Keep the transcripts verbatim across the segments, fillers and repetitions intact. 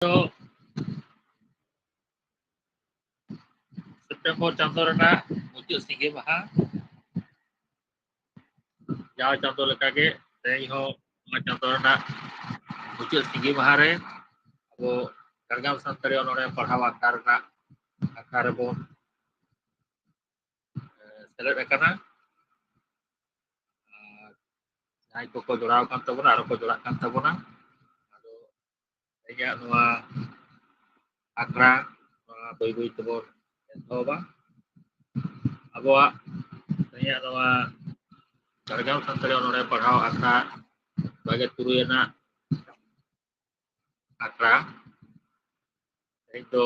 ᱫᱚ ᱥᱮᱯᱴᱮᱢᱵᱚᱨ ᱪᱟᱸᱫᱚ ᱨᱮᱱᱟᱜ ᱢᱩᱪᱟᱹᱫ ᱥᱤᱸᱜᱤ ᱢᱟᱦᱟ᱾ ᱡᱟᱣ ᱪᱟᱸᱫᱚ ᱞᱮᱠᱟᱜᱮ ᱛᱮᱦᱮᱧ ᱦᱚᱸ ᱱᱚᱣᱟ ᱪᱟᱸᱫᱚ ᱨᱮᱱᱟᱜ ᱢᱩᱪᱟᱹᱫ ᱥᱤᱸᱜᱤ ᱢᱟᱦᱟ ᱨᱮ ᱟᱵᱚ ᱡᱷᱟᱲᱜᱨᱟᱢ ᱥᱟᱱᱛᱟᱲᱤ ᱚᱱᱚᱬᱦᱮ ᱯᱟᱲᱦᱟᱣ ᱟᱠᱷᱲᱟ ᱨᱮᱱᱟᱜ ᱟᱠᱷᱲᱟ ᱨᱮᱵᱚᱱ, ᱮ, ᱥᱮᱞᱮᱫ ᱟᱠᱟᱱᱟ᱾ ᱟᱨ ᱡᱟᱦᱟᱸᱭ ᱠᱚᱠᱚ ᱡᱚᱲᱟᱣ ᱟᱠᱟᱱ ᱛᱟᱵᱚᱱᱟ, ᱟᱨᱚ ᱠᱚ ᱡᱚᱲᱟᱜ ᱠᱟᱱ ᱛᱟᱵᱚᱱᱟ᱾ ᱟᱫᱚ ᱛᱮᱦᱮᱧᱟᱜ ᱱᱚᱣᱟ ᱟᱠᱷᱲᱟ, ᱱᱚᱣᱟ ᱵᱟᱹᱭ ᱵᱟᱹᱭ ᱛᱮᱵᱚᱱ ᱮᱛᱚᱦᱚᱵᱟ᱾ ᱟᱵᱚᱣᱟᱜ ᱛᱮᱦᱮᱧᱟᱜ ᱱᱚᱣᱟ ᱡᱷᱟᱲᱜᱨᱟᱢ ᱥᱟᱱᱛᱟᱲᱤ ᱚᱱᱚᱬᱦᱮ ᱯᱟᱲᱦᱟᱣ ᱟᱠᱷᱲᱟ ᱵᱟᱜᱮ ᱛᱩᱨᱩᱭ ᱟᱱᱟᱜ ᱟᱠᱷᱲᱟ᱾ ᱛᱮᱦᱮᱧ ᱫᱚ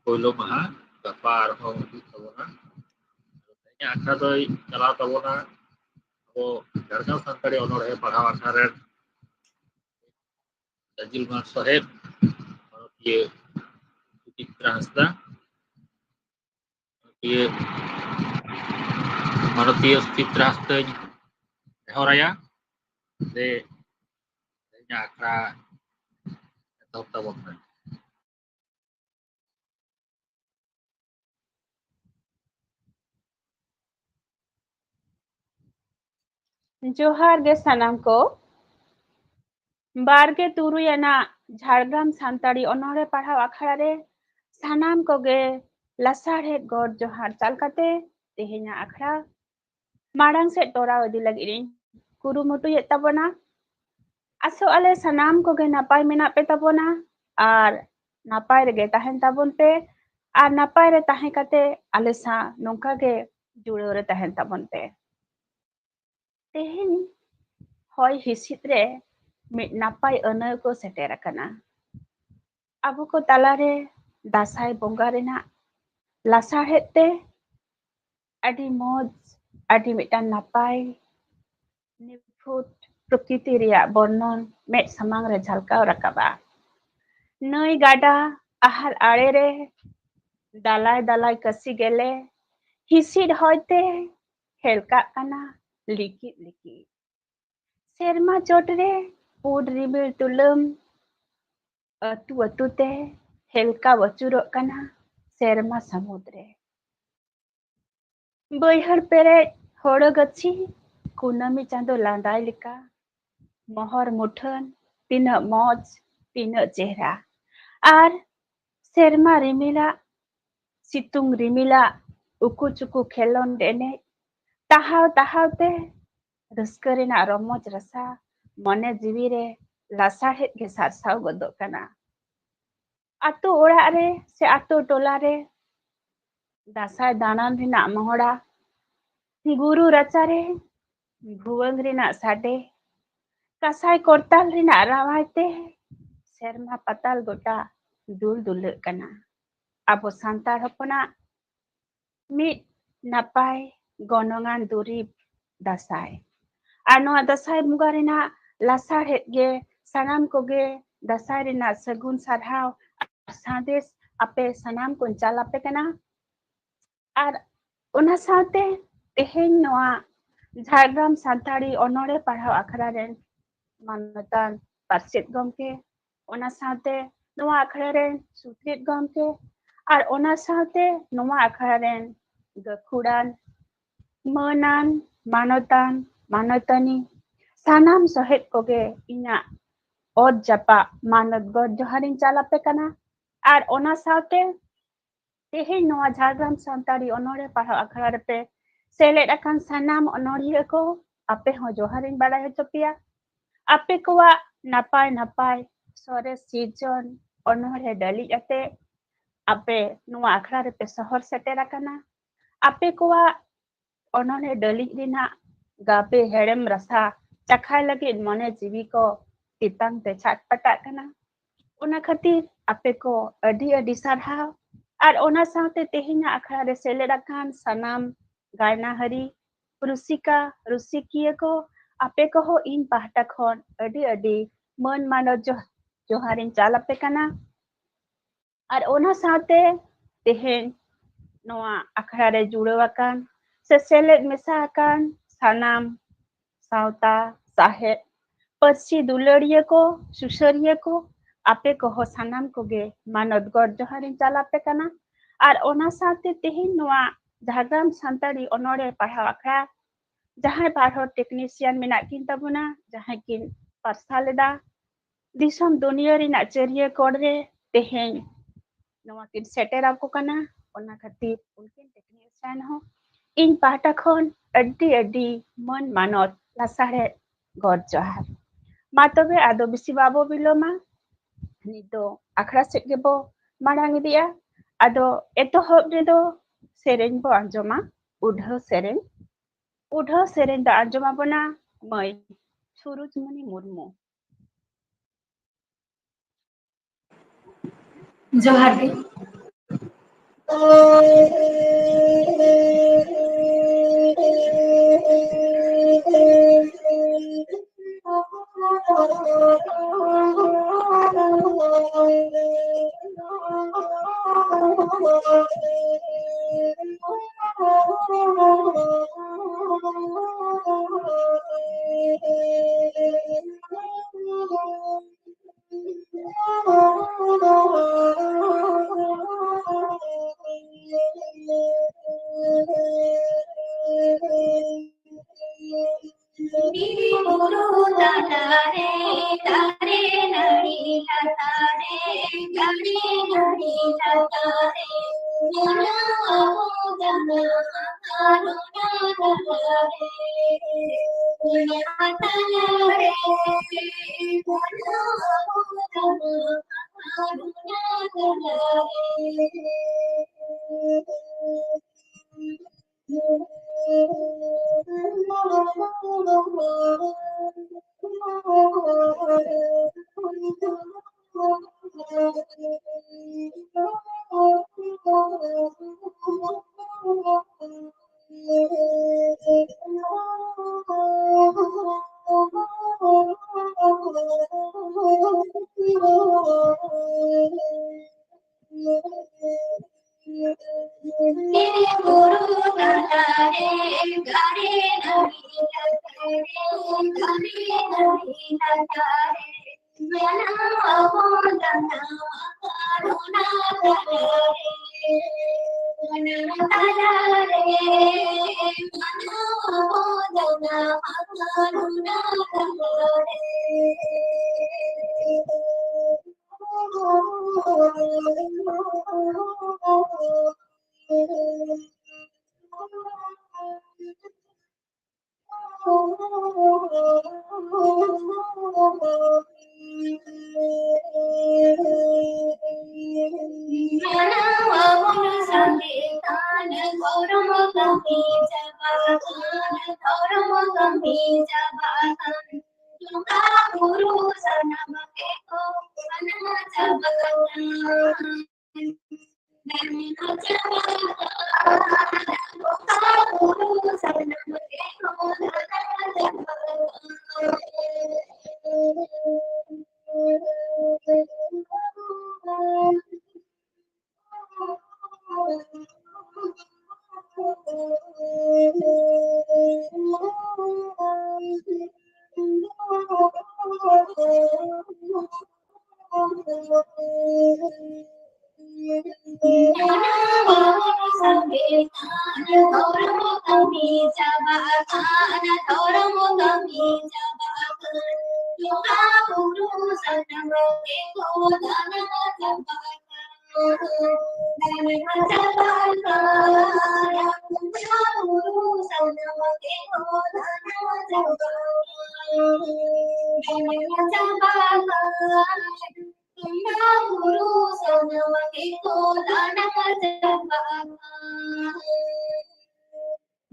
ᱯᱳᱭᱞᱳ ᱢᱟᱦᱟ, ᱜᱟᱯᱟ ᱟᱨᱦᱚᱸ ᱦᱩᱭᱩᱜ ᱛᱟᱵᱚᱱᱟ᱾ ᱛᱮᱦᱮᱧᱟᱜ ᱟᱠᱷᱲᱟ ᱫᱚᱭ ᱪᱟᱞᱟᱣ ᱛᱟᱵᱚᱱᱟ ᱟᱵᱚ ᱡᱷᱟᱲᱜᱨᱟᱢ ᱥᱟᱱᱛᱟᱲᱤ ᱚᱱᱚᱬᱦᱮ ᱯᱟᱲᱦᱟᱣ ᱟᱠᱷᱲᱟ ᱨᱮᱱ ᱟᱹᱡᱤᱞ ᱢᱟᱱ ᱥᱚᱦᱮᱫ, ᱢᱟᱱᱚᱛᱤᱭᱟᱹ ᱥᱩᱪᱤᱛᱨᱟ ᱦᱟᱸᱥᱫᱟ᱾ ᱢᱟᱱᱚᱛᱤᱭᱟᱹ, ᱢᱟᱱᱚᱛᱤᱭᱟᱹ ᱥᱩᱪᱤᱛᱨᱟ ᱦᱟᱸᱥᱫᱟᱧ ᱱᱮᱦᱚᱨᱟᱭᱟ ᱡᱮ ᱛᱮᱦᱮᱧᱟᱜ ᱟᱠᱷᱲᱟ ᱮᱛᱚᱦᱚᱵ ᱛᱟᱵᱚᱱ ᱯᱮ᱾ ᱡᱚᱦᱟᱨ ᱜᱮ ᱥᱟᱱᱟᱢ ᱠᱚ᱾ ᱵᱟᱨᱜᱮ ᱛᱩᱨᱩᱭ ᱟᱱᱟᱜ ᱡᱷᱟᱲᱜᱨᱟᱢ ᱥᱟᱱᱛᱟᱲᱤ ᱚᱱᱚᱬᱦᱮ ᱯᱟᱲᱦᱟᱣ ᱟᱠᱷᱲᱟ ᱨᱮ ᱥᱟᱱᱟᱢ ᱠᱚᱜᱮ ᱞᱟᱥᱟᱲᱦᱮᱫ ᱜᱚᱰ ᱡᱚᱦᱟᱨ ᱪᱟᱞ ᱠᱟᱛᱮ ᱛᱮᱦᱮᱧᱟᱜ ᱟᱠᱷᱲᱟ ᱢᱟᱲᱟᱝ ᱥᱮᱫ ᱛᱚᱨᱟᱣ ᱤᱫᱤ ᱞᱟᱹᱜᱤᱫ ᱤᱧ ᱠᱩᱨᱩᱢᱩᱴᱩᱭᱮᱫ ᱛᱟᱵᱚᱱᱟ᱾ ᱟᱥᱚᱜ ᱟᱞᱮ ᱥᱟᱱᱟᱢ ᱠᱚᱜᱮ ᱱᱟᱯᱟᱭ ᱢᱮᱱᱟᱜ ᱯᱮ ᱛᱟᱵᱚᱱᱟ ᱟᱨ ᱱᱟᱯᱟᱭ ᱨᱮᱜᱮ ᱛᱟᱦᱮᱱ ᱛᱟᱵᱚᱱ ᱯᱮ ᱟᱨ ᱱᱟᱯᱟᱭ ᱨᱮ ᱛᱟᱦᱮᱸ ᱠᱟᱛᱮ ᱟᱞᱮ ᱥᱟᱶ ᱱᱚᱝᱠᱟ ᱜᱮ ᱡᱩᱲᱟᱹᱣ ᱨᱮ ᱛᱟᱦᱮᱱ ᱛᱟᱵᱚᱱ ᱯᱮ᱾ ᱛᱮᱦᱮᱧ ᱦᱚᱭ ᱦᱤᱸᱥᱤᱫ ᱨᱮ ᱢᱤᱫ ᱱᱟᱯᱟᱭ ᱟᱹᱱᱟᱹᱭ ᱠᱚ ᱥᱮᱴᱮᱨ ᱟᱠᱟᱱᱟ᱾ ᱟᱵᱚ ᱠᱚ ᱛᱟᱞᱟᱨᱮ ᱫᱟᱸᱥᱟᱭ ᱵᱚᱸᱜᱟ ᱨᱮᱱᱟᱜ ᱞᱟᱥᱟᱲᱦᱮᱫ ᱛᱮ ᱟᱹᱰᱤ ᱢᱚᱡᱽ, ᱟᱹᱰᱤ ᱢᱤᱫᱴᱟᱝ ᱱᱟᱯᱟᱭ ᱱᱤᱯᱷᱩᱴ ᱯᱨᱚᱠᱨᱤᱛᱤ ᱨᱮᱭᱟᱜ ᱵᱚᱨᱱᱚᱱ ᱢᱮᱫ ᱥᱟᱢᱟᱝ ᱨᱮ ᱡᱷᱟᱞᱠᱟᱣ ᱨᱟᱠᱟᱵᱼᱟ᱾ ᱱᱟᱹᱭ ᱜᱟᱰᱟ ᱟᱦᱟᱨ ᱟᱲᱮ ᱨᱮ ᱫᱟᱞᱟᱭ ᱫᱟᱞᱟᱭ ᱠᱟᱹᱥᱤ ᱜᱮᱞᱮ ᱦᱤᱸᱥᱤᱫ ᱦᱚᱭᱛᱮ ᱦᱮᱞᱠᱟᱜ ᱠᱟᱱᱟ ᱞᱤᱠᱤᱫ ᱞᱤᱠᱤᱫ᱾ ᱥᱮᱨᱢᱟ ᱪᱚᱴ ᱨᱮ ᱯᱩᱸᱰ ᱨᱤᱢᱤᱞ ᱛᱩᱞᱟᱹᱢ ᱟᱹᱛᱩ ᱟᱹᱛᱩ ᱛᱮ ᱦᱮᱞᱠᱟᱣ ᱟᱹᱪᱩᱨᱚᱜ ᱠᱟᱱᱟ ᱥᱮᱨᱢᱟ ᱥᱟᱹᱢᱩᱫ ᱨᱮ᱾ ᱵᱟᱹᱭᱦᱟᱹᱲ ᱯᱮᱨᱮᱡ ᱦᱳᱲᱳ ᱜᱟᱹᱪᱷᱤ, ᱠᱩᱱᱟᱹᱢᱤ ᱪᱟᱸᱫᱳ ᱞᱟᱸᱫᱟᱭ ᱞᱮᱠᱟ᱾ ᱢᱚᱦᱚᱨ ᱢᱩᱴᱷᱟᱹᱱ, ᱛᱤᱱᱟᱹᱜ ᱢᱚᱡᱽ, ᱛᱤᱱᱟᱹᱜ ᱪᱮᱦᱨᱟ᱾ ᱟᱨ ᱥᱮᱨᱢᱟ ᱨᱤᱢᱤᱞᱟᱜ, ᱥᱤᱛᱩᱝ ᱨᱤᱢᱤᱞᱟᱜ ᱩᱠᱩ ᱪᱩᱠᱩ ᱠᱷᱮᱞᱳᱱᱰ ᱮᱱᱮᱡ, ᱛᱟᱦᱟᱣ ᱛᱟᱦᱟᱣ ᱛᱮ ᱨᱟᱹᱥᱠᱟᱹ ᱨᱮᱱᱟᱜ ᱨᱚᱢᱚᱡᱽ ᱨᱟᱥᱟ ᱢᱚᱱᱮ ᱡᱤᱣᱤ ᱨᱮ ᱞᱟᱥᱟᱲᱦᱮᱫ ᱜᱮ ᱥᱟᱨᱥᱟᱣ ᱜᱚᱫᱚᱜ ᱠᱟᱱᱟ᱾ ᱟᱛᱳ ᱚᱲᱟᱜ ᱨᱮ ᱥᱮ ᱟᱛᱳ ᱴᱚᱞᱟ ᱨᱮ ᱫᱟᱸᱥᱟᱭ ᱫᱟᱬᱟᱱ ᱨᱮᱱᱟᱜ ᱢᱚᱦᱚᱲᱟ, ᱜᱩᱨᱩ ᱨᱟᱪᱟ ᱨᱮ ᱵᱷᱩᱣᱟᱹᱝ ᱨᱮᱱᱟᱜ ᱥᱟᱰᱮ, ᱠᱟᱸᱥᱟᱭ ᱠᱚᱨᱛᱟᱞ ᱨᱮᱱᱟᱜ ᱨᱟᱣᱟᱭ ᱛᱮ ᱥᱮᱨᱢᱟ ᱯᱟᱛᱟᱞ ᱜᱚᱴᱟ ᱫᱩᱞ ᱫᱩᱞᱟᱹᱜ ᱠᱟᱱᱟ᱾ ᱟᱵᱚ ᱥᱟᱱᱛᱟᱲ ᱦᱚᱯᱚᱱᱟᱜ ᱢᱤᱫ ᱱᱟᱯᱟᱭ ᱜᱚᱱᱚᱝᱟᱱ ᱫᱩᱨᱤᱵᱽ ᱫᱟᱸᱥᱟᱭ᱾ ᱟᱨ ᱱᱚᱣᱟ ᱫᱟᱸᱥᱟᱭ ᱵᱚᱸᱜᱟ ᱨᱮᱱᱟᱜ ᱞᱟᱥᱟᱲᱦᱮᱫ ᱜᱮ ᱥᱟᱱᱟᱢ ᱠᱚᱜᱮ ᱫᱟᱸᱥᱟᱭ ᱨᱮᱱᱟᱜ ᱥᱟᱹᱜᱩᱱ ᱥᱟᱨᱦᱟᱣ ᱟᱨ ᱥᱟᱸᱫᱮᱥ ᱟᱯᱮ ᱥᱟᱱᱟᱢ ᱠᱚᱧ ᱪᱟᱞ ᱟᱯᱮ ᱠᱟᱱᱟ᱾ ᱟᱨ ᱚᱱᱟ ᱥᱟᱶᱛᱮ ᱛᱮᱦᱮᱧ ᱱᱚᱣᱟ ᱡᱷᱟᱲᱜᱨᱟᱢ ᱥᱟᱱᱛᱟᱲᱤ ᱚᱱᱚᱬᱦᱮ ᱯᱟᱲᱦᱟᱣ ᱟᱠᱷᱲᱟ ᱨᱮᱱ ᱢᱟᱱᱚᱛᱟᱱ ᱯᱟᱨᱥᱮᱛ ᱜᱚᱢᱠᱮ, ᱚᱱᱟ ᱥᱟᱶᱛᱮ ᱱᱚᱣᱟ ᱟᱠᱷᱲᱟ ᱨᱮᱱ ᱥᱩᱛᱨᱮᱛ ᱜᱚᱢᱠᱮ, ᱟᱨ ᱚᱱᱟ ᱥᱟᱶᱛᱮ ᱱᱚᱣᱟ ᱟᱠᱷᱲᱟ ᱨᱮᱱ ᱜᱟᱹᱠᱷᱩᱲᱟᱱ, ᱢᱟᱹᱱᱟᱱ, ᱢᱟᱱᱚᱛᱟᱱ, ᱢᱟᱱᱚᱛᱟᱹᱱᱤ, ᱥᱟᱱᱟᱢ ᱥᱚᱦᱮᱫ ᱠᱚᱜᱮ ᱤᱧᱟᱹᱜ ᱚᱛ ᱡᱟᱯᱟᱜ ᱢᱟᱱᱚᱛ ᱜᱚᱰ ᱡᱚᱦᱟᱨᱤᱧ ᱪᱟᱞ ᱟᱯᱮ ᱠᱟᱱᱟ᱾ ᱟᱨ ᱚᱱᱟ ᱥᱟᱶᱛᱮ ᱛᱮᱦᱮᱧ ᱱᱚᱣᱟ ᱡᱷᱟᱲᱜᱨᱟᱢ ᱥᱟᱱᱛᱟᱲᱤ ᱚᱱᱚᱬᱦᱮ ᱯᱟᱲᱦᱟᱣ ᱟᱠᱷᱲᱟ ᱨᱮᱯᱮ ᱥᱮᱞᱮᱫ ᱟᱠᱟᱱ ᱥᱟᱱᱟᱢ ᱚᱱᱚᱬᱦᱤᱭᱟᱹ ᱠᱚ, ᱟᱯᱮ ᱦᱚᱸ ᱡᱚᱦᱟᱨᱤᱧ ᱵᱟᱲᱟᱭ ᱦᱚᱪᱚ ᱯᱮᱭᱟ᱾ ᱟᱯᱮ ᱠᱚᱣᱟᱜ ᱱᱟᱯᱟᱭ ᱱᱟᱯᱟᱭ ᱥᱚᱨᱮᱥ ᱥᱤᱨᱡᱚᱱ ᱚᱱᱚᱬᱦᱮ ᱰᱟᱹᱞᱤᱡ ᱟᱛᱮ ᱟᱯᱮ ᱱᱚᱣᱟ ᱟᱠᱷᱲᱟ ᱨᱮᱯᱮ ᱥᱚᱦᱚᱨ ᱥᱮᱴᱮᱨ ᱟᱠᱟᱱᱟ᱾ ᱟᱯᱮ ᱠᱚᱣᱟᱜ ᱚᱱᱚᱬᱦᱮ ᱰᱟᱹᱞᱤᱡ ᱨᱮᱱᱟᱜ ᱜᱟᱵᱮ ᱦᱮᱲᱮᱢ ᱨᱟᱥᱟ ᱪᱟᱠᱷᱟᱭ ᱞᱟᱹᱜᱤᱫ ᱢᱚᱱᱮ ᱡᱤᱣᱤ ᱠᱚ ᱛᱮᱛᱟᱝ ᱛᱮ ᱪᱷᱟᱴᱯᱟᱴᱟᱜ ᱠᱟᱱᱟ᱾ ᱚᱱᱟ ᱠᱷᱟᱹᱛᱤᱨ ᱟᱯᱮ ᱠᱚ ᱟᱹᱰᱤ ᱟᱹᱰᱤ ᱥᱟᱨᱦᱟᱣ᱾ ᱟᱨ ᱚᱱᱟ ᱥᱟᱶᱛᱮ ᱛᱮᱦᱮᱧᱟᱜ ᱟᱠᱷᱲᱟ ᱨᱮ ᱥᱮᱞᱮᱫ ᱟᱠᱟᱱ ᱥᱟᱱᱟᱢ ᱜᱟᱭᱱᱟᱦᱟᱹᱨᱤ, ᱨᱩᱥᱤᱠᱟ, ᱨᱩᱥᱤᱠᱤᱭᱟᱹ ᱠᱚ, ᱟᱯᱮ ᱠᱚᱦᱚᱸ ᱤᱧ ᱯᱟᱦᱴᱟ ᱠᱷᱚᱱ ᱟᱹᱰᱤ ᱟᱹᱰᱤ ᱢᱟᱹᱱ ᱢᱟᱱᱚᱛ ᱡᱚᱦ-, ᱡᱚᱦᱟᱨᱤᱧ ᱪᱟᱞ ᱟᱯᱮ ᱠᱟᱱᱟ᱾ ᱟᱨ ᱚᱱᱟ ᱥᱟᱶᱛᱮ ᱛᱮᱦᱮᱧ ᱱᱚᱣᱟ ᱟᱠᱷᱲᱟ ᱨᱮ ᱡᱩᱲᱟᱹᱣ ᱟᱠᱟᱱ ᱥᱮ ᱥᱮᱞᱮᱫ ᱢᱮᱥᱟ ᱟᱠᱟᱱ ᱥᱟᱱᱟᱢ ᱥᱟᱶᱛᱟ, ᱥᱟᱶᱦᱮᱫ, ᱯᱟᱹᱨᱥᱤ ᱫᱩᱞᱟᱹᱲᱤᱭᱟᱹ ᱠᱚ, ᱥᱩᱥᱟᱹᱨᱤᱭᱟᱹ ᱠᱚ, ᱟᱯᱮ ᱠᱚᱦᱚᱸ ᱥᱟᱱᱟᱢ ᱠᱚᱜᱮ ᱢᱟᱱᱚᱛ ᱜᱚᱰ ᱡᱚᱦᱟᱨᱤᱧ ᱪᱟᱞ ᱟᱯᱮ ᱠᱟᱱᱟ᱾ ᱟᱨ ᱚᱱᱟ ᱥᱟᱶᱛᱮ ᱛᱮᱦᱮᱧ ᱱᱚᱣᱟ ᱡᱷᱟᱲᱜᱨᱟᱢ ᱥᱟᱱᱛᱟᱲᱤ ᱚᱱᱚᱬᱦᱮ ᱯᱟᱲᱦᱟᱣ ᱟᱠᱷᱲᱟ ᱡᱟᱦᱟᱸᱭ ᱵᱟᱨ ᱦᱚᱲ technician ᱢᱮᱱᱟᱜ ᱠᱤᱱ ᱛᱟᱵᱚᱱᱟ, ᱡᱟᱦᱟᱸᱭ ᱠᱤᱱ ᱯᱟᱨᱥᱟᱞ ᱮᱫᱟ ᱫᱤᱥᱚᱢ ᱫᱩᱱᱤᱭᱟᱹ ᱨᱮᱱᱟᱜ ᱪᱟᱹᱨᱭᱟᱹ ᱠᱚᱬ ᱨᱮ ᱛᱮᱦᱮᱧ ᱱᱚᱣᱟ ᱠᱤᱱ ᱥᱮᱴᱮᱨ ᱟᱠᱚ ᱠᱟᱱᱟ, ᱚᱱᱟ ᱠᱷᱟᱹᱛᱤᱨ ᱩᱱᱠᱤᱱ technician ᱦᱚᱸ ᱤᱧ ᱯᱟᱦᱴᱟ ᱠᱷᱚᱱ ᱟᱹᱰᱤ ᱟᱹᱰᱤ ᱢᱟᱹᱱ ᱢᱟᱱᱚᱛ ᱞᱟᱥᱟᱲᱦᱮᱫ ᱜᱚᱰ ᱡᱚᱦᱟᱨ᱾ ᱢᱟ ᱛᱚᱵᱮ ᱟᱫᱚ ᱵᱮᱥᱤ ᱵᱟᱵᱚ ᱵᱤᱞᱚᱢᱟ, ᱱᱤᱛ ᱫᱚ ᱟᱠᱷᱲᱟ ᱥᱮᱫ ᱜᱮᱵᱚ ᱢᱟᱲᱟᱝ ᱤᱫᱤᱜᱼᱟ᱾ ᱟᱫᱚ ᱮᱛᱚᱦᱚᱵ ᱨᱮᱫᱚ ᱥᱮᱨᱮᱧ ᱵᱚ ᱟᱸᱡᱚᱢᱟ, ᱩᱰᱷᱟᱹᱣ ᱥᱮᱨᱮᱧ᱾ ᱩᱰᱷᱟᱹᱣ ᱥᱮᱨᱮᱧ ᱫᱚ ᱟᱸᱡᱚᱢ ᱟᱵᱚᱱᱟ ᱢᱟᱹᱭ ᱥᱩᱨᱩᱡᱽᱢᱩᱱᱤ ᱢᱩᱨᱢᱩ᱾ ᱡᱚᱦᱟᱨ ᱜᱮ᱾ ᱵᱤᱨ ᱵᱩᱨᱩ ᱛᱟᱞᱟᱨᱮ, ᱫᱟᱨᱮ ᱱᱟᱹᱲᱤ ᱞᱟᱛᱟᱨᱮ, ᱫᱟᱨᱮ ᱱᱟᱹᱲᱤ ᱞᱟᱛᱟᱨᱮ, ᱢᱮᱱᱟᱜ ᱟᱵᱚ ᱡᱟᱱᱟᱢ ᱟᱠᱟᱱ ᱚᱱᱟ ᱛᱟᱞᱟᱨᱮ᱾ ᱚᱱᱟ ᱛᱟᱞᱟᱨᱮ, ᱢᱮᱱᱟᱜ ᱟᱵᱚ ᱡᱟᱱᱟᱢ ᱟᱠᱟᱱ ᱚᱱᱟ ᱛᱟᱞᱟᱨᱮ᱾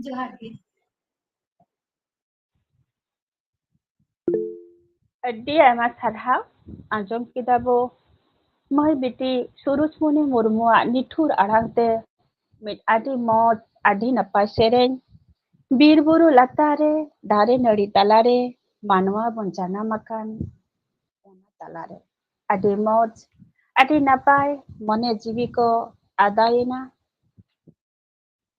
ᱡᱚᱦᱟᱨ ᱜᱮ᱾ ᱟᱹᱰᱤ ᱟᱭᱢᱟ ᱥᱟᱨᱦᱟᱣ᱾ ᱟᱸᱡᱚᱢ ᱠᱮᱫᱟ ᱵᱚ ᱢᱟᱹᱭ ᱵᱤᱴᱤ ᱥᱩᱨᱩᱡᱽᱢᱩᱱᱤ ᱢᱩᱨᱢᱩᱣᱟᱜ ᱱᱤᱴᱷᱩᱨ ᱟᱲᱟᱝ ᱛᱮ ᱢᱤᱫ ᱟᱹᱰᱤ ᱢᱚᱡᱽ, ᱟᱹᱰᱤ ᱱᱟᱯᱟᱭ ᱥᱮᱨᱮᱧ᱾ ᱵᱤᱨ ᱵᱩᱨᱩ ᱞᱟᱛᱟᱨ ᱨᱮ, ᱫᱟᱨᱮ ᱱᱟᱹᱲᱤ ᱛᱟᱞᱟᱨᱮ ᱢᱟᱱᱣᱟ ᱵᱚᱱ ᱡᱟᱱᱟᱢ ᱟᱠᱟᱱ, ᱚᱱᱟ ᱛᱟᱞᱟᱨᱮ ᱟᱹᱰᱤ ᱢᱚᱡᱽ, ᱟᱹᱰᱤ ᱱᱟᱯᱟᱭ, ᱢᱚᱱᱮ ᱡᱤᱣᱤ ᱠᱚ ᱟᱫᱟᱭᱮᱱᱟ᱾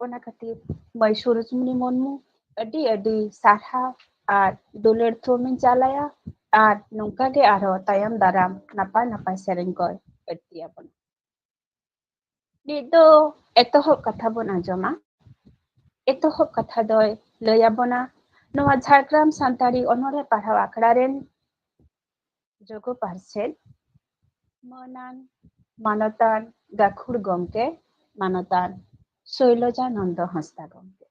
ᱚᱱᱟ ᱠᱷᱟᱹᱛᱤᱨ ᱢᱟᱹᱭ ᱥᱩᱨᱩᱡᱽᱢᱩᱱᱤ ᱢᱩᱨᱢᱩ ᱟᱹᱰᱤ ᱟᱹᱰᱤ ᱥᱟᱨᱦᱟᱣ ᱟᱨ ᱫᱩᱞᱟᱹᱲ ᱛᱷᱩᱢ ᱤᱧ ᱪᱟᱞᱟᱭᱟ᱾ ᱟᱨ ᱱᱚᱝᱠᱟ ᱜᱮ ᱟᱨᱦᱚᱸ ᱛᱟᱭᱚᱢ ᱫᱟᱨᱟᱢ ᱱᱟᱯᱟᱭ ᱱᱟᱯᱟᱭ ᱥᱮᱨᱮᱧ ᱠᱚᱭ ᱟᱹᱲᱛᱤ ᱟᱵᱚᱱᱟ᱾ ᱱᱤᱛ ᱫᱚ ᱮᱛᱚᱦᱚᱵ ᱠᱟᱛᱷᱟ ᱵᱚᱱ ᱟᱸᱡᱚᱢᱟ᱾ ᱮᱛᱚᱦᱚᱵ ᱠᱟᱛᱷᱟ ᱫᱚᱭ ᱞᱟᱹᱭ ᱟᱵᱚᱱᱟ ᱱᱚᱣᱟ ᱡᱷᱟᱲᱜᱨᱟᱢ ᱥᱟᱱᱛᱟᱲᱤ ᱚᱱᱚᱬᱦᱮ ᱯᱟᱲᱦᱟᱣ ᱟᱠᱷᱲᱟ ᱨᱮᱱ ᱡᱳᱜᱚ ᱯᱟᱨᱥᱮᱛ ᱢᱟᱹᱱᱟᱱ ᱢᱟᱱᱚᱛᱟᱱ ᱜᱟᱹᱠᱷᱩᱲ ᱜᱚᱢᱠᱮ, ᱢᱟᱱᱚᱛᱟᱱ ᱥᱳᱭᱞᱚᱡᱟᱱᱚᱱᱫᱚ ᱦᱟᱸᱥᱫᱟ ᱜᱚᱢᱠᱮ᱾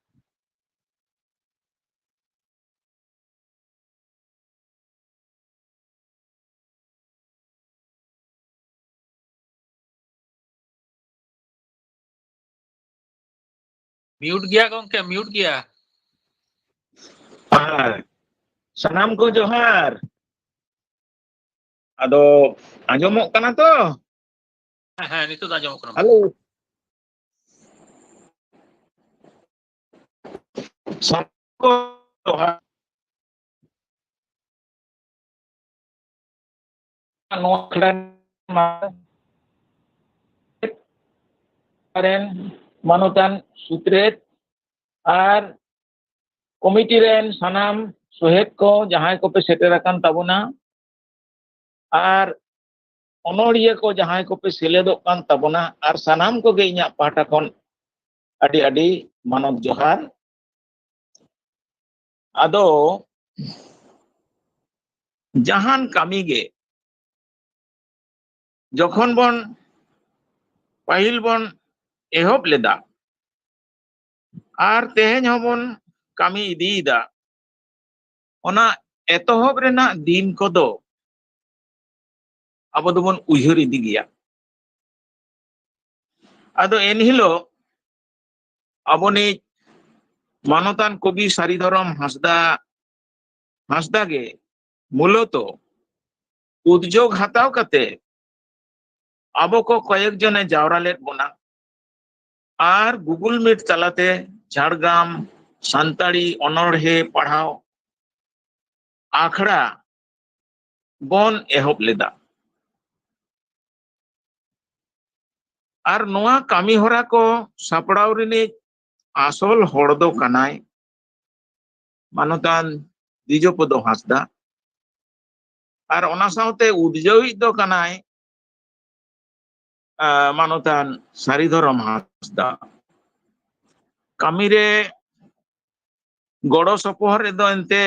Mute ᱜᱮᱭᱟ ᱜᱚᱢᱠᱮ, mute ᱜᱮᱭᱟ᱾ ᱟᱨ ᱥᱟᱱᱟᱢ ᱠᱚ ᱡᱚᱦᱟᱨ᱾ ᱟᱫᱚ ᱟᱸᱡᱚᱢᱚᱜ ᱠᱟᱱᱟ ᱛᱚ? ᱦᱮᱸ, ᱦᱮᱸ, ᱱᱤᱛᱚᱜ ᱫᱚ ᱟᱸᱡᱚᱢᱚᱜ ᱠᱟᱱᱟ᱾ ᱦᱮᱞᱳ᱾ ᱥᱟᱱᱟᱢ ᱠᱚ ᱡᱚᱦᱟᱨ᱾ ᱱᱚᱣᱟ ᱟᱠᱷᱲᱟ ᱨᱮᱱ ᱢᱟᱱᱚᱛᱟᱱ ᱥᱩᱛᱨᱮᱛ ᱟᱨ ᱠᱚᱢᱤᱴᱤ ᱨᱮᱱ ᱥᱟᱱᱟᱢ ᱥᱚᱦᱮᱫ ᱠᱚ ᱡᱟᱦᱟᱸᱭ ᱠᱚᱯᱮ ᱥᱮᱴᱮᱨ ᱟᱠᱟᱱ ᱛᱟᱵᱚᱱᱟ, ᱟᱨ ᱚᱱᱚᱲᱤᱭᱟᱹ ᱠᱚ ᱡᱟᱦᱟᱸᱭ ᱠᱚᱯᱮ ᱥᱮᱞᱮᱫᱚᱜ ᱠᱟᱱ ᱛᱟᱵᱚᱱᱟ, ᱟᱨ ᱥᱟᱱᱟᱢ ᱠᱚᱜᱮ ᱤᱧᱟᱹᱜ ᱯᱟᱦᱴᱟ ᱠᱷᱚᱱ ᱟᱹᱰᱤ ᱟᱹᱰᱤ ᱢᱟᱱᱚᱛ ᱡᱚᱦᱟᱨ᱾ ᱟᱫᱚ ᱡᱟᱦᱟᱱ ᱠᱟᱹᱢᱤ ᱜᱮ ᱡᱚᱠᱷᱚᱱ ᱵᱚᱱ ᱯᱟᱹᱦᱤᱞ ᱵᱚᱱ ᱮᱦᱚᱵ ᱞᱮᱫᱟ, ᱟᱨ ᱛᱮᱦᱮᱧ ᱦᱚᱸᱵᱚᱱ ᱠᱟᱹᱢᱤ ᱤᱫᱤᱭᱮᱫᱟ, ᱚᱱᱟ ᱮᱛᱚᱦᱚᱵ ᱨᱮᱱᱟᱜ ᱫᱤᱱ ᱠᱚᱫᱚ ᱟᱵᱚ ᱫᱚᱵᱚᱱ ᱩᱭᱦᱟᱹᱨ ᱤᱫᱤ ᱜᱮᱭᱟ᱾ ᱟᱫᱚ ᱮᱱᱦᱤᱞᱳᱜ ᱟᱵᱚᱱᱤᱡ ᱢᱟᱱᱚᱛᱟᱱ ᱠᱚᱵᱤ ᱥᱟᱹᱨᱤ ᱫᱷᱚᱨᱚᱢ ᱦᱟᱸᱥᱫᱟ, ᱦᱟᱸᱥᱫᱟ ᱜᱮ ᱢᱩᱞᱚᱛᱚ ᱩᱫᱽᱡᱳᱜᱽ ᱦᱟᱛᱟᱣ ᱠᱟᱛᱮ ᱟᱵᱚ ᱠᱚ ᱠᱚᱭᱮᱠ ᱡᱚᱱᱮ ᱡᱟᱣᱨᱟ ᱞᱮᱫ ᱵᱚᱱᱟ᱾ ᱟᱨ Google Meet ᱛᱟᱞᱟᱛᱮ ᱡᱷᱟᱲᱜᱨᱟᱢ ᱥᱟᱱᱛᱟᱲᱤ ᱚᱱᱚᱬᱦᱮ ᱯᱟᱲᱦᱟᱣ ᱟᱠᱷᱲᱟ ᱵᱚᱱ ᱮᱦᱚᱵ ᱞᱮᱫᱟ᱾ ᱟᱨ ᱱᱚᱣᱟ ᱠᱟᱹᱢᱤ ᱦᱚᱨᱟ ᱠᱚ ᱥᱟᱯᱲᱟᱣ ᱨᱤᱱᱤᱡ ᱟᱥᱚᱞ ᱦᱚᱲ ᱫᱚ ᱠᱟᱱᱟᱭ ᱢᱟᱱᱚᱛᱟᱱ ᱫᱤᱡᱚᱯᱚᱫᱚ ᱦᱟᱸᱥᱫᱟ, ᱟᱨ ᱚᱱᱟ ᱥᱟᱶᱛᱮ ᱩᱫᱽᱡᱟᱹᱣᱤᱡ ᱫᱚ ᱠᱟᱱᱟᱭ, ᱟᱸ, ᱢᱟᱱᱚᱛᱟᱱ ᱥᱟᱹᱨᱤ ᱫᱷᱚᱨᱚᱢ ᱦᱟᱸᱥᱫᱟ᱾ ᱠᱟᱹᱢᱤᱨᱮ ᱜᱚᱲᱚ ᱥᱚᱯᱚᱦᱚᱫ ᱨᱮᱫᱚ ᱮᱱᱛᱮ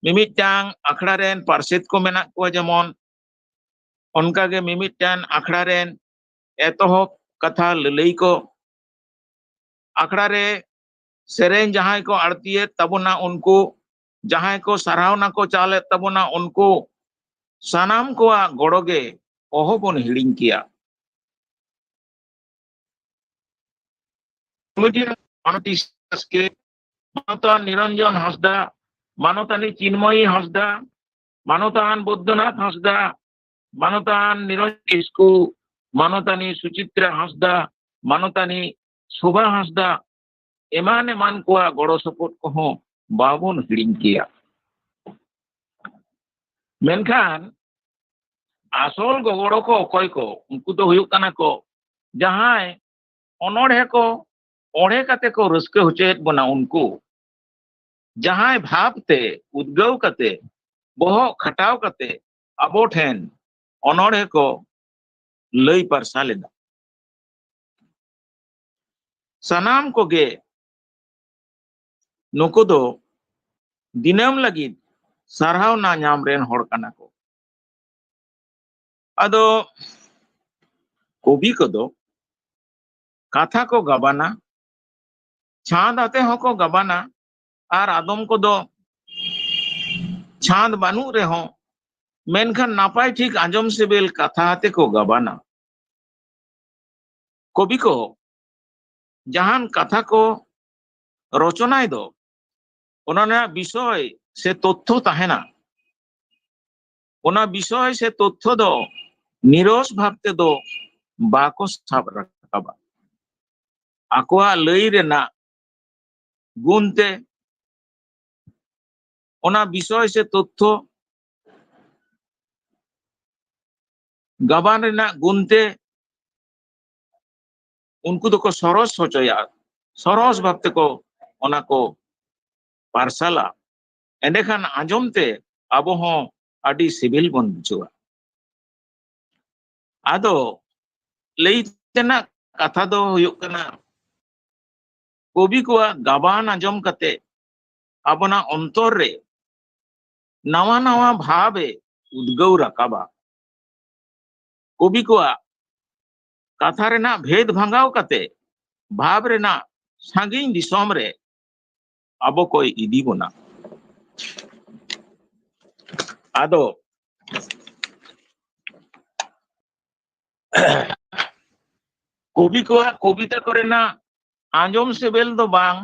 ᱢᱤᱢᱤᱫᱴᱟᱝ ᱟᱠᱷᱲᱟ ᱨᱮᱱ ᱯᱟᱨᱥᱮᱛ ᱠᱚ ᱢᱮᱱᱟᱜ ᱠᱚᱣᱟ, ᱡᱮᱢᱚᱱ ᱚᱱᱠᱟᱜᱮ ᱢᱤᱢᱤᱫᱴᱟᱝ ᱟᱠᱷᱲᱟ ᱨᱮᱱ ᱮᱛᱚᱦᱚᱵ ᱠᱟᱛᱷᱟ ᱞᱟᱹᱞᱟᱹᱭ ᱠᱚ, ᱟᱠᱷᱲᱟ ᱨᱮ ᱥᱮᱨᱮᱧ ᱡᱟᱦᱟᱸᱭ ᱠᱚ ᱟᱬᱛᱤᱭᱮᱫ ᱛᱟᱵᱚᱱᱟ ᱩᱱᱠᱩ, ᱡᱟᱦᱟᱸᱭ ᱠᱚ ᱥᱟᱨᱦᱟᱣᱱᱟ ᱠᱚ ᱪᱟᱞᱮᱫ ᱛᱟᱵᱚᱱᱟ ᱩᱱᱠᱩ, ᱥᱟᱱᱟᱢ ᱠᱚᱣᱟᱜ ᱜᱚᱲᱚ ᱜᱮ ᱚᱦᱚ ᱵᱚᱱ ᱦᱤᱲᱤᱧ ᱠᱮᱭᱟ᱾ ᱢᱟᱱᱚᱛᱤ ᱵᱟᱥᱠᱮ, ᱢᱟᱱᱚᱛᱟᱱ ᱱᱤᱨᱚᱧᱡᱚᱱ ᱦᱟᱸᱥᱫᱟ, ᱢᱟᱱᱚᱛᱟᱱᱤ ᱪᱤᱱᱢᱚᱭᱤ ᱦᱟᱸᱥᱫᱟ, ᱢᱟᱱᱚᱛᱟᱱ ᱵᱳᱫᱽᱫᱚᱱᱟᱛᱷ ᱦᱟᱸᱥᱫᱟ, ᱢᱟᱱᱚᱛᱟᱱ ᱱᱤᱨᱚᱧᱡᱚᱱ ᱠᱤᱥᱠᱩ, ᱢᱟᱱᱚᱛᱟᱱᱤ ᱥᱩᱪᱤᱛᱨᱟ ᱦᱟᱸᱥᱫᱟ, ᱢᱟᱱᱚᱛᱟᱱᱤ ᱥᱳᱵᱷᱟ ᱦᱟᱸᱥᱫᱟ, ᱮᱢᱟᱱ ᱮᱢᱟᱱ ᱠᱚᱣᱟᱜ ᱜᱚᱲᱚ ᱥᱚᱯᱚᱦᱚᱫ ᱠᱚᱦᱚᱸ ᱵᱟᱵᱚᱱ ᱦᱤᱲᱤᱧ ᱠᱮᱭᱟ᱾ ᱢᱮᱱᱠᱷᱟᱱ ᱟᱥᱚᱞ ᱜᱚᱜᱚᱲᱚ ᱠᱚ ᱚᱠᱚᱭ ᱠᱚ? ᱩᱱᱠᱩ ᱫᱚ ᱦᱩᱭᱩᱜ ᱠᱟᱱᱟ ᱠᱚ ᱡᱟᱦᱟᱸᱭ ᱚᱱᱚᱬᱦᱮ ᱠᱚ ᱚᱬᱦᱮ ᱠᱟᱛᱮ ᱠᱚ ᱨᱟᱹᱥᱠᱟᱹ ᱦᱚᱪᱚᱭᱮᱫ ᱵᱚᱱᱟ, ᱩᱱᱠᱩ ᱡᱟᱦᱟᱸᱭ ᱵᱷᱟᱵᱽ ᱛᱮ, ᱩᱫᱽᱜᱟᱹᱣ ᱠᱟᱛᱮ, ᱵᱚᱦᱚᱜ ᱠᱷᱟᱴᱟᱣ ᱠᱟᱛᱮ ᱟᱵᱚ ᱴᱷᱮᱱ ᱚᱱᱚᱬᱦᱮ ᱠᱚ ᱞᱟᱹᱭ ᱯᱟᱨᱥᱟᱞ ᱮᱫᱟ᱾ ᱥᱟᱱᱟᱢ ᱠᱚᱜᱮ ᱱᱩᱠᱩ ᱫᱚ ᱫᱤᱱᱟᱹᱢ ᱞᱟᱹᱜᱤᱫ ᱥᱟᱨᱦᱟᱣᱱᱟ ᱧᱟᱢ ᱨᱮᱱ ᱦᱚᱲ ᱠᱟᱱᱟ ᱠᱚ᱾ ᱟᱫᱚ ᱠᱚᱵᱤ ᱠᱚᱫᱚ ᱠᱟᱛᱷᱟ ᱠᱚ ᱜᱟᱵᱟᱱᱟ, ᱪᱷᱟᱸᱫᱽ ᱟᱛᱮ ᱦᱚᱸᱠᱚ ᱜᱟᱵᱟᱱᱟ, ᱟᱨ ᱟᱫᱚᱢ ᱠᱚᱫᱚ ᱪᱷᱟᱸᱫᱽ ᱵᱟᱹᱱᱩᱜ ᱨᱮᱦᱚᱸ, ᱢᱮᱱᱠᱷᱟᱱ ᱱᱟᱯᱟᱭ ᱴᱷᱤᱠ ᱟᱸᱡᱚᱢ ᱥᱤᱵᱤᱞ ᱠᱟᱛᱷᱟ ᱟᱛᱮ ᱠᱚ ᱜᱟᱵᱟᱱᱟ᱾ ᱠᱚᱵᱤ ᱠᱚ ᱡᱟᱦᱟᱱ ᱠᱟᱛᱷᱟ ᱠᱚ ᱨᱚᱪᱚᱱᱟᱭ ᱫᱚ, ᱚᱱᱟ ᱨᱮᱱᱟᱜ ᱵᱤᱥᱚᱭ ᱥᱮ ᱛᱚᱛᱛᱷᱚ ᱛᱟᱦᱮᱱᱟ᱾ ᱚᱱᱟ ᱵᱤᱥᱚᱭ ᱥᱮ ᱛᱚᱛᱛᱷᱚ ᱫᱚ ᱱᱤᱨᱚᱥ ᱵᱷᱟᱵ ᱛᱮᱫᱚ ᱵᱟᱠᱚ ᱥᱟᱵ ᱨᱟᱠᱟᱵᱟ᱾ ᱟᱠᱚᱣᱟᱜ ᱞᱟᱹᱭ ᱨᱮᱱᱟᱜ ᱜᱩᱱ ᱛᱮ, ᱚᱱᱟ ᱵᱤᱥᱚᱭ ᱥᱮ ᱛᱚᱛᱛᱷᱚ ᱜᱟᱵᱟᱱ ᱨᱮᱱᱟᱜ ᱜᱩᱱ ᱛᱮ ᱩᱱᱠᱩ ᱫᱚᱠᱚ ᱥᱚᱨᱚᱥ ᱦᱚᱪᱚᱭᱟ, ᱥᱚᱨᱚᱥ ᱵᱷᱟᱵ ᱛᱮᱠᱚ ᱚᱱᱟ ᱠᱚ ᱯᱟᱨᱥᱟᱞᱟ᱾ ᱮᱸᱰᱮᱠᱷᱟᱱ ᱟᱸᱡᱚᱢ ᱛᱮ ᱟᱵᱚ ᱦᱚᱸ ᱟᱹᱰᱤ ᱥᱤᱵᱤᱞ ᱵᱚᱱ ᱵᱩᱡᱷᱟᱹᱣᱟ᱾ ᱟᱫᱚ ᱞᱟᱹᱭ ᱛᱮᱱᱟᱜ ᱠᱟᱛᱷᱟ ᱫᱚ ᱦᱩᱭᱩᱜ ᱠᱟᱱᱟ, ᱠᱚᱵᱤ ᱠᱚᱣᱟᱜ ᱜᱟᱵᱟᱱ ᱟᱸᱡᱚᱢ ᱠᱟᱛᱮ ᱟᱵᱚᱱᱟᱜ ᱚᱱᱛᱚᱨ ᱨᱮ ᱱᱟᱣᱟ ᱱᱟᱣᱟ ᱵᱷᱟᱵᱽ ᱮ ᱩᱫᱽᱜᱟᱹᱣ ᱨᱟᱠᱟᱵᱟ᱾ ᱠᱚᱵᱤ ᱠᱚᱣᱟᱜ ᱠᱟᱛᱷᱟ ᱨᱮᱱᱟᱜ ᱵᱷᱮᱫ ᱵᱷᱟᱸᱜᱟᱣ ᱠᱟᱛᱮ ᱵᱷᱟᱵᱽ ᱨᱮᱱᱟᱜ ᱥᱟᱺᱜᱤᱧ ᱫᱤᱥᱚᱢ ᱨᱮ ᱟᱵᱚ ᱠᱚᱭ ᱤᱫᱤ ᱵᱚᱱᱟ᱾ ᱟᱫᱚ ᱠᱚᱵᱤ ᱠᱚᱣᱟᱜ ᱠᱚᱵᱤᱛᱟ ᱠᱚᱨᱮᱱᱟᱜ ᱟᱸᱡᱚᱢ ᱥᱤᱵᱤᱞ ᱫᱚ ᱵᱟᱝ,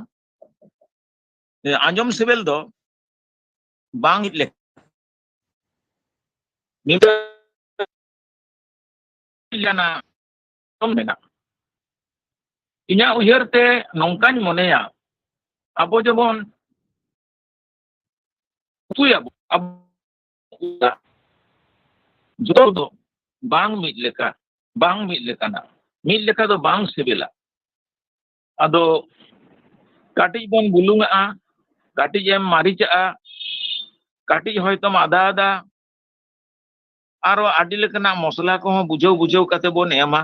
ᱟᱸᱡᱚᱢ ᱥᱤᱵᱤᱞ ᱫᱚ ᱵᱟᱝ ᱞᱮᱠᱟ᱾ ᱢᱤᱫ ᱞᱮᱠᱟᱱᱟᱜ ᱢᱮᱱᱟᱜᱼᱟ᱾ ᱤᱧᱟᱹᱜ ᱩᱭᱦᱟᱹᱨ ᱛᱮ ᱱᱚᱝᱠᱟᱧ ᱢᱚᱱᱮᱭᱟ, ᱟᱵᱚ ᱡᱮᱢᱚᱱ ᱩᱛᱩᱭᱟᱵᱚ, ᱟᱵᱚ ᱡᱚᱛᱚ ᱫᱚ ᱵᱟᱝ ᱢᱤᱫ ᱞᱮᱠᱟ, ᱵᱟᱝ ᱢᱤᱫ ᱞᱮᱠᱟᱱᱟ, ᱢᱤᱫ ᱞᱮᱠᱟ ᱫᱚ ᱵᱟᱝ ᱥᱤᱵᱤᱞᱟ᱾ ᱟᱫᱚ ᱠᱟᱹᱴᱤᱡ ᱵᱚᱱ ᱵᱩᱞᱩᱝᱟᱜᱼᱟ, ᱠᱟᱹᱴᱤᱡ ᱮᱢ ᱢᱟᱹᱨᱤᱪᱟᱜᱼᱟ, ᱠᱟᱹᱴᱤᱡ ᱦᱚᱭᱛᱚᱢ ᱟᱫᱟ ᱟᱫᱟ, ᱟᱨᱚ ᱟᱹᱰᱤ ᱞᱮᱠᱟᱱᱟᱜ ᱢᱚᱥᱞᱟ ᱠᱚᱦᱚᱸ ᱵᱩᱡᱷᱟᱹᱣ ᱵᱩᱡᱷᱟᱹᱣ ᱠᱟᱛᱮ ᱵᱚᱱ ᱮᱢᱟ᱾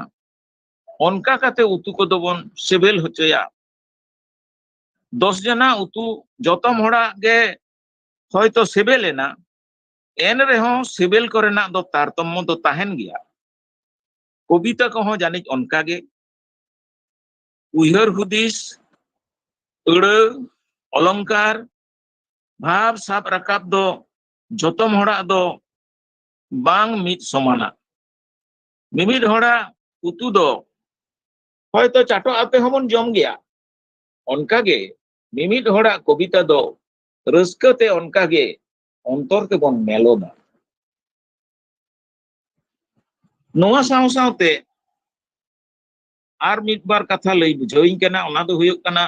ᱚᱱᱠᱟ ᱠᱟᱛᱮ ᱩᱛᱩ ᱠᱚᱫᱚ ᱵᱚᱱ ᱥᱤᱵᱤᱞ ᱦᱚᱪᱚᱭᱟ᱾ ᱫᱚᱥ ᱡᱚᱱᱟ ᱩᱛᱩ ᱡᱚᱛᱚᱢ ᱦᱚᱲᱟᱜ ᱜᱮ ᱦᱚᱭᱛᱚ ᱥᱤᱵᱤᱞ ᱮᱱᱟ, ᱮᱱ ᱨᱮᱦᱚᱸ ᱥᱤᱵᱤᱞ ᱠᱚᱨᱮᱱᱟᱜ ᱫᱚ ᱛᱟᱨᱛᱚᱢᱢᱚ ᱫᱚ ᱛᱟᱦᱮᱱ ᱜᱮᱭᱟ᱾ ᱠᱚᱵᱤᱛᱟ ᱠᱚᱦᱚᱸ ᱡᱟᱹᱱᱤᱡ ᱚᱱᱠᱟ ᱜᱮ᱾ ᱩᱭᱦᱟᱹᱨ ᱦᱩᱫᱤᱥ, ᱟᱹᱲᱟᱹ, ᱚᱞᱚᱝᱠᱟᱨ, ᱵᱷᱟᱵᱽ ᱥᱟᱵ ᱨᱟᱠᱟᱵ ᱫᱚ ᱡᱚᱛᱚᱢ ᱦᱚᱲᱟᱜ ᱫᱚ ᱵᱟᱝ ᱢᱤᱫ ᱥᱚᱢᱟᱱᱟ᱾ ᱢᱤᱢᱤᱫ ᱦᱚᱲᱟᱜ ᱩᱛᱩ ᱫᱚ ᱦᱚᱭᱛᱚ ᱪᱟᱴᱚᱜ ᱟᱛᱮ ᱦᱚᱸᱵᱚᱱ ᱡᱚᱢ ᱜᱮᱭᱟ, ᱚᱱᱠᱟᱜᱮ ᱢᱤᱢᱤᱫ ᱦᱚᱲᱟᱜ ᱠᱚᱵᱤᱛᱟ ᱫᱚ ᱨᱟᱹᱥᱠᱟᱹ ᱛᱮ ᱚᱱᱠᱟᱜᱮ ᱚᱱᱛᱚᱨ ᱛᱮᱵᱚᱱ ᱢᱮᱞᱚᱱᱟ᱾ ᱱᱚᱣᱟ ᱥᱟᱶ ᱥᱟᱶᱛᱮ ᱟᱨ ᱢᱤᱫ ᱵᱟᱨ ᱠᱟᱛᱷᱟ ᱞᱟᱹᱭ ᱵᱩᱡᱷᱟᱹᱣᱤᱧ ᱠᱟᱱᱟ, ᱚᱱᱟ ᱫᱚ ᱦᱩᱭᱩᱜ ᱠᱟᱱᱟ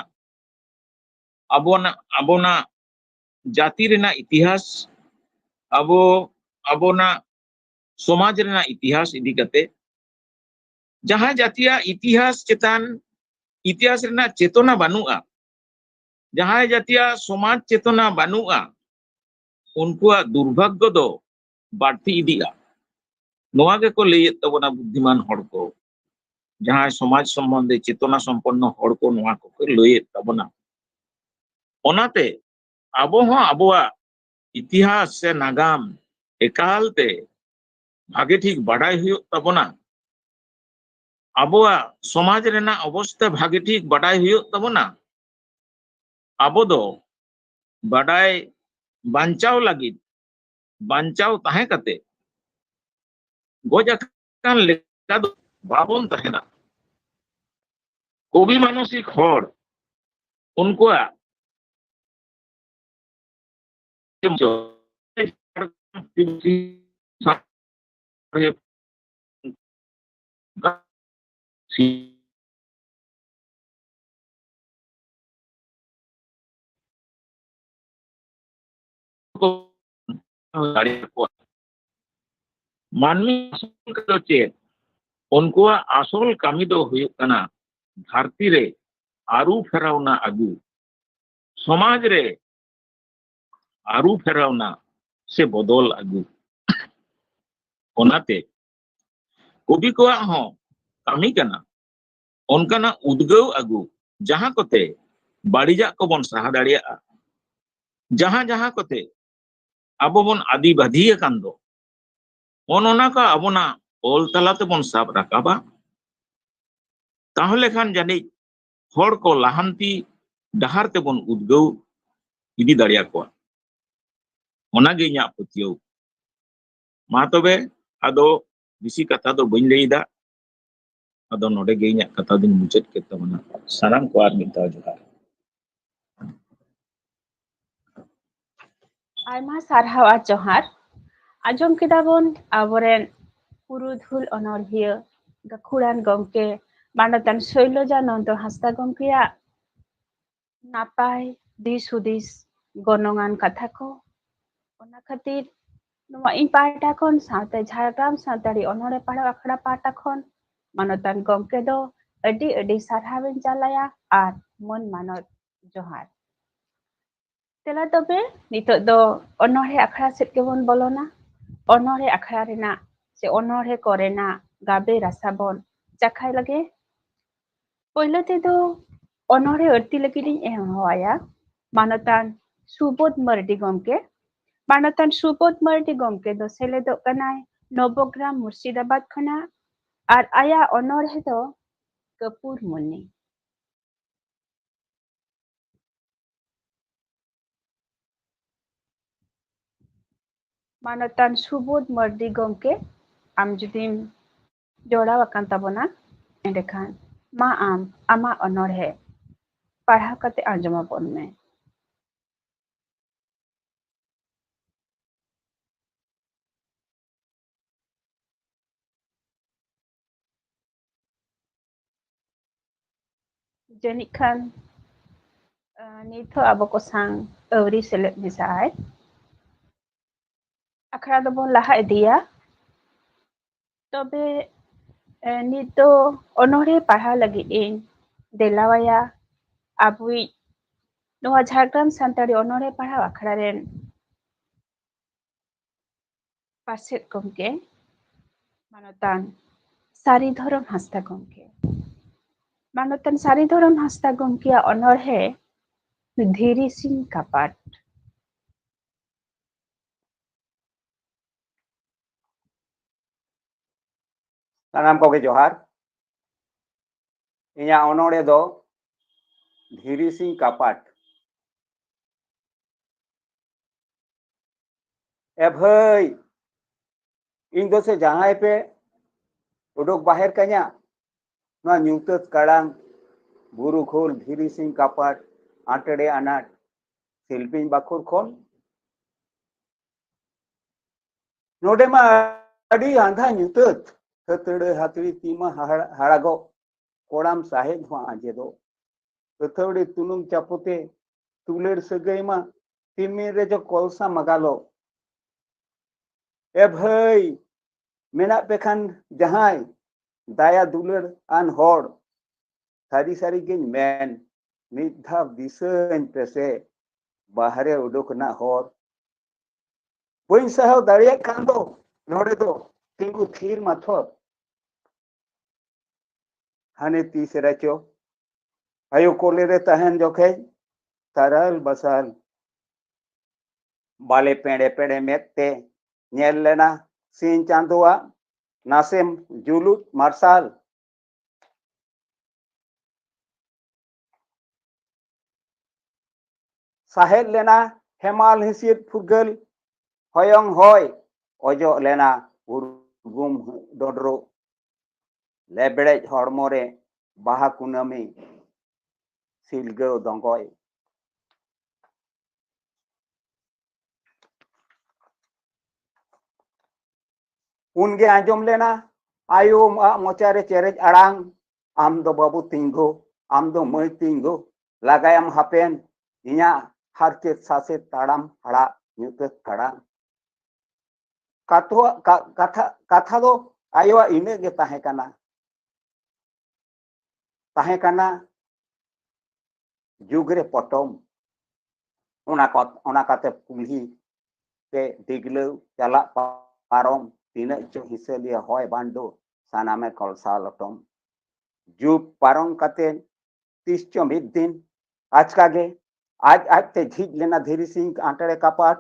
ᱟᱵᱚᱱᱟᱜ, ᱟᱵᱚᱱᱟᱜ ᱡᱟᱹᱛᱤ ᱨᱮᱱᱟᱜ ᱤᱛᱤᱦᱟᱥ, ᱟᱵᱚ, ᱟᱵᱚᱱᱟᱜ ᱥᱚᱢᱟᱡᱽ ᱨᱮᱱᱟᱜ ᱤᱛᱤᱦᱟᱥ ᱤᱫᱤ ᱠᱟᱛᱮ᱾ ᱡᱟᱦᱟᱸ ᱡᱟᱹᱛᱤᱭᱟᱜ ᱤᱛᱤᱦᱟᱥ ᱪᱮᱛᱟᱱ, ᱤᱛᱤᱦᱟᱥ ᱨᱮᱱᱟᱜ ᱪᱮᱛᱚᱱᱟ ᱵᱟᱹᱱᱩᱜᱼᱟ, ᱡᱟᱦᱟᱸᱭ ᱡᱟᱹᱛᱤᱭᱟᱜ ᱥᱚᱢᱟᱡᱽ ᱪᱮᱛᱚᱱᱟ ᱵᱟᱹᱱᱩᱜᱼᱟ, ᱩᱱᱠᱩᱣᱟᱜ ᱫᱩᱨᱵᱷᱟᱜᱽᱜᱚ ᱫᱚ ᱵᱟᱹᱲᱛᱤ ᱤᱫᱤᱜᱼᱟ᱾ ᱱᱚᱣᱟ ᱜᱮᱠᱚ ᱞᱟᱹᱭᱮᱫ ᱛᱟᱵᱚᱱᱟ ᱵᱩᱫᱽᱫᱷᱤᱢᱟᱱ ᱦᱚᱲ ᱠᱚ, ᱡᱟᱦᱟᱸᱭ ᱥᱚᱢᱟᱡᱽ ᱥᱚᱢᱵᱚᱱᱫᱷᱮ ᱪᱮᱛᱚᱱᱟ ᱥᱚᱢᱯᱚᱱᱱᱚ ᱦᱚᱲ ᱠᱚ ᱱᱚᱣᱟ ᱠᱚᱠᱚ ᱞᱟᱹᱭᱮᱫ ᱛᱟᱵᱚᱱᱟ᱾ ᱚᱱᱟᱛᱮ ᱟᱵᱚ ᱦᱚᱸ ᱟᱵᱚᱣᱟᱜ ᱤᱛᱤᱦᱟᱥ ᱥᱮ ᱱᱟᱜᱟᱢ ᱮᱠᱟᱞ ᱛᱮ ᱵᱷᱟᱜᱮ ᱴᱷᱤᱠ ᱵᱟᱰᱟᱭ ᱦᱩᱭᱩᱜ ᱛᱟᱵᱚᱱᱟ᱾ ᱟᱵᱚᱣᱟᱜ ᱥᱚᱢᱟᱡᱽ ᱨᱮᱱᱟᱜ ᱚᱵᱚᱥᱛᱟ ᱵᱷᱟᱜᱮ ᱴᱷᱤᱠ ᱵᱟᱰᱟᱭ ᱦᱩᱭᱩᱜ ᱛᱟᱵᱚᱱᱟ᱾ ᱟᱵᱚ ᱫᱚ ᱵᱟᱰᱟᱭ ᱵᱟᱧᱪᱟᱣ ᱞᱟᱹᱜᱤᱫ, ᱵᱟᱧᱪᱟᱣ ᱛᱟᱦᱮᱸ ᱠᱟᱛᱮ ᱜᱚᱡ ᱟᱠᱟᱱ ᱞᱮᱠᱟ ᱫᱚ ᱵᱟᱵᱚᱱ ᱛᱟᱦᱮᱱᱟ᱾ ᱠᱚᱵᱤ ᱢᱟᱱᱚᱥᱤᱠ ᱦᱚᱲ, ᱩᱱᱠᱩᱣᱟᱜ ᱫᱟᱲᱮᱭᱟᱠᱚᱣᱟ᱾ ᱢᱟᱹᱱᱢᱤ ᱟᱥᱚᱞ ᱠᱟᱹᱢᱤ ᱫᱚ ᱪᱮᱫ? ᱩᱱᱠᱩᱣᱟᱜ ᱟᱥᱚᱞ ᱠᱟᱹᱢᱤ ᱫᱚ ᱦᱩᱭᱩᱜ ᱠᱟᱱᱟ ᱫᱷᱟᱹᱨᱛᱤ ᱨᱮ ᱟᱹᱨᱩ ᱯᱷᱮᱨᱟᱣᱱᱟ ᱟᱹᱜᱩ, ᱥᱚᱢᱟᱡᱽ ᱨᱮ ᱟᱹᱨᱩ ᱯᱷᱮᱨᱟᱣᱱᱟ ᱥᱮ ᱵᱚᱫᱚᱞ ᱟᱹᱜᱩ᱾ ᱚᱱᱟᱛᱮ ᱠᱚᱵᱤ ᱠᱚᱣᱟᱜ ᱦᱚᱸ ᱠᱟᱹᱢᱤ ᱠᱟᱱᱟ ᱚᱱᱠᱟᱱᱟᱜ ᱩᱫᱽᱜᱟᱹᱣ ᱟᱹᱜᱩ, ᱡᱟᱦᱟᱸ ᱠᱚᱛᱮ ᱵᱟᱹᱲᱤᱡᱟᱜ ᱠᱚᱵᱚᱱ ᱥᱟᱦᱟ ᱫᱟᱲᱮᱭᱟᱜᱼᱟ, ᱡᱟᱦᱟᱸ ᱡᱟᱦᱟᱸ ᱠᱚᱛᱮ ᱟᱵᱚ ᱵᱚᱱ ᱟᱹᱫᱤ ᱵᱟᱹᱫᱷᱤ ᱟᱠᱟᱱ ᱫᱚ, ᱚᱱ ᱚᱱᱟ ᱠᱚ ᱟᱵᱚᱱᱟᱜ ᱚᱞ ᱛᱟᱞᱟ ᱛᱮᱵᱚᱱ ᱥᱟᱵ ᱨᱟᱠᱟᱵᱟ, ᱛᱟᱦᱚᱞᱮ ᱠᱷᱟᱱ ᱡᱟᱹᱱᱤᱡ ᱦᱚᱲ ᱠᱚ ᱞᱟᱦᱟᱱᱛᱤ ᱰᱟᱦᱟᱨ ᱛᱮᱵᱚᱱ ᱩᱫᱽᱜᱟᱹᱣ ᱤᱫᱤ ᱫᱟᱲᱮᱭᱟᱠᱚᱣᱟ᱾ ᱚᱱᱟᱜᱮ ᱤᱧᱟᱹᱜ ᱯᱟᱹᱛᱭᱟᱹᱣ᱾ ᱢᱟ ᱛᱚᱵᱮ, ᱟᱫᱚ ᱵᱮᱥᱤ ᱠᱟᱛᱷᱟ ᱫᱚ ᱵᱟᱹᱧ ᱞᱟᱹᱭᱫᱟ, ᱟᱫᱚ ᱱᱚᱰᱮ ᱜᱮ ᱤᱧᱟᱹᱜ ᱠᱟᱛᱷᱟ ᱫᱚᱧ ᱢᱩᱪᱟᱹᱫ ᱠᱮᱫ ᱛᱟᱵᱚᱱᱟ᱾ ᱥᱟᱱᱟᱢ ᱠᱚ ᱟᱨ ᱢᱤᱫ ᱫᱷᱟᱣ ᱡᱚᱦᱟᱨ᱾ ᱟᱭᱢᱟ ᱥᱟᱨᱦᱟᱣ ᱟᱨ ᱡᱚᱦᱟᱨ᱾ ᱟᱸᱡᱚᱢ ᱠᱮᱫᱟ ᱵᱚᱱ ᱟᱵᱚᱨᱮᱱ ᱯᱩᱨᱩᱫᱷᱩᱞ ᱚᱱᱚᱬᱦᱤᱭᱟᱹ ᱜᱟᱹᱠᱷᱩᱲᱟᱱ ᱜᱚᱢᱠᱮ ᱢᱟᱱᱚᱛᱟᱱ ᱥᱳᱭᱞᱚᱡᱟ ᱱᱚᱱᱫᱚ ᱦᱟᱸᱥᱫᱟ ᱜᱚᱢᱠᱮᱭᱟᱜ ᱱᱟᱯᱟᱭ ᱫᱤᱥ ᱦᱩᱫᱤᱥ, ᱜᱚᱱᱚᱝᱟᱱ ᱠᱟᱛᱷᱟ ᱠᱚ᱾ ᱚᱱᱟ ᱠᱷᱟᱹᱛᱤᱨ ᱱᱚᱣᱟ ᱤᱧ ᱯᱟᱦᱴᱟ ᱠᱷᱚᱱ ᱥᱟᱶᱛᱮ ᱡᱷᱟᱲᱜᱨᱟᱢ ᱥᱟᱱᱛᱟᱲᱤ ᱚᱱᱚᱬᱦᱮ ᱯᱟᱲᱦᱟᱣ ᱟᱠᱷᱲᱟ ᱯᱟᱦᱴᱟ ᱠᱷᱚᱱ ᱢᱟᱱᱚᱛᱟᱱ ᱜᱚᱢᱠᱮ ᱫᱚ ᱟᱹᱰᱤ ᱟᱹᱰᱤ ᱥᱟᱨᱦᱟᱣ ᱤᱧ ᱪᱟᱞᱟᱭᱟ ᱟᱨ ᱢᱟᱹᱱ ᱢᱟᱱᱚᱛ ᱡᱚᱦᱟᱨ᱾ ᱛᱮᱞᱟ ᱛᱚᱵᱮ ᱱᱤᱛᱚᱜ ᱫᱚ ᱚᱱᱚᱬᱦᱮ ᱟᱠᱷᱲᱟ ᱥᱮᱫ ᱜᱮᱵᱚᱱ ᱵᱚᱞᱚᱱᱟ᱾ ᱚᱱᱚᱬᱦᱮ ᱟᱠᱷᱲᱟ ᱨᱮᱱᱟᱜ ᱥᱮ ᱚᱱᱚᱬᱦᱮ ᱠᱚᱨᱮᱱᱟᱜ ᱜᱟᱵᱮ ᱨᱟᱥᱟ ᱵᱚᱱ ᱪᱟᱠᱷᱟᱭ ᱞᱟᱹᱜᱤᱫ᱾ ᱯᱳᱭᱞᱳ ᱛᱮᱫᱚ ᱚᱱᱚᱬᱦᱮ ᱟᱹᱲᱛᱤ ᱞᱟᱹᱜᱤᱫ ᱤᱧ ᱮᱢ ᱦᱚᱦᱚᱣᱟᱭᱟ ᱢᱟᱱᱚᱛᱟᱱ ᱥᱩᱵᱳᱫᱷ ᱢᱟᱨᱰᱤ ᱜᱚᱢᱠᱮ᱾ ᱢᱟᱱᱚᱛᱟᱱ ᱥᱩᱵᱳᱫᱷ ᱢᱟᱨᱰᱤ ᱜᱚᱢᱠᱮ ᱫᱚ ᱥᱮᱞᱮᱫᱚᱜ ᱠᱟᱱᱟᱭ ᱱᱚᱵᱚᱜᱨᱟᱢ ᱢᱩᱨᱥᱤᱫᱟᱵᱟᱫ ᱠᱷᱚᱱᱟᱜ, ᱟᱨ ᱟᱭᱟᱜ ᱚᱱᱚᱬᱦᱮ ᱫᱚ ᱠᱟᱹᱯᱩᱨ ᱢᱩᱱᱤ᱾ ᱢᱟᱱᱚᱛᱟᱱ ᱥᱩᱵᱳᱫᱷ ᱢᱟᱨᱰᱤ ᱜᱚᱢᱠᱮ, ᱟᱢ ᱡᱩᱫᱤᱢ ᱡᱚᱲᱟᱣ ᱟᱠᱟᱱ ᱛᱟᱵᱚᱱᱟ, ᱮᱸᱰᱮᱠᱷᱟᱱ ᱢᱟ ᱟᱢ ᱟᱢᱟᱜ ᱚᱱᱚᱬᱦᱮ ᱯᱟᱲᱦᱟᱣ ᱠᱟᱛᱮ ᱟᱸᱡᱚᱢ ᱟᱵᱚᱱ ᱢᱮ᱾ ᱡᱟᱹᱱᱤᱡ ᱠᱷᱟᱱ, ᱟᱸ, ᱱᱤᱛ ᱦᱚᱸ ᱟᱵᱚ ᱠᱚ ᱥᱟᱝ ᱟᱹᱣᱨᱤ ᱥᱮᱞᱮᱫ ᱢᱮᱥᱟᱜᱼᱟᱭ᱾ ᱟᱠᱷᱲᱟ ᱫᱚᱵᱚᱱ ᱞᱟᱦᱟ ᱤᱫᱤᱭᱟ᱾ ᱛᱚᱵᱮ, ᱮ, ᱱᱤᱛ ᱫᱚ ᱚᱱᱚᱬᱦᱮ ᱯᱟᱲᱦᱟᱣ ᱞᱟᱹᱜᱤᱫ ᱤᱧ ᱫᱮᱞᱟᱣᱟᱭᱟ ᱟᱵᱚᱭᱤᱡ ᱱᱚᱣᱟ ᱡᱷᱟᱲᱜᱨᱟᱢ ᱥᱟᱱᱛᱟᱲᱤ ᱚᱱᱚᱬᱦᱮ ᱯᱟᱲᱦᱟᱣ ᱟᱠᱷᱲᱟ ᱨᱮᱱ ᱯᱟᱨᱥᱮᱛ ᱜᱚᱢᱠᱮ, ᱢᱟᱱᱚᱛᱟᱱ ᱥᱟᱹᱨᱤ ᱫᱷᱚᱨᱚᱢ ᱦᱟᱸᱥᱫᱟ ᱜᱚᱢᱠᱮ᱾ ᱢᱟᱱᱚᱛᱟᱱ ᱥᱟᱹᱨᱤ ᱫᱷᱚᱨᱚᱢ ᱦᱟᱸᱥᱫᱟ ᱜᱚᱢᱠᱮᱭᱟᱜ ᱚᱱᱚᱬᱦᱮ ᱫᱷᱤᱨᱤ ᱥᱤᱧ ᱠᱟᱯᱟᱴ᱾ ᱥᱟᱱᱟᱢ ᱠᱚᱜᱮ ᱡᱚᱦᱟᱨ᱾ ᱤᱧᱟᱹᱜ ᱚᱱᱚᱬᱦᱮ ᱫᱚ ᱫᱷᱤᱨᱤ ᱥᱤᱧ ᱠᱟᱯᱟᱴ᱾ ᱮ ᱵᱷᱟᱹᱭ, ᱤᱧ ᱫᱚ ᱥᱮ ᱡᱟᱦᱟᱸᱭ ᱯᱮ ᱩᱰᱩᱠ ᱵᱟᱦᱮᱨ ᱠᱟᱹᱧᱟ, ᱱᱚᱣᱟ ᱧᱩᱛᱟᱹᱛ ᱠᱟᱲᱟᱝ, ᱵᱩᱨᱩ ᱠᱷᱳᱞ, ᱫᱷᱤᱨᱤ ᱥᱤᱧ ᱠᱟᱯᱟᱴ, ᱟᱸᱴᱲᱮ ᱟᱱᱟᱴ, ᱥᱤᱞᱯᱤᱧ ᱵᱟᱠᱷᱳᱞ ᱠᱷᱚᱱ᱾ ᱱᱚᱰᱮ ᱢᱟ ᱟᱹᱰᱤ ᱟᱸᱫᱷᱟ ᱧᱩᱛᱟᱹᱛ, ᱦᱟᱹᱛᱲᱟᱹ ᱦᱟᱹᱛᱲᱤ ᱛᱤ ᱢᱟ ᱦᱟᱦᱟᱲ-, ᱦᱟᱲᱟᱜᱚᱜ, ᱠᱚᱲᱟᱢ ᱥᱟᱦᱮᱫ ᱦᱚᱸ ᱟᱸᱡᱮᱫᱚᱜ᱾ ᱟᱹᱛᱷᱟᱹᱣᱲᱤ ᱛᱩᱱᱩᱢ ᱪᱟᱯᱚᱛᱮ ᱫᱩᱞᱟᱹᱲ ᱥᱟᱹᱜᱟᱹᱭ ᱢᱟ ᱛᱤᱢᱤᱱ ᱨᱮ ᱡᱚ ᱠᱚᱞᱥᱟ ᱢᱟᱜᱟᱞᱚᱜ᱾ ᱮ ᱵᱷᱟᱹᱭ, ᱢᱮᱱᱟᱜ ᱯᱮ ᱠᱷᱟᱱ ᱡᱟᱦᱟᱸᱭ ᱫᱟᱭᱟ ᱫᱩᱞᱟᱹᱲ ᱟᱱ ᱦᱚᱲ, ᱥᱟᱹᱨᱤ ᱥᱟᱹᱨᱤ ᱜᱤᱧ ᱢᱮᱱ, ᱢᱤᱫ ᱫᱷᱟᱣ ᱫᱤᱥᱟᱹᱧ ᱯᱮᱥᱮ, ᱵᱟᱦᱨᱮ ᱩᱰᱩᱠ ᱨᱮᱱᱟᱜ ᱦᱚᱨ᱾ ᱵᱟᱹᱧ ᱥᱟᱦᱟᱣ ᱫᱟᱲᱮᱭᱟᱜ ᱠᱟᱱ ᱫᱚ ᱱᱚᱰᱮ ᱫᱚ ᱛᱤᱸᱜᱩ ᱛᱷᱤᱨ ᱢᱟᱛᱷᱚᱨ᱾ ᱦᱟᱱᱮ ᱛᱤᱥ ᱨᱮᱪᱚ ᱟᱭᱳ ᱠᱚᱞᱮ ᱨᱮ ᱛᱟᱦᱮᱱ ᱡᱚᱠᱷᱮᱡ ᱛᱟᱨᱟᱞ ᱵᱟᱥᱟᱞ ᱵᱟᱞᱮ ᱯᱮᱲᱮ ᱯᱮᱲᱮ ᱢᱮᱫ ᱛᱮ ᱧᱮᱞ ᱞᱮᱱᱟ ᱥᱤᱧ ᱪᱟᱸᱫᱳᱣᱟᱜ ᱱᱟᱥᱮᱢ ᱡᱩᱞᱩᱜ ᱢᱟᱨᱥᱟᱞ᱾ ᱥᱟᱦᱮᱫ ᱞᱮᱱᱟ ᱦᱮᱢᱟᱞ ᱦᱤᱸᱥᱤᱫ ᱯᱷᱩᱨᱜᱟᱹᱞ ᱦᱚᱭᱚᱝ ᱦᱚᱭ, ᱚᱡᱚᱜ ᱞᱮᱱᱟ ᱩᱨᱜᱩᱢ ᱰᱚᱰᱨᱚ᱾ ᱞᱮᱵᱲᱮᱡ ᱦᱚᱲᱢᱚ ᱨᱮ ᱵᱟᱦᱟ ᱠᱩᱱᱟᱹᱢᱤ ᱥᱤᱞᱜᱟᱹᱣ ᱫᱚᱸᱜᱚᱭ᱾ ᱩᱱᱜᱮ ᱟᱸᱡᱚᱢ ᱞᱮᱱᱟ ᱟᱭᱳ ᱟᱜ ᱢᱚᱪᱟᱨᱮ ᱪᱮᱨᱮᱡ ᱟᱲᱟᱝ, "ᱟᱢ ᱫᱚ ᱵᱟᱹᱵᱩ ᱛᱤᱧ ᱜᱳ, ᱟᱢ ᱫᱚ ᱢᱟᱹᱭ ᱛᱤᱧ ᱜᱳ, ᱞᱟᱜᱟᱭᱟᱢ ᱦᱟᱯᱮᱱ ᱤᱧᱟᱹᱜ ᱦᱟᱨᱠᱮᱛ ᱥᱟᱥᱮᱛ ᱛᱟᱲᱟᱢ ᱦᱟᱲᱟᱜ ᱧᱩᱛᱟᱹᱛ ᱛᱟᱲᱟᱢ᱾" ᱠᱟᱛᱷᱟ, ᱠᱟ-, ᱠᱟᱛᱷᱟ, ᱠᱟᱛᱷᱟ ᱫᱚ ᱟᱭᱳᱣᱟᱜ ᱤᱱᱟᱹᱜ ᱜᱮ ᱛᱟᱦᱮᱸ ᱠᱟᱱᱟ᱾ ᱛᱟᱦᱮᱸ ᱠᱟᱱᱟ ᱡᱩᱜᱽ ᱨᱮ ᱯᱚᱴᱚᱢ᱾ ᱚᱱᱟ ᱠᱚ, ᱚᱱᱟ ᱠᱟᱛᱮ ᱠᱩᱞᱦᱤ ᱛᱮ ᱰᱤᱜᱽᱞᱟᱹᱣ ᱪᱟᱞᱟᱜ ᱯᱟᱨᱚᱢ, ᱛᱤᱱᱟᱹᱜ ᱪᱚ ᱦᱤᱥᱟᱹᱞᱤᱭᱟᱹ ᱦᱚᱭ ᱵᱟᱱᱰᱳ, ᱥᱟᱱᱟᱢᱮ ᱠᱚᱞᱥᱟ ᱞᱚᱴᱚᱢ᱾ ᱡᱩᱜᱽ ᱯᱟᱨᱚᱢ ᱠᱟᱛᱮ ᱛᱤᱥ ᱪᱚ ᱢᱤᱫ ᱫᱤᱱ ᱟᱪᱠᱟ ᱜᱮ ᱟᱡ ᱟᱡ ᱛᱮ ᱡᱷᱤᱡ ᱞᱮᱱᱟ ᱫᱷᱤᱨᱤ ᱥᱤᱧ ᱟᱸᱴᱮᱲᱮ ᱠᱟᱯᱟᱴ᱾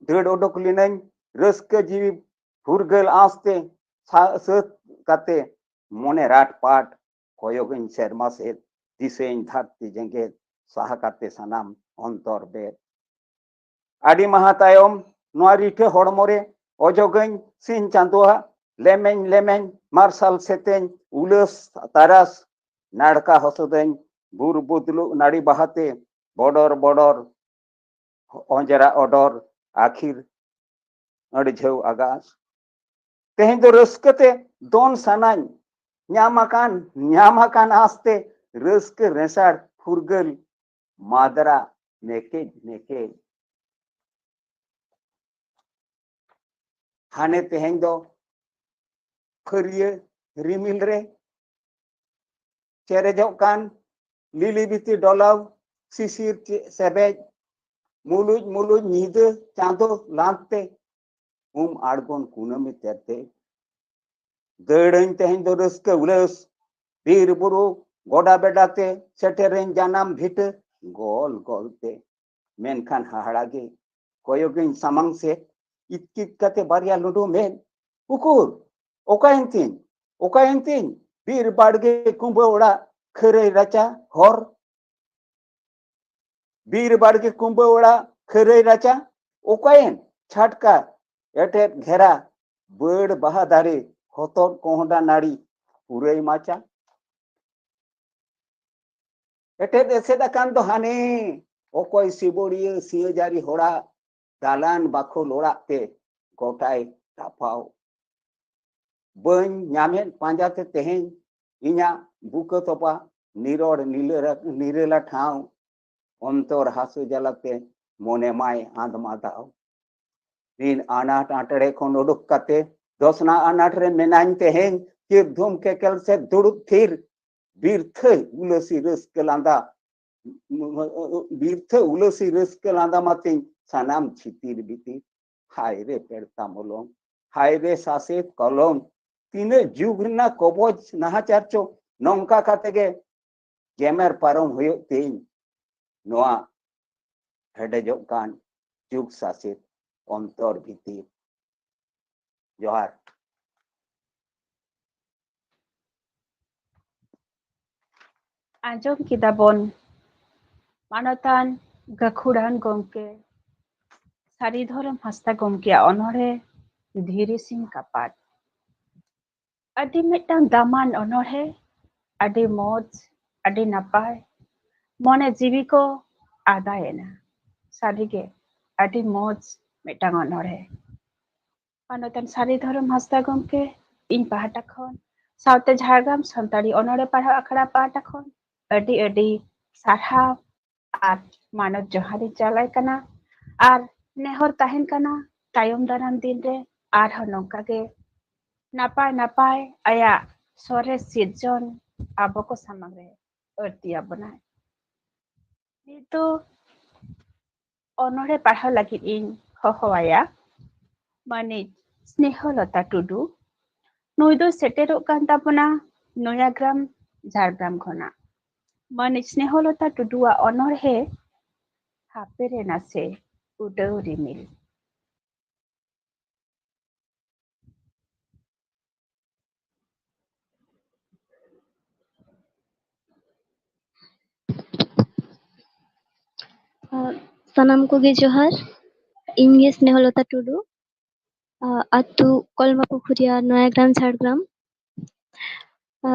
ᱫᱟᱹᱲ ᱚᱰᱚᱠ ᱞᱤᱱᱟᱹᱧ ᱨᱟᱹᱥᱠᱟᱹ ᱡᱤᱣᱤ ᱯᱷᱩᱨᱜᱟᱹᱞ ᱟᱸᱥ ᱛᱮ, ᱥᱟ-, ᱥᱟᱹᱛ ᱠᱟᱛᱮ ᱢᱚᱱᱮ ᱨᱟᱴ ᱯᱟᱴ᱾ ᱠᱚᱭᱚᱜᱟᱹᱧ ᱥᱮᱨᱢᱟ ᱥᱮᱫ, ᱫᱤᱥᱟᱹᱭᱟᱹᱧ ᱫᱷᱟᱹᱨᱛᱤ ᱡᱮᱜᱮᱛ, ᱥᱟᱦᱟ ᱠᱟᱛᱮ ᱥᱟᱱᱟᱢ ᱚᱱᱛᱚᱨ ᱵᱮᱫ᱾ ᱟᱹᱰᱤ ᱢᱟᱦᱟ ᱛᱟᱭᱚᱢ ᱱᱚᱣᱟ ᱨᱤᱴᱷᱟᱹ ᱦᱚᱲᱢᱚ ᱨᱮ ᱚᱡᱚᱜᱟᱹᱧ ᱥᱤᱧ ᱪᱟᱸᱫᱳᱣᱟᱜ ᱞᱮᱢᱮᱧ ᱞᱮᱢᱮᱧ ᱢᱟᱨᱥᱟᱞ ᱥᱮᱛᱮᱧ ᱩᱞᱟᱹᱥ ᱛᱟᱨᱟᱥ᱾ ᱱᱟᱲᱠᱟ ᱦᱚᱥᱚᱫᱟᱹᱧ ᱵᱩᱨ ᱵᱩᱫᱞᱩᱜ ᱱᱟᱹᱲᱤ ᱵᱟᱦᱟᱛᱮ ᱵᱚᱰᱚᱨ ᱵᱚᱰᱚᱨ ᱚᱸᱡᱽᱨᱟ ᱚᱰᱚᱨ ᱟᱹᱠᱷᱤᱨ ᱟᱹᱲᱡᱷᱟᱹᱣ ᱟᱜᱟᱥ᱾ ᱛᱮᱦᱮᱧ ᱫᱚ ᱨᱟᱹᱥᱠᱟᱹ ᱛᱮ ᱫᱚᱱ ᱥᱟᱱᱟᱧ, ᱧᱟᱢ ᱟᱠᱟᱱ, ᱧᱟᱢ ᱟᱠᱟᱱ ᱟᱸᱥ ᱛᱮ ᱨᱟᱹᱥᱠᱟᱹ ᱨᱮᱥᱟᱲ ᱯᱷᱩᱨᱜᱟᱹᱞ ᱢᱟᱫᱽᱨᱟ ᱱᱮᱠᱮᱡ ᱱᱮᱠᱮᱡ᱾ ᱦᱟᱱᱮ ᱛᱮᱦᱮᱧ ᱫᱚ ᱯᱷᱟᱹᱨᱭᱟᱹ ᱨᱤᱢᱤᱞ ᱨᱮ ᱪᱮᱨᱮᱡᱚᱜ ᱠᱟᱱ ᱞᱤᱞᱤ ᱵᱤᱛᱤ ᱰᱚᱞᱟᱣ ᱥᱤᱥᱤᱨ ᱪᱮ-, ᱥᱮᱵᱮᱡ, ᱢᱩᱞᱩᱡ ᱢᱩᱞᱩᱡ ᱧᱤᱫᱟᱹ ᱪᱟᱸᱫᱚ ᱞᱟᱸᱫᱽ ᱛᱮ, ᱩᱢ ᱟᱬᱜᱚᱱ ᱠᱩᱱᱟᱹᱢᱤ ᱛᱮᱨᱛᱮ᱾ ᱫᱟᱹᱲᱟᱹᱧ ᱛᱮᱦᱮᱧ ᱫᱚ ᱨᱟᱹᱥᱠᱟᱹ ᱩᱞᱟᱹᱥ, ᱵᱤᱨ ᱵᱩᱨᱩ ᱜᱚᱰᱟ ᱵᱮᱰᱟ ᱛᱮ, ᱥᱮᱴᱮᱨᱟᱹᱧ ᱡᱟᱱᱟᱢ ᱵᱷᱤᱴᱟᱹ ᱜᱚᱞ ᱜᱚᱞ ᱛᱮ᱾ ᱢᱮᱱᱠᱷᱟᱱ ᱦᱟᱦᱟᱲᱟ ᱜᱮ, ᱠᱚᱭᱚᱜᱟᱹᱧ ᱥᱟᱢᱟᱝ ᱥᱮᱫ, ᱤᱛᱠᱤᱛ ᱠᱟᱛᱮ ᱵᱟᱨᱭᱟ ᱞᱩᱰᱩ ᱢᱮᱫ, ᱩᱠᱩᱨ ᱚᱠᱟᱭᱮᱱ ᱛᱤᱧ, ᱚᱠᱟᱭᱮᱱ ᱛᱤᱧ? ᱵᱤᱨ ᱵᱟᱲᱜᱮ ᱠᱩᱸᱵᱟᱹ ᱚᱲᱟᱜ ᱠᱷᱟᱹᱨᱟᱹᱭ ᱨᱟᱪᱟ ᱦᱚᱨ, ᱵᱤᱨ ᱵᱟᱲᱜᱮ ᱠᱩᱸᱵᱟᱹ ᱚᱲᱟᱜ ᱠᱷᱟᱹᱨᱟᱹᱭ ᱨᱟᱪᱟ ᱚᱠᱟᱭᱮᱱ? ᱪᱷᱟᱴᱠᱟ ᱮᱴᱮᱫ ᱜᱷᱮᱨᱟ ᱵᱟᱹᱲ ᱵᱟᱦᱟ ᱫᱟᱨᱮ ᱦᱚᱛᱚᱫ ᱠᱚᱸᱦᱰᱟ ᱱᱟᱹᱲᱤ ᱯᱩᱨᱟᱹᱭ ᱢᱟᱪᱟ᱾ ᱮᱴᱮᱫ ᱮᱥᱮᱫ ᱟᱠᱟᱱ ᱫᱚ ᱦᱟᱱᱮ ᱚᱠᱚᱭ ᱥᱤᱵᱚᱲᱤᱭᱟᱹ ᱥᱤᱭᱟᱹᱡᱟᱹᱨᱤ ᱦᱚᱲᱟᱜ ᱫᱟᱞᱟᱱ ᱵᱟᱠᱷᱳᱞ ᱚᱲᱟᱜ ᱛᱮ ᱜᱚᱴᱟᱭ ᱛᱟᱯᱟᱣ᱾ ᱵᱟᱹᱧ ᱧᱟᱢᱮᱫ ᱯᱟᱸᱡᱟᱛᱮ ᱛᱮᱦᱮᱧ ᱤᱧᱟᱜ ᱵᱩᱠᱟᱹ ᱛᱚᱯᱟ ᱱᱤᱨᱚᱲ ᱱᱤᱞᱟᱹᱨᱟ-, ᱱᱤᱨᱟᱹᱞᱟ ᱴᱷᱟᱶ᱾ ᱚᱱᱛᱚᱨ ᱦᱟᱹᱥᱩ ᱡᱟᱞᱟᱛᱮ ᱢᱚᱱᱮ ᱢᱟᱭ ᱟᱸᱫᱽᱢᱟᱫᱟᱣ᱾ ᱨᱤᱱ ᱟᱱᱟᱴ ᱟᱸᱴᱲᱮ ᱠᱷᱚᱱ ᱩᱰᱩᱠ ᱠᱟᱛᱮ ᱫᱚᱥᱱᱟ ᱟᱱᱟᱴ ᱨᱮ ᱢᱮᱱᱟᱧ ᱛᱮᱦᱮᱧ᱾ ᱪᱮᱫ ᱫᱷᱩᱢ ᱠᱮᱠᱮᱞ ᱥᱮ ᱫᱩᱲᱩᱵ ᱛᱷᱤᱨ, ᱵᱤᱨᱛᱷᱟᱹ ᱩᱞᱟᱹᱥᱤ ᱨᱟᱹᱥᱠᱟᱹ ᱞᱟᱸᱫᱟ, ᱵᱤᱨᱛᱷᱟᱹ ᱩᱞᱟᱹᱥᱤ ᱨᱟᱹᱥᱠᱟᱹ ᱞᱟᱸᱫᱟ ᱢᱟᱛᱤᱧ ᱥᱟᱱᱟᱢ ᱪᱷᱤᱛᱤᱨ ᱵᱤᱛᱤᱨ᱾ ᱦᱟᱭ ᱨᱮ ᱯᱮᱲᱛᱟ ᱢᱚᱞᱚᱝ, ᱦᱟᱭ ᱨᱮ ᱥᱟᱥᱮᱛ ᱠᱚᱞᱚᱢ, ᱛᱤᱱᱟᱹᱜ ᱡᱩᱜᱽ ᱨᱮᱱᱟᱜ ᱠᱚᱵᱚᱡ ᱱᱟᱦᱟᱪᱟᱨ ᱪᱚ ᱱᱚᱝᱠᱟ ᱠᱟᱛᱮ ᱜᱮ ᱜᱮᱢᱮᱨ ᱯᱟᱨᱚᱢ ᱦᱩᱭᱩᱜ ᱛᱤᱧ᱾ ᱱᱚᱣᱟ ᱦᱮᱰᱮᱡᱚᱜ ᱠᱟᱱ ᱡᱩᱜᱽ ᱥᱟᱥᱮᱛ ᱚᱱᱛᱚᱨ ᱵᱷᱤᱛᱤᱨ᱾ ᱡᱚᱦᱟᱨ᱾ ᱟᱸᱡᱚᱢ ᱠᱮᱫᱟ ᱵᱚᱱ ᱢᱟᱱᱚᱛᱟᱱ ᱜᱟᱹᱠᱷᱩᱲᱟᱱ ᱜᱚᱢᱠᱮ ᱥᱟᱹᱨᱤ ᱫᱷᱚᱨᱚᱢ ᱦᱟᱸᱥᱫᱟ ᱜᱚᱢᱠᱮᱭᱟᱜ ᱚᱱᱚᱬᱦᱮ ᱫᱷᱤᱨᱤ ᱥᱤᱧ ᱠᱟᱯᱟᱫ᱾ ᱟᱹᱰᱤ ᱢᱤᱫᱴᱟᱝ ᱫᱟᱢᱟᱱ ᱚᱱᱚᱬᱦᱮ, ᱟᱹᱰᱤ ᱢᱚᱡᱽ, ᱟᱹᱰᱤ ᱱᱟᱯᱟᱭ, ᱢᱚᱱᱮ ᱡᱤᱣᱤ ᱠᱚ ᱟᱫᱟᱭᱮᱱᱟ᱾ ᱥᱟᱹᱨᱤᱜᱮ ᱟᱹᱰᱤ ᱢᱚᱡᱽ ᱢᱤᱫᱴᱟᱝ ᱚᱱᱚᱬᱦᱮ᱾ ᱢᱟᱱᱚᱛᱟᱱ ᱥᱟᱹᱨᱤ ᱫᱷᱚᱨᱚᱢ ᱦᱟᱸᱥᱫᱟ ᱜᱚᱢᱠᱮ, ᱤᱧ ᱯᱟᱦᱴᱟ ᱠᱷᱚᱱ, ᱥᱟᱶᱛᱮ ᱡᱷᱟᱲᱜᱨᱟᱢ ᱥᱟᱱᱛᱟᱲᱤ ᱚᱱᱚᱬᱦᱮ ᱯᱟᱲᱦᱟᱣ ᱟᱠᱷᱲᱟ ᱯᱟᱦᱴᱟ ᱠᱷᱚᱱ ᱟᱹᱰᱤ ᱟᱹᱰᱤ ᱥᱟᱨᱦᱟᱣ ᱟᱨ ᱢᱟᱱᱚᱛ ᱡᱚᱦᱟᱨ ᱤᱧ ᱪᱟᱞᱟᱭ ᱠᱟᱱᱟ᱾ ᱟᱨ ᱱᱮᱦᱚᱨ ᱛᱟᱦᱮᱱ ᱠᱟᱱᱟ, ᱛᱟᱭᱚᱢ ᱫᱟᱨᱟᱢ ᱫᱤᱱ ᱨᱮ ᱟᱨᱦᱚᱸ ᱱᱚᱝᱠᱟ ᱜᱮ ᱱᱟᱯᱟᱭ ᱱᱟᱯᱟᱭ ᱟᱭᱟᱜ ᱥᱚᱨᱮᱥ ᱥᱤᱨᱡᱚᱱ ᱟᱵᱚ ᱠᱚ ᱥᱟᱢᱟᱝ ᱨᱮ ᱟᱹᱲᱛᱤ ᱟᱵᱚᱱᱟᱭ᱾ ᱱᱤᱛ ᱫᱚ ᱚᱱᱚᱬᱦᱮ ᱯᱟᱲᱦᱟᱣ ᱞᱟᱹᱜᱤᱫ ᱤᱧ ᱦᱚᱦᱚᱣᱟᱭᱟ ᱢᱟᱹᱱᱤᱡ ᱥᱱᱮᱦᱚᱞᱚᱛᱟ ᱴᱩᱰᱩ᱾ ᱱᱩᱭ ᱫᱚ ᱥᱮᱴᱮᱨᱚᱜ ᱠᱟᱱ ᱛᱟᱵᱚᱱᱟ ᱱᱚᱭᱟᱜᱨᱟᱢ, ᱡᱷᱟᱲᱜᱨᱟᱢ ᱠᱷᱚᱱᱟᱜ᱾ ᱢᱟᱹᱱᱤᱡ ᱥᱱᱮᱦᱚᱞᱚᱛᱟ ᱴᱩᱰᱩᱣᱟᱜ ᱚᱱᱚᱬᱦᱮ ᱦᱟᱯᱮ ᱨᱮ ᱱᱟᱥᱮ ᱩᱰᱟᱹᱣ ᱨᱤᱢᱤᱞ᱾ ᱥᱟᱱᱟᱢ ᱠᱚᱜᱮ ᱡᱚᱦᱟᱨ᱾ ᱤᱧ ᱜᱮ ᱥᱱᱮᱦᱚᱞᱚᱛᱟ ᱴᱩᱰᱩ, ᱟ, ᱟᱹᱛᱩ ᱠᱚᱞᱢᱟ ᱯᱩᱠᱷᱩᱨᱤᱭᱟ, ᱱᱚᱭᱟᱜᱨᱟᱢ, ᱡᱷᱟᱲᱜᱨᱟᱢ᱾ ᱟ,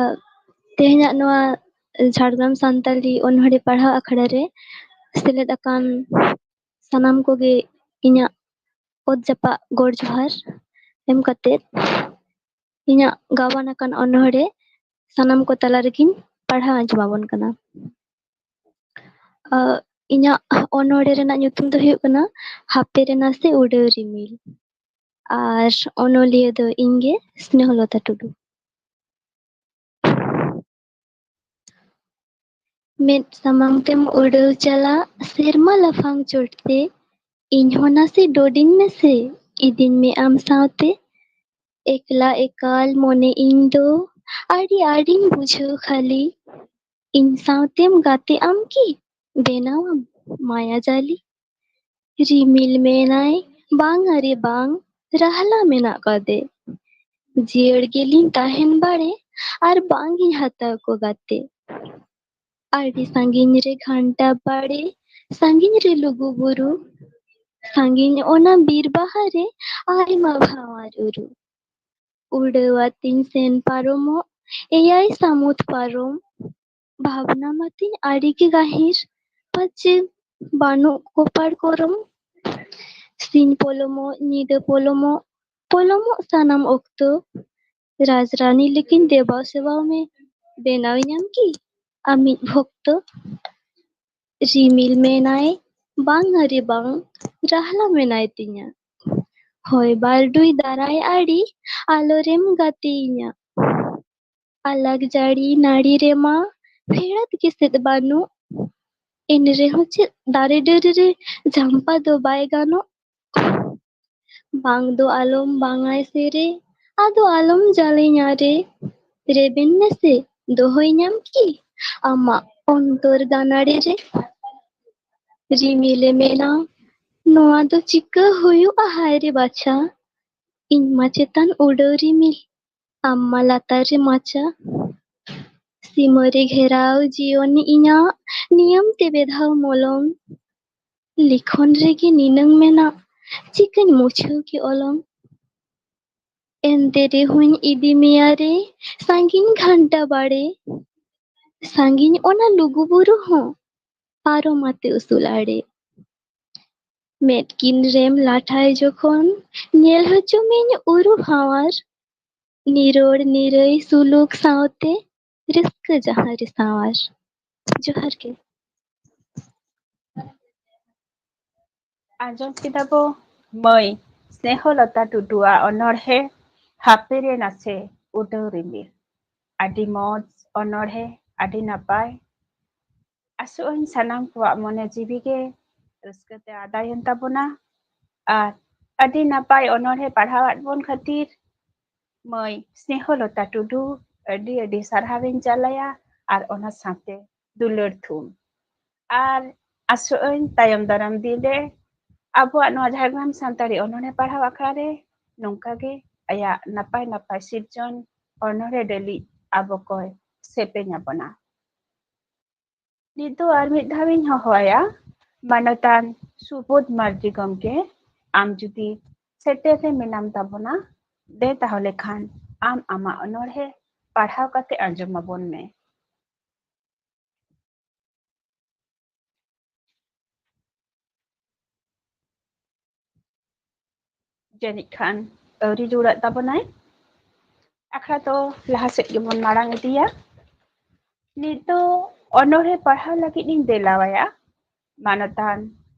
ᱛᱮᱦᱮᱧᱟᱜ ᱱᱚᱣᱟ ᱡᱷᱟᱲᱜᱨᱟᱢ ᱥᱟᱱᱛᱟᱲᱤ ᱚᱱᱚᱬᱦᱮ ᱯᱟᱲᱦᱟᱣ ᱟᱠᱷᱲᱟ ᱨᱮ ᱥᱮᱞᱮᱫ ᱟᱠᱟᱱ ᱥᱟᱱᱟᱢ ᱠᱚᱜᱮ ᱤᱧᱟᱹᱜ ᱚᱛ ᱡᱟᱯᱟᱜ ᱜᱚᱰ ᱡᱚᱦᱟᱨ ᱮᱢ ᱠᱟᱛᱮ, ᱤᱧᱟᱹᱜ ᱜᱟᱵᱟᱱ ᱟᱠᱟᱱ ᱚᱱᱚᱬᱦᱮ ᱥᱟᱱᱟᱢ ᱠᱚ ᱛᱟᱞᱟ ᱨᱮᱜᱤᱧ ᱯᱟᱲᱦᱟᱣ ᱟᱸᱡᱚᱢ ᱟᱵᱚᱱ ᱠᱟᱱᱟ᱾ ᱟ, ᱤᱧᱟᱹᱜ ᱚᱱᱚᱬᱦᱮ ᱨᱮᱱᱟᱜ ᱧᱩᱛᱩᱢ ᱫᱚ ᱦᱩᱭᱩᱜ ᱠᱟᱱᱟ ᱦᱟᱯᱮ ᱨᱮ ᱱᱟᱥᱮ ᱩᱰᱟᱹᱣ ᱨᱤᱢᱤᱞ, ᱟᱨ ᱚᱱᱚᱞᱤᱭᱟᱹ ᱫᱚ ᱤᱧ ᱜᱮ, ᱥᱱᱮᱦᱚᱞᱚᱛᱟ ᱴᱩᱰᱩ᱾ ᱢᱮᱫ ᱥᱟᱢᱟᱝ ᱛᱮᱢ ᱩᱰᱟᱹᱣ ᱪᱟᱞᱟᱜ ᱥᱮᱨᱢᱟ ᱞᱟᱯᱷᱟᱝ ᱪᱚᱴ ᱛᱮ, ᱤᱧ ᱦᱚᱸ ᱱᱟᱥᱮ ᱰᱚᱰᱤᱧ ᱢᱮᱥᱮ, ᱤᱫᱤᱧ ᱢᱮ ᱟᱢ ᱥᱟᱶᱛᱮ᱾ ᱮᱠᱞᱟ ᱮᱠᱟᱞ ᱢᱚᱱᱮ ᱤᱧ ᱫᱚ ᱟᱹᱰᱤ ᱟᱹᱰᱤᱧ ᱵᱩᱡᱷᱟᱹᱣ ᱠᱷᱟᱹᱞᱤ᱾ ᱤᱧ ᱥᱟᱶᱛᱮᱢ ᱜᱟᱛᱮᱜ ᱟᱢ ᱠᱤ? ᱵᱮᱱᱟᱣᱟᱢ ᱢᱟᱭᱟ ᱡᱟᱹᱞᱤ᱾ ᱨᱤᱢᱤᱞ ᱢᱮᱱᱟᱭ, ᱵᱟᱝᱟ ᱨᱮ ᱵᱟᱝ, ᱨᱟᱦᱞᱟ ᱢᱮᱱᱟᱜ ᱠᱟᱫᱮ᱾ ᱡᱤᱭᱟᱹᱲ ᱜᱮᱞᱤᱧ ᱛᱟᱦᱮᱱ ᱵᱟᱲᱮ, ᱟᱨ ᱵᱟᱝ ᱤᱧ ᱦᱟᱛᱟᱣ ᱠᱚ ᱜᱟᱛᱮ᱾ ᱟᱹᱰᱤ ᱥᱟᱺᱜᱤᱧ ᱨᱮ ᱜᱷᱟᱱᱴᱟ ᱵᱟᱲᱮ, ᱥᱟᱺᱜᱤᱧ ᱨᱮ ᱞᱩᱜᱩ ᱵᱩᱨᱩ, ᱥᱟᱺᱜᱤᱧ ᱚᱱᱟ ᱵᱤᱨ ᱵᱟᱦᱟ ᱨᱮ ᱟᱭᱢᱟ ᱵᱷᱟᱶᱟᱨ ᱩᱨᱩ᱾ ᱩᱰᱟᱹᱣ ᱟᱛᱤᱧ ᱥᱮᱱ ᱯᱟᱨᱚᱢᱚᱜ ᱮᱭᱟᱭ ᱥᱟᱹᱢᱩᱫ ᱯᱟᱨᱚᱢ᱾ ᱵᱷᱟᱵᱽᱱᱟ ᱢᱟᱛᱤᱧ ᱟᱹᱰᱤ ᱜᱮ ᱜᱟᱹᱦᱤᱨ, ᱯᱟᱪᱮ ᱵᱟᱹᱱᱩᱜ ᱠᱚᱯᱟᱲ ᱠᱚᱨᱚᱢ᱾ ᱥᱤᱧ ᱯᱚᱞᱚᱢᱚᱜ, ᱧᱤᱫᱟᱹ ᱯᱚᱞᱚᱢᱚᱜ, ᱯᱚᱞᱚᱢᱚᱜ ᱥᱟᱱᱟᱢ ᱚᱠᱛᱚ᱾ ᱨᱟᱡᱽᱨᱟᱱᱤ ᱞᱮᱠᱟᱧ ᱫᱮᱵᱟ ᱥᱮᱵᱟ ᱢᱮ, ᱵᱮᱱᱟᱣᱤᱧᱟᱢ ᱠᱤ ᱟᱢᱤᱡ ᱵᱷᱚᱠᱛᱚ? ᱨᱤᱢᱤᱞ ᱢᱮᱱᱟᱭ, ᱵᱟᱝ ᱟᱨᱮ ᱵᱟᱝ, ᱨᱟᱦᱞᱟ ᱢᱮᱱᱟᱭ ᱛᱤᱧᱟ᱾ ᱦᱚᱭ ᱵᱟᱹᱨᱰᱩᱭ ᱫᱟᱨᱟᱭ ᱟᱹᱰᱤ, ᱟᱞᱚᱨᱮᱢ ᱜᱟᱛᱮᱭᱤᱧᱟ᱾ ᱟᱞᱟᱠ ᱡᱟᱹᱲᱤ ᱱᱟᱹᱲᱤ ᱨᱮᱢᱟ ᱯᱷᱮᱲᱟᱛ ᱜᱮ ᱥᱮᱫ ᱵᱟᱹᱱᱩᱜ᱾ ᱮᱱ ᱨᱮᱦᱚᱸ ᱪᱮᱫ ᱫᱟᱨᱮ ᱰᱟᱹᱨ ᱨᱮ ᱡᱷᱟᱢᱯᱟ ᱫᱚ ᱵᱟᱭ ᱜᱟᱱᱚᱜ? ᱵᱟᱝ ᱫᱚ ᱟᱞᱚᱢ ᱵᱟᱝᱟᱭ ᱥᱮᱨᱮ, ᱟᱫᱚ ᱟᱞᱚᱢ ᱡᱟᱞᱮᱧᱟ ᱨᱮ᱾ ᱨᱮᱵᱮᱱ ᱢᱮᱥᱮ, ᱫᱚᱦᱚᱭᱧᱟᱢ ᱠᱤ ᱟᱢᱟᱜ ᱚᱱᱛᱚᱨ ᱜᱟᱱᱟᱲᱮ ᱨᱮ? ᱨᱤᱢᱤᱞᱮ ᱢᱮᱱᱟ, ᱱᱚᱣᱟ ᱫᱚ ᱪᱤᱠᱟᱹ ᱦᱩᱭᱩᱜᱼᱟ ᱦᱟᱭ ᱨᱮ ᱵᱟᱪᱷᱟ? ᱤᱧ ᱢᱟ ᱪᱮᱛᱟᱱ ᱩᱰᱟᱹᱣ ᱨᱤᱢᱤᱞ, ᱟᱢ ᱢᱟ ᱞᱟᱛᱟᱨ ᱨᱮ ᱢᱟᱪᱟ᱾ ᱥᱤᱢᱟᱹ ᱨᱮ ᱜᱷᱮᱨᱟᱣ ᱡᱤᱭᱚᱱ ᱤᱧᱟᱹᱜ, ᱱᱤᱭᱟᱹᱢ ᱛᱮ ᱵᱮᱫᱷᱟᱣ ᱢᱚᱞᱚᱝ᱾ ᱞᱤᱠᱷᱚᱱ ᱨᱮᱜᱮ ᱱᱤᱱᱟᱹᱝ ᱢᱮᱱᱟᱜ, ᱪᱤᱠᱟᱹᱧ ᱢᱩᱪᱷᱟᱹᱣ ᱠᱮ ᱚᱞᱚᱝ? ᱮᱱᱛᱮ ᱨᱮᱦᱚᱸᱧ ᱤᱫᱤ ᱢᱮᱭᱟ ᱨᱮ, ᱥᱟᱺᱜᱤᱧ ᱜᱷᱟᱱᱴᱟ ᱵᱟᱲᱮ᱾ ᱥᱟᱺᱜᱤᱧ ᱚᱱᱟ ᱞᱩᱜᱩ ᱵᱩᱨᱩ ᱦᱚᱸ, ᱯᱟᱨᱚᱢ ᱟᱛᱮ ᱩᱥᱩᱞ ᱟᱲᱮ᱾ ᱢᱮᱫ ᱠᱤᱱ ᱨᱮᱢ ᱞᱟᱴᱷᱟᱭ ᱡᱚᱠᱷᱚᱱ, ᱧᱮᱞ ᱦᱚᱪᱚ ᱢᱮᱧ ᱩᱨᱩ ᱦᱟᱣᱟᱨ᱾ ᱱᱤᱨᱚᱲ ᱱᱤᱨᱟᱹᱭ ᱥᱩᱞᱩᱠ ᱥᱟᱶᱛᱮ, ᱨᱟᱹᱥᱠᱟᱹ ᱡᱟᱦᱟᱸ ᱨᱮ ᱥᱟᱶᱟᱨ᱾ ᱡᱚᱦᱟᱨ ᱜᱮ᱾ ᱟᱸᱡᱚᱢ ᱠᱮᱫᱟ ᱵᱚ ᱢᱟᱹᱭ ᱥᱱᱮᱦᱚᱞᱚᱛᱟ ᱴᱩᱰᱩᱣᱟᱜ ᱚᱱᱚᱬᱦᱮ ᱦᱟᱯᱮ ᱨᱮ ᱱᱟᱥᱮ ᱩᱰᱟᱹᱣ ᱨᱤᱢᱤᱞ᱾ ᱟᱹᱰᱤ ᱢᱚᱡᱽ ᱚᱱᱚᱬᱦᱮ, ᱟᱹᱰᱤ ᱱᱟᱯᱟᱭ᱾ ᱟᱥᱚᱜ ᱟᱹᱧ ᱥᱟᱱᱟᱢ ᱠᱚᱣᱟᱜ ᱢᱚᱱᱮ ᱡᱤᱣᱤ ᱜᱮ ᱨᱟᱹᱥᱠᱟᱹ ᱛᱮ ᱟᱫᱟᱭᱮᱱ ᱛᱟᱵᱚᱱᱟ᱾ ᱟᱨ ᱟᱹᱰᱤ ᱱᱟᱯᱟᱭ ᱚᱱᱚᱬᱦᱮ ᱯᱟᱲᱦᱟᱣᱟᱫ ᱵᱚᱱ ᱠᱷᱟᱹᱛᱤᱨ ᱢᱟᱹᱭ ᱥᱱᱮᱦᱚᱞᱚᱛᱟ ᱴᱩᱰᱩ ᱟᱹᱰᱤ ᱟᱹᱰᱤ ᱥᱟᱨᱦᱟᱣᱤᱧ ᱪᱟᱞᱟᱭᱟ, ᱟᱨ ᱚᱱᱟ ᱥᱟᱶᱛᱮ ᱫᱩᱞᱟᱹᱲ ᱛᱷᱩᱢ᱾ ᱟᱨ ᱟᱥᱚᱜ ᱟᱹᱧ ᱛᱟᱭᱚᱢ ᱫᱟᱨᱟᱢ ᱫᱤᱱ ᱨᱮ ᱟᱵᱚᱣᱟᱜ ᱱᱚᱣᱟ ᱡᱷᱟᱲᱜᱨᱟᱢ ᱥᱟᱱᱛᱟᱲᱤ ᱚᱱᱚᱬᱦᱮ ᱯᱟᱲᱦᱟᱣ ᱟᱠᱷᱲᱟ ᱨᱮ ᱱᱚᱝᱠᱟ ᱜᱮ ᱟᱭᱟᱜ ᱱᱟᱯᱟᱭ ᱱᱟᱯᱟᱭ ᱥᱤᱨᱡᱚᱱ ᱚᱱᱚᱬᱦᱮ ᱰᱟᱹᱞᱤᱡ ᱟᱵᱚ ᱠᱚᱭ ᱥᱮᱯᱮᱧ ᱟᱵᱚᱱᱟ᱾ ᱱᱤᱛ ᱫᱚ ᱟᱨ ᱢᱤᱫ ᱫᱷᱟᱣ ᱤᱧ ᱦᱚᱦᱚᱣᱟᱭᱟ ᱢᱟᱱᱚᱛᱟᱱ ᱥᱩᱵᱳᱫᱷ ᱢᱟᱨᱰᱤ ᱜᱚᱢᱠᱮ, ᱟᱢ ᱡᱩᱫᱤ ᱥᱮᱴᱮᱨ ᱨᱮ ᱢᱮᱱᱟᱢ ᱛᱟᱵᱚᱱᱟ, ᱫᱮ ᱛᱟᱦᱚᱞᱮ ᱠᱷᱟᱱ ᱟᱢ ᱟᱢᱟᱜ ᱚᱱᱚᱬᱦᱮ ᱯᱟᱲᱦᱟᱣ ᱠᱟᱛᱮ ᱟᱸᱡᱚᱢ ᱟᱵᱚᱱ ᱢᱮ᱾ ᱡᱟᱹᱱᱤᱡ ᱠᱷᱟᱱ ᱟᱹᱣᱨᱤ ᱨᱩᱣᱟᱹᱲᱚᱜ ᱛᱟᱵᱚᱱᱟᱭ᱾ ᱟᱠᱷᱲᱟ ᱫᱚ ᱞᱟᱦᱟ ᱥᱮᱫ ᱜᱮᱵᱚᱱ ᱢᱟᱲᱟᱝ ᱤᱫᱤᱭᱟ᱾ ᱱᱤᱛ ᱫᱚ ᱚᱱᱚᱬᱦᱮ ᱯᱟᱲᱦᱟᱣ ᱞᱟᱹᱜᱤᱫ ᱤᱧ ᱫᱮᱞᱟᱣᱟᱭᱟ ᱢᱟᱱᱚᱛᱟᱱ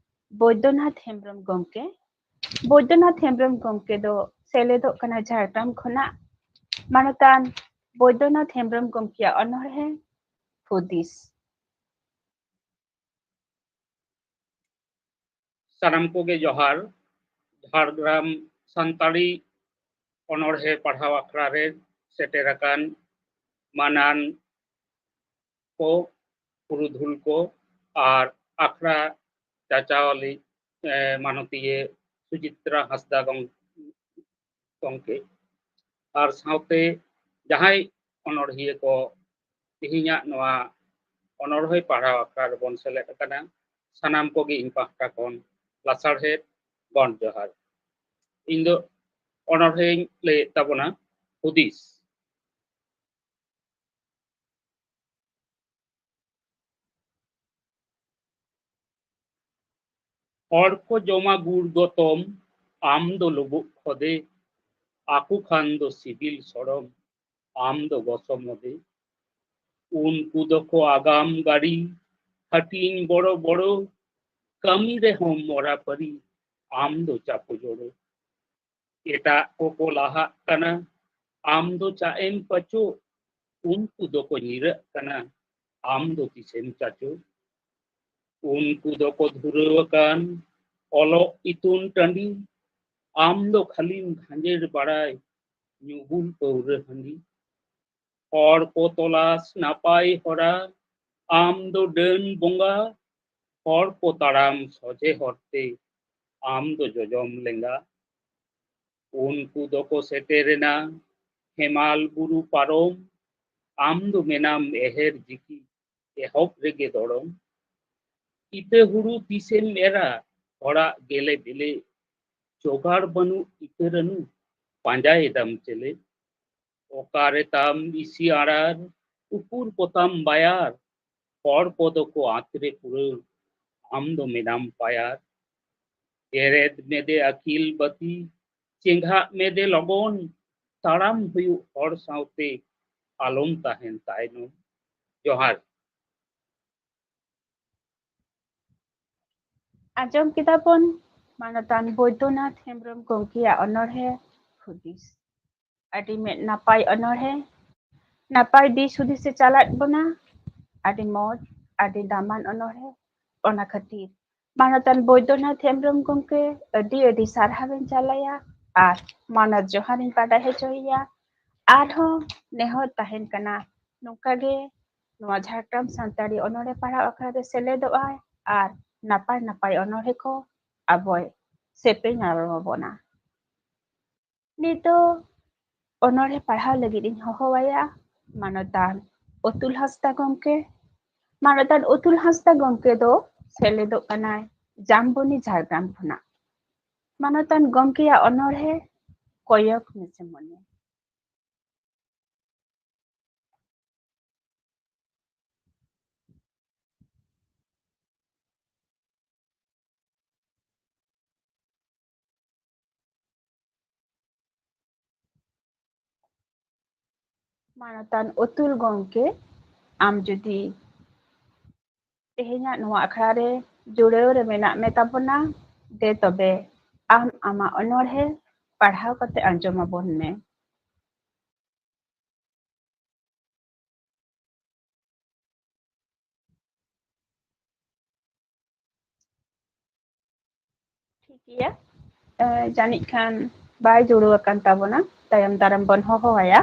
ᱵᱳᱭᱫᱚᱱᱟᱛᱷ ᱦᱮᱢᱵᱨᱚᱢ ᱜᱚᱢᱠᱮ᱾ ᱵᱳᱭᱫᱚᱱᱟᱛᱷ ᱦᱮᱢᱵᱨᱚᱢ ᱜᱚᱢᱠᱮ ᱫᱚ ᱥᱮᱞᱮᱫᱚᱜ ᱠᱟᱱᱟ ᱡᱷᱟᱲᱜᱨᱟᱢ ᱠᱷᱚᱱᱟᱜ᱾ ᱢᱟᱱᱚᱛᱟᱱ ᱵᱳᱭᱫᱚᱱᱟᱛᱷ ᱦᱮᱢᱵᱨᱚᱢ ᱜᱚᱢᱠᱮᱭᱟᱜ ᱚᱱᱚᱬᱦᱮ ᱦᱩᱫᱤᱥ᱾ ᱥᱟᱱᱟᱢ ᱠᱚᱜᱮ ᱡᱚᱦᱟᱨ᱾ ᱡᱷᱟᱲᱜᱨᱟᱢ ᱥᱟᱱᱛᱟᱲᱤ ᱚᱱᱚᱬᱦᱮ ᱯᱟᱲᱦᱟᱣ ᱟᱠᱷᱲᱟ ᱨᱮ ᱥᱮᱴᱮᱨ ᱟᱠᱟᱱ ᱢᱟᱱᱟᱱ ᱠᱚ, ᱯᱩᱨᱩᱫᱷᱩᱞ ᱠᱚ ᱟᱨ ᱟᱠᱷᱲᱟ ᱪᱟᱪᱟᱣᱟᱞᱤᱡ, ᱮ, ᱢᱟᱱᱚᱛᱤᱭᱟᱹ ᱥᱩᱪᱤᱛᱨᱟ ᱦᱟᱸᱥᱫᱟ ᱜᱚᱝ-, ᱜᱚᱝᱠᱮ ᱟᱨ ᱥᱟᱶᱛᱮ ᱡᱟᱦᱟᱸᱭ ᱚᱱᱚᱬᱦᱤᱭᱟᱹ ᱠᱚ ᱛᱮᱦᱮᱧᱟᱜ ᱱᱚᱣᱟ ᱚᱱᱚᱬᱦᱮ ᱯᱟᱲᱦᱟᱣ ᱟᱠᱷᱲᱟ ᱨᱮᱵᱚᱱ ᱥᱮᱞᱮᱫ ᱟᱠᱟᱱᱟ, ᱥᱟᱱᱟᱢ ᱠᱚᱜᱮ ᱤᱧ ᱯᱟᱦᱴᱟ ᱠᱷᱚᱱ ᱞᱟᱥᱟᱲᱦᱮᱫ ᱜᱚᱰ ᱡᱚᱦᱟᱨ᱾ ᱤᱧ ᱫᱚ ᱚᱱᱚᱬᱦᱮᱧ ᱞᱟᱹᱭᱮᱫ ᱛᱟᱵᱚᱱᱟ ᱦᱩᱫᱤᱥ᱾ ᱦᱚᱲ ᱠᱚ ᱡᱚᱢᱟ ᱜᱩᱲ ᱜᱚᱛᱚᱢ, ᱟᱢ ᱫᱚ ᱞᱩᱵᱩᱜ ᱠᱷᱚᱫᱮ, ᱟᱠᱚ ᱠᱷᱟᱱ ᱫᱚ ᱥᱤᱵᱤᱞ ᱥᱚᱲᱚᱢ, ᱟᱢ ᱫᱚ ᱜᱚᱥᱚ ᱢᱚᱫᱮ᱾ ᱩᱱᱠᱩ ᱫᱚᱠᱚ ᱟᱜᱟᱢ ᱜᱟᱹᱲᱤ, ᱦᱟᱹᱴᱤᱧ ᱵᱚᱲᱚ ᱵᱚᱲᱚ, ᱠᱟᱹᱢᱤ ᱨᱮᱦᱚᱸ ᱢᱚᱨᱟ ᱯᱟᱹᱨᱤ, ᱟᱢ ᱫᱚ ᱪᱟᱯᱚ ᱡᱚᱲᱚ᱾ ᱮᱴᱟᱜ ᱠᱚᱠᱚ ᱞᱟᱦᱟᱜ ᱠᱟᱱᱟ, ᱟᱢ ᱫᱚ ᱪᱟᱜ ᱮᱢ ᱯᱟᱪᱚ, ᱩᱱᱠᱩ ᱫᱚᱠᱚ ᱧᱤᱨᱟᱹᱜ ᱠᱟᱱᱟ, ᱟᱢ ᱫᱚ ᱛᱤᱥᱮᱢ ᱪᱟᱪᱚ᱾ ᱩᱱᱠᱩ ᱫᱚᱠᱚ ᱫᱷᱩᱨᱟᱹᱣ ᱟᱠᱟᱱ ᱚᱞᱚᱜ ᱤᱛᱩᱱ ᱴᱟᱺᱰᱤ, ᱟᱢ ᱫᱚ ᱠᱷᱟᱹᱞᱤᱢ ᱜᱷᱟᱸᱡᱮᱲ ᱵᱟᱲᱟᱭ ᱧᱩ ᱵᱩᱞ ᱯᱟᱹᱣᱨᱟᱹ ᱦᱟᱺᱰᱤ᱾ ᱦᱚᱲ ᱠᱚ ᱛᱚᱞᱟᱥ ᱱᱟᱯᱟᱭ ᱦᱚᱨᱟ, ᱟᱢ ᱫᱚ ᱰᱟᱹᱱ ᱵᱚᱸᱜᱟ, ᱦᱚᱲ ᱠᱚ ᱛᱟᱲᱟᱢ ᱥᱚᱡᱷᱮ ᱦᱚᱨᱛᱮ, ᱟᱢ ᱫᱚ ᱡᱚᱡᱚᱢ ᱞᱮᱸᱜᱟ᱾ ᱩᱱᱠᱩ ᱫᱚᱠᱚ ᱥᱮᱴᱮᱨᱮᱱᱟ ᱦᱮᱢᱟᱞ ᱵᱩᱨᱩ ᱯᱟᱨᱚᱢ, ᱟᱢ ᱫᱚ ᱢᱮᱱᱟᱢ ᱮᱦᱮᱨ ᱡᱤᱠᱤ, ᱮᱦᱚᱵ ᱨᱮᱜᱮ ᱫᱚᱲᱚᱢ᱾ ᱤᱛᱟᱹ ᱦᱩᱲᱩ ᱛᱤᱥᱮᱢ ᱮᱨᱟ, ᱦᱚᱲᱟᱜ ᱜᱮᱞᱮ ᱵᱮᱞᱮ, ᱡᱚᱜᱟᱲ ᱵᱟᱹᱱᱩᱜ ᱤᱛᱟᱹ ᱨᱟᱹᱱᱩ, ᱯᱟᱸᱡᱟᱭᱮᱫᱟᱢ ᱪᱮᱞᱮ? ᱚᱠᱟᱨᱮ ᱛᱟᱢ ᱤᱥᱤ ᱟᱲᱟᱨ, ᱩᱠᱩᱨ ᱯᱚᱛᱟᱢ ᱵᱟᱭᱟᱨ, ᱦᱚᱲ ᱠᱚᱫᱚ ᱠᱚ ᱟᱸᱛᱨᱮ ᱯᱩᱨᱟᱹᱣ, ᱟᱢ ᱫᱚ ᱢᱮᱱᱟᱢ ᱯᱟᱭᱟᱨ᱾ ᱡᱮᱨᱮᱫ ᱢᱮᱫᱮ ᱟᱹᱠᱤᱞ ᱵᱟᱹᱛᱤ, ᱪᱮᱸᱜᱷᱟᱜ ᱢᱮᱫᱮ ᱞᱚᱜᱚᱱ, ᱛᱟᱲᱟᱢ ᱦᱩᱭᱩᱜ ᱦᱚᱲ ᱥᱟᱶᱛᱮ, ᱟᱞᱚᱢ ᱛᱟᱦᱮᱱ ᱛᱟᱭᱱᱚᱢ᱾ ᱡᱚᱦᱟᱨ᱾ ᱟᱸᱡᱚᱢ ᱠᱮᱫᱟ ᱵᱚᱱ ᱢᱟᱱᱚᱛᱟᱱ ᱵᱳᱭᱫᱚᱱᱟᱛᱷ ᱦᱮᱢᱵᱨᱚᱢ ᱜᱚᱢᱠᱮᱭᱟᱜ ᱚᱱᱚᱬᱦᱮ ᱦᱩᱫᱤᱥ᱾ ᱟᱹᱰᱤ ᱢᱤᱫ ᱱᱟᱯᱟᱭ ᱚᱱᱚᱬᱦᱮ, ᱱᱟᱯᱟᱭ ᱫᱤᱥ ᱦᱩᱫᱤᱥᱮ ᱪᱟᱞᱟᱫ ᱵᱚᱱᱟ᱾ ᱟᱹᱰᱤ ᱢᱚᱡᱽ, ᱟᱹᱰᱤ ᱫᱟᱢᱟᱱ ᱚᱱᱚᱬᱦᱮ᱾ ᱚᱱᱟ ᱠᱷᱟᱹᱛᱤᱨ ᱢᱟᱱᱚᱛᱟᱱ ᱵᱳᱭᱫᱚᱱᱟᱛᱷ ᱦᱮᱢᱵᱨᱚᱢ ᱜᱚᱢᱠᱮ ᱟᱹᱰᱤ ᱟᱹᱰᱤ ᱥᱟᱨᱦᱟᱣᱤᱧ ᱪᱟᱞᱟᱭᱟ ᱟᱨ ᱢᱟᱱᱚᱛ ᱡᱚᱦᱟᱨᱤᱧ ᱵᱟᱰᱟᱭ ᱦᱚᱪᱚᱭᱮᱭᱟ᱾ ᱟᱨᱦᱚᱸ ᱱᱮᱦᱚᱨ ᱛᱟᱦᱮᱱ ᱠᱟᱱᱟ, ᱱᱚᱝᱠᱟ ᱜᱮ ᱱᱚᱣᱟ ᱡᱷᱟᱲᱜᱨᱟᱢ ᱥᱟᱱᱛᱟᱲᱤ ᱚᱱᱚᱬᱦᱮ ᱯᱟᱲᱦᱟᱣ ᱟᱠᱷᱲᱟ ᱨᱮ ᱥᱮᱞᱮᱫᱚᱜ ᱟᱭ ᱟᱨ ᱱᱟᱯᱟᱭ ᱱᱟᱯᱟᱭ ᱚᱱᱚᱬᱦᱮ ᱠᱚ ᱟᱵᱚᱭ ᱥᱮᱯᱮᱧ ᱟᱨᱚ ᱟᱵᱚᱱᱟ᱾ ᱱᱤᱛᱚᱜ ᱚᱱᱚᱬᱦᱮ ᱯᱟᱲᱦᱟᱣ ᱞᱟᱹᱜᱤᱫ ᱤᱧ ᱦᱚᱦᱚᱣᱟᱭᱟ ᱢᱟᱱᱚᱛᱟᱱ ᱚᱛᱩᱞ ᱦᱟᱸᱥᱫᱟ ᱜᱚᱢᱠᱮ᱾ ᱢᱟᱱᱚᱛᱟᱱ ᱚᱛᱩᱞ ᱦᱟᱸᱥᱫᱟ ᱜᱚᱢᱠᱮ ᱫᱚ ᱥᱮᱞᱮᱫᱚᱜ ᱠᱟᱱᱟᱭ ᱡᱟᱢᱵᱚᱱᱤ ᱡᱷᱟᱲᱜᱨᱟᱢ ᱠᱷᱚᱱᱟᱜ᱾ ᱢᱟᱱᱚᱛᱟᱱ ᱜᱚᱢᱠᱮᱭᱟᱜ ᱚᱱᱚᱬᱦᱮ ᱠᱚᱭᱚᱜ ᱢᱮᱥᱮ ᱢᱚᱱᱮ᱾ ᱢᱟᱱᱚᱛᱟᱱ ᱚᱛᱩᱞ ᱜᱚᱢᱠᱮ, ᱟᱢ ᱡᱩᱫᱤ ᱛᱮᱦᱮᱧᱟᱜ ᱱᱚᱣᱟ ᱟᱠᱷᱲᱟ ᱨᱮ ᱡᱩᱲᱟᱹᱣ ᱨᱮ ᱢᱮᱱᱟᱜ ᱢᱮ ᱛᱟᱵᱚᱱᱟ, ᱫᱮ ᱛᱚᱵᱮ ᱟᱢ ᱟᱢᱟᱜ ᱚᱱᱚᱬᱦᱮ ᱯᱟᱲᱦᱟᱣ ᱠᱟᱛᱮ ᱟᱸᱡᱚᱢ ᱟᱵᱚᱱ ᱢᱮ᱾ ᱴᱷᱤᱠ ᱜᱮᱭᱟ᱾ ᱮ, ᱡᱟᱹᱱᱤᱡ ᱠᱷᱟᱱ ᱵᱟᱭ ᱡᱩᱲᱟᱹᱣ ᱟᱠᱟᱱ ᱛᱟᱵᱚᱱᱟ, ᱛᱟᱭᱚᱢ ᱫᱟᱨᱟᱢ ᱵᱚᱱ ᱦᱚᱦᱚ ᱟᱭᱟ᱾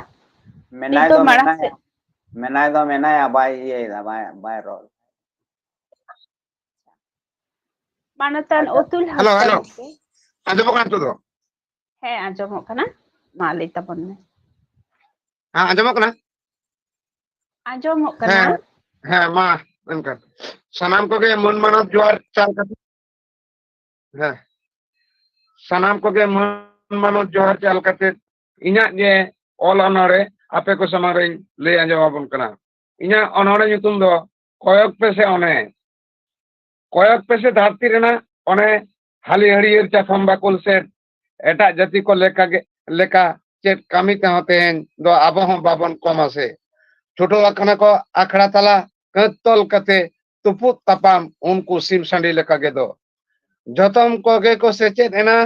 ᱢᱮᱱᱟᱭ ᱱᱤᱛᱚᱜ ᱫᱚ ᱢᱟᱲᱟᱝ ᱢᱮᱱᱟᱭᱟ, ᱥᱮᱫ᱾ ᱢᱮᱱᱟᱭ ᱫᱚ ᱢᱮᱱᱟᱭᱟ, ᱵᱟᱭ ᱤᱭᱟᱹᱭᱮᱫᱟ, ᱵᱟᱭ, ᱵᱟᱭ ᱨᱚᱲ᱾ ᱢᱟᱱᱚᱛᱟᱱ ᱟᱪᱪᱷᱟ᱾ ᱚᱛᱩᱞ ᱦᱮᱞᱳ, ᱦᱟᱸᱥᱫᱟ ᱦᱮᱞᱳ᱾ ᱜᱚᱢᱠᱮ᱾ ᱟᱸᱡᱚᱢᱚᱜ ᱠᱟᱱᱟ ᱱᱤᱛᱚᱜ ᱫᱚ? ᱦᱮᱸ, ᱟᱸᱡᱚᱢᱚᱜ ᱠᱟᱱᱟ᱾ ᱢᱟ ᱞᱟᱹᱭ ᱛᱟᱵᱚᱱ ᱢᱮ᱾ ᱦᱮᱸ, ᱟᱸᱡᱚᱢᱚᱜ ᱠᱟᱱᱟ? ᱟᱸᱡᱚᱢᱚᱜ ᱠᱟᱱᱟ᱾ ᱦᱮᱸ, ᱦᱮᱸ, ᱢᱟ ᱮᱱᱠᱷᱟᱱ ᱥᱟᱱᱟᱢ ᱠᱚᱜᱮ ᱢᱟᱹᱱ ᱢᱟᱱᱚᱛ ᱡᱚᱦᱟᱨ ᱪᱟᱞ ᱠᱟᱛᱮ, ᱦᱮᱸ, ᱥᱟᱱᱟᱢ ᱠᱚᱜᱮ ᱢᱟᱹᱱ ᱢᱟᱱᱚᱛ ᱡᱚᱦᱟᱨ ᱪᱟᱞ ᱠᱟᱛᱮ ᱤᱧᱟᱹᱜ ᱜᱮ ᱚᱞ ᱚᱱᱚᱬᱦᱮ ᱟᱯᱮ ᱠᱚ ᱥᱟᱢᱟᱝ ᱨᱮᱧ ᱞᱟᱹᱭ ᱟᱸᱡᱚᱢ ᱟᱵᱚᱱ ᱠᱟᱱᱟ᱾ ᱤᱧᱟᱹᱜ ᱚᱱᱚᱬᱦᱮ ᱧᱩᱛᱩᱢ ᱫᱚ ᱠᱚᱭᱚᱜ ᱯᱮᱥᱮ ᱚᱱᱮ᱾ ᱠᱚᱭᱚᱜ ᱯᱮᱥᱮ ᱫᱷᱟᱹᱨᱛᱤ ᱨᱮᱱᱟᱜ ᱚᱱᱮ ᱦᱟᱹᱞᱤ ᱦᱟᱹᱨᱭᱟᱹᱲ ᱪᱟᱛᱚᱢ ᱵᱟᱠᱚᱞ ᱥᱮᱫ᱾ ᱮᱴᱟᱜ ᱡᱟᱹᱛᱤ ᱠᱚ ᱞᱮᱠᱟ ᱜᱮ, ᱞᱮᱠᱟ ᱪᱮᱫ ᱠᱟᱹᱢᱤ ᱛᱮᱦᱚᱸ ᱛᱮᱦᱮᱧ ᱫᱚ ᱟᱵᱚ ᱦᱚᱸ ᱵᱟᱵᱚᱱ ᱠᱚᱢᱟ ᱥᱮ᱾ ᱪᱷᱩᱴᱟᱹᱣ ᱟᱠᱟᱱᱟ ᱠᱚ ᱟᱠᱷᱲᱟ ᱛᱟᱞᱟ ᱠᱟᱹᱛ ᱛᱚᱞ ᱠᱟᱛᱮ ᱛᱩᱯᱩᱫ ᱛᱟᱯᱟᱢ ᱩᱱᱠᱩ ᱥᱤᱢ ᱥᱟᱺᱰᱤ ᱞᱮᱠᱟ ᱜᱮ ᱫᱚ᱾ ᱡᱚᱛᱚᱢ ᱠᱚᱜᱮ ᱠᱚ ᱥᱮᱪᱮᱫ ᱮᱱᱟ,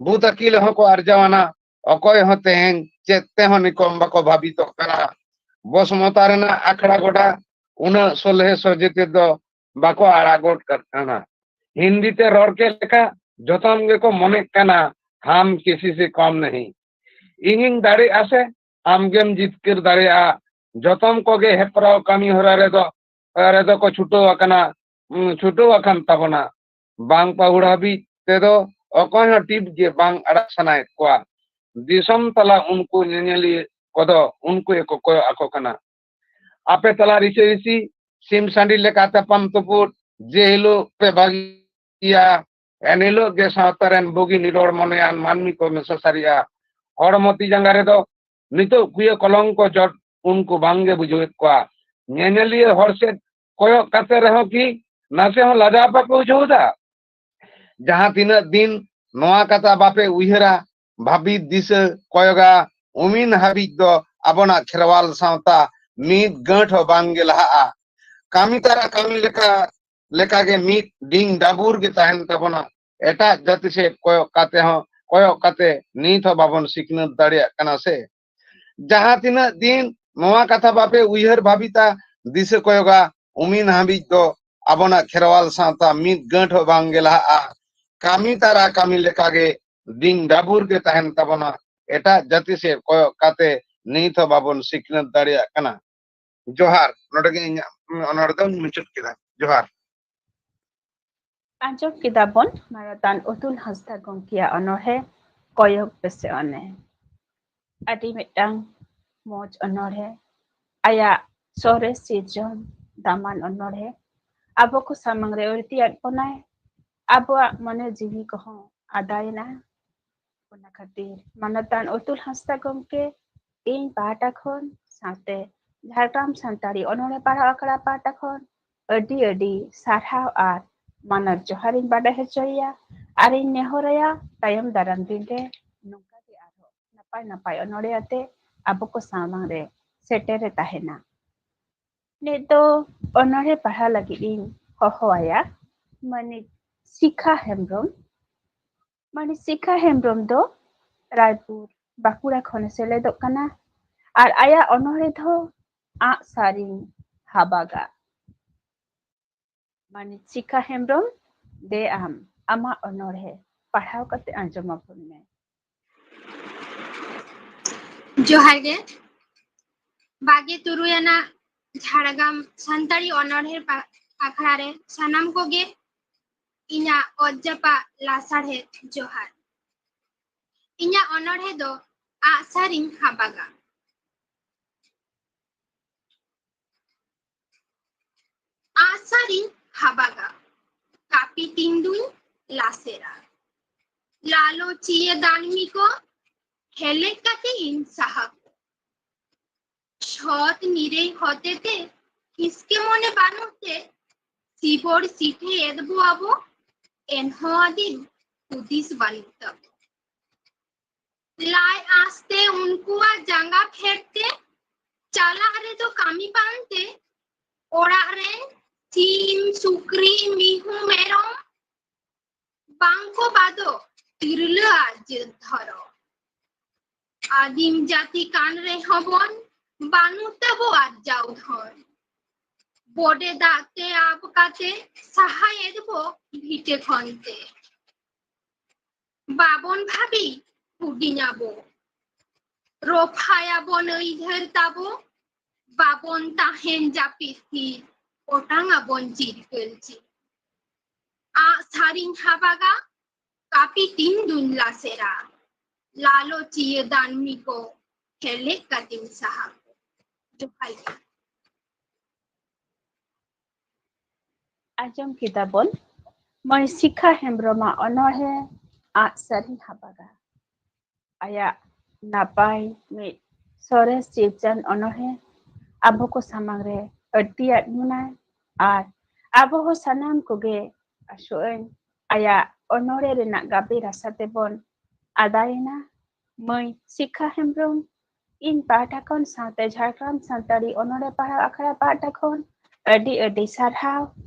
ᱵᱩᱫ ᱟᱹᱠᱤᱞ ᱦᱚᱸᱠᱚ ᱟᱨᱡᱟᱣ ᱟᱱᱟ, ᱚᱠᱚᱭ ᱦᱚᱸ ᱛᱮᱦᱮᱧ ᱪᱮᱫ ᱛᱮᱦᱚᱸ ᱱᱤᱠᱚᱢ ᱵᱟᱠᱚ ᱵᱷᱟᱵᱤᱛᱚᱜ ᱠᱟᱱᱟ᱾ ᱵᱚᱥᱢᱚᱛᱟ ᱨᱮᱱᱟᱜ ᱟᱠᱷᱲᱟ ᱜᱚᱰᱟ ᱩᱱᱟᱹᱜ ᱥᱚᱞᱦᱮ ᱥᱚᱡᱷᱮ ᱛᱮᱫᱚ ᱵᱟᱠᱚ ᱟᱲᱟᱜ ᱜᱚᱫ ᱠᱟᱜ ᱠᱟᱱᱟ᱾ ᱦᱤᱱᱫᱤ ᱛᱮ ᱨᱚᱲ ᱠᱮᱫ ᱞᱮᱠᱟ ᱡᱚᱛᱚᱢ ᱜᱮᱠᱚ ᱢᱚᱱᱮᱜ ᱠᱟᱱᱟ, ᱦᱟᱢ ᱠᱤᱥᱤ ᱥᱮ ᱠᱚᱢ ᱱᱟᱦᱤ᱾ ᱤᱧᱤᱧ ᱫᱟᱲᱮᱭᱟᱜᱼᱟ ᱥᱮ ᱟᱢᱜᱮᱢ ᱡᱤᱛᱠᱟᱹᱨ ᱫᱟᱲᱮᱭᱟᱜᱼᱟ᱾ ᱡᱚᱛᱚᱢ ᱠᱚᱜᱮ ᱦᱮᱯᱨᱟᱣ ᱠᱟᱹᱢᱤ ᱦᱚᱨᱟ ᱨᱮᱫᱚ, ᱨᱮᱫᱚ ᱠᱚ ᱪᱷᱩᱴᱟᱹᱣ ᱟᱠᱟᱱᱟ, ᱩᱸ, ᱪᱷᱩᱴᱟᱹᱣ ᱟᱠᱟᱱ ᱛᱟᱵᱚᱱᱟ᱾ ᱵᱟᱝ ᱯᱟᱹᱦᱩᱲ ᱦᱟᱹᱵᱤᱡ ᱛᱮᱫᱚ ᱚᱠᱚᱭ ᱦᱚᱸ ᱴᱤᱯ ᱜᱮ ᱵᱟᱝ ᱟᱲᱟᱜ ᱥᱟᱱᱟᱭᱮᱫ ᱠᱚᱣᱟ᱾ ᱫᱤᱥᱚᱢ ᱛᱟᱞᱟ ᱩᱱᱠᱩ ᱧᱮᱧᱮᱞᱤᱭᱟᱹ ᱠᱚᱫᱚ ᱩᱱᱠᱩ ᱜᱮᱠᱚ ᱠᱚᱭᱚᱜ ᱟᱠᱚ ᱠᱟᱱᱟ᱾ ᱟᱯᱮ ᱛᱟᱞᱟ ᱨᱤᱥᱟᱹ ᱨᱤᱥᱤ ᱥᱤᱢ ᱥᱟᱺᱰᱤ ᱞᱮᱠᱟ ᱛᱟᱯᱟᱢ ᱛᱩᱯᱩᱫ, ᱡᱮ ᱦᱤᱞᱳᱜ ᱯᱮ ᱵᱟᱹᱜᱤᱭᱟ, ᱮᱱ ᱦᱤᱞᱳᱜ ᱜᱮ ᱥᱟᱶᱛᱟ ᱨᱮᱱ ᱵᱩᱜᱤ ᱱᱤᱨᱚᱲ ᱢᱚᱱᱮᱭᱟᱱ ᱢᱟᱹᱱᱢᱤ ᱠᱚ ᱢᱮᱥᱟ ᱥᱟᱹᱨᱤᱜᱼᱟ᱾ ᱦᱚᱲᱢᱚ ᱛᱤ ᱡᱟᱸᱜᱟ ᱨᱮᱫᱚ ᱱᱤᱛᱚᱜ ᱠᱩᱭᱟᱹ ᱠᱚᱞᱚᱝᱠᱚ ᱡᱚᱴ ᱩᱱᱠᱩ ᱵᱟᱝᱜᱮ ᱵᱩᱡᱷᱟᱹᱣᱮᱫ ᱠᱚᱣᱟ᱾ ᱧᱮᱧᱮᱞᱤᱭᱟᱹ ᱦᱚᱲ ᱥᱮᱫ ᱠᱚᱭᱚᱜ ᱠᱟᱛᱮ ᱨᱮᱦᱚᱸ ᱠᱤ ᱱᱟᱥᱮ ᱦᱚᱸ ᱞᱟᱡᱟᱣ ᱵᱟᱠᱚ ᱵᱩᱡᱷᱟᱹᱣ ᱮᱫᱟ? ᱡᱟᱦᱟᱸ ᱛᱤᱱᱟᱹᱜ ᱫᱤᱱ ᱱᱚᱣᱟ ᱠᱟᱛᱷᱟ ᱵᱟᱯᱮ ᱩᱭᱦᱟᱹᱨᱟ, ᱵᱷᱟᱹᱵᱤᱛ ᱫᱤᱥᱟᱹ ᱠᱚᱭᱚᱜᱟ, ᱩᱢᱤᱱ ᱦᱟᱹᱵᱤᱡ ᱫᱚ ᱟᱵᱚᱱᱟᱜ ᱠᱷᱮᱨᱣᱟᱞ ᱥᱟᱶᱛᱟ ᱢᱤᱫ ᱜᱟᱹᱴ ᱦᱚᱸ ᱵᱟᱝᱜᱮ ᱞᱟᱦᱟᱜᱼᱟ᱾ ᱠᱟᱹᱢᱤ ᱛᱟᱨᱟ ᱠᱟᱹᱢᱤ ᱞᱮᱠᱟ ᱞᱮᱠᱟᱜᱮ ᱢᱤᱫ ᱰᱤᱝ ᱰᱟᱵᱩᱨ ᱜᱮ ᱛᱟᱦᱮᱱ ᱛᱟᱵᱚᱱᱟ᱾ ᱮᱴᱟᱜ ᱡᱟᱹᱛᱤ ᱥᱮᱫ ᱠᱚᱭᱚᱜ ᱠᱟᱛᱮ ᱦᱚᱸ, ᱠᱚᱭᱚᱜ ᱠᱟᱛᱮ ᱱᱤᱛ ᱦᱚᱸ ᱵᱟᱵᱚᱱ ᱥᱤᱠᱷᱱᱟᱹᱛ ᱫᱟᱲᱮᱭᱟᱜ ᱠᱟᱱᱟ ᱥᱮ᱾ ᱡᱟᱦᱟᱸ ᱛᱤᱱᱟᱹᱜ ᱫᱤᱱ ᱱᱚᱣᱟ ᱠᱟᱛᱷᱟ ᱵᱟᱯᱮ ᱩᱭᱦᱟᱹᱨ ᱵᱷᱟᱵᱤᱛᱟ, ᱫᱤᱥᱟᱹ ᱠᱚᱭᱚᱜᱟ, ᱩᱢᱤᱱ ᱦᱟᱹᱵᱤᱡ ᱫᱚ ᱟᱵᱚᱱᱟᱜ ᱠᱷᱮᱨᱣᱟᱞ ᱥᱟᱶᱛᱟ ᱢᱤᱫ ᱜᱟᱹᱴ ᱦᱚᱸ ᱵᱟᱝᱜᱮ ᱞᱟᱦᱟᱜᱼᱟ᱾ ᱠᱟᱹᱢᱤ ᱛᱟᱨᱟ ᱠᱟᱹᱢᱤ ᱞᱮᱠᱟᱜᱮ ᱰᱤᱝ ᱰᱟᱵᱩᱨ ᱜᱮ ᱛᱟᱦᱮᱱ ᱛᱟᱵᱚᱱᱟ᱾ ᱮᱴᱟᱜ ᱡᱟᱹᱛᱤ ᱥᱮᱫ ᱠᱚᱭᱚᱜ ᱠᱟᱛᱮ ᱱᱤᱛ ᱦᱚᱸ ᱵᱟᱵᱚᱱ ᱥᱤᱠᱷᱱᱟᱹᱛ ᱫᱟᱲᱮᱭᱟᱜ ᱠᱟᱱᱟ᱾ ᱡᱚᱦᱟᱨ᱾ ᱱᱚᱰᱮ ᱜᱮ ᱤᱧᱟᱹᱜ ᱚᱱᱚᱬᱦᱮ ᱫᱚᱧ ᱢᱩᱪᱟᱹᱫ ᱠᱮᱫᱟ᱾ ᱡᱚᱦᱟᱨ᱾ ᱟᱸᱡᱚᱢ ᱠᱮᱫᱟ ᱵᱚᱱ ᱢᱟᱱᱚᱛᱟᱱ ᱚᱛᱩᱞ ᱦᱟᱸᱥᱫᱟ ᱜᱚᱢᱠᱮᱭᱟᱜ ᱚᱱᱚᱬᱦᱮ ᱠᱚᱭᱚᱜ ᱯᱮᱥᱮ ᱚᱱᱮ᱾ ᱟᱹᱰᱤ ᱢᱤᱫᱴᱟᱝ ᱢᱚᱡᱽ ᱚᱱᱚᱬᱦᱮ, ᱟᱭᱟᱜ ᱥᱚᱨᱮᱥ ᱥᱤᱨᱡᱚᱱ, ᱫᱟᱢᱟᱱ ᱚᱱᱚᱬᱦᱮ ᱟᱵᱚ ᱠᱚ ᱥᱟᱢᱟᱝ ᱨᱮ ᱟᱹᱲᱛᱤᱭᱟᱫ ᱵᱚᱱᱟᱭ᱾ ᱟᱵᱚᱣᱟᱜ ᱢᱚᱱᱮ ᱡᱤᱣᱤ ᱠᱚᱦᱚᱸ ᱟᱫᱟᱭᱮᱱᱟ᱾ ᱚᱱᱟ ᱠᱷᱟᱹᱛᱤᱨ ᱢᱟᱱᱚᱛᱟᱱ ᱚᱛᱩᱞ ᱦᱟᱸᱥᱫᱟ ᱜᱚᱢᱠᱮ, ᱤᱧ ᱯᱟᱦᱴᱟ ᱠᱷᱚᱱ ᱥᱟᱶᱛᱮ ᱡᱷᱟᱲᱜᱨᱟᱢ ᱥᱟᱱᱛᱟᱲᱤ ᱚᱱᱚᱬᱦᱮ ᱯᱟᱲᱦᱟᱣ ᱟᱠᱷᱲᱟ ᱯᱟᱦᱴᱟ ᱠᱷᱚᱱ ᱟᱹᱰᱤ ᱟᱹᱰᱤ ᱥᱟᱨᱦᱟᱣ ᱟᱨ ᱢᱟᱱᱚᱛ ᱡᱚᱦᱟᱨᱤᱧ ᱵᱟᱰᱟᱭ ᱦᱚᱪᱚᱭᱮᱭᱟ᱾ ᱟᱨᱤᱧ ᱱᱮᱦᱚᱨᱟᱭᱟ ᱛᱟᱭᱚᱢ ᱫᱟᱨᱟᱢ ᱫᱤᱱ ᱨᱮ ᱱᱚᱝᱠᱟ ᱜᱮ ᱟᱨᱦᱚᱸ ᱱᱟᱯᱟᱭ ᱱᱟᱯᱟᱭ ᱚᱱᱚᱬᱦᱮ ᱟᱛᱮ ᱟᱵᱚ ᱠᱚ ᱥᱟᱢᱟᱝ ᱨᱮ ᱥᱮᱴᱮᱨᱮ ᱛᱟᱦᱮᱱᱟ᱾ ᱱᱤᱛ ᱫᱚ ᱚᱱᱚᱬᱦᱮ ᱯᱟᱲᱦᱟᱣ ᱞᱟᱹᱜᱤᱫ ᱤᱧ ᱦᱚᱦᱚᱣᱟᱭᱟ ᱢᱟᱹᱱᱤᱡ ᱥᱤᱠᱷᱟ ᱦᱮᱢᱵᱨᱚᱢ᱾ ᱢᱟᱹᱱᱤᱡ ᱥᱤᱠᱷᱟ ᱦᱮᱢᱵᱨᱚᱢ ᱫᱚ ᱨᱟᱭᱯᱩᱨ, ᱵᱟᱸᱠᱩᱲᱟ ᱠᱷᱚᱱᱮ ᱥᱮᱞᱮᱫᱚᱜ ᱠᱟᱱᱟ ᱟᱨ ᱟᱭᱟᱜ ᱚᱱᱚᱬᱦᱮ ᱫᱚ ᱟᱸᱜ ᱥᱟᱨᱤᱧ ᱦᱟᱵᱟᱜᱟ᱾ ᱢᱟᱹᱱᱤᱡ ᱥᱤᱠᱷᱟ ᱦᱮᱢᱵᱨᱚᱢ, ᱫᱮ ᱟᱢ ᱟᱢᱟᱜ ᱚᱱᱚᱬᱦᱮ ᱯᱟᱲᱦᱟᱣ ᱠᱟᱛᱮ ᱟᱸᱡᱚᱢ ᱟᱵᱚᱱ ᱢᱮ᱾ ᱡᱚᱦᱟᱨ ᱜᱮ᱾ ᱵᱟᱜᱮ ᱛᱩᱨᱩᱭ ᱟᱱᱟᱜ ᱡᱷᱟᱲᱜᱨᱟᱢ ᱥᱟᱱᱛᱟᱲᱤ ᱚᱱᱚᱬᱦᱮ ᱯᱟ- ᱟᱠᱷᱲᱟ ᱨᱮ ᱥᱟᱱᱟᱢ ᱠᱚᱜᱮ ᱤᱧᱟᱹᱜ ᱚᱛ ᱡᱟᱯᱟᱜ ᱞᱟᱥᱟᱲᱦᱮᱫ ᱡᱚᱦᱟᱨ᱾ ᱤᱧᱟᱹᱜ ᱚᱱᱚᱬᱦᱮ ᱫᱚ ᱟᱜᱼᱥᱟᱨᱤᱧ ᱦᱟᱵᱟᱜᱟ᱾ ᱟᱜᱼᱥᱟᱨᱤᱧ ᱦᱟᱵᱟᱜᱟ, ᱠᱟᱹᱯᱤ ᱛᱤᱧ ᱫᱩᱧ ᱞᱟᱥᱮᱨᱟ᱾ ᱞᱟᱞᱚᱪᱤᱭᱟᱹ ᱫᱟᱹᱱᱢᱤ ᱠᱚ ᱦᱮᱞᱮᱡ ᱠᱟᱛᱮ ᱤᱧ ᱥᱟᱦᱟ ᱠᱚ᱾ ᱥᱚᱛ ᱱᱤᱨᱟᱹᱭ ᱦᱚᱛᱮᱛᱮ ᱦᱤᱥᱠᱮ ᱢᱚᱱᱮ ᱵᱟᱹᱱᱩᱜ ᱛᱮ ᱥᱤᱵᱚᱲ ᱥᱤᱴᱷᱮ ᱮᱫ ᱵᱚ ᱟᱵᱚ, ᱮᱱᱦᱚᱸ ᱟᱹᱫᱤᱢ ᱦᱩᱫᱤᱥ ᱵᱟᱹᱱᱩᱜ ᱛᱟᱵᱚ᱾ ᱞᱟᱡ ᱟᱸᱥᱛᱮ ᱩᱱᱠᱩᱣᱟᱜ ᱡᱟᱸᱜᱟ ᱯᱷᱮᱰ ᱛᱮ ᱪᱟᱞᱟᱜ ᱨᱮᱫᱚ ᱠᱟᱹᱢᱤ ᱵᱟᱝᱛᱮ ᱚᱲᱟᱜ ᱨᱮ ᱥᱤᱢ, ᱥᱩᱠᱨᱤ, ᱢᱤᱦᱩ, ᱢᱮᱨᱚᱢ ᱵᱟᱝᱠᱚ ᱵᱟᱫᱚ ᱛᱤᱨᱞᱟᱹ ᱟᱨ ᱡᱟᱹᱛ ᱫᱷᱚᱨᱚᱢ᱾ ᱟᱹᱫᱤᱢ ᱡᱟᱹᱛᱤ ᱠᱟᱱ ᱨᱮᱦᱚᱸ ᱵᱚᱱ ᱵᱟᱹᱱᱩᱜ ᱛᱟᱵᱚ ᱟᱨᱡᱟᱣ ᱫᱷᱚᱱ᱾ ᱵᱚᱰᱮ ᱫᱟᱜ ᱛᱮ ᱟᱵ ᱠᱟᱛᱮ ᱥᱟᱦᱟᱭᱮᱫ ᱵᱚ ᱵᱷᱤᱴᱟᱹ ᱠᱷᱚᱱ ᱛᱮ᱾ ᱵᱟᱵᱚᱱ ᱵᱷᱟᱵᱤ ᱦᱩᱰᱤᱧ ᱟᱵᱚ, ᱨᱚᱯᱷᱟᱭᱟᱵᱚᱱ ᱟᱹᱭᱫᱷᱟᱹᱨ ᱛᱟᱵᱚ, ᱵᱟᱵᱚᱱ ᱛᱟᱦᱮᱱ ᱡᱟᱹᱯᱤᱫ ᱛᱷᱤᱨ, ᱚᱴᱟᱝ ᱟᱵᱚᱱ ᱪᱤᱨᱠᱟᱹᱞ ᱪᱤᱨ᱾ ᱟᱜ ᱥᱟᱨᱤᱧ ᱦᱟᱵᱟᱜᱟ, ᱠᱟᱹᱯᱤ ᱛᱤᱧ ᱫᱩᱧ ᱞᱟᱥᱮᱨᱟ, ᱞᱟᱞᱚᱪᱤᱭᱟᱹ ᱫᱟᱹᱱᱢᱤ ᱠᱚ ᱦᱮᱞᱮᱡ ᱠᱟᱛᱮᱧ ᱥᱟᱦᱟ ᱠᱚ᱾ ᱡᱚᱦᱟᱨ ᱜᱮ᱾ ᱟᱸᱡᱚᱢ ᱠᱮᱫᱟ ᱵᱚᱱ ᱢᱟᱹᱭ ᱥᱤᱠᱷᱟ ᱦᱮᱢᱵᱨᱚᱢᱟᱜ ᱚᱱᱚᱬᱦᱮ ᱟᱜ ᱥᱟᱹᱨᱤᱧ ᱦᱟᱵᱟᱜᱟ᱾ ᱟᱭᱟᱜ ᱱᱟᱯᱟᱭ ᱢᱤᱫ ᱥᱚᱨᱮᱥ ᱥᱤᱨᱡᱚᱱ ᱚᱱᱚᱬᱦᱮ ᱟᱵᱚ ᱠᱚ ᱥᱟᱢᱟᱝ ᱨᱮ ᱟᱹᱲᱛᱤᱭᱟᱫ ᱵᱚᱱᱟᱭ ᱟᱨ ᱟᱵᱚ ᱦᱚᱸ ᱥᱟᱱᱟᱢ ᱠᱚᱜᱮ ᱟᱥᱚᱜ ᱟᱹᱧ ᱟᱭᱟᱜ ᱚᱱᱚᱬᱦᱮ ᱨᱮᱱᱟᱜ ᱜᱟᱵᱮ ᱨᱟᱥᱟ ᱛᱮᱵᱚᱱ ᱟᱫᱟᱭᱮᱱᱟ᱾ ᱢᱟᱹᱭ ᱥᱤᱠᱷᱟ ᱦᱮᱢᱵᱨᱚᱢ, ᱤᱧ ᱯᱟᱦᱴᱟ ᱠᱷᱚᱱ ᱥᱟᱶᱛᱮ ᱡᱷᱟᱲᱜᱨᱟᱢ ᱥᱟᱱᱛᱟᱲᱤ ᱚᱱᱚᱬᱦᱮ ᱯᱟᱲᱦᱟᱣ ᱟᱠᱷᱲᱟ ᱯᱟᱦᱴᱟ ᱠᱷᱚᱱ ᱟᱹᱰᱤ ᱟᱹᱰᱤ ᱥᱟᱨᱦᱟᱣ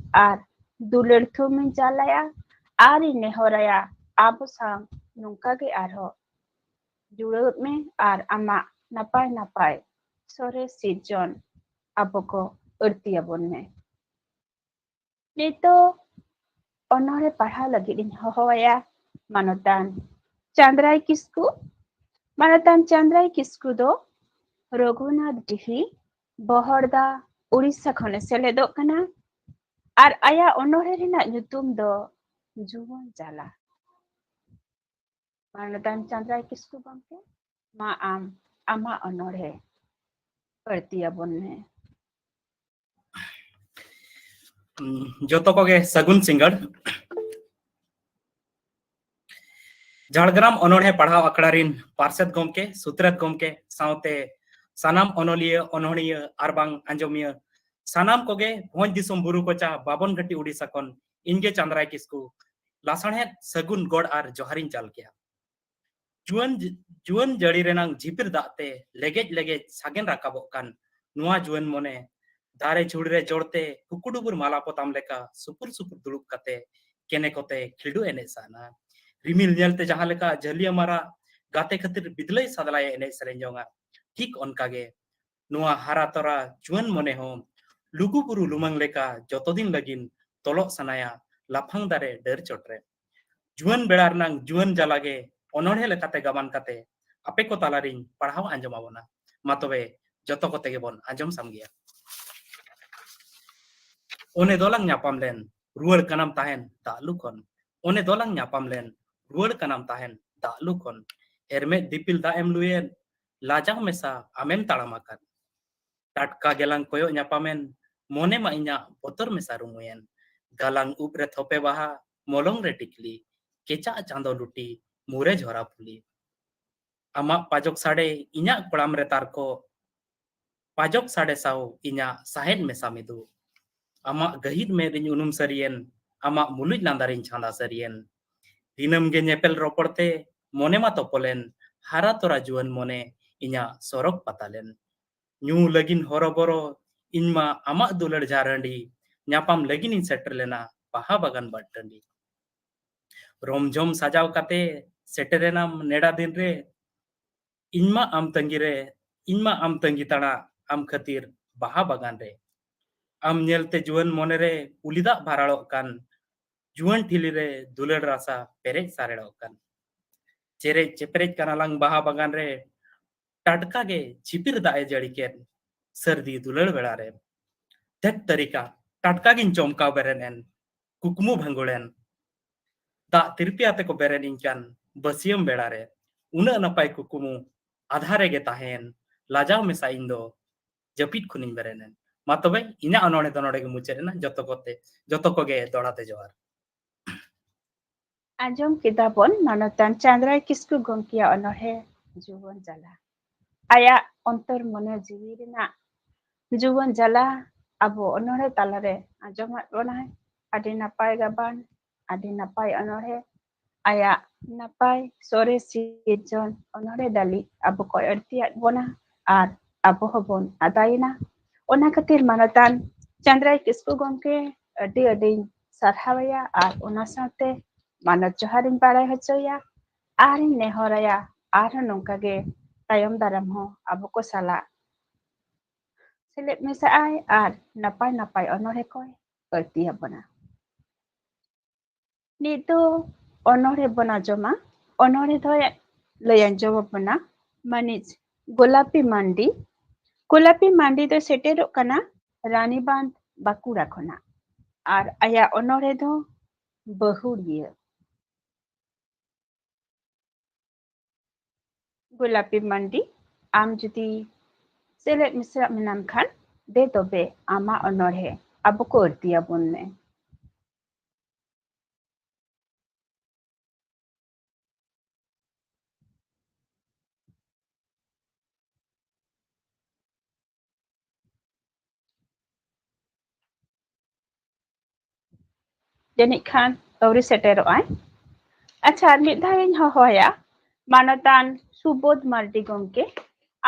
ᱟᱨ ᱫᱩᱞᱟᱹᱲ ᱛᱷᱩᱢ ᱤᱧ ᱪᱟᱞ ᱟᱭᱟ ᱟᱨ ᱤᱧ ᱱᱮᱦᱚᱨᱟᱭᱟ ᱟᱵᱚ ᱥᱟᱶ ᱱᱚᱝᱠᱟ ᱜᱮ ᱟᱨᱦᱚᱸ ᱡᱩᱲᱟᱹᱣ ᱢᱮ ᱟᱨ ᱟᱢᱟᱜ ᱱᱟᱯᱟᱭ ᱱᱟᱯᱟᱭ ᱥᱚᱨᱮᱥ ᱥᱤᱨᱡᱚᱱ ᱟᱵᱚ ᱠᱚ ᱟᱹᱲᱛᱤ ᱟᱵᱚᱱ ᱢᱮ᱾ ᱱᱤᱛᱚᱜ ᱚᱱᱚᱬᱦᱮ ᱯᱟᱲᱦᱟᱣ ᱞᱟᱹᱜᱤᱫ ᱤᱧ ᱦᱚᱦᱚᱣᱟᱭᱟ ᱢᱟᱱᱚᱛᱟᱱ ᱪᱟᱸᱫᱽᱨᱟᱭ ᱠᱤᱥᱠᱩ᱾ ᱢᱟᱱᱚᱛᱟᱱ ᱪᱟᱸᱫᱽᱨᱟᱭ ᱠᱤᱥᱠᱩ ᱫᱚ ᱨᱚᱜᱷᱩᱱᱟᱛᱷ ᱰᱤᱦᱤ, ᱵᱚᱦᱚᱲᱫᱟ, ᱩᱲᱤᱥᱥᱟ ᱠᱷᱚᱱᱮ ᱥᱮᱞᱮᱫᱚᱜ ᱠᱟᱱᱟ᱾ ᱟᱨ ᱟᱭᱟᱜ ᱚᱱᱚᱬᱦᱮ ᱨᱮᱱᱟᱜ ᱧᱩᱛᱩᱢ ᱫᱚ ᱡᱩᱣᱟᱹᱱ ᱡᱟᱞᱟ᱾ ᱢᱟᱱᱚᱛᱟᱱ ᱪᱟᱸᱫᱽᱨᱟᱭ ᱠᱤᱥᱠᱩ ᱜᱚᱢᱠᱮ, ᱢᱟ ᱟᱢ ᱟᱢᱟᱜ ᱚᱱᱚᱬᱦᱮ ᱟᱹᱲᱛᱤ ᱟᱵᱚᱱ ᱢᱮ᱾ ᱡᱚᱛᱚ ᱠᱚᱜᱮ ᱥᱟᱹᱜᱩᱱ ᱥᱤᱸᱜᱟᱹᱲ᱾ ᱡᱷᱟᱲᱜᱨᱟᱢ ᱚᱱᱚᱬᱦᱮ ᱯᱟᱲᱦᱟᱣ ᱟᱠᱷᱲᱟ ᱨᱤᱱ ᱯᱟᱨᱥᱮᱛ ᱜᱚᱢᱠᱮ, ᱥᱩᱛᱨᱮᱛ ᱜᱚᱢᱠᱮ, ᱥᱟᱶᱛᱮ ᱥᱟᱱᱟᱢ ᱚᱱᱚᱞᱤᱭᱟᱹ, ᱚᱱᱚᱬᱦᱤᱭᱟᱹ ᱟᱨ ᱵᱟᱝ ᱟᱸᱡᱚᱢᱤᱭᱟᱹ ᱥᱟᱱᱟᱢ ᱠᱚᱜᱮ ᱵᱷᱚᱸᱡᱽ ᱫᱤᱥᱚᱢ ᱵᱩᱨᱩ ᱠᱚᱪᱟ ᱵᱟᱵᱚᱱ ᱜᱷᱟᱹᱴᱤ ᱩᱰᱤᱥᱟ ᱠᱷᱚᱱ ᱤᱧ ᱜᱮ ᱪᱟᱸᱫᱽᱨᱟᱭ ᱠᱤᱥᱠᱩ ᱞᱟᱥᱟᱬᱦᱮᱫ ᱥᱟᱹᱜᱩᱱ ᱜᱚᱰ ᱟᱨ ᱡᱚᱦᱟᱨᱤᱧ ᱪᱟᱞ ᱠᱮᱜᱼᱟ᱾ ᱡᱩᱣᱟᱹᱱ ᱡ-, ᱡᱩᱣᱟᱹᱱ ᱡᱟᱹᱲᱤ ᱨᱮᱱᱟᱝ ᱡᱷᱤᱯᱤᱨ ᱫᱟᱜ ᱛᱮ ᱞᱮᱜᱮᱡ ᱞᱮᱜᱮᱡ ᱥᱟᱜᱮᱱ ᱨᱟᱠᱟᱵᱚᱜ ᱠᱟᱱ ᱱᱚᱣᱟ ᱡᱩᱣᱟᱹᱱ ᱢᱚᱱᱮ ᱫᱟᱨᱮ ᱡᱷᱩᱲ ᱨᱮ ᱡᱚᱲᱛᱮ ᱠᱩᱠᱩᱰᱩᱵᱩᱨ ᱢᱟᱞᱟ ᱯᱚᱛᱟᱢ ᱞᱮᱠᱟ ᱥᱩᱯᱩᱨ ᱥᱩᱯᱩᱨ ᱫᱩᱲᱩᱵ ᱠᱟᱛᱮ ᱠᱮᱱᱮ ᱠᱚᱛᱮ ᱠᱷᱤᱞᱰᱩ ᱮᱱᱮᱡ ᱥᱟᱱᱟ᱾ ᱨᱤᱢᱤᱞ ᱧᱮᱞᱛᱮ ᱡᱟᱦᱟᱸ ᱞᱮᱠᱟ ᱡᱷᱟᱹᱞᱤᱭᱟᱹ ᱢᱟᱨᱟᱜ ᱜᱟᱛᱮ ᱠᱷᱟᱹᱛᱤᱨ ᱵᱤᱫᱞᱟᱹᱭ ᱥᱟᱫᱞᱟᱭᱮ ᱮᱱᱮᱡ ᱥᱮᱨᱮᱧ ᱡᱚᱝᱟ, ᱴᱷᱤᱠ ᱚᱱᱠᱟᱜᱮ ᱱᱚᱣᱟ ᱦᱟᱨᱟ ᱛᱚᱨᱟ ᱡᱩᱣᱟᱹᱱ ᱢᱚᱱᱮ ᱦᱚᱸ ᱞᱩᱜᱩ ᱵᱩᱨᱩ ᱞᱩᱢᱟᱹᱝ ᱞᱮᱠᱟ ᱡᱚᱛᱚ ᱫᱤᱱ ᱞᱟᱹᱜᱤᱫ ᱛᱚᱞᱚᱜ ᱥᱟᱱᱟᱭᱟ ᱞᱟᱯᱷᱟᱝ ᱫᱟᱨᱮ ᱰᱟᱹᱨ ᱪᱚᱴᱨᱮ᱾ ᱡᱩᱣᱟᱹᱱ ᱵᱮᱲᱟ ᱨᱮᱱᱟᱝ ᱡᱩᱣᱟᱹᱱ ᱡᱟᱞᱟ ᱜᱮ ᱚᱱᱚᱬᱦᱮ ᱞᱮᱠᱟᱛᱮ ᱜᱟᱵᱟᱱ ᱠᱟᱛᱮ ᱟᱯᱮ ᱠᱚ ᱛᱟᱞᱟᱨᱤᱧ ᱯᱟᱲᱦᱟᱣ ᱟᱸᱡᱚᱢ ᱟᱵᱚᱱᱟ᱾ ᱢᱟ ᱛᱚᱵᱮ ᱡᱚᱛᱚ ᱠᱚᱛᱮ ᱜᱮᱵᱚᱱ ᱟᱸᱡᱚᱢ ᱥᱟᱢᱜᱮᱭᱟ᱾ ᱚᱱᱮ ᱫᱚᱞᱟᱝ ᱧᱟᱯᱟᱢ ᱞᱮᱱ, ᱨᱩᱣᱟᱹᱲ ᱠᱟᱱᱟᱢ ᱛᱟᱦᱮᱱ ᱫᱟᱜ ᱞᱩ ᱠᱷᱚᱱ᱾ ᱚᱱᱮ ᱫᱚᱞᱟᱝ ᱧᱟᱯᱟᱢ ᱞᱮᱱ, ᱨᱩᱣᱟᱹᱲ ᱠᱟᱱᱟᱢ ᱛᱟᱦᱮᱱ ᱫᱟᱜ ᱞᱩ ᱠᱷᱚᱱ᱾ ᱦᱮᱨᱢᱮᱫ ᱫᱤᱯᱤᱞ ᱫᱟᱜ ᱮᱢ ᱞᱩᱭᱮᱱ, ᱞᱟᱡᱟᱣ ᱢᱮᱥᱟ ᱟᱢᱮᱢ ᱛᱟᱲᱟᱢ ᱟᱠᱟᱫ᱾ ᱴᱟᱴᱠᱟ ᱜᱮᱞᱟᱝ ᱠᱚᱭᱚᱜ ᱧᱟᱯᱟᱢᱮᱱ, ᱢᱚᱱᱮ ᱢᱟ ᱤᱧᱟᱜ ᱵᱚᱛᱚᱨ ᱢᱮᱥᱟ ᱨᱩᱢᱩᱭᱮᱱ᱾ ᱜᱟᱞᱟᱝ ᱩᱵ ᱨᱮ ᱛᱷᱚᱯᱮ ᱵᱟᱦᱟ, ᱢᱚᱞᱚᱝ ᱨᱮ ᱴᱤᱠᱞᱤ, ᱠᱮᱪᱟᱜ ᱪᱟᱸᱫᱚ ᱞᱩᱴᱤ, ᱢᱩᱨᱮ ᱡᱷᱚᱨᱟ ᱯᱷᱩᱞᱤ᱾ ᱟᱢᱟᱜ ᱯᱟᱡᱚᱠ ᱥᱟᱰᱮ, ᱤᱧᱟᱜ ᱠᱚᱲᱟᱢ ᱨᱮ ᱛᱟᱨᱠᱚ, ᱯᱟᱡᱚᱠ ᱥᱟᱰᱮ ᱥᱟᱶ ᱤᱧᱟᱜ ᱥᱟᱦᱮᱫ ᱢᱮᱥᱟ ᱢᱤᱫᱩ᱾ ᱟᱢᱟᱜ ᱜᱟᱹᱦᱤᱨ ᱢᱮᱫ ᱨᱤᱧ ᱩᱱᱩᱢ ᱥᱟᱹᱨᱤᱭᱮᱱ, ᱟᱢᱟᱜ ᱢᱩᱞᱩᱡ ᱞᱟᱸᱫᱟ ᱨᱤᱧ ᱪᱷᱟᱸᱫᱟ ᱥᱟᱹᱨᱤᱭᱮᱱ᱾ ᱫᱤᱱᱟᱹᱢ ᱜᱮ ᱧᱮᱯᱮᱞ ᱨᱚᱯᱚᱲ ᱛᱮ ᱢᱚᱱᱮ ᱢᱟ ᱛᱚᱯᱚᱞᱮᱱ, ᱦᱟᱨᱟ ᱛᱚᱨᱟ ᱡᱩᱣᱟᱹᱱ ᱢᱚᱱᱮ ᱤᱧᱟᱜ ᱥᱚᱨᱚᱜ ᱯᱟᱛᱟᱞᱮᱱ᱾ ᱧᱩ ᱞᱟᱹᱜᱤᱱ ᱦᱚᱨᱚᱵᱚᱨᱚ, ᱤᱧ ᱢᱟ ᱟᱢᱟᱜ ᱫᱩᱞᱟᱹᱲ ᱡᱷᱟᱨ ᱦᱟᱺᱰᱤ, ᱧᱟᱯᱟᱢ ᱞᱟᱹᱜᱤᱱ ᱤᱧ ᱥᱮᱴᱮᱨ ᱞᱮᱱᱟ ᱵᱟᱦᱟ ᱵᱟᱜᱟᱱ ᱵᱟᱲ ᱴᱟᱺᱰᱤ᱾ ᱨᱚᱢᱡᱷᱚᱢ ᱥᱟᱡᱟᱣ ᱠᱟᱛᱮ ᱥᱮᱴᱮᱨᱮᱱᱟᱢ ᱱᱮᱰᱟ ᱫᱤᱱ ᱨᱮ, ᱤᱧ ᱢᱟ ᱟᱢ ᱛᱟᱺᱜᱤ ᱨᱮ, ᱤᱧ ᱢᱟ ᱟᱢ ᱛᱟᱺᱜᱤ ᱛᱟᱲᱟ ᱟᱢ ᱠᱷᱟᱹᱛᱤᱨ ᱵᱟᱦᱟ ᱵᱟᱜᱟᱱ ᱨᱮ᱾ ᱟᱢ ᱧᱮᱞᱛᱮ ᱡᱩᱣᱟᱹᱱ ᱢᱚᱱᱮᱨᱮ ᱩᱞᱤ ᱫᱟᱜ ᱵᱷᱟᱨᱟᱲᱚᱜ ᱠᱟᱱ, ᱡᱩᱣᱟᱹᱱ ᱴᱷᱤᱞᱤ ᱨᱮ ᱫᱩᱞᱟᱹᱲ ᱨᱟᱥᱟ ᱯᱮᱨᱮᱡ ᱥᱟᱨᱮᱲᱚᱜ ᱠᱟᱱ᱾ ᱪᱮᱨᱮᱡ ᱪᱮᱯᱨᱮᱡ ᱠᱟᱱᱟᱞᱟᱝ ᱵᱟᱦᱟ ᱵᱟᱜᱟᱱ ᱨᱮ, ᱴᱟᱴᱠᱟ ᱜᱮ ᱪᱷᱤᱯᱤᱨ ᱫᱟᱜ ᱮ ᱡᱟᱹᱲᱤ ᱠᱮᱫ, ᱥᱟᱹᱨᱫᱤ ᱫᱩᱞᱟᱹᱲ ᱵᱮᱲᱟ ᱨᱮ᱾ ᱫᱷᱮᱴ ᱛᱟᱹᱨᱤᱠᱟ, ᱴᱟᱴᱠᱟ ᱜᱤᱧ ᱪᱚᱢᱠᱟᱣ ᱵᱮᱨᱮᱫ ᱮᱱ, ᱠᱩᱠᱢᱩ ᱵᱷᱟᱺᱜᱩᱲ ᱮᱱ᱾ ᱫᱟᱜ ᱛᱤᱨᱯᱤ ᱟᱛᱮ ᱠᱚ ᱵᱮᱨᱮᱫ ᱤᱧ ᱠᱟᱱ ᱵᱟᱹᱥᱭᱟᱹᱢ ᱵᱮᱲᱟ ᱨᱮ᱾ ᱩᱱᱟᱹᱜ ᱱᱟᱯᱟᱭ ᱠᱩᱠᱢᱩ ᱟᱫᱷᱟ ᱨᱮᱜᱮ ᱛᱟᱦᱮᱸᱭᱮᱱ, ᱞᱟᱡᱟᱣ ᱢᱮᱥᱟ ᱤᱧ ᱫᱚ ᱡᱟᱹᱯᱤᱫ ᱠᱷᱚᱱᱤᱧ ᱵᱮᱨᱮᱫ ᱮᱱ᱾ ᱢᱟ ᱛᱚᱵᱮ, ᱤᱧᱟᱹᱜ ᱚᱱᱚᱬᱦᱮ ᱫᱚ ᱱᱚᱰᱮ ᱜᱮ ᱢᱩᱪᱟᱹᱫ ᱮᱱᱟ᱾ ᱡᱚᱛᱚ ᱠᱚᱛᱮ, ᱡᱚᱛᱚ ᱠᱚᱜᱮ ᱫᱚᱦᱲᱟ ᱛᱮ ᱡᱚᱦᱟᱨ᱾ ᱟᱸᱡᱚᱢ ᱠᱮᱫᱟ ᱵᱚᱱ ᱢᱟᱱᱚᱛᱟᱱ ᱪᱟᱸᱫᱽᱨᱟᱭ ᱠᱤᱥᱠᱩ ᱜᱚᱢᱠᱮᱭᱟᱜ ᱚᱱᱚᱬᱦᱮ ᱡᱩᱣᱟᱹᱱ ᱡᱟᱞᱟ᱾ ᱟᱭᱟᱜ ᱚᱱᱛᱚᱨ ᱢᱚᱱᱮ ᱡᱤᱣᱤ ᱨᱮᱱᱟᱜ ᱡᱩᱣᱟᱹᱱ ᱡᱟᱞᱟ ᱟᱵᱚ ᱚᱱᱚᱬᱦᱮ ᱛᱟᱞᱟᱨᱮ ᱟᱸᱡᱚᱢᱟᱫ ᱵᱚᱱᱟᱭ᱾ ᱟᱹᱰᱤ ᱱᱟᱯᱟᱭ ᱜᱟᱵᱟᱱ, ᱟᱹᱰᱤ ᱱᱟᱯᱟᱭ ᱚᱱᱚᱬᱦᱮ᱾ ᱟᱭᱟᱜ ᱱᱟᱯᱟᱭ ᱥᱚᱨᱮᱥ ᱥᱤᱨᱡᱚᱱ ᱚᱱᱚᱬᱦᱮ ᱫᱟᱞᱤ ᱟᱵᱚ ᱠᱚᱭ ᱟᱹᱲᱛᱤᱭᱟᱫ ᱵᱚᱱᱟ ᱟᱨ ᱟᱵᱚ ᱦᱚᱸᱵᱚᱱ ᱟᱫᱟᱭᱮᱱᱟ᱾ ᱚᱱᱟ ᱠᱷᱟᱹᱛᱤᱨ ᱢᱟᱱᱚᱛᱟᱱ ᱪᱟᱸᱫᱽᱨᱟᱭ ᱠᱤᱥᱠᱩ ᱜᱚᱢᱠᱮ ᱟᱹᱰᱤ ᱟᱹᱰᱤᱧ ᱥᱟᱨᱦᱟᱣᱟᱭᱟ ᱟᱨ ᱚᱱᱟ ᱥᱟᱶᱛᱮ ᱢᱟᱱᱚᱛ ᱡᱚᱦᱟᱨᱤᱧ ᱵᱟᱲᱟᱭ ᱦᱚᱪᱚᱭᱟ ᱟᱨᱤᱧ ᱱᱮᱦᱚᱨᱟᱭᱟ ᱟᱨᱦᱚᱸ ᱱᱚᱝᱠᱟ ᱜᱮ ᱛᱟᱭᱚᱢ ᱫᱟᱨᱟᱢ ᱦᱚᱸ ᱟᱵᱚ ᱠᱚ ᱥᱟᱞᱟᱜ ᱥᱮᱞᱮᱫ ᱢᱮᱥᱟᱜ ᱟᱭ ᱟᱨ ᱱᱟᱯᱟᱭ ᱱᱟᱯᱟᱭ ᱚᱱᱚᱬᱦᱮ ᱠᱚᱭ ᱟᱹᱲᱛᱤ ᱟᱵᱚᱱᱟ᱾ ᱱᱤᱛ ᱫᱚ ᱚᱱᱚᱬᱦᱮ ᱵᱚᱱ ᱟᱸᱡᱚᱢᱟ᱾ ᱚᱱᱚᱬᱦᱮ ᱫᱚᱭ ᱞᱟᱹᱭ ᱟᱸᱡᱚᱢ ᱟᱵᱚᱱᱟ ᱢᱟᱹᱱᱤᱡ ᱜᱳᱞᱟᱯᱤ ᱢᱟᱱᱰᱤ᱾ ᱜᱳᱞᱟᱯᱤ ᱢᱟᱱᱰᱤ ᱫᱚ ᱥᱮᱴᱮᱨᱚᱜ ᱠᱟᱱᱟ ᱨᱟᱱᱤᱵᱟᱸᱫᱷ, ᱵᱟᱸᱠᱩᱲᱟ ᱠᱷᱚᱱᱟᱜ᱾ ᱟᱨ ᱟᱭᱟᱜ ᱚᱱᱚᱬᱦᱮ ᱫᱚ ᱵᱟᱹᱦᱩᱲᱤᱭᱟᱹ᱾ ᱜᱳᱞᱟᱯᱤ ᱢᱟᱱᱰᱤ, ᱟᱢ ᱡᱩᱫᱤ ᱥᱮᱞᱮᱫ ᱢᱮᱥᱟᱜ ᱢᱮᱱᱟᱢ ᱠᱷᱟᱱ, ᱫᱮ ᱛᱚᱵᱮ ᱟᱢᱟᱜ ᱚᱱᱚᱬᱦᱮ ᱟᱵᱚ ᱠᱚ ᱟᱹᱲᱛᱤ ᱟᱵᱚᱱ ᱢᱮ᱾ ᱡᱟᱹᱱᱤᱡ ᱠᱷᱟᱱ ᱟᱹᱣᱨᱤ ᱥᱮᱴᱮᱨᱚᱜ ᱟᱭ᱾ ᱟᱪᱪᱷᱟ, ᱟᱨ ᱢᱤᱫ ᱫᱷᱟᱣ ᱤᱧ ᱦᱚᱦᱚᱣᱟᱭᱟ, ᱢᱟᱱᱚᱛᱟᱱ ᱥᱩᱵᱳᱫᱷ ᱢᱟᱨᱰᱤ ᱜᱚᱢᱠᱮ,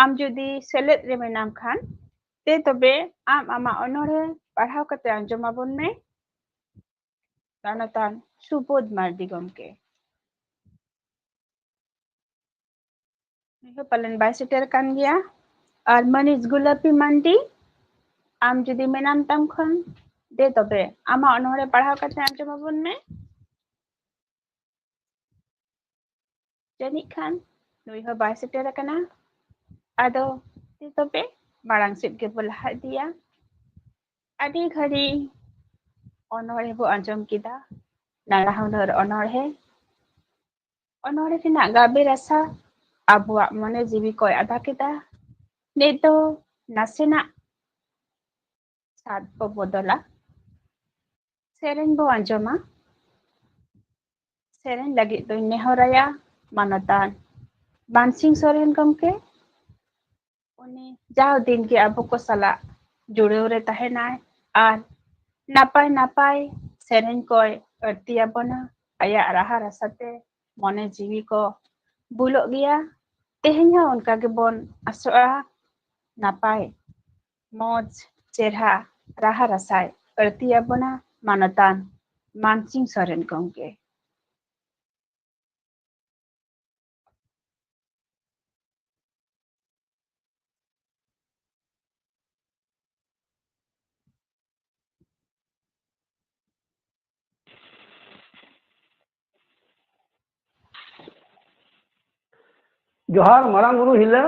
ᱟᱢ ᱡᱩᱫᱤ ᱥᱮᱞᱮᱫ ᱨᱮ ᱢᱮᱱᱟᱢ ᱠᱷᱟᱱ, ᱫᱮ ᱛᱚᱵᱮ ᱟᱢ ᱟᱢᱟᱜ ᱚᱱᱚᱬᱦᱮ ᱯᱟᱲᱦᱟᱣ ᱠᱟᱛᱮ ᱟᱸᱡᱚᱢ ᱟᱵᱚᱱ ᱢᱮ᱾ ᱢᱟᱱᱚᱛᱟᱱ ᱥᱩᱵᱳᱫᱷ ᱢᱟᱨᱰᱤ ᱜᱚᱢᱠᱮ᱾ ᱱᱩᱭ ᱦᱚᱸ ᱯᱟᱞᱮᱱ ᱵᱟᱭ ᱥᱮᱴᱮᱨ ᱟᱠᱟᱱ ᱜᱮᱭᱟ᱾ ᱟᱨ ᱢᱟᱹᱱᱤᱡ ᱜᱩᱞᱟᱯᱤ ᱢᱟᱱᱰᱤ, ᱟᱢ ᱡᱩᱫᱤ ᱢᱮᱱᱟᱢ ᱛᱟᱢ ᱠᱷᱟᱱ, ᱫᱮ ᱛᱚᱵᱮ ᱟᱢᱟᱜ ᱚᱱᱚᱬᱦᱮ ᱯᱟᱲᱦᱟᱣ ᱠᱟᱛᱮ ᱟᱸᱡᱚᱢ ᱟᱵᱚᱱ ᱢᱮ᱾ ᱡᱟᱹᱱᱤᱡ ᱠᱷᱟᱱ ᱱᱩᱭ ᱦᱚᱸ ᱵᱟᱭ ᱥᱮᱴᱮᱨ ᱟᱠᱟᱱᱟ᱾ ᱟᱫᱚ ᱫᱮ ᱛᱚᱵᱮ ᱢᱟᱲᱟᱝ ᱥᱮᱫ ᱜᱮᱵᱚ ᱞᱟᱦᱟ ᱤᱫᱤᱭᱟ᱾ ᱟᱹᱰᱤ ᱜᱷᱟᱹᱲᱤ ᱚᱱᱚᱬᱦᱮ ᱵᱚ ᱟᱸᱡᱚᱢ ᱠᱮᱫᱟ, ᱱᱟᱱᱟ ᱦᱩᱱᱟᱹᱨ ᱚᱱᱚᱬᱦᱮ᱾ ᱚᱱᱚᱬᱦᱮ ᱨᱮᱱᱟᱜ ᱜᱟᱵᱮ ᱨᱟᱥᱟ ᱟᱵᱚᱣᱟᱜ ᱢᱚᱱᱮ ᱡᱤᱣᱤ ᱠᱚᱭ ᱟᱫᱟ ᱠᱮᱫᱟ᱾ ᱱᱤᱛ ᱫᱚ ᱱᱟᱥᱮᱱᱟᱜ ᱥᱟᱫ ᱵᱚ ᱵᱚᱫᱚᱞᱟ᱾ ᱥᱮᱨᱮᱧ ᱵᱚ ᱟᱸᱡᱚᱢᱟ᱾ ᱥᱮᱨᱮᱧ ᱞᱟᱹᱜᱤᱫ ᱫᱚᱧ ᱱᱮᱦᱚᱨᱟᱭᱟ ᱢᱟᱱᱚᱛᱟᱱ ᱢᱟᱱᱥᱤᱝ ᱥᱚᱨᱮᱱ ᱜᱚᱢᱠᱮ᱾ ᱩᱱᱤ ᱡᱟᱣ ᱫᱤᱱ ᱜᱮ ᱟᱵᱚ ᱠᱚ ᱥᱟᱞᱟᱜ ᱡᱩᱲᱟᱹᱣ ᱨᱮ ᱛᱟᱦᱮᱱᱟᱭ ᱟᱨ ᱱᱟᱯᱟᱭ ᱱᱟᱯᱟᱭ ᱥᱮᱨᱮᱧ ᱠᱚᱭ ᱟᱹᱲᱛᱤ ᱟᱵᱚᱱᱟ᱾ ᱟᱭᱟᱜ ᱨᱟᱦᱟ ᱨᱟᱥᱟᱛᱮ ᱢᱚᱱᱮ ᱡᱤᱣᱤ ᱠᱚ ᱵᱩᱞᱚᱜ ᱜᱮᱭᱟ᱾ ᱛᱮᱦᱮᱧ ᱦᱚᱸ ᱚᱱᱠᱟ ᱜᱮᱵᱚᱱ ᱟᱥᱚᱜᱼᱟ, ᱱᱟᱯᱟᱭ, ᱢᱚᱡᱽ, ᱪᱮᱨᱦᱟ ᱨᱟᱦᱟ ᱨᱟᱥᱟᱭ ᱟᱹᱲᱛᱤ ᱟᱵᱚᱱᱟ ᱢᱟᱱᱚᱛᱟᱱ ᱢᱟᱱᱥᱤᱝ ᱥᱚᱨᱮᱱ ᱜᱚᱢᱠᱮ᱾ ᱡᱚᱦᱟᱨ ᱢᱟᱨᱟᱝ ᱵᱩᱨᱩ ᱦᱤᱞᱟᱹ᱾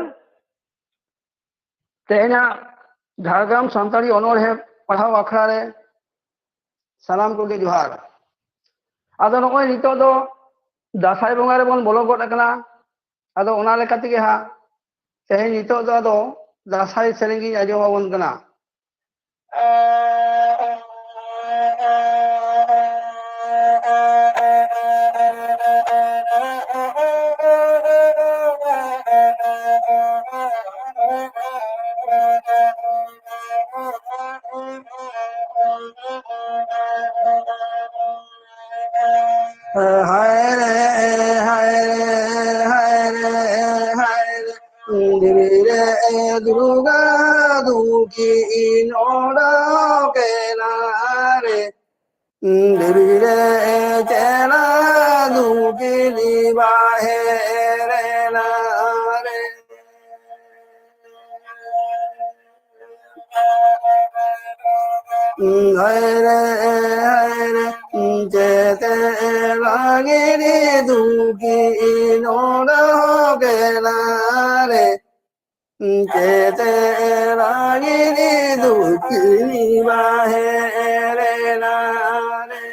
ᱛᱮᱦᱮᱧᱟᱜ ᱡᱷᱟᱲᱜᱨᱟᱢ ᱥᱟᱱᱛᱟᱲᱤ ᱚᱱᱚᱬᱦᱮ ᱯᱟᱲᱦᱟᱣ ᱟᱠᱷᱲᱟ ᱨᱮ ᱥᱟᱱᱟᱢ ᱠᱚᱜᱮ ᱡᱚᱦᱟᱨ᱾ ᱟᱫᱚ ᱱᱚᱜᱼᱚᱭ ᱱᱤᱛᱚᱜ ᱫᱚ ᱫᱟᱸᱥᱟᱭ ᱵᱚᱸᱜᱟ ᱨᱮᱵᱚᱱ ᱵᱚᱞᱚ ᱜᱚᱫ ᱟᱠᱟᱱᱟ᱾ ᱟᱫᱚ ᱚᱱᱟ ᱞᱮᱠᱟ ᱛᱮᱜᱮ ᱦᱟᱸᱜ ᱛᱮᱦᱮᱧ ᱱᱤᱛᱚᱜ ᱫᱚ ᱟᱫᱚ ᱫᱟᱸᱥᱟᱭ ᱥᱮᱨᱮᱧ ᱜᱤᱧ ᱟᱸᱡᱚᱢ ᱟᱵᱚᱱ ᱠᱟᱱᱟ᱾ ᱦᱟᱭ ᱨᱮ, ᱦᱟᱭ ᱨᱮ, ᱦᱟᱭ ᱨᱮ, ᱦᱟᱭ ᱨᱮ᱾ ᱫᱮᱵᱤ ᱨᱮ ᱫᱩᱨᱜᱟ ᱫᱩᱠᱷᱤᱱ ᱚᱰᱚᱠᱮᱱᱟ ᱨᱮ᱾ ᱫᱮᱵᱤ ᱨᱮ ᱪᱮᱞᱟ ᱫᱩᱠᱷᱤᱱᱤ ᱵᱟᱦᱮᱨᱮᱱᱟ ᱨᱮ᱾ ᱦᱟᱭ ᱨᱮ, ᱦᱟᱭ ᱨᱮ, ᱪᱮᱛᱮ ᱞᱟᱜᱤᱨᱤ ᱫᱩᱠᱷᱤᱱ ᱚᱰᱚᱠᱮᱱᱟ ᱨᱮ᱾ ᱪᱮᱛᱮ ᱞᱟᱜᱤᱨᱤ ᱫᱩᱠᱷᱤᱱᱤ ᱵᱟᱦᱮᱨᱮᱱᱟ ᱨᱮ᱾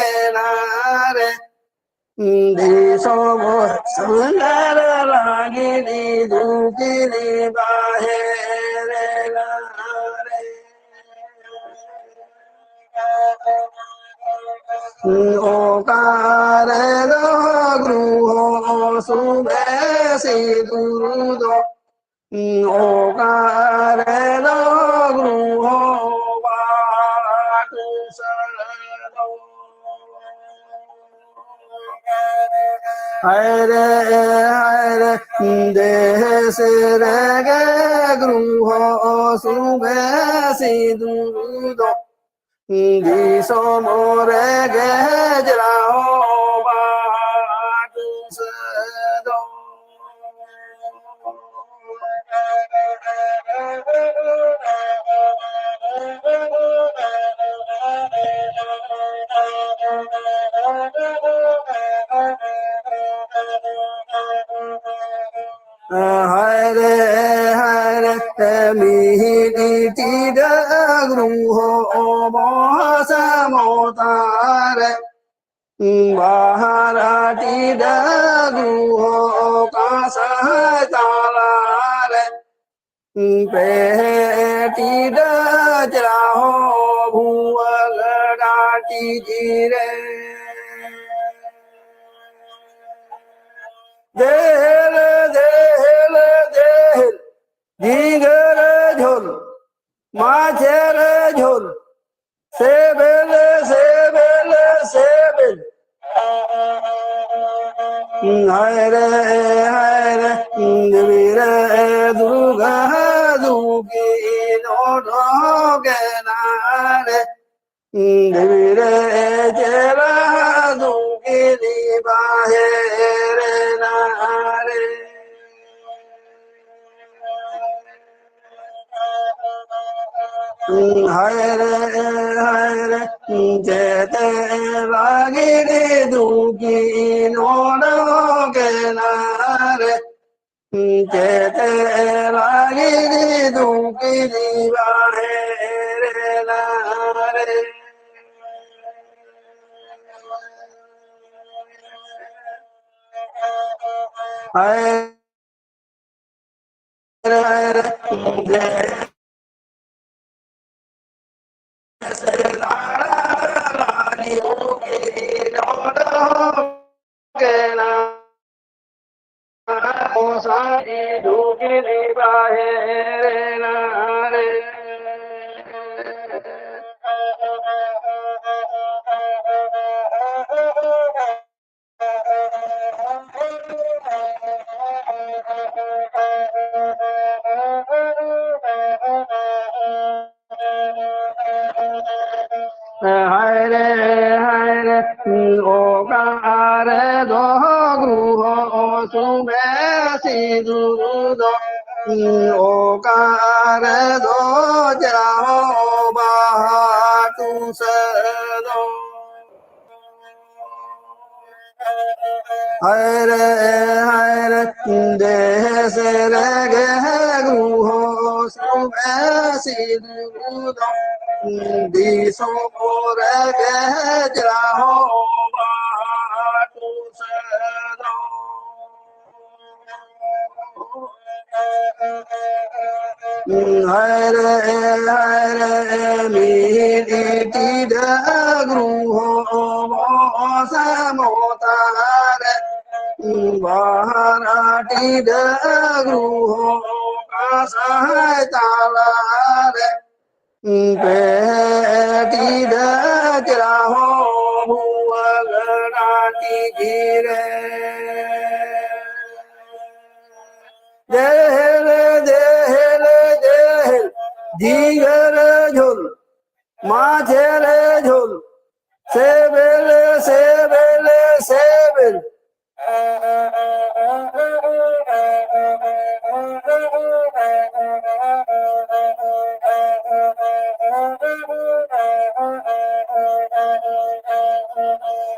ᱮᱱᱟ ᱨᱮ, ᱫᱤᱥᱚᱢ ᱥᱟᱸᱜᱷᱟᱨ ᱞᱟᱹᱜᱤᱫ ᱫᱩᱠᱤᱱ ᱵᱟᱦᱮᱨ ᱮᱱᱟ ᱨᱮ᱾ ᱚᱠᱟ ᱨᱮᱫᱚ ᱜᱨᱩᱦᱚ ᱥᱩᱵᱮ ᱥᱤᱫᱩ ᱫᱚ, ᱚᱠᱟ ᱨᱮᱫᱚ ᱜᱨᱩᱦᱚ ᱵᱟᱴᱩᱥᱟ ᱫᱚ᱾ ᱦᱟᱭ ᱨᱮ, ᱦᱟᱭ ᱨᱮ, ᱫᱮᱥ ᱨᱮᱜᱮ ᱜᱨᱩᱦᱚ ᱥᱩᱵᱮ ᱥᱤᱫᱩ ᱫᱚ, ᱫᱤᱥᱚᱢ ᱨᱮᱜᱮ ᱡᱨᱟᱦᱚ ᱵᱟᱴᱩᱥᱟ ᱫᱚ᱾ ᱦᱟᱭ ᱨᱮ, ᱦᱟᱭ ᱨᱮ, ᱢᱤᱦᱤᱰᱤ ᱴᱤᱰᱟᱹ ᱜᱨᱩᱦᱚ ᱢᱚᱦᱟᱥᱟᱢᱚᱛᱟ ᱨᱮ, ᱵᱟᱦᱟᱨᱟ ᱴᱤᱰᱟᱹ ᱜᱨᱩᱦᱚ ᱠᱟᱸᱥᱟᱭ ᱛᱟᱞᱟ ᱨᱮ, ᱯᱮ ᱴᱤᱰᱟᱹ ᱪᱨᱟᱦᱚ ᱵᱷᱩᱣᱟᱹᱝ ᱰᱟᱹᱴᱤ ᱨᱮ᱾ ᱫᱮᱦᱮᱞ, ᱫᱮᱦᱮᱞ, ᱫᱮᱦᱮᱞ, ᱡᱤᱸᱜᱟᱹᱨ ᱡᱷᱳᱞ, ᱢᱟᱪᱷᱮᱨ ᱡᱷᱳᱞ, ᱥᱮᱵᱮᱞ, ᱥᱮᱵᱮᱞ, ᱥᱮᱵᱮᱞ᱾ ᱦᱟᱭ ᱨᱮ, ᱦᱟᱭ ᱨᱮ, ᱫᱮᱵᱤ ᱨᱮ ᱫᱩᱨᱜᱟ ᱫᱩᱠᱤᱱ ᱚᱰᱚᱠ ᱮᱱᱟ ᱨᱮ᱾ ᱫᱮᱵᱤ ᱨᱮ ᱪᱮᱞᱟ ᱫᱩᱠᱤᱱ ᱵᱟᱦᱮᱨ ᱮᱱᱟ ᱨᱮ᱾ ᱦᱟᱭ ᱨᱮ, ᱦᱟᱭ ᱨᱮ, ᱪᱮᱛᱮ ᱞᱟᱹᱜᱤᱫ ᱫᱩᱠᱤᱱ ᱚᱰᱚᱠ ᱮᱱᱟ ᱨᱮ᱾ ᱪᱮᱛᱮ ᱞᱟᱹᱜᱤᱫ ᱫᱩᱠᱤᱱ ᱵᱟᱦᱮᱨ ᱮᱱᱟ ᱨᱮ᱾ ᱦᱟᱭ ᱨᱮ, ᱦᱟᱭ ᱨᱮ, ᱦᱟᱭ ᱨᱮ, ᱦᱟᱭ ᱨᱮ, ᱚᱠᱟ ᱨᱮᱫᱚ ᱜᱨᱩᱦᱚ ᱥᱩᱢᱮ ᱥᱤᱸᱫᱩᱨ ᱫᱚ, ᱚᱠᱟ ᱨᱮᱫᱚ ᱡᱟᱦᱚ ᱵᱟᱦᱟ ᱴᱩᱥᱮ ᱫᱚ᱾ ᱦᱟᱭ ᱨᱮ, ᱦᱟᱭ ᱨᱮ, ᱫᱮᱥ ᱨᱮᱜᱮ ᱜᱨᱩᱦᱚ ᱥᱩᱢᱮ ᱥᱤᱸᱫᱩᱨ ᱫᱚ, ᱫᱤᱥᱚᱢ ᱨᱮᱜᱮ ᱡᱟᱦᱚ ᱵᱟᱦᱟ ᱴᱩᱥᱮ ᱫᱚ᱾ ᱦᱟᱭ ᱨᱮ, ᱦᱟᱭ ᱨᱮ, ᱢᱤᱫ ᱴᱤᱰᱟᱹᱜ ᱜᱨᱩᱦᱚ ᱵᱚᱥᱮ ᱢᱚᱛᱟ ᱨᱮ, ᱵᱟᱨ ᱴᱤᱰᱟᱹᱜ ᱜᱨᱩᱦᱚ ᱠᱟᱥᱟᱭ ᱛᱟᱞᱟ ᱨᱮ, ᱯᱮ ᱴᱤᱰᱟᱹᱜ ᱪᱮᱞᱟ ᱦᱚᱸ ᱵᱷᱩᱣᱟᱹᱝ ᱰᱟᱹᱰᱤ ᱨᱮ᱾ ᱡᱮᱦᱮᱞ, ᱡᱮᱦᱮᱞ, ᱡᱮᱦᱮᱞ, ᱡᱷᱤᱸᱜᱟᱹ ᱨᱮ ᱡᱷᱳᱞ, ᱢᱟᱡᱷᱮ ᱨᱮ ᱡᱷᱳᱞ, ᱥᱮᱵᱮᱞ, ᱥᱮᱵᱮᱞ, ᱥᱮᱵᱮᱞ᱾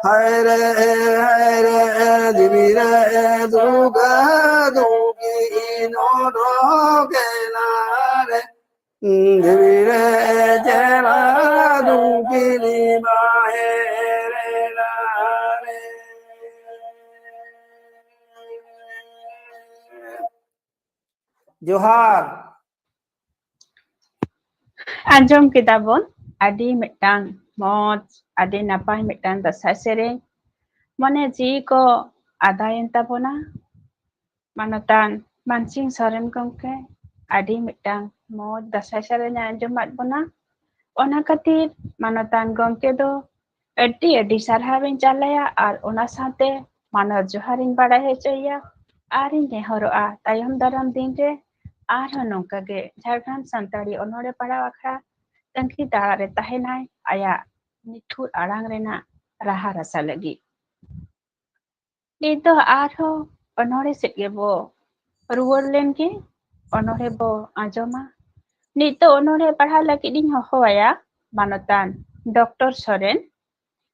ᱦᱟᱭ ᱨᱮ, ᱦᱟᱭ ᱨᱮ, ᱫᱤᱵᱤ ᱨᱮ, ᱫᱩᱨᱜᱟ ᱫᱩᱜᱤ ᱱᱚᱰᱚᱠᱮᱱᱟ ᱨᱮ᱾ ᱫᱤᱵᱤ ᱨᱮ, ᱪᱮᱞᱟ ᱫᱩᱜᱤ ᱱᱤᱢᱟ ᱦᱮᱨᱮᱱᱟ ᱨᱮ᱾ ᱡᱚᱦᱟᱨ᱾ ᱟᱸᱡᱚᱢ ᱠᱮᱫᱟ ᱵᱚᱱ ᱟᱹᱰᱤ ᱢᱤᱫᱴᱟᱝ ᱢᱚᱡᱽ, ᱟᱹᱰᱤ ᱱᱟᱯᱟᱭ ᱢᱤᱫᱴᱟᱝ ᱫᱟᱸᱥᱟᱭ ᱥᱮᱨᱮᱧ᱾ ᱢᱚᱱᱮ ᱡᱤᱣᱤ ᱠᱚ ᱟᱫᱟᱭᱮᱱ ᱛᱟᱵᱚᱱᱟ᱾ ᱢᱟᱱᱚᱛᱟᱱ ᱢᱟᱱᱥᱤᱝ ᱥᱚᱨᱮᱱ ᱜᱚᱢᱠᱮ ᱟᱹᱰᱤ ᱢᱤᱫᱴᱟᱝ ᱢᱚᱡᱽ ᱫᱟᱸᱥᱟᱭ ᱥᱮᱨᱮᱧ ᱮ ᱟᱸᱡᱚᱢᱟᱫ ᱵᱚᱱᱟ᱾ ᱚᱱᱟ ᱠᱷᱟᱹᱛᱤᱨ ᱢᱟᱱᱚᱛᱟᱱ ᱜᱚᱢᱠᱮ ᱫᱚ ᱟᱹᱰᱤ ᱟᱹᱰᱤ ᱥᱟᱨᱦᱟᱣ ᱤᱧ ᱪᱟᱞ ᱟᱭᱟ ᱟᱨ ᱚᱱᱟ ᱥᱟᱶᱛᱮ ᱢᱟᱱᱚᱛ ᱡᱚᱦᱟᱨ ᱤᱧ ᱵᱟᱲᱟᱭ ᱦᱚᱪᱚᱭᱮᱭᱟ᱾ ᱟᱨ ᱤᱧ ᱱᱮᱦᱚᱨᱚᱜᱼᱟ ᱛᱟᱭᱚᱢ ᱫᱟᱨᱟᱢ ᱫᱤᱱ ᱨᱮ ᱟᱨᱦᱚᱸ ᱱᱚᱝᱠᱟ ᱜᱮ ᱡᱷᱟᱲᱜᱨᱟᱢ ᱥᱟᱱᱛᱟᱲᱤ ᱚᱱᱚᱬᱦᱮ ᱯᱟᱲᱦᱟᱣ ᱟᱠᱷᱲᱟ ᱛᱟᱺᱜᱤ ᱛᱟᱲᱟᱜ ᱨᱮ ᱛᱟᱦᱮᱱᱟᱭ ᱟᱭᱟᱜ ᱱᱤᱴᱷᱩᱨ ᱟᱲᱟᱝ ᱨᱮᱱᱟᱜ ᱨᱟᱦᱟ ᱨᱟᱥᱟ ᱞᱟᱹᱜᱤᱫ᱾ ᱱᱤᱛ ᱫᱚ ᱟᱨᱦᱚᱸ ᱚᱱᱚᱬᱦᱮ ᱥᱮᱫ ᱜᱮᱵᱚ ᱨᱩᱣᱟᱹᱲ ᱞᱮᱱ ᱜᱮ, ᱚᱱᱚᱬᱦᱮ ᱵᱚ ᱟᱸᱡᱚᱢᱟ᱾ ᱱᱤᱛ ᱫᱚ ᱚᱱᱚᱬᱦᱮ ᱯᱟᱲᱦᱟᱣ ᱞᱟᱹᱜᱤᱫ ᱤᱧ ᱦᱚᱦᱚ ᱟᱭᱟ ᱢᱟᱱᱚᱛᱟᱱ ᱰᱚᱠᱴᱚᱨ ᱥᱚᱨᱮᱱ᱾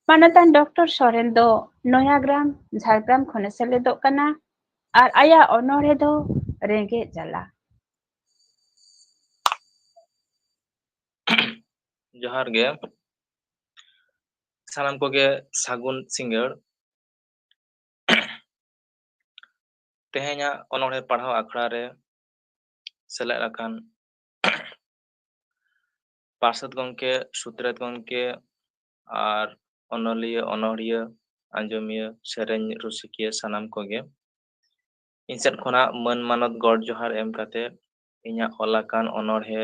ᱢᱟᱱᱚᱛᱟᱱ ᱰᱚᱠᱴᱚᱨ ᱥᱚᱨᱮᱱ ᱫᱚ ᱱᱚᱭᱟᱜᱨᱟᱢ, ᱡᱷᱟᱲᱜᱨᱟᱢ ᱠᱷᱚᱱᱮ ᱥᱮᱞᱮᱫᱚᱜ ᱠᱟᱱᱟ ᱟᱨ ᱟᱭᱟᱜ ᱚᱱᱚᱬᱦᱮ ᱫᱚ ᱨᱮᱸᱜᱮᱡ ᱡᱟᱞᱟ᱾ ᱡᱚᱦᱟᱨ ᱜᱮ᱾ ᱥᱟᱱᱟᱢ ᱠᱚᱜᱮ ᱥᱟᱹᱜᱩᱱ ᱥᱤᱸᱜᱟᱹᱲ᱾ ᱛᱮᱦᱮᱧᱟᱜ ᱚᱱᱚᱬᱦᱮ ᱯᱟᱲᱦᱟᱣ ᱟᱠᱷᱲᱟ ᱨᱮ ᱥᱮᱞᱮᱫ ᱟᱠᱟᱱ ᱯᱟᱨᱥᱮᱛ ᱜᱚᱢᱠᱮ, ᱥᱩᱛᱨᱮᱛ ᱜᱚᱢᱠᱮ ᱟᱨ ᱚᱱᱚᱞᱤᱭᱟᱹ, ᱚᱱᱚᱲᱦᱤᱭᱟᱹ, ᱟᱸᱡᱚᱢᱤᱭᱟᱹ, ᱥᱮᱨᱮᱧ ᱨᱩᱥᱤᱠᱤᱭᱟᱹ ᱥᱟᱱᱟᱢ ᱠᱚᱜᱮ ᱤᱧ ᱥᱮᱫ ᱠᱷᱚᱱᱟᱜ ᱢᱟᱹᱱ ᱢᱟᱱᱚᱛ ᱜᱚᱰ ᱡᱚᱦᱟᱨ ᱮᱢ ᱠᱟᱛᱮ ᱤᱧᱟᱹᱜ ᱚᱞ ᱟᱠᱟᱱ ᱚᱱᱚᱬᱦᱮ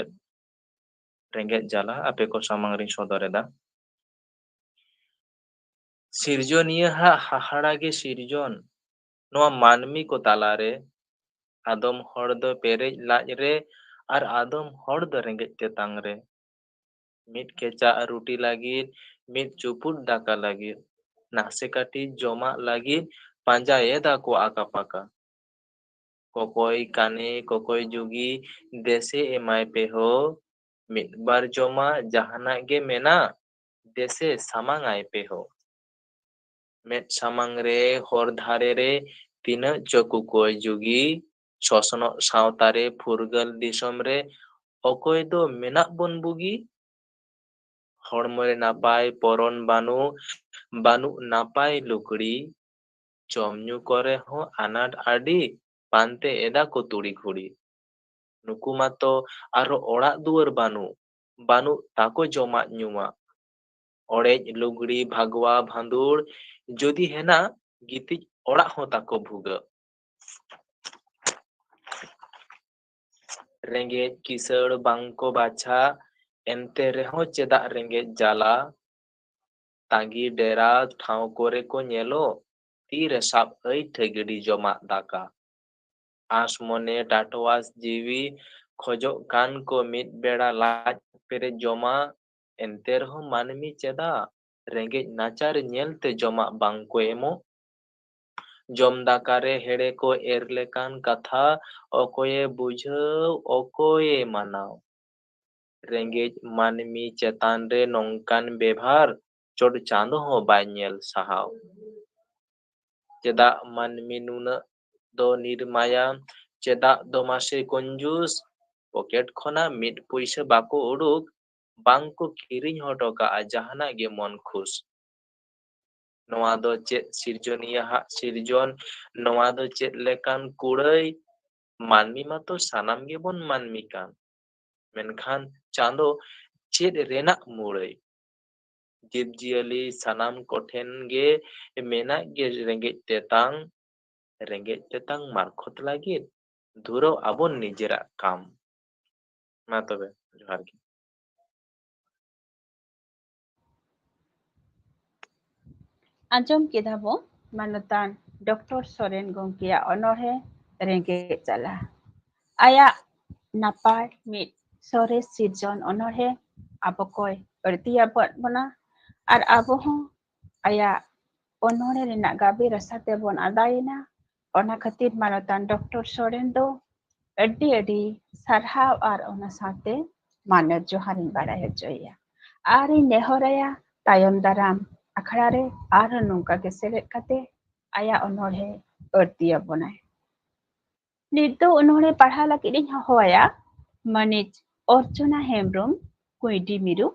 ᱨᱮᱸᱜᱮᱡ ᱡᱟᱞᱟ ᱟᱯᱮ ᱠᱚ ᱥᱟᱢᱟᱝ ᱨᱤᱧ ᱥᱚᱫᱚᱨ ᱮᱫᱟ᱾ ᱥᱤᱨᱡᱚᱱᱤᱭᱟᱹ ᱦᱟᱜ ᱦᱟᱦᱟᱲᱟ ᱜᱮ ᱥᱤᱨᱡᱚᱱ, ᱱᱚᱣᱟ ᱢᱟᱹᱱᱢᱤ ᱠᱚ ᱛᱟᱞᱟᱨᱮ ᱟᱫᱚᱢ ᱦᱚᱲ ᱫᱚ ᱯᱮᱨᱮᱡ ᱞᱟᱡ ᱨᱮ ᱟᱨ ᱟᱫᱚᱢ ᱦᱚᱲ ᱫᱚ ᱨᱮᱸᱜᱮᱡ ᱛᱮᱛᱟᱝ ᱨᱮ᱾ ᱢᱤᱫ ᱠᱮᱪᱟᱜ ᱨᱩᱴᱤ ᱞᱟᱹᱜᱤᱫ, ᱢᱤᱫ ᱪᱩᱯᱩᱫ ᱫᱟᱠᱟ ᱞᱟᱹᱜᱤᱫ, ᱱᱟᱥᱮ ᱠᱟᱹᱴᱤᱡ ᱡᱚᱢᱟᱜ ᱞᱟᱹᱜᱤᱫ ᱯᱟᱸᱡᱟᱭᱮᱫᱟ ᱠᱚ ᱟᱠᱟ ᱯᱟᱠᱟ᱾ ᱠᱚᱠᱚᱭ ᱠᱟᱱᱮ, ᱠᱚᱠᱚᱭ ᱡᱩᱜᱤ, ᱫᱮᱥᱮ ᱮᱢᱟᱭ ᱯᱮ ᱦᱳ, ᱢᱤᱫ ᱵᱟᱨ ᱡᱚᱢᱟᱜ ᱡᱟᱦᱟᱱᱟᱜ ᱜᱮ ᱢᱮᱱᱟᱜ, ᱫᱮᱥᱮ ᱥᱟᱢᱟᱝ ᱟᱭ ᱯᱮ ᱦᱳ᱾ ᱢᱮᱫ ᱥᱟᱢᱟᱝ ᱨᱮ, ᱦᱚᱨ ᱫᱷᱟᱨᱮ ᱨᱮ, ᱛᱤᱱᱟᱹᱜ ᱪᱚ ᱠᱚᱠᱚᱭ ᱡᱩᱜᱤ, ᱥᱚᱥᱱᱚᱜ ᱥᱟᱶᱛᱟ ᱨᱮ, ᱯᱷᱩᱨᱜᱟᱹᱞ ᱫᱤᱥᱚᱢ ᱨᱮ, ᱚᱠᱚᱭ ᱫᱚ ᱢᱮᱱᱟᱜ ᱵᱚᱱ ᱵᱩᱜᱤ? ᱦᱚᱲᱢᱚ ᱨᱮ ᱱᱟᱯᱟᱭ ᱯᱚᱨᱚᱱ ᱵᱟᱹᱱᱩᱜ, ᱵᱟᱹᱱᱩᱜ ᱱᱟᱯᱟᱭ ᱞᱩᱜᱽᱲᱤ, ᱡᱚᱢ ᱧᱩ ᱠᱚᱨᱮ ᱦᱚᱸ ᱟᱱᱟᱴ ᱟᱹᱰᱤ, ᱯᱟᱱᱛᱮ ᱮᱫᱟ ᱠᱚ ᱛᱩᱲᱤ ᱜᱷᱩᱲᱤ᱾ ᱱᱩᱠᱩ ᱢᱟᱛᱚ ᱟᱨᱦᱚᱸ ᱚᱲᱟᱜ ᱫᱩᱣᱟᱹᱨ ᱵᱟᱹᱱᱩᱜ, ᱵᱟᱹᱱᱩᱜ ᱛᱟᱠᱚ ᱡᱚᱢᱟᱜ ᱧᱩᱣᱟᱜ᱾ ᱚᱲᱮᱡ ᱞᱩᱜᱽᱲᱤ ᱵᱷᱟᱜᱽᱣᱟ ᱵᱷᱟᱸᱫᱩᱲ ᱡᱩᱫᱤ ᱦᱮᱱᱟᱜ, ᱜᱤᱛᱤᱡ ᱚᱲᱟᱜ ᱦᱚᱸ ᱛᱟᱠᱚ ᱵᱷᱩᱜᱟᱹᱜ᱾ ᱨᱮᱸᱜᱮᱡ ᱠᱤᱥᱟᱹᱲ ᱵᱟᱝᱠᱚ ᱵᱟᱪᱷᱟ, ᱮᱱᱛᱮ ᱨᱮᱦᱚᱸ ᱪᱮᱫᱟᱜ ᱨᱮᱸᱜᱮᱡ ᱡᱟᱞᱟ? ᱛᱟᱸᱜᱤ ᱰᱮᱨᱟ ᱴᱷᱟᱶ ᱠᱚᱨᱮ ᱠᱚ ᱧᱮᱞᱚᱜ, ᱛᱤᱨᱮ ᱥᱟᱵ ᱟᱹᱭ ᱴᱷᱟᱹᱜᱲᱤ ᱡᱚᱢᱟᱜ ᱫᱟᱠᱟ᱾ ᱟᱸᱥ ᱢᱚᱱᱮ ᱴᱟᱴᱣᱟᱥ ᱡᱤᱣᱤ ᱠᱷᱚᱡᱚᱜ ᱠᱟᱱ ᱠᱚ ᱢᱤᱫ ᱵᱮᱲᱟ ᱞᱟᱡ ᱯᱮᱨᱮᱡ ᱡᱚᱢᱟᱜ, ᱮᱱᱛᱮ ᱨᱮᱦᱚᱸ ᱢᱟᱹᱱᱢᱤ ᱪᱮᱫᱟᱜ ᱨᱮᱸᱜᱮᱡ ᱱᱟᱪᱟᱨ ᱧᱮᱞᱛᱮ ᱡᱚᱢᱟᱜ ᱵᱟᱝ ᱠᱚ ᱮᱢᱚᱜ? ᱡᱚᱢ ᱫᱟᱠᱟ ᱨᱮ ᱦᱮᱲᱮ ᱠᱚ ᱮᱨ ᱞᱮᱠᱟᱱ ᱠᱟᱛᱷᱟ ᱚᱠᱚᱭᱮ ᱵᱩᱡᱷᱟᱹᱣ, ᱚᱠᱚᱭᱮ ᱢᱟᱱᱟᱣ? ᱨᱮᱸᱜᱮᱡ ᱢᱟᱹᱱᱢᱤ ᱪᱮᱛᱟᱱ ᱨᱮ ᱱᱚᱝᱠᱟᱱ ᱵᱮᱵᱷᱟᱨ ᱪᱚᱴ ᱪᱟᱸᱫᱚ ᱦᱚᱸ ᱵᱟᱭ ᱧᱮᱞ ᱥᱟᱦᱟᱣ᱾ ᱪᱮᱫᱟᱜ ᱢᱟᱹᱱᱢᱤ ᱱᱩᱱᱟᱹᱜ ᱫᱚ ᱱᱤᱨᱢᱟᱭᱟ? ᱪᱮᱫᱟᱜ ᱫᱚ ᱢᱟᱥᱮ ᱠᱚᱧᱡᱩᱥ? ᱯᱚᱠᱮᱴ ᱠᱷᱚᱱᱟᱜ ᱢᱤᱫ ᱯᱩᱭᱥᱟᱹ ᱵᱟᱠᱚ ᱩᱰᱩᱠ, ᱵᱟᱝ ᱠᱚ ᱠᱤᱨᱤᱧ ᱦᱚᱴᱚ ᱠᱟᱜᱼᱟ ᱡᱟᱦᱟᱱᱟᱜ ᱜᱮ ᱢᱚᱱ ᱠᱷᱩᱥ᱾ ᱱᱚᱣᱟ ᱫᱚ ᱪᱮᱫ ᱥᱤᱨᱡᱚᱱᱤᱭᱟᱹᱣᱟᱜ ᱥᱤᱨᱡᱚᱱ? ᱱᱚᱣᱟ ᱫᱚ ᱪᱮᱫ ᱞᱮᱠᱟᱱ ᱠᱩᱲᱟᱹᱭ? ᱢᱟᱹᱱᱢᱤ ᱢᱟᱛᱚ ᱥᱟᱱᱟᱢ ᱜᱮᱵᱚᱱ ᱢᱟᱹᱱᱢᱤ ᱠᱟᱱ, ᱢᱮᱱᱠᱷᱟᱱ ᱪᱟᱸᱫᱚ ᱪᱮᱫ ᱨᱮᱱᱟᱜ ᱢᱩᱲᱟᱹᱭ? ᱡᱤᱵᱽ ᱡᱤᱭᱟᱹᱞᱤ ᱥᱟᱱᱟᱢ ᱠᱚᱴᱷᱮᱱ ᱜᱮ ᱢᱮᱱᱟᱜ ᱜᱮ ᱨᱮᱸᱜᱮᱡ ᱛᱮᱛᱟᱝ, ᱨᱮᱸᱜᱮᱡ ᱛᱮᱛᱟᱝ ᱢᱟᱨᱠᱷᱚᱛ ᱞᱟᱹᱜᱤᱫ ᱫᱷᱩᱨᱟᱹᱣ ᱟᱵᱚᱱ ᱱᱤᱡᱮᱨᱟᱜ ᱠᱟᱢ᱾ ᱢᱟ ᱛᱚᱵᱮ, ᱡᱚᱦᱟᱨ ᱜᱮ᱾ ᱟᱸᱡᱚᱢ ᱠᱮᱫᱟ ᱵᱚ ᱢᱟᱱᱚᱛᱟᱱ ᱰᱚᱠᱴᱚᱨ ᱥᱚᱨᱮᱱ ᱜᱚᱢᱠᱮᱭᱟᱜ ᱚᱱᱚᱬᱦᱮ ᱨᱮᱸᱜᱮᱡ ᱡᱟᱞᱟ᱾ ᱟᱭᱟᱜ ᱱᱟᱯᱟᱭ ᱢᱤᱫ ᱥᱚᱨᱮᱥ ᱥᱤᱨᱡᱚᱱ ᱚᱱᱚᱬᱦᱮ ᱟᱵᱚ ᱠᱚᱭ ᱟᱹᱲᱛᱤᱭᱟᱵᱚᱱ ᱵᱚᱱᱟ, ᱟᱨ ᱟᱵᱚ ᱦᱚᱸ ᱟᱭᱟᱜ ᱚᱱᱚᱬᱦᱮ ᱨᱮᱱᱟᱜ ᱜᱟᱵᱮ ᱨᱟᱥᱟ ᱛᱮᱵᱚᱱ ᱟᱞᱟᱭᱮᱱᱟ᱾ ᱚᱱᱟ ᱠᱷᱟᱹᱛᱤᱨ ᱢᱟᱱᱚᱛᱟᱱ ᱰᱚᱠᱴᱚᱨ ᱥᱚᱨᱮᱱ ᱫᱚ ᱟᱹᱰᱤ ᱟᱹᱰᱤ ᱥᱟᱨᱦᱟᱣ ᱟᱨ ᱚᱱᱟ ᱥᱟᱶᱛᱮ ᱢᱟᱱᱚᱛ ᱡᱚᱦᱟᱨ ᱤᱧ ᱵᱟᱲᱟᱭ ᱦᱚᱪᱚᱭᱮᱭᱟ᱾ ᱟᱨ ᱤᱧ ᱱᱮᱦᱚᱨᱟᱭᱟ ᱛᱟᱭᱚᱢ ᱫᱟᱨᱟᱢ ᱟᱠᱷᱲᱟ ᱨᱮ ᱟᱨᱦᱚᱸ ᱱᱚᱝᱠᱟ ᱜᱮ ᱥᱮᱞᱮᱫ ᱠᱟᱛᱮ ᱟᱭᱟᱜ ᱚᱱᱚᱬᱦᱮ ᱟᱹᱲᱛᱤ ᱟᱵᱚᱱᱟᱭ᱾ ᱱᱤᱛ ᱫᱚ ᱚᱱᱚᱬᱦᱮ ᱯᱟᱲᱦᱟᱣ ᱞᱟᱹᱜᱤᱫ ᱤᱧ ᱦᱚᱦᱚᱣᱟᱭᱟ ᱢᱟᱹᱱᱤᱡ ᱚᱨᱪᱚᱱᱟ ᱦᱮᱢᱵᱽᱨᱚᱢ, ᱠᱩᱸᱭᱰᱤ ᱢᱤᱨᱩ᱾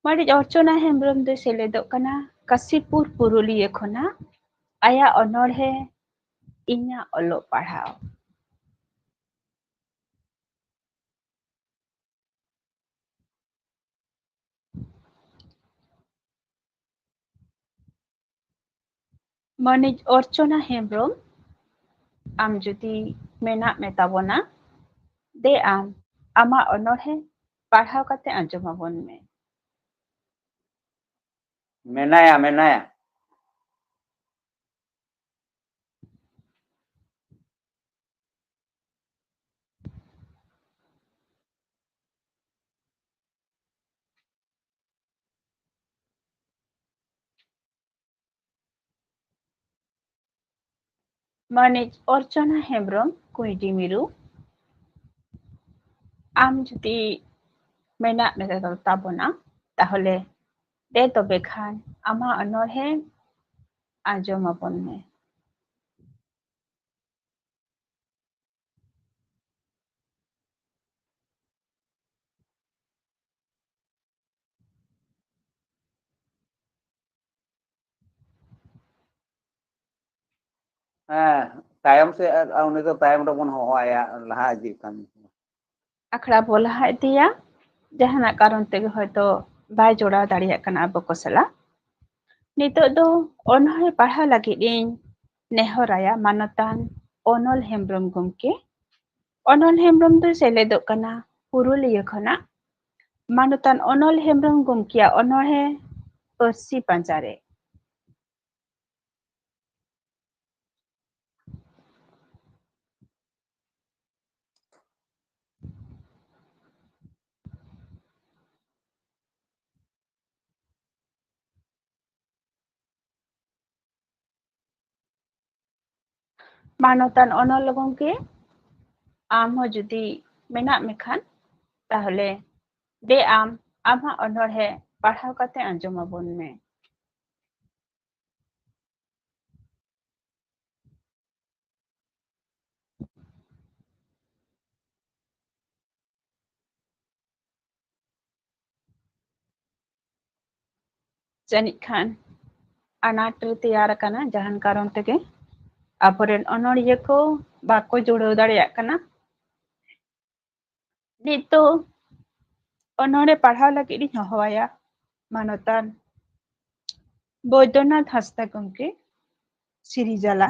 ᱢᱟᱹᱱᱤᱡ ᱚᱨᱪᱚᱱᱟ ᱦᱮᱢᱵᱽᱨᱚᱢ ᱫᱚᱭ ᱥᱮᱞᱮᱫᱚᱜ ᱠᱟᱱᱟ ᱠᱟᱥᱤᱯᱩᱨ ᱯᱩᱨᱩᱞᱤᱭᱟᱹ ᱠᱷᱚᱱᱟᱜ ᱟᱭᱟᱜ ᱚᱱᱚᱬᱦᱮ ᱤᱧᱟᱹᱜ ᱚᱞᱚᱜ ᱯᱟᱲᱦᱟᱣ᱾ ᱢᱟᱹᱱᱤᱡ ᱚᱨᱪᱚᱱᱟ ᱦᱮᱢᱵᱽᱨᱚᱢ, ᱟᱢ ᱡᱩᱫᱤ ᱢᱮᱱᱟᱜ ᱢᱮ ᱛᱟᱵᱚᱱᱟ, ᱫᱮ ᱟᱢ ᱟᱢᱟᱜ ᱚᱱᱚᱬᱦᱮ ᱯᱟᱲᱦᱟᱣ ᱠᱟᱛᱮ ᱟᱸᱡᱚᱢ ᱟᱵᱚᱱ ᱢᱮ᱾ ᱢᱮᱱᱟᱭᱟ, ᱢᱮᱱᱟᱭᱟ᱾ ᱢᱟᱹᱱᱤᱡ ᱚᱨᱪᱚᱱᱟ ᱦᱮᱢᱵᱽᱨᱚᱢ, ᱠᱩᱸᱭᱰᱤ ᱢᱤᱨᱩ, ᱟᱢ ᱡᱩᱫᱤ ᱢᱮᱱᱟᱜ ᱢᱮ ᱛᱟᱵᱚᱱᱟ, ᱛᱟᱦᱚᱞᱮ ᱫᱮ ᱛᱚᱵᱮ ᱠᱷᱟᱱ ᱟᱢᱟᱜ ᱚᱱᱚᱬᱦᱮ ᱟᱸᱡᱚᱢ ᱟᱵᱚᱱ ᱢᱮ᱾ ᱦᱮᱸ, ᱛᱟᱭᱚᱢ ᱥᱮᱫ ᱟᱨ ᱩᱱᱤ ᱫᱚ ᱛᱟᱭᱚᱢ ᱨᱮᱵᱚᱱ ᱦᱚᱦᱚ ᱟᱭᱟ, ᱞᱟᱦᱟ ᱤᱫᱤᱜ ᱠᱟᱱ᱾ ᱟᱠᱷᱲᱟ ᱵᱚ ᱞᱟᱦᱟ ᱤᱫᱤᱭᱟ, ᱡᱟᱦᱟᱱᱟᱜ ᱠᱟᱨᱚᱱ ᱛᱮᱜᱮ ᱦᱚᱭᱛᱚ ᱵᱟᱭ ᱡᱚᱲᱟᱣ ᱫᱟᱲᱮᱭᱟᱜ ᱠᱟᱱᱟ ᱟᱵᱚ ᱠᱚ ᱥᱟᱞᱟᱜ᱾ ᱱᱤᱛᱚᱜ ᱫᱚ ᱚᱱᱚᱬᱦᱮ ᱯᱟᱲᱦᱟᱣ ᱞᱟᱹᱜᱤᱫ ᱤᱧ ᱱᱮᱦᱚᱨᱟᱭᱟ ᱢᱟᱱᱚᱛᱟᱱ ᱚᱱᱚᱞ ᱦᱮᱢᱵᱽᱨᱚᱢ ᱜᱚᱢᱠᱮ᱾ ᱚᱱᱚᱞ ᱦᱮᱢᱵᱽᱨᱚᱢ ᱫᱚᱭ ᱥᱮᱞᱮᱫᱚᱜ ᱠᱟᱱᱟ ᱯᱩᱨᱩᱞᱤᱭᱟᱹ ᱠᱷᱚᱱᱟᱜ᱾ ᱢᱟᱱᱚᱛᱟᱱ ᱚᱱᱚᱞ ᱦᱮᱢᱵᱽᱨᱚᱢ ᱜᱚᱢᱠᱮᱭᱟᱜ ᱚᱱᱚᱬᱦᱮ ᱯᱟᱹᱨᱥᱤ ᱯᱟᱸᱡᱟᱨᱮ᱾ ᱢᱟᱱᱚᱛᱟᱱ ᱚᱱᱚᱞ ᱜᱚᱢᱠᱮ, ᱟᱢ ᱦᱚᱸ ᱡᱩᱫᱤ ᱢᱮᱱᱟᱜ ᱢᱮ ᱠᱷᱟᱱ, ᱛᱟᱦᱚᱞᱮ ᱫᱮ ᱟᱢ ᱟᱢᱟᱜ ᱚᱱᱚᱬᱦᱮ ᱯᱟᱲᱦᱟᱣ ᱠᱟᱛᱮ ᱟᱸᱡᱚᱢ ᱟᱵᱚᱱ ᱢᱮ᱾ ᱡᱟᱹᱱᱤᱡ ᱠᱷᱟᱱ ᱟᱱᱟᱴ ᱨᱮ ᱛᱮᱭᱟᱨ ᱟᱠᱟᱱᱟ, ᱡᱟᱦᱟᱱ ᱠᱟᱨᱚᱱ ᱛᱮᱜᱮ ᱟᱵᱚᱨᱮᱱ ᱚᱱᱚᱬᱦᱤᱭᱟᱹ ᱠᱚ ᱵᱟᱠᱚ ᱡᱩᱲᱟᱹᱣ ᱫᱟᱲᱮᱭᱟᱜ ᱠᱟᱱᱟ᱾ ᱱᱤᱛᱚᱜ ᱚᱱᱚᱬᱦᱮ ᱯᱟᱲᱦᱟᱣ ᱞᱟᱹᱜᱤᱫ ᱤᱧ ᱦᱚᱦᱚᱣᱟᱭᱟ ᱢᱟᱱᱚᱛᱟᱱ ᱵᱳᱭᱫᱚᱱᱟᱛᱷ ᱦᱟᱸᱥᱫᱟ ᱜᱚᱢᱠᱮ᱾ ᱥᱤᱨᱤᱡᱟᱞᱟ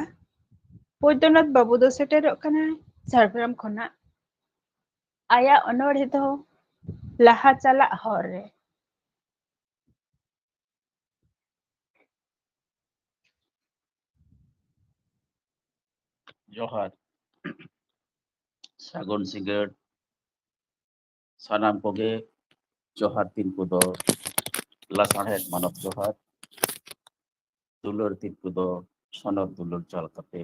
ᱵᱳᱭᱫᱚᱱᱟᱛᱷ ᱵᱟᱹᱵᱩ ᱫᱚ ᱥᱮᱴᱮᱨᱚᱜ ᱠᱟᱱᱟᱭ ᱡᱷᱟᱲᱜᱨᱟᱢ ᱠᱷᱚᱱᱟᱜ᱾ ᱟᱭᱟᱜ ᱚᱱᱚᱬᱦᱮ ᱫᱚ ᱞᱟᱦᱟ ᱪᱟᱞᱟᱜ ᱦᱚᱨ ᱨᱮ᱾ ᱡᱚᱦᱟᱨ᱾ ᱥᱟᱹᱜᱩᱱ ᱥᱤᱸᱜᱟᱹᱲ᱾ ᱥᱟᱱᱟᱢ ᱠᱚᱜᱮ ᱡᱚᱦᱟᱨ ᱛᱤᱱ ᱠᱚᱫᱚ ᱞᱟᱥᱟᱲᱦᱮᱫ ᱢᱟᱱᱚᱛ ᱡᱚᱦᱟᱨ, ᱫᱩᱞᱟᱹᱲ ᱛᱤᱱ ᱠᱚᱫᱚ ᱥᱚᱱᱚᱛ ᱫᱩᱞᱟᱹᱲ ᱪᱟᱞ ᱠᱟᱛᱮ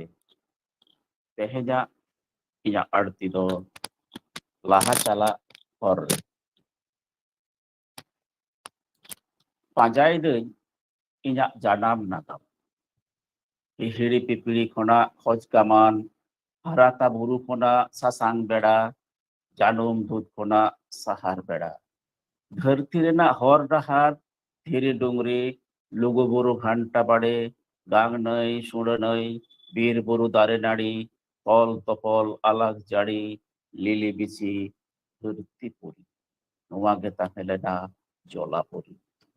ᱛᱮᱦᱮᱧᱟᱜ ᱤᱧᱟᱹᱜ ᱟᱹᱲᱛᱤ ᱫᱚ ᱞᱟᱦᱟ ᱪᱟᱞᱟᱜ ᱦᱚᱨ ᱨᱮ᱾ ᱯᱟᱸᱡᱟᱭᱮᱫᱟᱹᱧ ᱤᱧᱟᱹᱜ ᱡᱟᱱᱟᱢ ᱱᱟᱜᱟᱢ᱾ ᱦᱤᱦᱤᱲᱤ ᱯᱤᱯᱤᱲᱤ ᱠᱷᱚᱱᱟᱜ ᱠᱷᱚᱡᱽ ᱠᱟᱢᱟᱱ, ᱦᱟᱨᱟᱛᱟ ᱵᱩᱨᱩ ᱠᱷᱚᱱᱟᱜ ᱥᱟᱥᱟᱝ ᱵᱮᱲᱟ, ᱡᱟᱹᱱᱩᱢ ᱫᱩᱫᱷ ᱠᱷᱚᱱᱟᱜ ᱥᱟᱦᱟᱨ ᱵᱮᱲᱟ᱾ ᱫᱷᱟᱹᱨᱛᱤ ᱨᱮᱱᱟᱜ ᱦᱚᱨ ᱰᱟᱦᱟᱨ, ᱫᱷᱤᱨᱤ ᱰᱩᱝᱨᱤ, ᱞᱩᱜᱩ ᱵᱩᱨᱩ ᱜᱷᱟᱱᱴᱟ ᱵᱟᱲᱮ, ᱜᱟᱝ ᱱᱟᱹᱭ, ᱥᱩᱲᱟᱹ ᱱᱟᱹᱭ, ᱵᱤᱨ ᱵᱩᱨᱩ ᱫᱟᱨᱮ ᱱᱟᱹᱲᱤ, ᱛᱚᱞ ᱛᱚᱯᱚᱞ ᱟᱞᱟᱠ ᱡᱟᱹᱲᱤ, ᱞᱤᱞᱤ ᱵᱤᱥᱤ ᱫᱷᱟᱹᱨᱛᱤ ᱯᱩᱨᱤ᱾ ᱱᱚᱣᱟ ᱜᱮ ᱛᱟᱦᱮᱸ ᱞᱮᱱᱟ ᱡᱚᱞᱟᱯᱩᱨᱤ᱾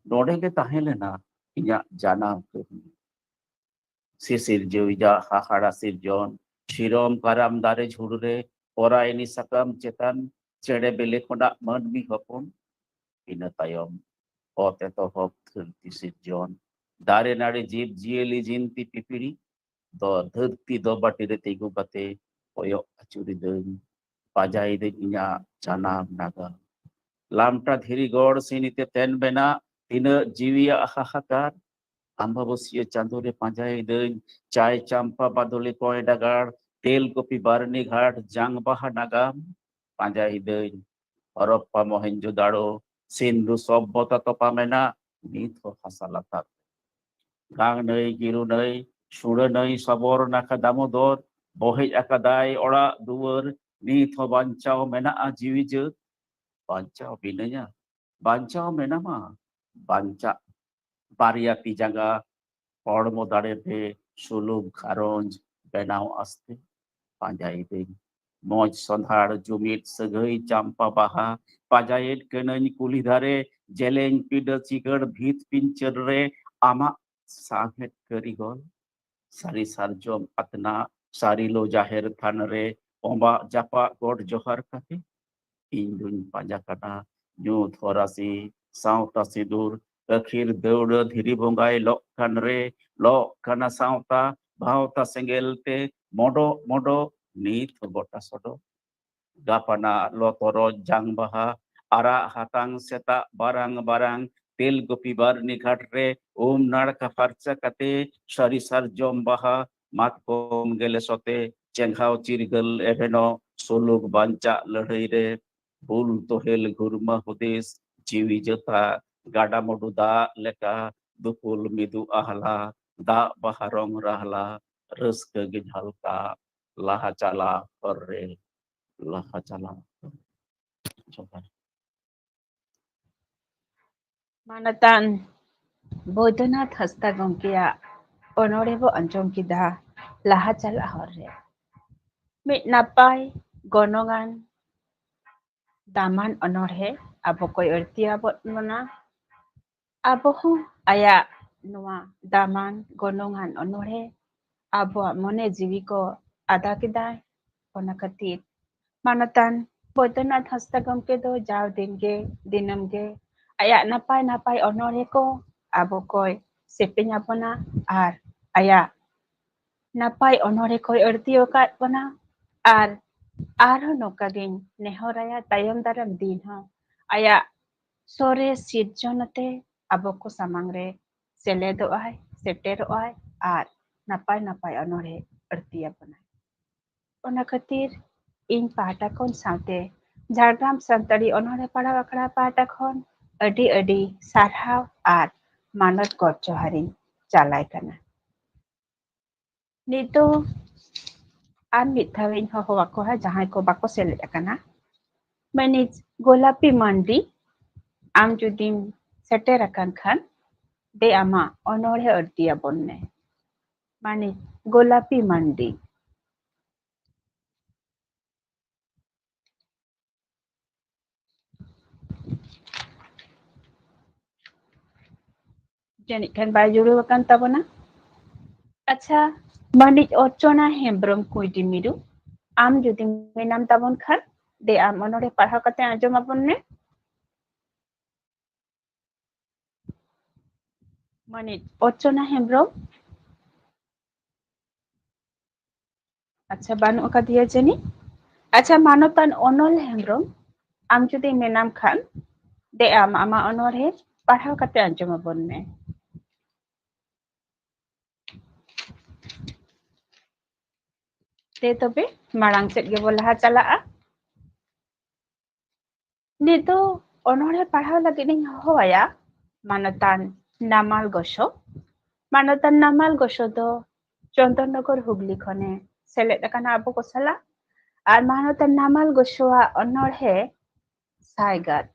ᱱᱚᱰᱮ ᱜᱮ ᱛᱟᱦᱮᱸ ᱞᱮᱱᱟ ᱤᱧᱟᱹᱜ ᱡᱟᱱᱟᱢ ᱠᱟᱹᱦᱱᱤ᱾ ᱥᱤᱥᱤᱨ ᱡᱤᱣᱤᱡᱟᱜ ᱦᱟᱦᱟᱲᱟ ᱥᱤᱨᱡᱚᱱ, ᱥᱤᱨᱚᱢ ᱠᱟᱨᱟᱢ ᱫᱟᱨᱮ ᱡᱷᱩᱲ ᱨᱮ ᱯᱚᱨᱟᱭᱱᱤ ᱥᱟᱠᱟᱢ ᱪᱮᱛᱟᱱ ᱪᱮᱬᱮ ᱵᱮᱞᱮ ᱠᱷᱚᱱᱟᱜ ᱢᱟᱹᱱᱢᱤ ᱦᱚᱯᱚᱱ, ᱤᱱᱟᱹ ᱛᱟᱭᱚᱢ ᱚᱛ ᱮᱛᱚᱦᱚᱵ ᱫᱷᱟᱹᱨᱛᱤ ᱥᱤᱨᱡᱚᱱ, ᱫᱟᱨᱮ ᱱᱟᱹᱲᱤ ᱡᱤᱵᱽ ᱡᱤᱭᱟᱹᱞᱤ ᱡᱤᱱᱛᱤ ᱯᱤᱯᱤᱲᱤ, ᱫᱚ ᱫᱷᱟᱹᱨᱛᱤ ᱫᱚ ᱵᱟᱹᱴᱤ ᱨᱮ ᱛᱤᱸᱜᱩ ᱠᱟᱛᱮ ᱠᱚᱭᱚᱜ ᱟᱹᱪᱩᱨᱤᱫᱟᱹᱧ, ᱯᱟᱸᱡᱟᱭᱤᱫᱟᱹᱧ ᱤᱧᱟᱹᱜ ᱡᱟᱱᱟᱢ ᱱᱟᱜᱟᱢ᱾ ᱞᱟᱢᱴᱟ ᱫᱷᱤᱨᱤ ᱜᱚᱲ ᱥᱤᱱᱤᱛᱮ ᱛᱮᱱ ᱵᱮᱱᱟᱜ ᱛᱤᱱᱟᱹᱜ ᱡᱤᱣᱤᱭᱟᱜ ᱦᱟᱦᱟᱠᱟᱨ᱾ ᱟᱢᱵᱟᱵᱟᱹᱥᱭᱟᱹ ᱪᱟᱸᱫᱳ ᱨᱮ ᱯᱟᱸᱡᱟᱭᱤᱫᱟᱹᱧ ᱪᱟᱭ ᱪᱟᱢᱯᱟ ᱵᱟᱫᱚᱞᱤ ᱠᱚᱭ ᱰᱟᱜᱟᱲ, ᱛᱮᱞ ᱠᱚᱯᱤ ᱵᱟᱨᱱᱤ ᱜᱷᱟᱴ ᱡᱟᱝ ᱵᱟᱦᱟ ᱱᱟᱜᱟᱢ᱾ ᱯᱟᱸᱡᱟᱭᱤᱫᱟᱹᱧ ᱦᱚᱨᱚᱯᱯᱟ ᱢᱚᱦᱮᱱᱡᱳ ᱫᱟᱲᱳ, ᱥᱤᱱᱫᱷᱩ ᱥᱚᱵᱵᱷᱚᱛᱟ ᱛᱚᱯᱟ ᱢᱮᱱᱟᱜ ᱱᱤᱛ ᱦᱚᱸ ᱦᱟᱥᱟ ᱞᱟᱛᱟᱨ᱾ ᱜᱟᱝ ᱱᱟᱹᱭ, ᱜᱤᱨᱩ ᱱᱟᱹᱭ, ᱥᱩᱲᱟᱹ ᱱᱟᱹᱭ, ᱥᱚᱵᱚᱨ ᱱᱟᱠᱷᱟ ᱫᱟᱢᱳᱫᱚᱨ, ᱵᱚᱦᱮᱡ ᱟᱠᱟᱫᱟᱭ ᱚᱲᱟᱜ ᱫᱩᱣᱟᱹᱨ, ᱱᱤᱛ ᱦᱚᱸ ᱵᱟᱧᱪᱟᱣ ᱢᱮᱱᱟᱜᱼᱟ ᱡᱤᱣᱤ ᱡᱟᱹᱛ᱾ ᱵᱟᱧᱪᱟᱣ ᱢᱤᱱᱟᱹᱧᱟ, ᱵᱟᱧᱪᱟᱣ ᱢᱮᱱᱟᱢᱟ, ᱵᱟᱧᱪᱟᱜ ᱵᱟᱨᱭᱟ ᱛᱤ ᱡᱟᱸᱜᱟ, ᱦᱚᱲᱢᱚ ᱫᱟᱲᱮ ᱛᱮ ᱥᱩᱞᱩᱠ ᱜᱷᱟᱨᱚᱸᱡᱽ ᱵᱮᱱᱟᱣ ᱟᱥᱛᱮ᱾ ᱯᱟᱸᱡᱟᱭᱤᱫᱟᱹᱧ ᱢᱚᱡᱽ ᱥᱚᱸᱫᱷᱟᱲ ᱡᱩᱢᱤᱫ ᱥᱟᱹᱜᱟᱹᱭ ᱪᱟᱢᱯᱟ ᱵᱟᱦᱟ, ᱯᱟᱸᱡᱟᱭᱮᱫ ᱠᱟᱹᱱᱟᱹᱧ ᱠᱩᱞᱦᱤ ᱫᱷᱟᱨᱮ ᱡᱮᱞᱮᱧ ᱯᱤᱰᱟᱹ ᱪᱤᱠᱟᱹᱲ ᱵᱷᱤᱛ ᱯᱤᱧᱪᱟᱹᱨ ᱨᱮ ᱟᱢᱟᱜ ᱥᱟᱶᱦᱮᱫ ᱠᱟᱹᱨᱤᱜᱚᱞ᱾ ᱥᱟᱹᱨᱤ ᱥᱟᱨᱡᱚᱢ ᱟᱛᱱᱟᱜ, ᱥᱟᱹᱨᱤ ᱞᱚ ᱡᱟᱦᱮᱨ ᱛᱷᱟᱱ ᱨᱮ ᱚᱵᱟᱜ ᱡᱟᱯᱟᱜ ᱜᱚᱰ ᱡᱚᱦᱟᱨ ᱠᱟᱛᱮ, ᱤᱧ ᱫᱩᱧ ᱯᱟᱸᱡᱟ ᱠᱟᱱᱟ ᱧᱩᱛ ᱦᱚᱨᱟᱥᱤ, ᱥᱟᱶᱛᱟ ᱥᱤᱸᱫᱩᱨ, ᱟᱹᱠᱷᱤᱨ ᱫᱟᱹᱣᱲᱟᱹ ᱫᱷᱤᱨᱤ ᱵᱚᱸᱜᱟᱭ ᱞᱚᱜ ᱠᱟᱱ ᱨᱮ, ᱞᱚᱜ ᱠᱟᱱᱟ ᱥᱟᱶᱛᱟ, ᱵᱷᱟᱶᱛᱟ ᱥᱮᱸᱜᱮᱞ ᱛᱮ ᱢᱚᱰᱚᱜ ᱢᱚᱰᱚᱜ ᱱᱤᱛ ᱦᱚᱸ ᱜᱚᱴᱟ ᱥᱚᱰᱚᱜ᱾ ᱜᱟᱯᱟᱱᱟᱜ ᱞᱚ ᱛᱚᱨᱚᱡ ᱡᱟᱝ ᱵᱟᱦᱟ, ᱟᱨᱟᱜ ᱦᱟᱛᱟᱝ ᱥᱮᱛᱟᱜ ᱵᱟᱨᱟᱝ ᱵᱟᱨᱟᱝ, ᱛᱮᱞ ᱜᱩᱯᱤ ᱵᱟᱨᱱᱤ ᱜᱷᱟᱴ ᱨᱮ ᱩᱢ ᱱᱟᱲᱠᱟ ᱯᱷᱟᱨᱪᱟ ᱠᱟᱛᱮ, ᱥᱟᱹᱨᱤ ᱥᱟᱨᱡᱚᱢ ᱵᱟᱦᱟ, ᱢᱟᱛᱠᱚᱢ ᱜᱮᱞᱮ ᱥᱚᱛᱮ, ᱪᱮᱸᱜᱷᱟᱣ ᱪᱤᱨᱜᱟᱹᱞ ᱮᱵᱷᱮᱱᱚᱜ, ᱥᱩᱞᱩᱠ ᱵᱟᱧᱪᱟᱜ ᱞᱟᱹᱲᱦᱟᱹᱭ ᱨᱮ, ᱵᱩᱞ ᱛᱚᱦᱮᱞ ᱜᱷᱩᱨᱢᱟᱹ ᱦᱩᱫᱤᱥ, ᱡᱤᱣᱤ ᱡᱚᱛᱟ, ᱜᱟᱰᱟ ᱢᱩᱰᱩ ᱫᱟᱜ ᱞᱮᱠᱟ, ᱫᱩᱯᱩᱞ ᱢᱤᱫᱩ ᱟᱦᱞᱟ, ᱫᱟᱜ ᱵᱟᱦᱟ ᱨᱚᱝ ᱨᱟᱦᱞᱟ, ᱨᱟᱹᱥᱠᱟᱹ ᱜᱮ ᱡᱷᱟᱞᱠᱟ, ᱞᱟᱦᱟ ᱪᱟᱞᱟᱜ ᱦᱚᱨ ᱨᱮ, ᱞᱟᱦᱟ ᱪᱟᱞᱟᱜ ᱦᱚᱨ ᱨᱮ᱾ ᱡᱚᱦᱟᱨ᱾ ᱢᱟᱱᱚᱛᱟᱱ ᱵᱳᱭᱫᱚᱱᱟᱛᱷ ᱦᱟᱸᱥᱫᱟ ᱜᱚᱢᱠᱮᱭᱟᱜ ᱚᱱᱚᱬᱦᱮ ᱵᱚ ᱟᱸᱡᱚᱢ ᱠᱮᱫᱟ, ᱞᱟᱦᱟ ᱪᱟᱞᱟᱜ ᱦᱚᱨ ᱨᱮ᱾ ᱢᱤᱫ ᱱᱟᱯᱟᱭ ᱜᱚᱱᱚᱝᱟᱱ ᱫᱟᱢᱟᱱ ᱚᱱᱚᱬᱦᱮ ᱟᱵᱚ ᱠᱚᱭ ᱟᱹᱲᱛᱤ ᱟᱵᱚᱱ ᱵᱚᱱᱟ᱾ ᱟᱵᱚ ᱦᱚᱸ ᱟᱭᱟᱜ ᱱᱚᱣᱟ ᱫᱟᱢᱟᱱ ᱜᱚᱱᱚᱝᱟᱱ ᱚᱱᱚᱬᱦᱮ ᱟᱵᱚᱣᱟᱜ ᱢᱚᱱᱮ ᱡᱤᱣᱤ ᱠᱚ ᱟᱫᱟ ᱠᱮᱫᱟᱭ᱾ ᱚᱱᱟ ᱠᱷᱟᱹᱛᱤᱨ ᱢᱟᱱᱚᱛᱟᱱ ᱵᱳᱭᱫᱚᱱᱟᱛᱷ ᱦᱟᱸᱥᱫᱟ ᱜᱚᱢᱠᱮ ᱫᱚ ᱡᱟᱣ ᱫᱤᱱ ᱜᱮ, ᱫᱤᱱᱟᱹᱢ ᱜᱮ ᱟᱭᱟᱜ ᱱᱟᱯᱟᱭ ᱱᱟᱯᱟᱭ ᱚᱱᱚᱬᱦᱮ ᱠᱚ ᱟᱵᱚ ᱠᱚᱭ ᱥᱮᱯᱮᱧ ᱟᱵᱚᱱᱟ ᱟᱨ ᱟᱭᱟᱜ ᱱᱟᱯᱟᱭ ᱚᱱᱚᱬᱦᱮ ᱠᱚᱭ ᱟᱹᱲᱛᱤ ᱟᱠᱟᱫ ᱵᱚᱱᱟ᱾ ᱟᱨ ᱟᱨᱦᱚᱸ ᱱᱚᱝᱠᱟ ᱜᱤᱧ ᱱᱮᱦᱚᱨᱟᱭᱟ, ᱛᱟᱭᱚᱢ ᱫᱟᱨᱟᱢ ᱫᱤᱱ ᱦᱚᱸ ᱟᱭᱟᱜ ᱥᱚᱨᱮᱥ ᱥᱤᱨᱡᱚᱱ ᱟᱛᱮ ᱟᱵᱚ ᱠᱚ ᱥᱟᱢᱟᱝ ᱨᱮ ᱥᱮᱞᱮᱫᱚᱜ ᱟᱭ, ᱥᱮᱴᱮᱨᱚᱜ ᱟᱭ ᱟᱨ ᱱᱟᱯᱟᱭ ᱱᱟᱯᱟᱭ ᱚᱱᱚᱬᱦᱮ ᱟᱹᱲᱛᱤ ᱟᱵᱚᱱᱟᱭ᱾ ᱚᱱᱟ ᱠᱷᱟᱹᱛᱤᱨ ᱤᱧ ᱯᱟᱦᱴᱟ ᱠᱷᱚᱱ ᱥᱟᱶᱛᱮ ᱡᱷᱟᱲᱜᱨᱟᱢ ᱥᱟᱱᱛᱟᱲᱤ ᱚᱱᱚᱬᱦᱮ ᱯᱟᱲᱦᱟᱣ ᱟᱠᱷᱲᱟ ᱯᱟᱦᱴᱟ ᱠᱷᱚᱱ ᱟᱹᱰᱤ ᱟᱹᱰᱤ ᱥᱟᱨᱦᱟᱣ ᱟᱨ ᱢᱟᱱᱚᱛ ᱜᱚᱰ ᱡᱚᱦᱟᱨᱤᱧ ᱪᱟᱞᱟᱭ ᱠᱟᱱᱟ᱾ ᱱᱤᱛᱚᱜ ᱟᱨ ᱢᱤᱫ ᱫᱷᱟᱣ ᱤᱧ ᱦᱚᱦᱚ ᱟᱠᱚᱣᱟ, ᱡᱟᱦᱟᱸᱭ ᱠᱚ ᱵᱟᱠᱚ ᱥᱮᱞᱮᱫ ᱟᱠᱟᱱᱟ᱾ ᱢᱟᱹᱱᱤᱡ ᱜᱳᱞᱟᱯᱤ ᱢᱟᱱᱰᱤ, ᱟᱢ ᱡᱩᱫᱤᱢ ᱥᱮᱴᱮᱨ ᱟᱠᱟᱱ ᱠᱷᱟᱱ, ᱫᱮ ᱟᱢᱟᱜ ᱚᱱᱚᱬᱦᱮ ᱟᱹᱲᱛᱤ ᱟᱵᱚᱱ ᱢᱮ᱾ ᱢᱟᱹᱱᱤᱡ ᱜᱳᱞᱟᱯᱤ ᱢᱟᱱᱰᱤ᱾ ᱡᱟᱹᱱᱤᱡ ᱠᱷᱟᱱ ᱵᱟᱭ ᱡᱩᱲᱟᱹᱣ ᱟᱠᱟᱱ ᱛᱟᱵᱚᱱᱟ᱾ ᱟᱪᱪᱷᱟ, ᱢᱟᱹᱱᱤᱡ ᱚᱨᱪᱚᱱᱟ ᱦᱮᱢᱵᱽᱨᱚᱢ ᱠᱩᱸᱭᱰᱤ ᱢᱤᱨᱩ, ᱟᱢ ᱡᱩᱫᱤ ᱢᱮᱱᱟᱢ ᱛᱟᱵᱚᱱ ᱠᱷᱟᱱ, ᱫᱮ ᱟᱢ ᱚᱱᱚᱬᱦᱮ ᱯᱟᱲᱦᱟᱣ ᱠᱟᱛᱮ ᱟᱸᱡᱚᱢ ᱟᱵᱚᱱ ᱢᱮ᱾ ᱢᱟᱹᱱᱤᱡ ᱚᱨᱪᱚᱱᱟ ᱦᱮᱢᱵᱽᱨᱚᱢ᱾ ᱟᱪᱪᱷᱟ, ᱵᱟᱹᱱᱩᱜ ᱟᱠᱟᱫᱮᱭᱟ ᱡᱟᱹᱱᱤᱡ᱾ ᱟᱪᱪᱷᱟ, ᱢᱟᱱᱚᱛᱟᱱ ᱚᱱᱚᱞ ᱦᱮᱢᱵᱽᱨᱚᱢ, ᱟᱢ ᱡᱩᱫᱤ ᱢᱮᱱᱟᱢ ᱠᱷᱟᱱ, ᱫᱮ ᱟᱢ ᱟᱢᱟᱜ ᱚᱱᱚᱬᱦᱮ ᱯᱟᱲᱦᱟᱣ ᱠᱟᱛᱮ ᱟᱸᱡᱚᱢ ᱟᱵᱚᱱ ᱢᱮ᱾ ᱫᱮ ᱛᱚᱵᱮ, ᱢᱟᱲᱟᱝ ᱥᱮᱫ ᱜᱮᱵᱚ ᱞᱟᱦᱟ ᱪᱟᱞᱟᱜᱼᱟ᱾ ᱱᱤᱛ ᱫᱚ ᱚᱱᱚᱬᱦᱮ ᱯᱟᱲᱦᱟᱣ ᱞᱟᱹᱜᱤᱫ ᱤᱧ ᱦᱚᱦᱚᱣᱟᱭᱟ ᱢᱟᱱᱚᱛᱟᱱ ᱱᱟᱢᱟᱞ ᱜᱚᱥᱚ᱾ ᱢᱟᱱᱚᱛᱟᱱ ᱱᱟᱢᱟᱞ ᱜᱚᱥᱚ ᱫᱚ ᱪᱚᱱᱫᱚᱱᱱᱚᱜᱚᱨ ᱦᱩᱜᱽᱞᱤ ᱠᱷᱚᱱᱮ ᱥᱮᱞᱮᱫ ᱟᱠᱟᱱᱟ ᱟᱵᱚ ᱠᱚ ᱥᱟᱞᱟᱜ᱾ ᱟᱨ ᱢᱟᱱᱚᱛᱟᱱ ᱱᱟᱢᱟᱞ ᱜᱚᱥᱚᱣᱟᱜ ᱚᱱᱚᱬᱦᱮ ᱥᱟᱭᱜᱟᱫ᱾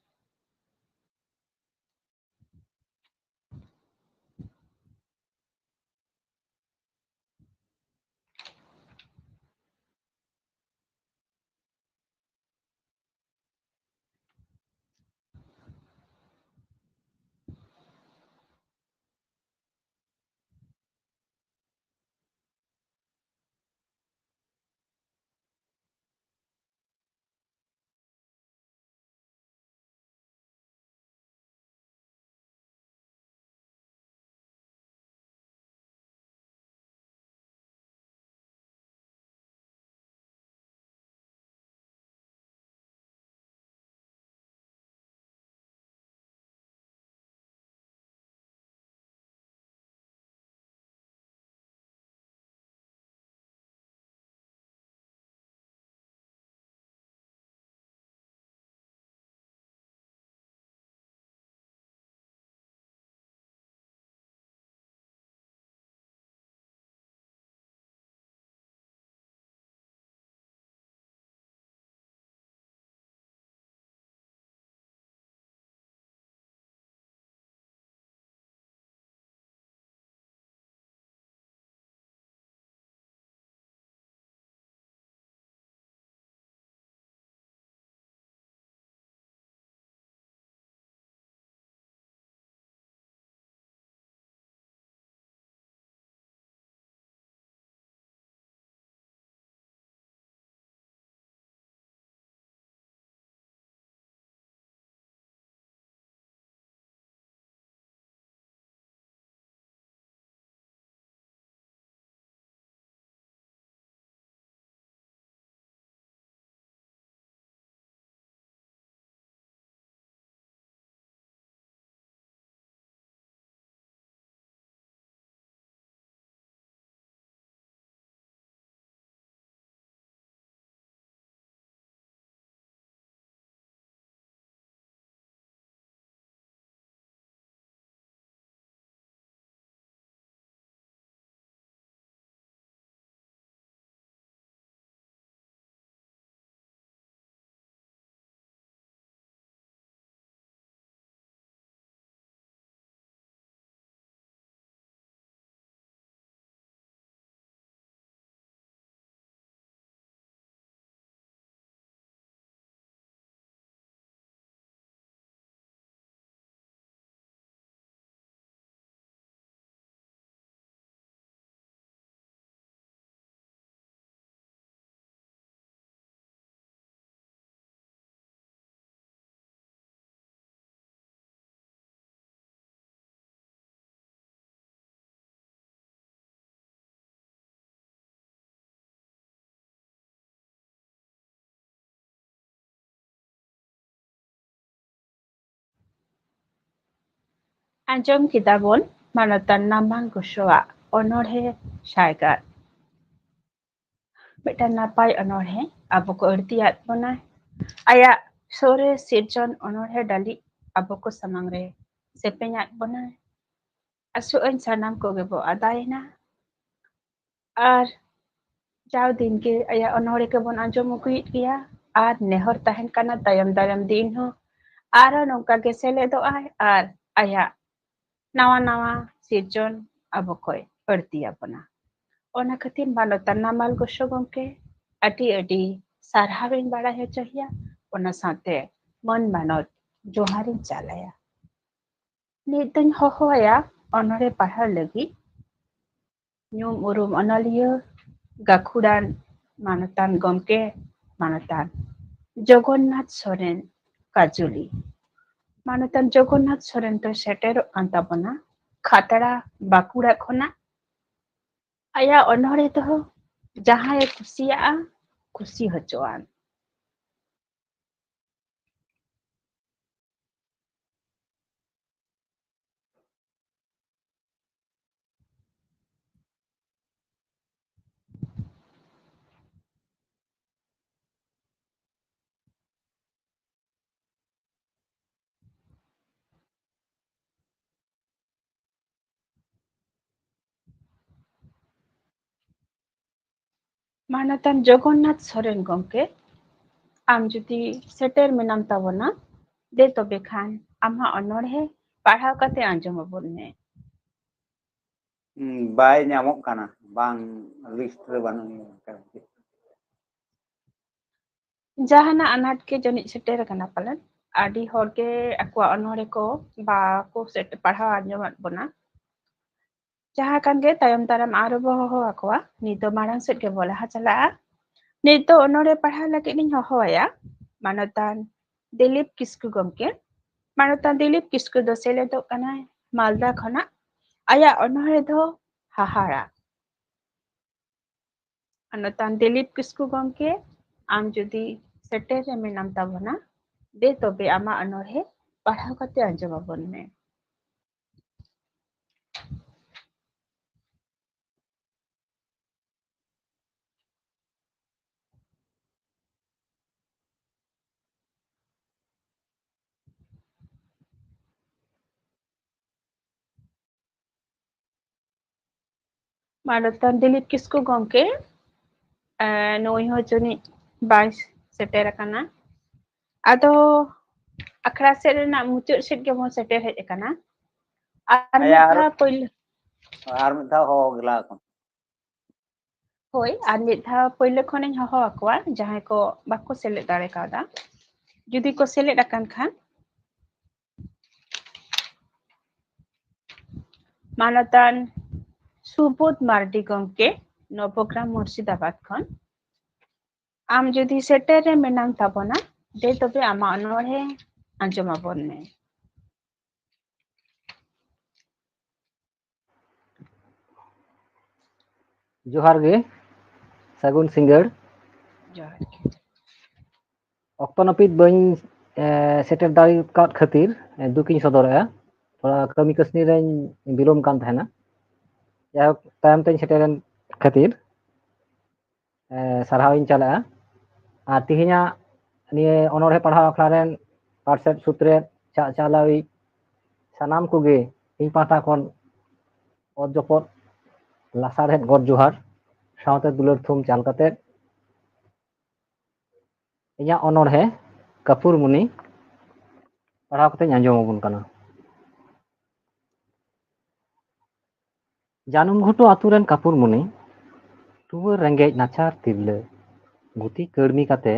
ᱟᱸᱡᱚᱢ ᱠᱮᱫᱟ ᱵᱚᱱ ᱢᱟᱱᱚᱛᱟᱱ ᱱᱟᱢᱟᱱ ᱜᱚᱥᱚᱣᱟᱜ ᱚᱱᱚᱬᱦᱮ ᱥᱟᱭᱜᱟᱫ᱾ ᱢᱤᱫᱴᱟᱝ ᱱᱟᱯᱟᱭ ᱚᱱᱚᱬᱦᱮ ᱟᱵᱚ ᱠᱚ ᱟᱹᱲᱛᱤᱭᱟᱫ ᱵᱚᱱᱟᱭ᱾ ᱟᱭᱟᱜ ᱥᱚᱨᱮᱥ ᱥᱤᱨᱡᱚᱱ ᱚᱱᱚᱬᱦᱮ ᱰᱟᱹᱞᱤᱡ ᱟᱵᱚ ᱠᱚ ᱥᱟᱢᱟᱝ ᱨᱮ ᱥᱮᱯᱮᱧᱟᱫ ᱵᱚᱱᱟᱭ᱾ ᱟᱥᱚᱜ ᱟᱹᱧ ᱥᱟᱱᱟᱢ ᱠᱚᱜᱮ ᱵᱚ ᱟᱫᱟᱭᱮᱱᱟ᱾ ᱟᱨ ᱡᱟᱣ ᱫᱤᱱ ᱜᱮ ᱟᱭᱟᱜ ᱚᱱᱚᱬᱦᱮ ᱠᱚᱵᱚᱱ ᱟᱸᱡᱚᱢ ᱟᱹᱜᱩᱭᱮᱫ ᱜᱮᱭᱟ᱾ ᱟᱨ ᱱᱮᱦᱚᱨ ᱛᱟᱦᱮᱱ ᱠᱟᱱᱟ ᱛᱟᱭᱚᱢ ᱫᱟᱨᱟᱢ ᱫᱤᱱ ᱦᱚᱸ ᱟᱨᱦᱚᱸ ᱱᱚᱝᱠᱟ ᱜᱮ ᱥᱮᱞᱮᱫᱚᱜ ᱟᱭ ᱟᱨ ᱟᱭᱟᱜ ᱱᱟᱣᱟ ᱱᱟᱣᱟ ᱥᱤᱨᱡᱚᱱ ᱟᱵᱚ ᱠᱚᱭ ᱟᱹᱲᱛᱤ ᱟᱵᱚᱱᱟ᱾ ᱚᱱᱟ ᱠᱷᱟᱹᱛᱤᱨ ᱢᱟᱱᱚᱛᱟᱱ ᱱᱟᱢᱟᱞ ᱜᱚᱥᱚ ᱜᱚᱢᱠᱮ ᱟᱹᱰᱤ ᱟᱹᱰᱤ ᱥᱟᱨᱦᱟᱣᱤᱧ ᱵᱟᱲᱟᱭ ᱦᱚᱪᱚᱭᱮᱭᱟ, ᱚᱱᱟ ᱥᱟᱶᱛᱮ ᱢᱟᱹᱱ ᱢᱟᱱᱚᱛ ᱡᱚᱦᱟᱨᱤᱧ ᱪᱟᱞᱟᱭᱟ᱾ ᱱᱤᱛ ᱫᱚᱧ ᱦᱚᱦᱚᱣᱟᱭᱟ ᱚᱱᱚᱬᱦᱮ ᱯᱟᱲᱦᱟᱣ ᱞᱟᱹᱜᱤᱫ ᱧᱩᱢ ᱩᱨᱩᱢ ᱚᱱᱚᱞᱤᱭᱟᱹ, ᱜᱟᱹᱠᱷᱩᱲᱟᱱ ᱢᱟᱱᱚᱛᱟᱱ ᱜᱚᱢᱠᱮ, ᱢᱟᱱᱚᱛᱟᱱ ᱡᱚᱜᱚᱱᱱᱟᱛᱷ ᱥᱚᱨᱮᱱ ᱠᱟᱡᱩᱞᱤ᱾ ᱢᱟᱱᱚᱛᱟᱱ ᱡᱚᱜᱚᱱᱱᱟᱛᱷ ᱥᱚᱨᱮᱱ ᱫᱚ ᱥᱮᱴᱮᱨᱚᱜ ᱠᱟᱱ ᱛᱟᱵᱚᱱᱟ ᱠᱷᱟᱛᱲᱟ, ᱵᱟᱸᱠᱩᱲᱟ ᱠᱷᱚᱱᱟᱜ᱾ ᱟᱭᱟᱜ ᱚᱱᱚᱬᱦᱮ ᱫᱚ ᱡᱟᱦᱟᱸᱭᱮ ᱠᱩᱥᱤᱭᱟᱜᱼᱟ, ᱠᱩᱥᱤ ᱦᱚᱪᱚᱣᱟᱱ᱾ ᱢᱟᱱᱚᱛᱟᱱ ᱡᱚᱜᱚᱱᱱᱟᱛᱷ ᱥᱚᱨᱮᱱ ᱜᱚᱢᱠᱮ, ᱟᱢ ᱡᱩᱫᱤ ᱥᱮᱴᱮᱨ ᱢᱮᱱᱟᱢ ᱛᱟᱵᱚᱱᱟ, ᱫᱮ ᱛᱚᱵᱮ ᱠᱷᱟᱱ ᱟᱢᱟᱜ ᱚᱱᱚᱬᱦᱮ ᱯᱟᱲᱦᱟᱣ ᱠᱟᱛᱮ ᱟᱸᱡᱚᱢ ᱟᱵᱚᱱ ᱢᱮ᱾ ᱦᱩᱸ, ᱵᱟᱭ ᱧᱟᱢᱚᱜ ᱠᱟᱱᱟ, ᱵᱟᱝ ᱞᱤᱥᱴ ᱨᱮ ᱵᱟᱹᱱᱩᱜ ᱮᱭᱟ᱾ ᱡᱟᱦᱟᱱᱟᱜ ᱟᱱᱟᱴ ᱜᱮ ᱡᱟᱹᱱᱤᱡ ᱥᱮᱴᱮᱨ ᱟᱠᱟᱱᱟ ᱯᱟᱞᱮᱱ᱾ ᱟᱹᱰᱤ ᱦᱚᱲ ᱜᱮ ᱟᱠᱚᱣᱟᱜ ᱚᱱᱚᱬᱦᱮ ᱠᱚ ᱵᱟᱠᱚ ᱥᱮᱴ-, ᱯᱟᱲᱦᱟᱣ ᱟᱸᱡᱚᱢᱟᱫ ᱵᱚᱱᱟ᱾ ᱡᱟᱦᱟᱸ ᱠᱟᱱ ᱜᱮ, ᱛᱟᱭᱚᱢ ᱫᱟᱨᱟᱢ ᱟᱨᱚ ᱵᱚ ᱦᱚᱦᱚ ᱟᱠᱚᱣᱟ᱾ ᱱᱤᱛ ᱫᱚ ᱢᱟᱲᱟᱝ ᱥᱮᱫ ᱜᱮᱵᱚ ᱞᱟᱦᱟ ᱪᱟᱞᱟᱜᱼᱟ᱾ ᱱᱤᱛ ᱫᱚ ᱚᱱᱚᱬᱦᱮ ᱯᱟᱲᱦᱟᱣ ᱞᱟᱹᱜᱤᱫ ᱤᱧ ᱦᱚᱦᱚᱣᱟᱭᱟ ᱢᱟᱱᱚᱛᱟᱱ ᱫᱤᱞᱤᱯ ᱠᱤᱥᱠᱩ ᱜᱚᱢᱠᱮ᱾ ᱢᱟᱱᱚᱛᱟᱱ ᱫᱤᱞᱤᱯ ᱠᱤᱥᱠᱩ ᱫᱚ ᱥᱮᱞᱮᱫᱚᱜ ᱠᱟᱱᱟᱭ ᱢᱟᱞᱫᱟ ᱠᱷᱚᱱᱟᱜ᱾ ᱟᱭᱟᱜ ᱚᱱᱚᱬᱦᱮ ᱫᱚ ᱦᱟᱦᱟᱲᱟ᱾ ᱢᱟᱱᱚᱛᱟᱱ ᱫᱤᱞᱤᱯ ᱠᱤᱥᱠᱩ ᱜᱚᱢᱠᱮ, ᱟᱢ ᱡᱩᱫᱤ ᱥᱮᱴᱮᱨ ᱨᱮ ᱢᱮᱱᱟᱢ ᱛᱟᱵᱚᱱᱟ, ᱫᱮ ᱛᱚᱵᱮ ᱟᱢᱟᱜ ᱚᱱᱚᱬᱦᱮ ᱯᱟᱲᱦᱟᱣ ᱠᱟᱛᱮ ᱟᱸᱡᱚᱢ ᱟᱵᱚᱱ ᱢᱮ᱾ ᱢᱟᱱᱚᱛᱟᱱ ᱫᱤᱞᱤᱯ ᱠᱤᱥᱠᱩ ᱜᱚᱢᱠᱮ, ᱮ, ᱱᱩᱭ ᱦᱚᱸ ᱡᱟᱹᱱᱤᱡ ᱵᱟᱭ ᱥᱮᱴᱮᱨ ᱟᱠᱟᱱᱟ᱾ ᱟᱫᱚ ᱟᱠᱷᱲᱟ ᱥᱮᱫ ᱨᱮᱱᱟᱜ ᱢᱩᱪᱟᱹᱫ ᱥᱮᱫ ᱜᱮᱵᱚᱱ ᱥᱮᱴᱮᱨ ᱦᱮᱡ ᱟᱠᱟᱱᱟ᱾ ᱟᱨ ᱢᱤᱫ ᱟᱨ ᱫᱷᱟᱣ ᱯᱳᱭᱞᱳ ᱟᱨ ᱢᱤᱫ ᱫᱷᱟᱣ ᱦᱚᱦᱚ ᱜᱮᱞᱟ ᱟᱠᱚ᱾ ᱦᱳᱭ, ᱟᱨ ᱢᱤᱫ ᱫᱷᱟᱣ ᱯᱳᱭᱞᱳ ᱠᱷᱚᱱᱤᱧ ᱦᱚᱦᱚ ᱟᱠᱚᱣᱟ, ᱡᱟᱦᱟᱸᱭ ᱠᱚ ᱵᱟᱠᱚ ᱥᱮᱞᱮᱫ ᱫᱟᱲᱮ ᱠᱟᱣᱫᱟ, ᱡᱩᱫᱤ ᱠᱚ ᱥᱮᱞᱮᱫ ᱟᱠᱟᱱ ᱠᱷᱟᱱ᱾ ᱢᱟᱱᱚᱛᱟᱱ ᱥᱩᱵᱳᱫᱷ ᱢᱟᱨᱰᱤ ᱜᱚᱢᱠᱮ, ᱱᱚᱵᱚᱜᱨᱟᱢ ᱢᱩᱨᱥᱤᱫᱟᱵᱟᱫᱽ ᱠᱷᱚᱱ᱾ ᱟᱢ ᱡᱩᱫᱤ ᱥᱮᱴᱮᱨ ᱨᱮ ᱢᱮᱱᱟᱢ ᱛᱟᱵᱚᱱᱟ, ᱫᱮ ᱛᱚᱵᱮ ᱟᱢᱟᱜ ᱚᱱᱚᱬᱦᱮ ᱟᱸᱡᱚᱢ ᱟᱵᱚᱱ ᱢᱮ᱾ ᱡᱚᱦᱟᱨ ᱜᱮ, ᱥᱟᱹᱜᱩᱱ ᱥᱤᱸᱜᱟᱹᱲ᱾ ᱡᱚᱦᱟᱨ ᱜᱮ᱾ ᱚᱠᱛᱚ ᱱᱟᱹᱯᱤᱛ ᱵᱟᱹᱧ, ᱮ, ᱥᱮᱴᱮᱨ ᱫᱟᱲᱮ ᱟᱠᱟᱫ ᱠᱷᱟᱹᱛᱤᱨ, ᱮ, ᱫᱩᱠᱤᱧ ᱥᱚᱫᱚᱨᱮᱜᱼᱟ᱾ ᱛᱷᱚᱲᱟ ᱠᱟᱹᱢᱤ ᱠᱟᱹᱥᱱᱤ ᱨᱮᱧ ᱵᱤᱞᱚᱢ ᱠᱟᱱ ᱛᱟᱦᱮᱱᱟ᱾ ᱡᱟᱭᱦᱳᱠ, ᱛᱟᱭᱚᱢ ᱛᱮᱧ ᱥᱮᱴᱮᱨᱮᱱ ᱠᱷᱟᱹᱛᱤᱨ, ᱮ, ᱥᱟᱨᱦᱟᱣ ᱤᱧ ᱪᱟᱞᱟᱜᱼᱟ᱾ ᱟᱨ ᱛᱮᱦᱮᱧᱟᱜ ᱱᱤᱭᱟᱹ ᱚᱱᱚᱬᱦᱮ ᱯᱟᱲᱦᱟᱣ ᱟᱠᱷᱲᱟ ᱨᱮᱱ ᱯᱟᱨᱥᱮᱫ ᱥᱩᱛᱨᱮᱫ ᱪᱟᱜ ᱪᱟᱞᱟᱣᱤᱡ ᱥᱟᱱᱟᱢ ᱠᱚᱜᱮ ᱤᱧ ᱯᱟᱦᱴᱟ ᱠᱷᱚᱱ ᱚᱛ ᱡᱚᱯᱚᱫ ᱞᱟᱥᱟᱲᱦᱮᱫ ᱜᱚᱰ ᱡᱚᱦᱟᱨ ᱥᱟᱶᱛᱮ ᱫᱩᱞᱟᱹᱲ ᱛᱷᱩᱢ ᱪᱟᱞ ᱠᱟᱛᱮ ᱤᱧᱟᱹᱜ ᱚᱱᱚᱬᱦᱮ ᱠᱟᱹᱯᱩᱨ ᱢᱩᱱᱤ ᱯᱟᱲᱦᱟᱣ ᱠᱟᱛᱮᱧ ᱟᱸᱡᱚᱢ ᱟᱵᱚᱱ ᱠᱟᱱᱟ᱾ ᱡᱟᱹᱱᱩᱢ ᱜᱷᱩᱴᱩ ᱟᱹᱛᱩ ᱨᱮᱱ ᱠᱟᱹᱯᱩᱨ ᱢᱩᱱᱤ, ᱛᱩᱣᱟᱹᱨ ᱨᱮᱸᱜᱮᱡ ᱱᱟᱪᱟᱨ ᱛᱤᱨᱞᱟᱹ, ᱜᱩᱛᱤ ᱠᱟᱹᱲᱢᱤ ᱠᱟᱛᱮ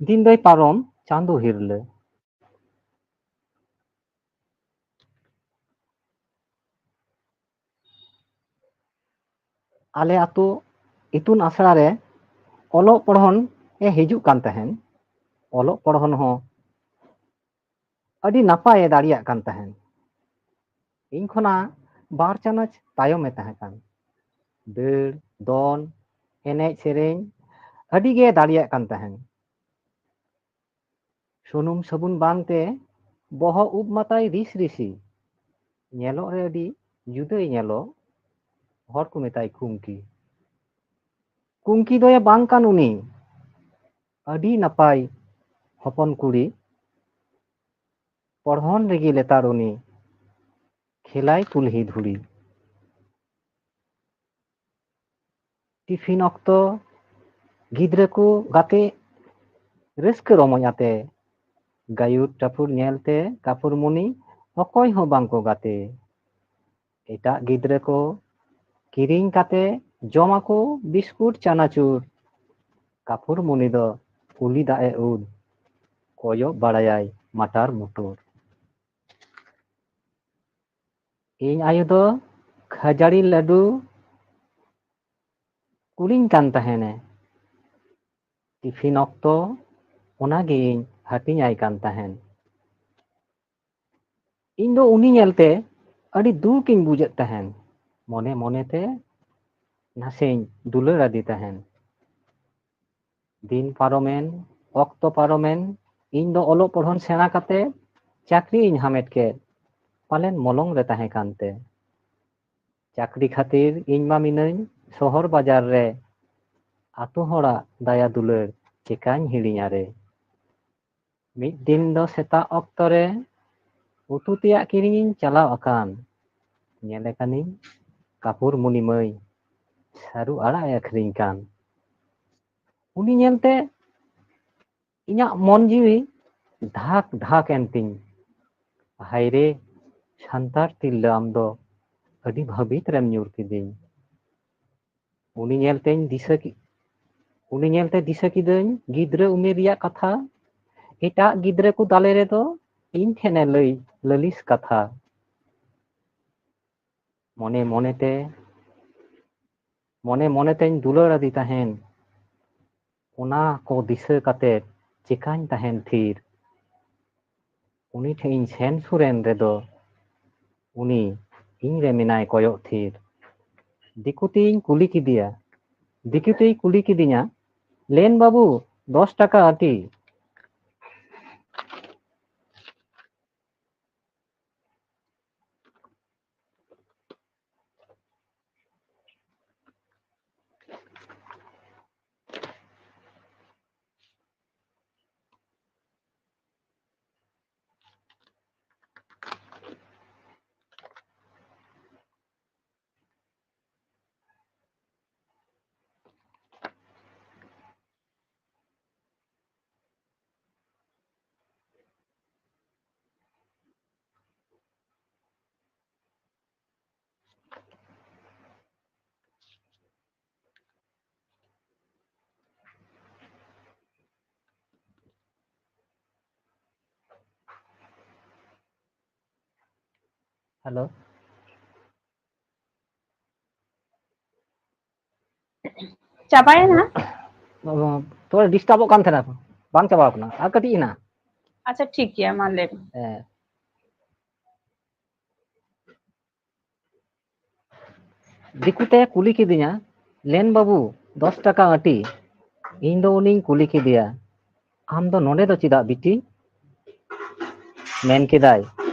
ᱫᱤᱱ ᱫᱚᱭ ᱯᱟᱨᱚᱢ ᱪᱟᱸᱫᱚ ᱦᱤᱨᱞᱟᱹ᱾ ᱟᱞᱮ ᱟᱛᱳ ᱤᱛᱩᱱ ᱟᱥᱲᱟ ᱨᱮ ᱚᱞᱚᱜ ᱯᱚᱲᱦᱚᱱ ᱮ ᱦᱤᱡᱩᱜ ᱠᱟᱱ ᱛᱟᱦᱮᱸᱱ᱾ ᱚᱞᱚᱜ ᱯᱚᱲᱦᱚᱱ ᱦᱚᱸ ᱟᱹᱰᱤ ᱱᱟᱯᱟᱭ ᱮ ᱫᱟᱲᱮᱭᱟᱜ ᱠᱟᱱ ᱛᱟᱦᱮᱸᱱ᱾ ᱤᱧ ᱠᱷᱚᱱᱟᱜ ᱵᱟᱨ ᱪᱟᱱᱟᱪ ᱛᱟᱭᱚᱢ ᱮ ᱛᱟᱦᱮᱸ ᱠᱟᱱ᱾ ᱫᱟᱹᱲ, ᱫᱚᱱ, ᱮᱱᱮᱡ ᱥᱮᱨᱮᱧ ᱟᱹᱰᱤ ᱜᱮ ᱫᱟᱲᱮᱭᱟᱜ ᱠᱟᱱ ᱛᱟᱦᱮᱸᱱ᱾ ᱥᱩᱱᱩᱢ ᱥᱟᱵᱩᱱ ᱵᱟᱝᱛᱮ ᱵᱚᱦᱚᱜ ᱩᱵ ᱢᱟᱛᱟᱭ ᱨᱤᱥ ᱨᱤᱥᱤ᱾ ᱧᱮᱞᱚᱜ ᱨᱮ ᱟᱹᱰᱤ ᱡᱩᱫᱟᱹᱭ ᱧᱮᱞᱚᱜ, ᱦᱚᱲ ᱠᱚ ᱢᱮᱛᱟᱭ ᱠᱩᱝᱠᱤ᱾ ᱠᱩᱝᱠᱤ ᱫᱚᱭᱮ ᱵᱟᱝ ᱠᱟᱱ ᱩᱱᱤ, ᱟᱹᱰᱤ ᱱᱟᱯᱟᱭ ᱦᱚᱯᱚᱱ ᱠᱩᱲᱤ᱾ ᱯᱚᱲᱦᱚᱱ ᱨᱮᱜᱮ ᱞᱮᱛᱟᱲ ᱩᱱᱤ, ᱠᱷᱮᱞᱟᱭ ᱠᱩᱞᱦᱤ ᱫᱷᱩᱲᱤ᱾ ᱴᱤᱯᱷᱤᱱ ᱚᱠᱛᱚ ᱜᱤᱫᱽᱨᱟᱹ ᱠᱚ ᱜᱟᱛᱮ ᱨᱟᱹᱥᱠᱟᱹ ᱨᱚᱢᱚᱡ ᱟᱛᱮ, ᱜᱟᱹᱭᱩᱨ ᱴᱟᱹᱯᱩᱨ ᱧᱮᱞᱛᱮ ᱠᱟᱯᱩᱨ ᱢᱩᱱᱤ ᱚᱠᱚᱭ ᱦᱚᱸ ᱵᱟᱝ ᱠᱚ ᱜᱟᱛᱮ᱾ ᱮᱴᱟᱜ ᱜᱤᱫᱽᱨᱟᱹ ᱠᱚ ᱠᱤᱨᱤᱧ ᱠᱟᱛᱮ ᱡᱚᱢᱟᱠᱚ ᱵᱤᱥᱠᱩᱴ ᱪᱟᱱᱟᱪᱩᱨ᱾ ᱠᱟᱯᱩᱨ ᱢᱩᱱᱤ ᱫᱚ ᱠᱩᱞᱤ ᱫᱟᱜ ᱮ ᱩᱫ, ᱠᱚᱭᱚᱜ ᱵᱟᱲᱟᱭᱟᱭ ᱢᱟᱴᱟᱨ ᱢᱩᱴᱩᱨ᱾ ᱤᱧ ᱟᱭᱳ ᱫᱚ ᱠᱷᱟᱹᱡᱟᱹᱲᱤ ᱞᱟᱹᱰᱩ ᱠᱩᱞᱤᱧ ᱠᱟᱱ ᱛᱟᱦᱮᱱᱮ᱾ ᱴᱤᱯᱷᱤᱱ ᱚᱠᱛᱚ ᱚᱱᱟᱜᱮ ᱤᱧ ᱦᱟᱹᱴᱤᱧ ᱟᱭ ᱠᱟᱱ ᱛᱟᱦᱮᱱ᱾ ᱤᱧ ᱫᱚ ᱩᱱᱤ ᱧᱮᱞᱛᱮ ᱟᱹᱰᱤ ᱫᱩᱠ ᱤᱧ ᱵᱩᱡᱮᱫ ᱛᱟᱦᱮᱱ᱾ ᱢᱚᱱᱮ ᱢᱚᱱᱮᱛᱮ ᱱᱟᱥᱮᱧ ᱫᱩᱞᱟᱹᱲ ᱟᱫᱮ ᱛᱟᱦᱮᱱ᱾ ᱫᱤᱱ ᱯᱟᱨᱚᱢᱮᱱ, ᱚᱠᱛᱚ ᱯᱟᱨᱚᱢᱮᱱ, ᱤᱧ ᱫᱚ ᱚᱞᱚᱜ ᱯᱚᱲᱦᱚᱱ ᱥᱮᱬᱟ ᱠᱟᱛᱮ ᱪᱟᱹᱠᱨᱤ ᱤᱧ ᱦᱟᱢᱮᱴ ᱠᱮᱫ᱾ ᱯᱟᱞᱮᱱ ᱢᱚᱞᱚᱝ ᱨᱮ ᱛᱟᱦᱮᱸ ᱠᱟᱱᱛᱮ᱾ ᱪᱟᱹᱠᱨᱤ ᱠᱷᱟᱹᱛᱤᱨ ᱤᱧ ᱢᱟ ᱢᱤᱱᱟᱹᱧ ᱥᱚᱦᱚᱨ ᱵᱟᱡᱟᱨ ᱨᱮ᱾ ᱟᱛᱳ ᱦᱚᱲᱟᱜ ᱫᱟᱭᱟ ᱫᱩᱞᱟᱹᱲ ᱪᱮᱠᱟᱧ ᱦᱤᱲᱤᱧᱟ ᱨᱮ᱾ ᱢᱤᱫ ᱫᱤᱱ ᱫᱚ ᱥᱮᱛᱟᱜ ᱚᱠᱛᱚ ᱨᱮ ᱩᱛᱩ ᱛᱮᱭᱟᱜ ᱠᱤᱨᱤᱧᱤᱧ ᱪᱟᱞᱟᱣ ᱟᱠᱟᱱ᱾ ᱧᱮᱞᱮ ᱠᱟᱹᱱᱤᱧ ᱠᱟᱯᱩᱨ ᱢᱩᱱᱤ ᱢᱟᱹᱭ ᱥᱟᱹᱨᱩ ᱟᱲᱟᱜ ᱮ ᱟᱹᱠᱷᱨᱤᱧ ᱠᱟᱱ᱾ ᱩᱱᱤ ᱧᱮᱞᱛᱮ ᱤᱧᱟᱹᱜ ᱢᱚᱱ ᱡᱤᱣᱤ ᱫᱷᱟᱠ ᱫᱷᱟᱠ ᱮᱱ ᱛᱤᱧ᱾ ᱦᱟᱭ ᱨᱮ, ᱥᱟᱱᱛᱟᱲ ᱛᱤᱨᱞᱟᱹ ᱟᱢ ᱫᱚ ᱟᱹᱰᱤ ᱵᱷᱟᱹᱵᱤᱛ ᱨᱮᱢ ᱧᱩᱨ ᱠᱤᱫᱤᱧ᱾ ᱩᱱᱤ ᱧᱮᱞᱛᱮᱧ ᱫᱤᱥᱟᱹ ᱠᱮ-, ᱩᱱᱤ ᱧᱮᱞᱛᱮ ᱫᱤᱥᱟᱹ ᱠᱤᱫᱟᱹᱧ ᱜᱤᱫᱽᱨᱟᱹ ᱩᱢᱮᱨ ᱨᱮᱭᱟᱜ ᱠᱟᱛᱷᱟ᱾ ᱮᱴᱟᱜ ᱜᱤᱫᱽᱨᱟᱹ ᱠᱚ ᱫᱟᱞᱮ ᱨᱮᱫᱚ ᱤᱧ ᱴᱷᱮᱱᱮ ᱞᱟᱹᱭ ᱞᱟᱹᱞᱤᱥ ᱠᱟᱛᱷᱟ᱾ ᱢᱚᱱᱮ ᱢᱚᱱᱮᱛᱮ, ᱢᱚᱱᱮ ᱢᱚᱱᱮᱛᱮᱧ ᱫᱩᱞᱟᱹᱲ ᱟᱫᱮ ᱛᱟᱦᱮᱱ᱾ ᱚᱱᱟ ᱠᱚ ᱫᱤᱥᱟᱹ ᱠᱟᱛᱮ ᱪᱮᱠᱟᱧ ᱛᱟᱦᱮᱱ ᱛᱷᱤᱨ? ᱩᱱᱤ ᱴᱷᱮᱱ ᱤᱧ ᱥᱮᱱ ᱥᱩᱨᱮᱱ ᱨᱮᱫᱚ ᱩᱱᱤ ᱤᱧ ᱨᱮ ᱢᱮᱱᱟᱭ ᱠᱚᱭᱚᱜ ᱛᱷᱤᱨ᱾ ᱫᱤᱠᱩ ᱛᱮᱧ ᱠᱩᱞᱤ ᱠᱮᱫᱮᱭᱟ, ᱫᱤᱠᱩ ᱛᱮᱭ ᱠᱩᱞᱤ ᱠᱤᱫᱤᱧᱟ, "ᱞᱮᱱ ᱵᱟᱹᱵᱩ, ᱫᱚᱥ ᱴᱟᱠᱟ ᱟᱹᱴᱤ?" ᱦᱮᱞᱳ᱾ ᱪᱟᱵᱟᱭᱮᱱᱟ? ᱛᱷᱚᱲᱟ ᱰᱤᱥᱴᱟᱵᱚᱜ ᱠᱟᱱ ᱛᱟᱦᱮᱱᱟ, ᱵᱟᱝ ᱪᱟᱵᱟᱣ ᱠᱟᱱᱟ, ᱟᱨ ᱠᱟᱹᱴᱤᱡ ᱦᱮᱱᱟᱜᱼᱟ᱾ ᱟᱪᱪᱷᱟ, ᱴᱷᱤᱠ ᱜᱮᱭᱟ, ᱢᱟ ᱞᱟᱹᱭ ᱢᱮ᱾ ᱦᱮᱸ᱾ ᱫᱤᱠᱩᱛᱮ ᱠᱩᱞᱤ ᱠᱤᱫᱤᱧᱟ, "ᱞᱮᱱ ᱵᱟᱹᱵᱩ, ᱫᱚᱥ ᱴᱟᱠᱟ ᱟᱹᱴᱤ?" ᱤᱧ ᱫᱚ ᱩᱱᱤᱧ ᱠᱩᱞᱤ ᱠᱮᱫᱮᱭᱟ, "ᱟᱢ ᱫᱚ ᱱᱚᱰᱮ ᱫᱚ ᱪᱮᱫᱟᱜ ᱵᱤᱴᱤ?" ᱢᱮᱱ ᱠᱮᱫᱟᱭ,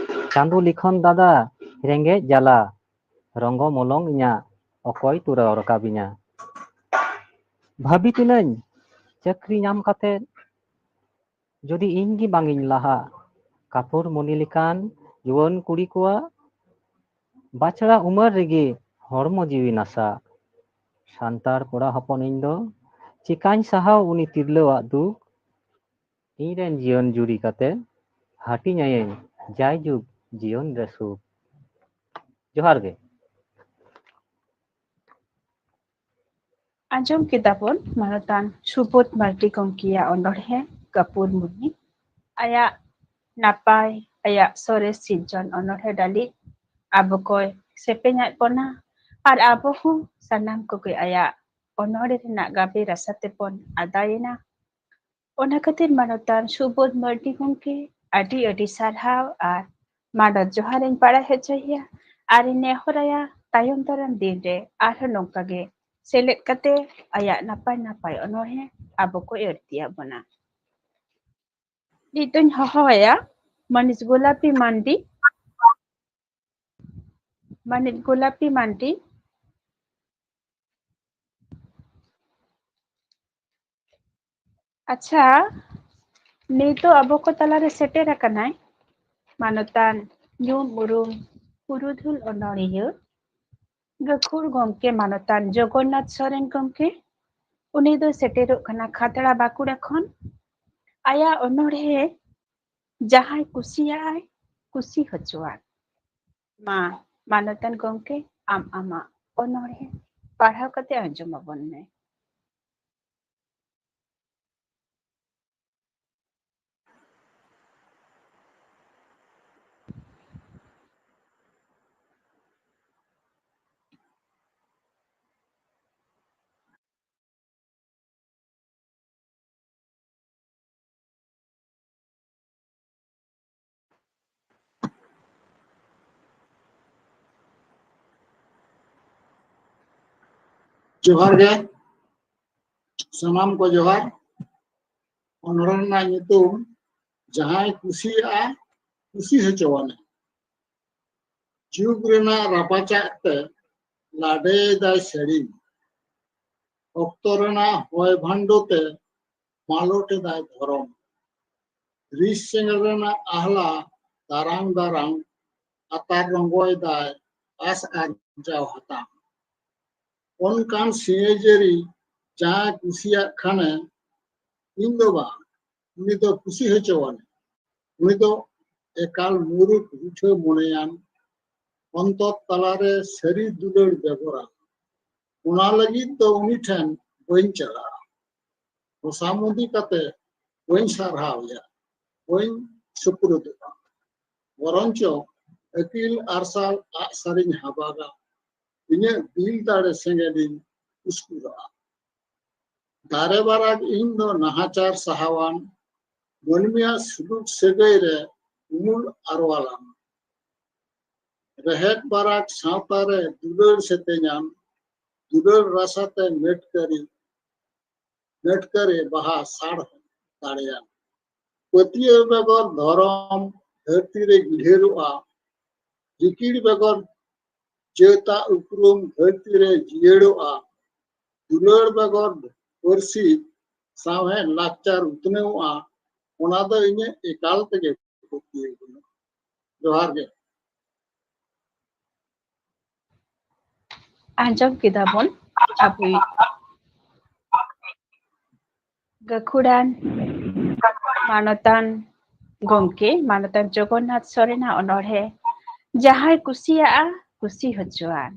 "ᱪᱟᱸᱫᱚ ᱞᱤᱠᱷᱚᱱ ᱫᱟᱫᱟ, ᱨᱮᱸᱜᱮᱡ ᱡᱟᱞᱟ, ᱨᱚᱸᱜᱚ ᱢᱚᱞᱚᱝ ᱤᱧᱟᱜ, ᱚᱠᱚᱭ ᱛᱩᱨᱟᱣ ᱨᱟᱠᱟᱵᱤᱧᱟ?" ᱵᱷᱟᱹᱵᱤ ᱛᱤᱱᱟᱹᱧ, ᱪᱟᱹᱠᱨᱤ ᱧᱟᱢ ᱠᱟᱛᱮ ᱡᱩᱫᱤ ᱤᱧ ᱜᱮ ᱵᱟᱝ ᱤᱧ ᱞᱟᱦᱟᱜ, ᱠᱟᱯᱩᱨ ᱢᱚᱱᱤ ᱞᱮᱠᱟᱱ ᱡᱩᱣᱟᱹᱱ ᱠᱩᱲᱤ ᱠᱚᱣᱟᱜ ᱵᱟᱪᱷᱲᱟ ᱩᱢᱟᱹᱨ ᱨᱮᱜᱮ ᱦᱚᱲᱢᱚ ᱡᱤᱣᱤ ᱱᱟᱥᱟᱜ᱾ ᱥᱟᱱᱛᱟᱲ ᱠᱚᱲᱟ ᱦᱚᱯᱚᱱ ᱤᱧ ᱫᱚ ᱪᱤᱠᱟᱹᱧ ᱥᱟᱦᱟᱣ ᱩᱱᱤ ᱛᱤᱨᱞᱟᱹᱣᱟᱜ ᱫᱩᱠ? ᱤᱧ ᱨᱮᱱ ᱡᱤᱭᱚᱱ ᱡᱩᱨᱤ ᱠᱟᱛᱮ ᱦᱟᱹᱴᱤᱧ ᱟᱭᱟᱹᱧ ᱡᱟᱭᱡᱩᱜᱽ ᱡᱤᱭᱚᱱ ᱨᱮ ᱥᱩᱠ᱾ ᱡᱚᱦᱟᱨ ᱜᱮ᱾ ᱟᱸᱡᱚᱢ ᱠᱮᱫᱟ ᱵᱚᱱ ᱢᱟᱱᱚᱛᱟᱱ ᱥᱩᱵᱳᱫᱷ ᱢᱟᱨᱰᱤ ᱜᱚᱢᱠᱮᱭᱟᱜ ᱚᱱᱚᱬᱦᱮ ᱠᱟᱹᱯᱩᱨ ᱢᱩᱱᱤ᱾ ᱟᱭᱟᱜ ᱱᱟᱯᱟᱭ, ᱟᱭᱟᱜ ᱥᱚᱨᱮᱥ ᱥᱤᱨᱡᱚᱱ ᱚᱱᱚᱬᱦᱮ ᱰᱟᱹᱞᱤᱡ ᱟᱵᱚ ᱠᱚᱭ ᱥᱮᱯᱮᱧᱟᱫ ᱵᱚᱱᱟ ᱟᱨ ᱟᱵᱚ ᱦᱚᱸ ᱥᱟᱱᱟᱢ ᱠᱚᱜᱮ ᱟᱭᱟᱜ ᱚᱱᱚᱬᱦᱮ ᱨᱮᱱᱟᱜ ᱜᱟᱵᱮ ᱨᱟᱥᱟ ᱛᱮᱵᱚᱱ ᱟᱫᱟᱭᱮᱱᱟ᱾ ᱚᱱᱟ ᱠᱷᱟᱹᱛᱤᱨ ᱢᱟᱱᱚᱛᱟᱱ ᱥᱩᱵᱳᱫᱷ ᱢᱟᱨᱰᱤ ᱜᱚᱢᱠᱮ ᱟᱹᱰᱤ ᱟᱹᱰᱤ ᱥᱟᱨᱦᱟᱣ ᱟᱨ ᱢᱟᱱᱚᱛ ᱡᱚᱦᱟᱨ ᱤᱧ ᱵᱟᱲᱟᱭ ᱦᱚᱪᱚᱭᱮᱭᱟ ᱟᱨ ᱤᱧ ᱱᱮᱦᱚᱨᱟᱭᱟ ᱛᱟᱭᱚᱢ ᱫᱟᱨᱟᱢ ᱫᱤᱱ ᱨᱮ ᱟᱨᱦᱚᱸ ᱱᱚᱝᱠᱟ ᱜᱮ ᱥᱮᱞᱮᱫ ᱠᱟᱛᱮ ᱟᱭᱟᱜ ᱱᱟᱯᱟᱭ ᱱᱟᱯᱟᱭ ᱚᱱᱚᱬᱦᱮ ᱟᱵᱚ ᱠᱚᱭ ᱟᱹᱲᱛᱤᱭᱟᱜ ᱵᱚᱱᱟ᱾ ᱱᱤᱛ ᱫᱚᱧ ᱦᱚᱦᱚᱣᱟᱭᱟ ᱢᱟᱹᱱᱤᱡ ᱜᱳᱞᱟᱯᱤ ᱢᱟᱱᱰᱤ᱾ ᱢᱟᱹᱱᱤᱡ ᱜᱳᱞᱟᱯᱤ ᱢᱟᱱᱰᱤ᱾ ᱟᱪᱪᱷᱟ, ᱱᱤᱛᱚᱜ ᱟᱵᱚ ᱠᱚ ᱛᱟᱞᱟᱨᱮ ᱥᱮᱴᱮᱨ ᱟᱠᱟᱱᱟᱭ ᱢᱟᱱᱚᱛᱟᱱ ᱧᱩᱢ ᱩᱨᱩᱢ ᱯᱩᱨᱩᱫᱷᱩᱞ ᱚᱱᱚᱬᱦᱤᱭᱟᱹ ᱜᱟᱹᱠᱷᱩᱲ ᱜᱚᱢᱠᱮ ᱢᱟᱱᱚᱛᱟᱱ ᱡᱚᱜᱚᱱᱱᱟᱛᱷ ᱥᱚᱨᱮᱱ ᱜᱚᱢᱠᱮ᱾ ᱩᱱᱤ ᱫᱚ ᱥᱮᱴᱮᱨᱚᱜ ᱠᱟᱱᱟ ᱠᱷᱟᱛᱲᱟ ᱵᱟᱸᱠᱩᱲᱟ ᱠᱷᱚᱱ᱾ ᱟᱭᱟᱜ ᱚᱱᱚᱬᱦᱮ ᱡᱟᱦᱟᱸᱭ ᱠᱩᱥᱤᱭᱟᱜᱼᱟᱭ, ᱠᱩᱥᱤ ᱦᱚᱪᱚᱣᱟᱱ᱾ ᱢᱟ, ᱢᱟᱱᱚᱛᱟᱱ ᱜᱚᱢᱠᱮ, ᱟᱢ ᱟᱢᱟᱜ ᱚᱱᱚᱬᱦᱮ ᱯᱟᱲᱦᱟᱣ ᱠᱟᱛᱮ ᱟᱸᱡᱚᱢ ᱟᱵᱚᱱ ᱢᱮ᱾ ᱡᱚᱦᱟᱨ ᱜᱮ, ᱥᱟᱱᱟᱢ ᱠᱚ ᱡᱚᱦᱟᱨ᱾ ᱚᱱᱚᱬᱦᱮ ᱨᱮᱱᱟᱜ ᱧᱩᱛᱩᱢ ᱡᱟᱦᱟᱸᱭ ᱠᱩᱥᱤᱭᱟᱜᱼᱟ, ᱠᱩᱥᱤ ᱦᱚᱪᱚᱣᱟᱱᱮ᱾ ᱡᱩᱜᱽ ᱨᱮᱱᱟᱜ ᱨᱟᱯᱟᱪᱟᱜ ᱛᱮ ᱞᱟᱰᱮᱭᱮᱫᱟᱭ ᱥᱮᱨᱮᱧ᱾ ᱚᱠᱛᱚ ᱨᱮᱱᱟᱜ ᱦᱚᱭ ᱵᱷᱟᱱᱰᱚ ᱛᱮ ᱢᱟᱞᱚᱴ ᱮᱫᱟᱭ ᱫᱷᱚᱨᱚᱢ᱾ ᱨᱤᱥ ᱥᱮᱸᱜᱮᱞ ᱨᱮᱱᱟᱜ ᱟᱦᱞᱟ ᱫᱟᱨᱟᱝ ᱫᱟᱨᱟᱝ ᱟᱛᱟᱨ ᱨᱚᱸᱜᱚᱭᱮᱫᱟᱭ ᱟᱥ ᱟᱨᱡᱟᱣ ᱦᱟᱛᱟᱝ᱾ ᱚᱱᱠᱟᱱ ᱥᱤᱧᱡᱟᱹᱨᱤ ᱡᱟᱦᱟᱸᱭ ᱠᱩᱥᱤᱭᱟᱜ ᱠᱷᱟᱱᱮ, ᱤᱧ ᱫᱚ ᱵᱟᱝ, ᱩᱱᱤ ᱫᱚ ᱠᱩᱥᱤ ᱦᱚᱪᱚᱣᱟᱱᱮ᱾ ᱩᱱᱤ ᱫᱚ ᱮᱠᱟᱞ ᱢᱩᱨᱩᱠ ᱨᱩᱴᱷᱟᱹ ᱢᱚᱱᱮᱭᱟᱱ, ᱚᱱᱛᱚᱨ ᱛᱟᱞᱟᱨᱮ ᱥᱟᱹᱨᱤ ᱫᱩᱞᱟᱹᱲ ᱵᱮᱜᱚᱨᱟ᱾ ᱚᱱᱟ ᱞᱟᱹᱜᱤᱫ ᱫᱚ ᱩᱱᱤ ᱴᱷᱮᱱ ᱵᱟᱹᱧ ᱪᱟᱞᱟᱜᱼᱟ᱾ ᱠᱷᱚᱥᱟᱢᱩᱫᱤ ᱠᱟᱛᱮ ᱵᱟᱹᱧ ᱥᱟᱨᱦᱟᱣᱮᱭᱟ, ᱵᱟᱹᱧ ᱥᱩᱯᱨᱩᱫᱚᱜᱼᱟ᱾ ᱵᱚᱨᱚᱱᱪᱚ ᱟᱹᱠᱤᱞ ᱟᱨᱥᱟᱞ ᱟᱜ ᱥᱟᱨᱤᱧ ᱦᱟᱵᱟᱜᱟ, ᱤᱧᱟᱹᱜ ᱫᱤᱞ ᱫᱟᱲᱮ ᱥᱮᱸᱜᱮᱞᱤᱧ ᱩᱥᱠᱩᱨᱟᱜᱼᱟ᱾ ᱫᱟᱨᱮ ᱵᱟᱨᱟᱜ ᱤᱧ ᱫᱚ ᱱᱟᱦᱟᱪᱟᱨ ᱥᱟᱦᱟᱣᱟᱱ, ᱢᱟᱹᱱᱢᱤᱭᱟᱜ ᱥᱩᱞᱩᱠ ᱥᱟᱹᱜᱟᱹᱭ ᱨᱮ ᱩᱢᱩᱞ ᱟᱨᱣᱟᱞᱟᱱ᱾ ᱨᱮᱦᱮᱫ ᱵᱟᱨᱟᱜ ᱥᱟᱶᱛᱟ ᱨᱮ ᱫᱩᱞᱟᱹᱲ ᱥᱮᱛᱮᱧᱟᱱ, ᱫᱩᱞᱟᱹᱲ ᱨᱟᱥᱟᱛᱮ ᱢᱮᱴᱠᱟᱹᱨᱤ, ᱢᱮᱴᱠᱟᱹᱨᱤ ᱵᱟᱦᱟ ᱥᱟᱲ ᱫᱟᱲᱮᱭᱟᱱ᱾ ᱯᱟᱹᱛᱭᱟᱹᱣ ᱵᱮᱜᱚᱨ ᱫᱷᱚᱨᱚᱢ ᱫᱷᱟᱹᱨᱛᱤ ᱨᱮ ᱜᱤᱰᱷᱟᱹᱨᱚᱜᱼᱟ, ᱨᱤᱠᱤᱲ ᱵᱮᱜᱚᱨ ᱡᱟᱹᱛᱟᱜ ᱩᱯᱨᱩᱢ ᱫᱷᱟᱹᱨᱛᱤ ᱨᱮ ᱡᱤᱭᱟᱹᱲᱚᱜᱼᱟ, ᱫᱩᱞᱟᱹᱲ ᱵᱮᱜᱚᱨ ᱯᱟᱹᱨᱥᱤ ᱥᱟᱶᱦᱮᱫ ᱞᱟᱠᱪᱟᱨ ᱩᱛᱱᱟᱹᱣᱚᱜᱼᱟ, ᱚᱱᱟ ᱫᱚ ᱤᱧᱟᱹᱜ ᱮᱠᱟᱞ ᱛᱮᱜᱮ ᱯᱟᱹᱛᱭᱟᱹᱣ ᱵᱟᱹᱱᱩᱜᱼᱟ᱾ ᱡᱚᱦᱟᱨ ᱜᱮ᱾ ᱟᱸᱡᱚᱢ ᱠᱮᱫᱟ ᱵᱚᱱ ᱟᱵᱚᱭᱤᱡ ᱜᱟᱹᱠᱷᱩᱲᱟᱱ ᱢᱟᱱᱚᱛᱟᱱ ᱜᱚᱢᱠᱮ, ᱢᱟᱱᱚᱛᱟᱱ ᱡᱚᱜᱚᱱᱱᱟᱛᱷ ᱥᱚᱨᱮᱱᱟᱜ ᱚᱱᱚᱬᱦᱮ, ᱡᱟᱦᱟᱸᱭ ᱠᱩᱥᱤᱭᱟᱜᱼᱟ, ᱠᱩᱥᱤ ᱦᱚᱪᱚᱣᱟᱱ᱾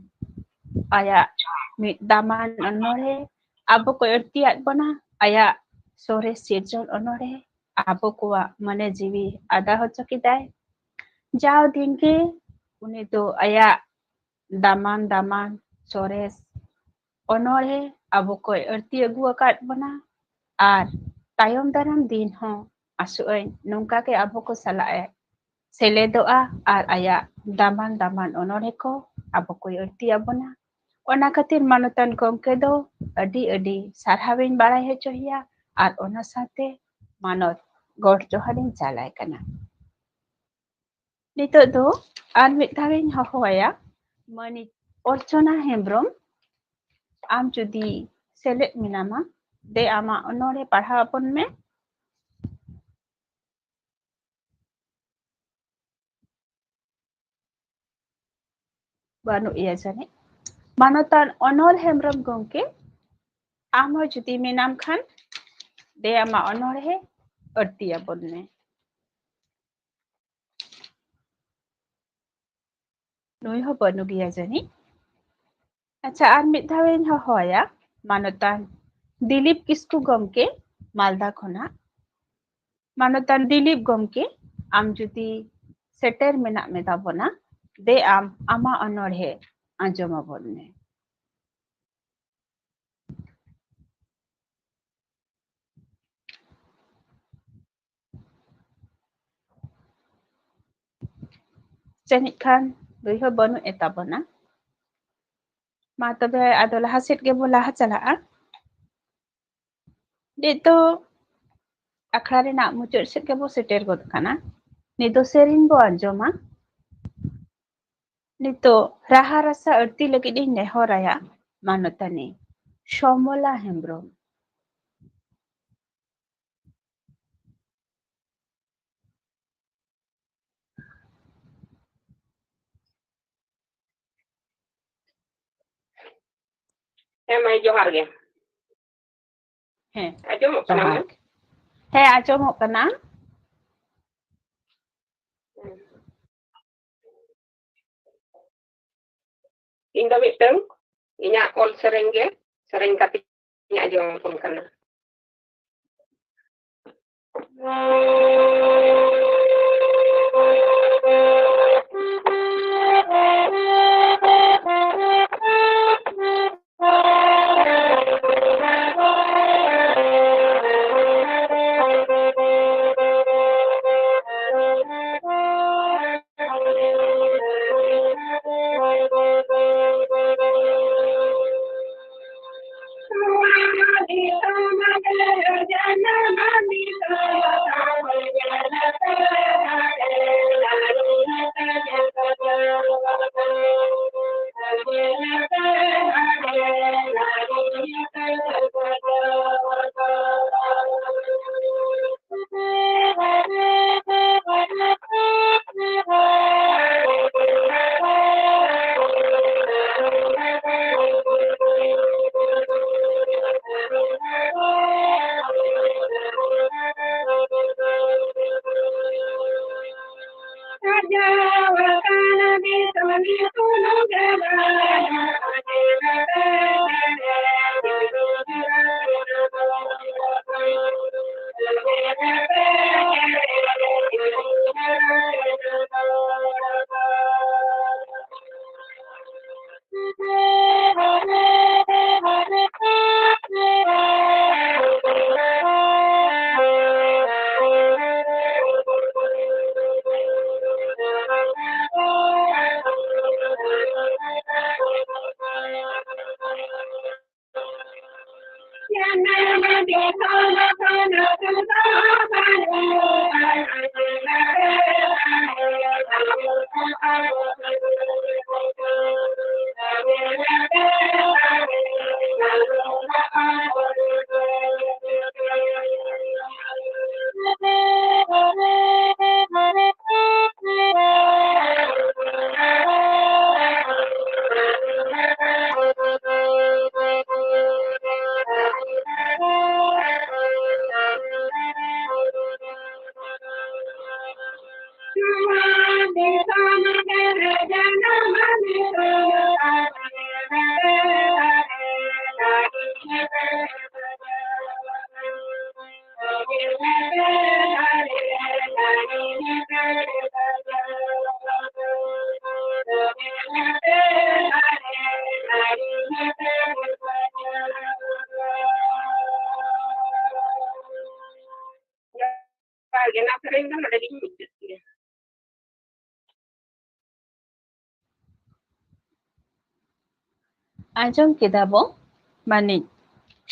ᱟᱭᱟᱜ ᱢᱤᱫ ᱫᱟᱢᱟᱱ ᱚᱱᱚᱬᱦᱮ ᱟᱵᱚ ᱠᱚ ᱟᱹᱲᱛᱤᱭᱟᱫ ᱵᱚᱱᱟ, ᱟᱭᱟᱜ ᱥᱚᱨᱮᱥ ᱥᱤᱨᱡᱚᱱ ᱚᱱᱚᱬᱦᱮ ᱟᱵᱚ ᱠᱚᱣᱟᱜ ᱢᱚᱱᱮ ᱡᱤᱣᱤ ᱟᱫᱟ ᱦᱚᱪᱚ ᱠᱮᱫᱟᱭ᱾ ᱡᱟᱣ ᱫᱤᱱ ᱜᱮ ᱩᱱᱤ ᱫᱚ ᱟᱭᱟᱜ ᱫᱟᱢᱟᱱ ᱫᱟᱢᱟᱱ ᱥᱚᱨᱮᱥ ᱚᱱᱚᱬᱦᱮ ᱟᱵᱚ ᱠᱚᱭ ᱟᱹᱲᱛᱤ ᱟᱹᱜᱩ ᱟᱠᱟᱫ ᱵᱚᱱᱟ, ᱟᱨ ᱛᱟᱭᱚᱢ ᱫᱟᱨᱟᱢ ᱫᱤᱱ ᱦᱚᱸ ᱟᱥᱚᱜ ᱟᱹᱧ ᱱᱚᱝᱠᱟ ᱜᱮ ᱟᱵᱚ ᱠᱚ ᱥᱟᱞᱟᱜ ᱮ ᱥᱮᱞᱮᱫᱚᱜᱼᱟ ᱟᱨ ᱟᱭᱟᱜ ᱫᱟᱢᱟᱱ ᱫᱟᱢᱟᱱ ᱚᱱᱚᱬᱦᱮ ᱠᱚ ᱟᱵᱚ ᱠᱚᱭ ᱟᱹᱲᱛᱤ ᱟᱵᱚᱱᱟ᱾ ᱚᱱᱟ ᱠᱷᱟᱹᱛᱤᱨ ᱢᱟᱱᱚᱛᱟᱱ ᱜᱚᱢᱠᱮ ᱫᱚ ᱟᱹᱰᱤ ᱟᱹᱰᱤ ᱥᱟᱨᱦᱟᱣᱤᱧ ᱵᱟᱲᱟᱭ ᱦᱚᱪᱚᱭᱮᱭᱟ ᱟᱨ ᱚᱱᱟ ᱥᱟᱶᱛᱮ ᱢᱟᱱᱚᱛ ᱜᱚᱰ ᱡᱚᱦᱟᱨᱤᱧ ᱪᱟᱞᱟᱭ ᱠᱟᱱᱟ᱾ ᱱᱤᱛᱚᱜ ᱫᱚ ᱟᱨ ᱢᱤᱫ ᱫᱷᱟᱣᱤᱧ ᱦᱚᱦᱚᱣᱟᱭᱟ ᱢᱟᱹᱱᱤᱡ ᱚᱨᱪᱚᱱᱟ ᱦᱮᱢᱵᱨᱚᱢ, ᱟᱢ ᱡᱩᱫᱤ ᱥᱮᱞᱮᱫ ᱢᱮᱱᱟᱢᱟ, ᱫᱮ ᱟᱢᱟᱜ ᱚᱱᱚᱬᱦᱮ ᱯᱟᱲᱦᱟᱣ ᱟᱵᱚᱱ ᱢᱮ᱾ ᱵᱟᱹᱱᱩᱜ ᱮᱭᱟ ᱡᱟᱹᱱᱤᱡ᱾ ᱢᱟᱱᱚᱛᱟᱱ ᱚᱱᱚᱞ ᱦᱮᱢᱵᱨᱚᱢ ᱜᱚᱢᱠᱮ, ᱟᱢ ᱦᱚᱸ ᱡᱩᱫᱤ ᱢᱮᱱᱟᱢ ᱠᱷᱟᱱ, ᱫᱮ ᱟᱢᱟᱜ ᱚᱱᱚᱬᱦᱮ ᱟᱹᱲᱛᱤ ᱟᱵᱚᱱ ᱢᱮ᱾ ᱱᱩᱭ ᱦᱚᱸ ᱵᱟᱹᱱᱩᱜ ᱜᱮᱭᱟ ᱡᱟᱹᱱᱤᱡ᱾ ᱟᱪᱪᱷᱟ, ᱟᱨ ᱢᱤᱫ ᱫᱷᱟᱣ ᱤᱧ ᱦᱚᱦᱚᱣᱟᱭᱟ, ᱢᱟᱱᱚᱛᱟᱱ ᱫᱤᱞᱤᱯ ᱠᱤᱥᱠᱩ ᱜᱚᱢᱠᱮ, ᱢᱟᱞᱫᱟ ᱠᱷᱚᱱᱟᱜ᱾ ᱢᱟᱱᱚᱛᱟᱱ ᱫᱤᱞᱤᱯ ᱜᱚᱢᱠᱮ, ᱟᱢ ᱡᱩᱫᱤ ᱥᱮᱴᱮᱨ ᱢᱮᱱᱟᱜ ᱢᱮ ᱛᱟᱵᱚᱱᱟ, ᱫᱮ ᱟᱢ ᱟᱢᱟᱜ ᱚᱱᱚᱬᱦᱮ ᱟᱸᱡᱚᱢ ᱟᱵᱚᱱ ᱢᱮ᱾ ᱡᱟᱹᱱᱤᱡ ᱠᱷᱟᱱ ᱱᱩᱭ ᱦᱚᱸ ᱵᱟᱹᱱᱩᱜ ᱮ ᱛᱟᱵᱚᱱᱟ᱾ ᱢᱟ ᱛᱚᱵᱮ ᱟᱫᱚ ᱞᱟᱦᱟ ᱥᱮᱫ ᱜᱮᱵᱚ ᱞᱟᱦᱟ ᱪᱟᱞᱟᱜᱼᱟ᱾ ᱱᱤᱛ ᱫᱚ ᱟᱠᱷᱲᱟ ᱨᱮᱱᱟᱜ ᱢᱩᱪᱟᱹᱫ ᱥᱮᱫ ᱜᱮᱵᱚ ᱥᱮᱴᱮᱨ ᱜᱚᱫ ᱠᱟᱱᱟ᱾ ᱱᱤᱛ ᱫᱚ ᱥᱮᱨᱮᱧ ᱵᱚ ᱟᱸᱡᱚᱢᱟ᱾ ᱱᱤᱛᱚᱜ ᱨᱟᱦᱟ ᱨᱟᱥᱟ ᱟᱹᱲᱛᱤ ᱞᱟᱹᱜᱤᱫ ᱤᱧ ᱱᱮᱦᱚᱨᱟᱭᱟ ᱢᱟᱱᱚᱛᱟᱱᱤ ᱥᱚᱢᱚᱞᱟ ᱦᱮᱢᱵᱨᱚᱢ᱾ ᱦᱮᱸ ᱢᱟᱹᱭ, ᱡᱚᱦᱟᱨ ᱜᱮ᱾ ᱦᱮᱸ, ᱟᱸᱡᱚᱢᱚᱜ ᱠᱟᱱᱟ ᱡᱚᱦᱟᱨ ᱢᱟᱹᱭ? ᱜᱮ᱾ ᱦᱮᱸ, ᱟᱸᱡᱚᱢᱚᱜ ᱠᱟᱱᱟ᱾ ᱤᱧ ᱫᱚ ᱢᱤᱫᱴᱟᱝ ᱤᱧᱟᱹᱜ ᱚᱞ ᱥᱮᱨᱮᱧ ᱜᱮ ᱥᱮᱨᱮᱧ ᱠᱟᱛᱮ ᱤᱧ ᱟᱸᱡᱚᱢ ᱟᱵᱚᱱ ᱠᱟᱱᱟ᱾ ᱡᱚᱦᱟᱨ ᱜᱮ, ᱱᱚᱣᱟ ᱥᱮᱨᱮᱧ ᱫᱚ ᱱᱚᱰᱮ ᱜᱤᱧ ᱢᱩᱪᱟᱹᱫ ᱠᱮᱫᱟ᱾ ᱟᱸᱡᱚᱢ ᱠᱮᱫᱟ ᱵᱚ ᱢᱟᱹᱱᱤᱡ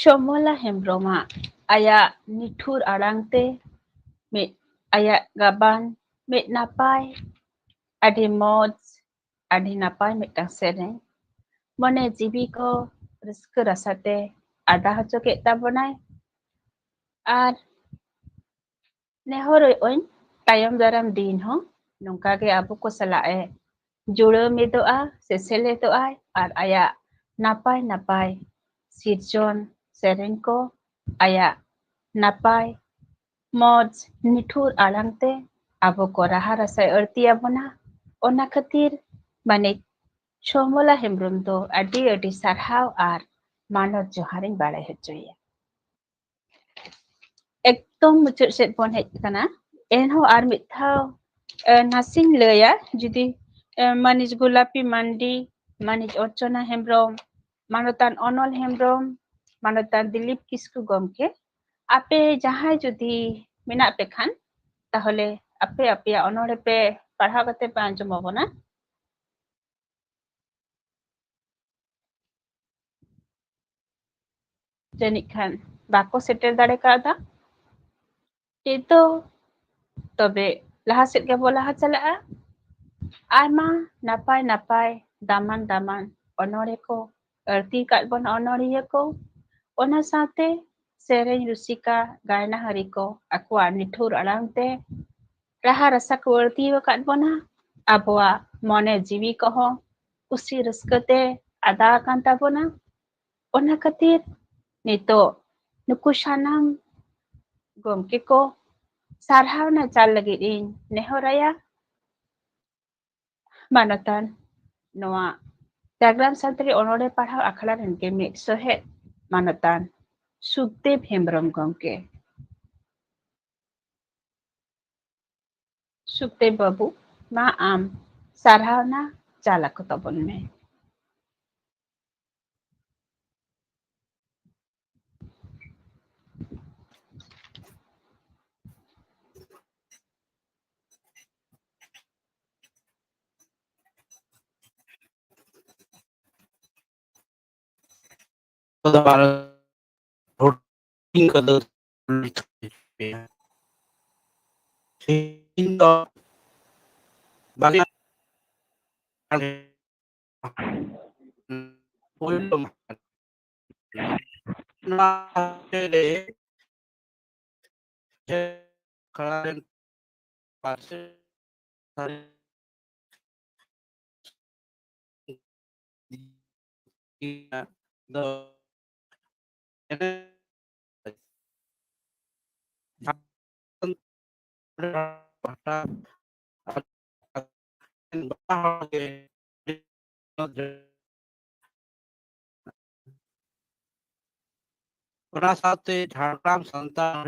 ᱥᱚᱢᱚᱞᱟ ᱦᱮᱢᱵᱨᱚᱢᱟᱜ ᱟᱭᱟᱜ ᱱᱤᱴᱷᱩᱨ ᱟᱲᱟᱝ ᱛᱮ ᱢᱤᱫ ᱟᱭᱟᱜ ᱜᱟᱵᱟᱱ, ᱢᱤᱫ ᱱᱟᱯᱟᱭ, ᱟᱹᱰᱤ ᱢᱚᱡᱽ, ᱟᱹᱰᱤ ᱱᱟᱯᱟᱭ ᱢᱤᱫᱴᱟᱝ ᱥᱮᱨᱮᱧ᱾ ᱢᱚᱱᱮ ᱡᱤᱣᱤ ᱠᱚ ᱨᱟᱹᱥᱠᱟᱹ ᱨᱟᱥᱟ ᱛᱮ ᱟᱫᱟ ᱦᱚᱪᱚ ᱠᱮᱫ ᱛᱟᱵᱚᱱᱟᱭ᱾ ᱟᱨ ᱱᱮᱦᱚᱨᱚᱜ ᱟᱹᱧ ᱛᱟᱭᱚᱢ ᱫᱟᱨᱟᱢ ᱫᱤᱱ ᱦᱚᱸ ᱱᱚᱝᱠᱟ ᱜᱮ ᱟᱵᱚ ᱠᱚ ᱥᱟᱞᱟᱜ ᱮ ᱡᱩᱲᱟᱹᱣ ᱢᱤᱫᱚᱜᱼᱟ ᱥᱮ ᱥᱮᱞᱮᱫᱚᱜᱼᱟᱭ, ᱟᱨ ᱟᱭᱟᱜ ᱱᱟᱯᱟᱭ ᱱᱟᱯᱟᱭ ᱥᱤᱨᱡᱚᱱ ᱥᱮᱨᱮᱧ ᱠᱚ, ᱟᱭᱟᱜ ᱱᱟᱯᱟᱭ ᱢᱚᱡᱽ ᱱᱤᱴᱷᱩᱨ ᱟᱲᱟᱝ ᱛᱮ ᱟᱵᱚ ᱠᱚ ᱨᱟᱦᱟ ᱨᱟᱥᱟᱭ ᱟᱹᱲᱛᱤ ᱟᱵᱚᱱᱟ᱾ ᱚᱱᱟ ᱠᱷᱟᱹᱛᱤᱨ ᱢᱟᱹᱱᱤᱡ ᱥᱚᱢᱚᱞᱟ ᱦᱮᱢᱵᱨᱚᱢ ᱫᱚ ᱟᱹᱰᱤ ᱟᱹᱰᱤ ᱥᱟᱨᱦᱟᱣ ᱟᱨ ᱢᱟᱱᱚᱛ ᱡᱚᱦᱟᱨᱤᱧ ᱵᱟᱲᱟᱭ ᱦᱚᱪᱚᱭᱮᱭᱟ᱾ ᱮᱠᱫᱚᱢ ᱢᱩᱪᱟᱹᱫ ᱥᱮᱫ ᱵᱚᱱ ᱦᱮᱡ ᱟᱠᱟᱱᱟ᱾ ᱮᱱᱦᱚᱸ ᱟᱨ ᱢᱤᱫ ᱫᱷᱟᱣ, ᱮ, ᱱᱟᱥᱮᱧ ᱞᱟᱹᱭᱟ, ᱡᱩᱫᱤ, ᱮ, ᱢᱟᱹᱱᱤᱡ ᱜᱳᱞᱟᱯᱤ ᱢᱟᱱᱰᱤ, ᱢᱟᱹᱱᱤᱡ ᱚᱨᱪᱚᱱᱟ ᱦᱮᱢᱵᱨᱚᱢ, ᱢᱟᱱᱚᱛᱟᱱ ᱚᱱᱚᱞ ᱦᱮᱢᱵᱨᱚᱢ, ᱢᱟᱱᱚᱛᱟᱱ ᱫᱤᱞᱤᱯ ᱠᱤᱥᱠᱩ ᱜᱚᱢᱠᱮ, ᱟᱯᱮ ᱡᱟᱦᱟᱸᱭ ᱡᱩᱫᱤ ᱢᱮᱱᱟᱜ ᱯᱮ ᱠᱷᱟᱱ, ᱛᱟᱦᱚᱞᱮ ᱟᱯᱮ ᱟᱯᱮᱭᱟᱜ ᱚᱱᱚᱬᱦᱮ ᱯᱮ ᱯᱟᱲᱦᱟᱣ ᱠᱟᱛᱮ ᱯᱮ ᱟᱸᱡᱚᱢ ᱟᱵᱚᱱᱟ᱾ ᱡᱟᱹᱱᱤᱡ ᱠᱷᱟᱱ ᱵᱟᱠᱚ ᱥᱮᱴᱮᱨ ᱫᱟᱲᱮ ᱠᱟᱣᱫᱟ᱾ ᱴᱷᱤᱠ ᱫᱚ ᱛᱚᱵᱮ ᱞᱟᱦᱟ ᱥᱮᱫ ᱜᱮᱵᱚ ᱞᱟᱦᱟ ᱪᱟᱞᱟᱜᱼᱟ᱾ ᱟᱭᱢᱟ ᱱᱟᱯᱟᱭ ᱱᱟᱯᱟᱭ ᱫᱟᱢᱟᱱ ᱫᱟᱢᱟᱱ ᱚᱱᱚᱬᱦᱮ ᱠᱚ ᱟᱹᱲᱛᱤ ᱟᱠᱟᱫ ᱵᱚᱱᱟ ᱚᱱᱚᱬᱦᱤᱭᱟᱹ ᱠᱚ᱾ ᱚᱱᱟ ᱥᱟᱶᱛᱮ ᱥᱮᱨᱮᱧ ᱨᱩᱥᱤᱠᱟ, ᱜᱟᱭᱱᱟᱦᱟᱹᱨᱤ ᱠᱚ ᱟᱠᱚᱣᱟᱜ ᱱᱤᱴᱷᱩᱨ ᱟᱲᱟᱝ ᱛᱮ ᱨᱟᱦᱟ ᱨᱟᱥᱟ ᱠᱚ ᱟᱹᱲᱛᱤ ᱟᱠᱟᱫ ᱵᱚᱱᱟ᱾ ᱟᱵᱚᱣᱟᱜ ᱢᱚᱱᱮ ᱡᱤᱣᱤ ᱠᱚᱦᱚᱸ ᱠᱩᱥᱤ ᱨᱟᱹᱥᱠᱟᱹ ᱛᱮ ᱟᱫᱟ ᱟᱠᱟᱱ ᱛᱟᱵᱚᱱᱟ᱾ ᱚᱱᱟ ᱠᱷᱟᱹᱛᱤᱨ ᱱᱤᱛᱚᱜ ᱱᱩᱠᱩ ᱥᱟᱱᱟᱢ ᱜᱚᱢᱠᱮ ᱠᱚ ᱥᱟᱨᱦᱟᱣᱱᱟ ᱪᱟᱞ ᱞᱟᱹᱜᱤᱫ ᱤᱧ ᱱᱮᱦᱚᱨᱟᱭᱟ᱾ ᱢᱟᱱᱚᱛᱟᱱ ᱱᱚᱣᱟ ᱡᱟᱜᱽᱨᱟᱢ ᱥᱟᱱᱛᱟᱲᱤ ᱚᱱᱚᱬᱦᱮ ᱯᱟᱲᱦᱟᱣ ᱟᱠᱷᱲᱟ ᱨᱮᱱ ᱜᱮ ᱢᱤᱫ ᱥᱚᱦᱮᱫ ᱢᱟᱱᱚᱛᱟᱱ ᱥᱩᱠᱫᱮᱵ ᱦᱮᱢᱵᱨᱚᱢ ᱜᱚᱢᱠᱮ᱾ ᱥᱩᱠᱫᱮᱵ ᱵᱟᱹᱵᱩ, ᱢᱟ ᱟᱢ ᱥᱟᱨᱦᱟᱣᱱᱟ ᱪᱟᱞ ᱟᱠᱚ ᱛᱟᱵᱚᱱ ᱢᱮ᱾ ᱠᱚᱫᱚ ᱵᱟᱝ, ᱨᱩᱴᱤᱱ ᱠᱚᱫᱚ ᱛᱮᱦᱮᱧ ᱫᱚ ᱵᱟᱝ᱾ ᱯᱳᱭᱞᱳ ᱢᱟᱦᱟ ᱠᱟᱱᱟ᱾ ᱚᱱᱟ ᱦᱚᱛᱮ ᱨᱮ ᱟᱠᱷᱲᱟ ᱨᱮᱱ ᱯᱟᱥᱮ ᱫᱚ ᱚᱱᱟ ᱥᱟᱶᱛᱮ ᱡᱷᱟᱲᱜᱨᱟᱢ ᱥᱟᱱᱛᱟᱲ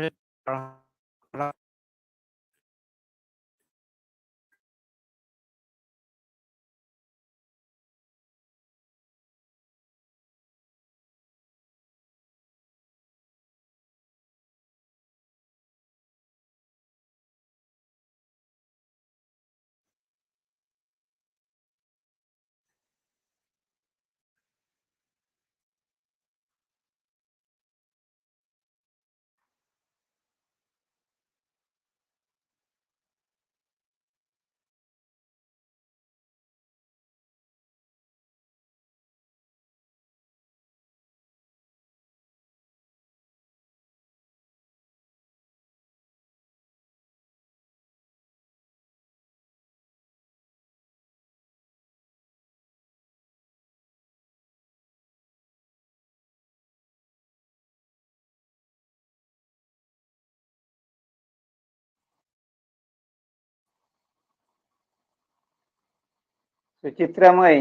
ᱥᱩᱪᱤᱛᱨᱟ ᱢᱟᱹᱭ,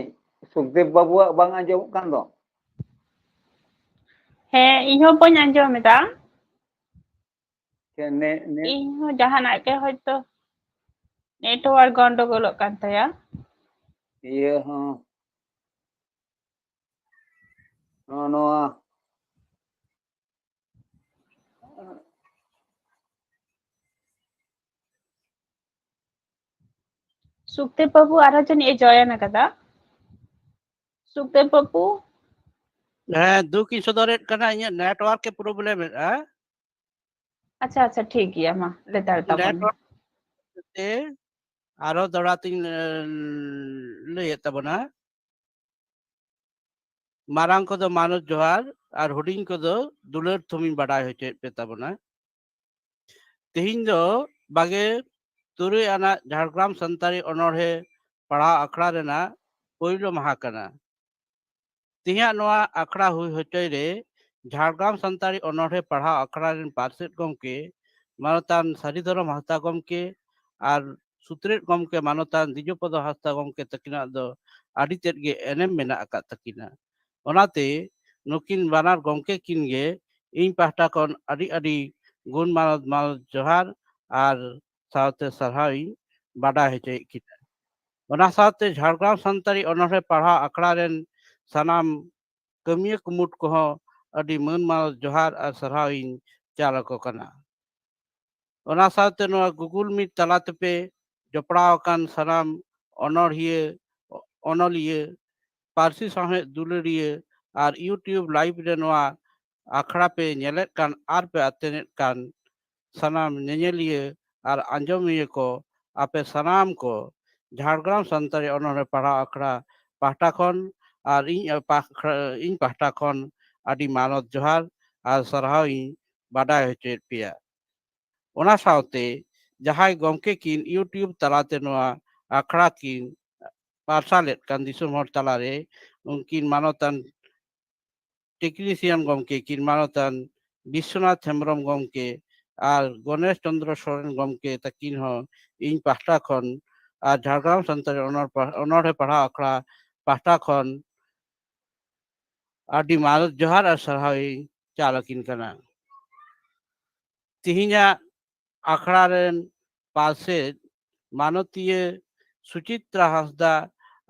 ᱥᱩᱠᱫᱮᱵ ᱵᱟᱹᱵᱩᱣᱟᱜ ᱵᱟᱝ ᱟᱸᱡᱚᱢᱚᱜ ᱠᱟᱱ ᱫᱚ? ᱦᱮᱸ, ᱤᱧ ᱦᱚᱸ ᱵᱟᱹᱧ ᱟᱸᱡᱚᱢ ᱮᱫᱟ᱾ ᱪᱮᱫ ᱱᱮ-, ᱱᱮ- ᱤᱧ ᱦᱚᱸ ᱡᱟᱦᱟᱱᱟᱜ ᱜᱮ ᱦᱚᱭᱛᱚ network ᱜᱚᱱᱰᱚᱜᱳᱞᱚᱜ ᱠᱟᱱ ᱛᱟᱭᱟ᱾ ᱤᱭᱟᱹ ᱦᱚᱸ᱾ ᱱᱚᱜᱼᱚ ᱱᱚᱣᱟ ᱥᱩᱠᱫᱮᱵ ᱵᱟᱹᱵᱩ ᱟᱨᱦᱚᱸ ᱡᱟᱹᱱᱤᱡ ᱮ join ᱟᱠᱟᱫᱟ᱾ ᱥᱩᱠᱫᱮᱵ ᱵᱟᱹᱵᱩ᱾ ᱦᱮᱸ, ᱫᱩᱠ ᱤᱧ ᱥᱚᱫᱚᱨᱮᱫ ᱠᱟᱱᱟ, ᱤᱧᱟᱹᱜ network ᱮ problem ᱮᱫᱼᱟ᱾ ᱟᱪᱪᱷᱟ, ᱟᱪᱪᱷᱟ, ᱴᱷᱤᱠ ᱜᱮᱭᱟ, ᱢᱟ ᱞᱟᱹᱭ ᱫᱟᱲᱮ ᱛᱟᱵᱚᱱ ᱢᱮ᱾ Network ᱛᱮ ᱟᱨᱦᱚᱸ ᱫᱚᱦᱲᱟ ᱛᱤᱧ, ᱮ, ᱞᱟᱹᱭᱮᱫ ᱛᱟᱵᱚᱱᱟ᱾ ᱢᱟᱨᱟᱝ ᱠᱚᱫᱚ ᱢᱟᱱᱚᱛ ᱡᱚᱦᱟᱨ ᱟᱨ ᱦᱩᱰᱤᱧ ᱠᱚᱫᱚ ᱫᱩᱞᱟᱹᱲ ᱛᱷᱩᱢᱤᱧ ᱵᱟᱰᱟᱭ ᱦᱚᱪᱚᱭᱮᱫ ᱯᱮ ᱛᱟᱵᱚᱱᱟ᱾ ᱛᱮᱦᱮᱧ ᱫᱚ ᱵᱟᱜᱮ ᱛᱩᱨᱩᱭ ᱟᱱᱟᱜ ᱡᱷᱟᱲᱜᱨᱟᱢ ᱥᱟᱱᱛᱟᱲᱤ ᱚᱱᱚᱬᱦᱮ ᱯᱟᱲᱦᱟᱣ ᱟᱠᱷᱲᱟ ᱨᱮᱱᱟᱜ ᱯᱳᱭᱞᱳ ᱢᱟᱦᱟ ᱠᱟᱱᱟ᱾ ᱛᱮᱦᱮᱧᱟᱜ ᱱᱚᱣᱟ ᱟᱠᱷᱲᱟ ᱦᱩᱭ ᱦᱚᱪᱚᱭ ᱨᱮ ᱡᱷᱟᱲᱜᱨᱟᱢ ᱥᱟᱱᱛᱟᱲᱤ ᱚᱱᱚᱬᱦᱮ ᱯᱟᱲᱦᱟᱣ ᱟᱠᱷᱲᱟ ᱨᱮᱱ ᱯᱟᱨᱥᱮᱛ ᱜᱚᱢᱠᱮ ᱢᱟᱱᱚᱛᱟᱱ ᱥᱟᱹᱨᱤ ᱫᱷᱚᱨᱚᱢ ᱦᱟᱸᱥᱫᱟ ᱜᱚᱢᱠᱮ ᱟᱨ ᱥᱩᱛᱨᱮᱛ ᱜᱚᱢᱠᱮ ᱢᱟᱱᱚᱛᱟᱱ ᱫᱤᱡᱚᱯᱚᱫᱚ ᱦᱟᱸᱥᱫᱟ ᱜᱚᱢᱠᱮ ᱛᱟᱹᱠᱤᱱᱟᱜ ᱫᱚ ᱟᱹᱰᱤ ᱛᱮᱫ ᱜᱮ ᱮᱱᱮᱢ ᱢᱮᱱᱟᱜ ᱟᱠᱟᱫ ᱛᱟᱹᱠᱤᱱᱟ᱾ ᱚᱱᱟᱛᱮ ᱱᱩᱠᱤᱱ ᱵᱟᱱᱟᱨ ᱜᱚᱢᱠᱮ ᱠᱤᱱ ᱜᱮ ᱤᱧ ᱯᱟᱦᱴᱟ ᱠᱷᱚᱱ ᱟᱹᱰᱤ ᱟᱹᱰᱤ ᱜᱩᱱ ᱢᱟᱱᱚᱛ ᱢᱟᱱᱚᱛ ᱡᱚᱦᱟᱨ ᱟᱨ ᱥᱟᱶᱛᱮ ᱥᱟᱨᱦᱟᱣ ᱤᱧ ᱵᱟᱰᱟᱭ ᱦᱚᱪᱚᱭᱮᱫ ᱠᱤᱱᱟ᱾ ᱚᱱᱟ ᱥᱟᱶᱛᱮ ᱡᱷᱟᱲᱜᱨᱟᱢ ᱥᱟᱱᱛᱟᱲᱤ ᱚᱱᱚᱬᱦᱮ ᱯᱟᱲᱦᱟᱣ ᱟᱠᱷᱲᱟ ᱨᱮᱱ ᱥᱟᱱᱟᱢ ᱠᱟᱹᱢᱤᱭᱟᱹ ᱠᱩᱢᱩᱴ ᱠᱚᱦᱚᱸ ᱟᱹᱰᱤ ᱢᱟᱹᱱ ᱢᱟᱱᱚᱛ ᱡᱚᱦᱟᱨ ᱟᱨ ᱥᱟᱨᱦᱟᱣ ᱤᱧ ᱪᱟᱞ ᱟᱠᱚ ᱠᱟᱱᱟ᱾ ᱚᱱᱟ ᱥᱟᱶᱛᱮ ᱱᱚᱣᱟ Google Meet ᱛᱟᱞᱟ ᱛᱮᱯᱮ ᱡᱚᱯᱲᱟᱣ ᱟᱠᱟᱱ ᱥᱟᱱᱟᱢ ᱚᱱᱚᱬᱦᱤᱭᱟᱹ, ᱚᱱᱚᱞᱤᱭᱟᱹ, ᱯᱟᱹᱨᱥᱤ ᱥᱟᱶᱦᱮᱫ ᱫᱩᱞᱟᱹᱲᱤᱭᱟᱹ ᱟᱨ YouTube live ᱨᱮ ᱱᱚᱣᱟ ᱟᱠᱷᱲᱟ ᱯᱮ ᱧᱮᱞᱮᱫ ᱠᱟᱱ ᱟᱨ ᱯᱮ ᱟᱛᱮᱱᱮᱫ ᱠᱟᱱ ᱥᱟᱱᱟᱢ ᱧᱮᱧᱮᱞᱤᱭᱟᱹ ᱟᱨ ᱟᱸᱡᱚᱢᱤᱭᱟᱹ ᱠᱚ, ᱟᱯᱮ ᱥᱟᱱᱟᱢ ᱠᱚ ᱡᱷᱟᱲᱜᱨᱟᱢ ᱥᱟᱱᱛᱟᱲᱤ ᱚᱱᱚᱬᱦᱮ ᱯᱟᱲᱦᱟᱣ ᱟᱠᱷᱲᱟ ᱯᱟᱦᱴᱟ ᱠᱷᱚᱱ ᱟᱨ ᱤᱧ ᱯᱟᱦ-, ᱤᱧ ᱯᱟᱦᱴᱟ ᱠᱷᱚᱱ ᱟᱹᱰᱤ ᱢᱟᱱᱚᱛ ᱡᱚᱦᱟᱨ ᱟᱨ ᱥᱟᱨᱦᱟᱣ ᱤᱧ ᱵᱟᱰᱟᱭ ᱦᱚᱪᱚᱭᱮᱫ ᱯᱮᱭᱟ᱾ ᱚᱱᱟ ᱥᱟᱶᱛᱮ ᱡᱟᱦᱟᱸᱭ ᱜᱚᱢᱠᱮ ᱠᱤᱱ YouTube ᱛᱟᱞᱟᱛᱮ ᱱᱚᱣᱟ ᱟᱠᱷᱲᱟ ᱠᱤᱱ ᱯᱟᱨᱥᱟᱞᱮᱫ ᱠᱟᱱ ᱫᱤᱥᱚᱢ ᱦᱚᱲ ᱛᱟᱞᱟᱨᱮ, ᱩᱱᱠᱤᱱ ᱢᱟᱱᱚᱛᱟᱱ ᱴᱮᱠᱱᱤᱥᱤᱭᱟᱱ ᱜᱚᱢᱠᱮ ᱠᱤᱱ ᱢᱟᱱᱚᱛᱟᱱ ᱵᱤᱥᱥᱚᱱᱟᱛᱷ ᱦᱮᱢᱵᱨᱚᱢ ᱜᱚᱢᱠᱮ ᱟᱨ ᱜᱚᱱᱮᱥ ᱪᱚᱸᱫᱽᱨᱚ ᱥᱚᱨᱮᱱ ᱜᱚᱢᱠᱮ ᱛᱟᱹᱠᱤᱱ ᱦᱚᱸ ᱤᱧ ᱯᱟᱦᱴᱟ ᱠᱷᱚᱱ ᱟᱨ ᱡᱷᱟᱲᱜᱨᱟᱢ ᱥᱟᱱᱛᱟᱲᱤ ᱚᱱᱚᱲ-, ᱚᱱᱚᱬᱦᱮ ᱯᱟᱲᱦᱟᱣ ᱟᱠᱷᱲᱟ ᱯᱟᱦᱴᱟ ᱠᱷᱚᱱ ᱟᱹᱰᱤ ᱢᱟᱱᱚᱛ ᱡᱚᱦᱟᱨ ᱟᱨ ᱥᱟᱨᱦᱟᱣ ᱤᱧ ᱪᱟᱞ ᱟᱹᱠᱤᱱ ᱠᱟᱱᱟ᱾ ᱛᱮᱦᱮᱧᱟᱜ ᱟᱠᱷᱲᱟ ᱨᱮᱱ ᱯᱟᱨᱥᱮᱛ ᱢᱟᱱᱚᱛᱤᱭᱟᱹ ᱥᱩᱪᱤᱛᱨᱟ ᱦᱟᱸᱥᱫᱟ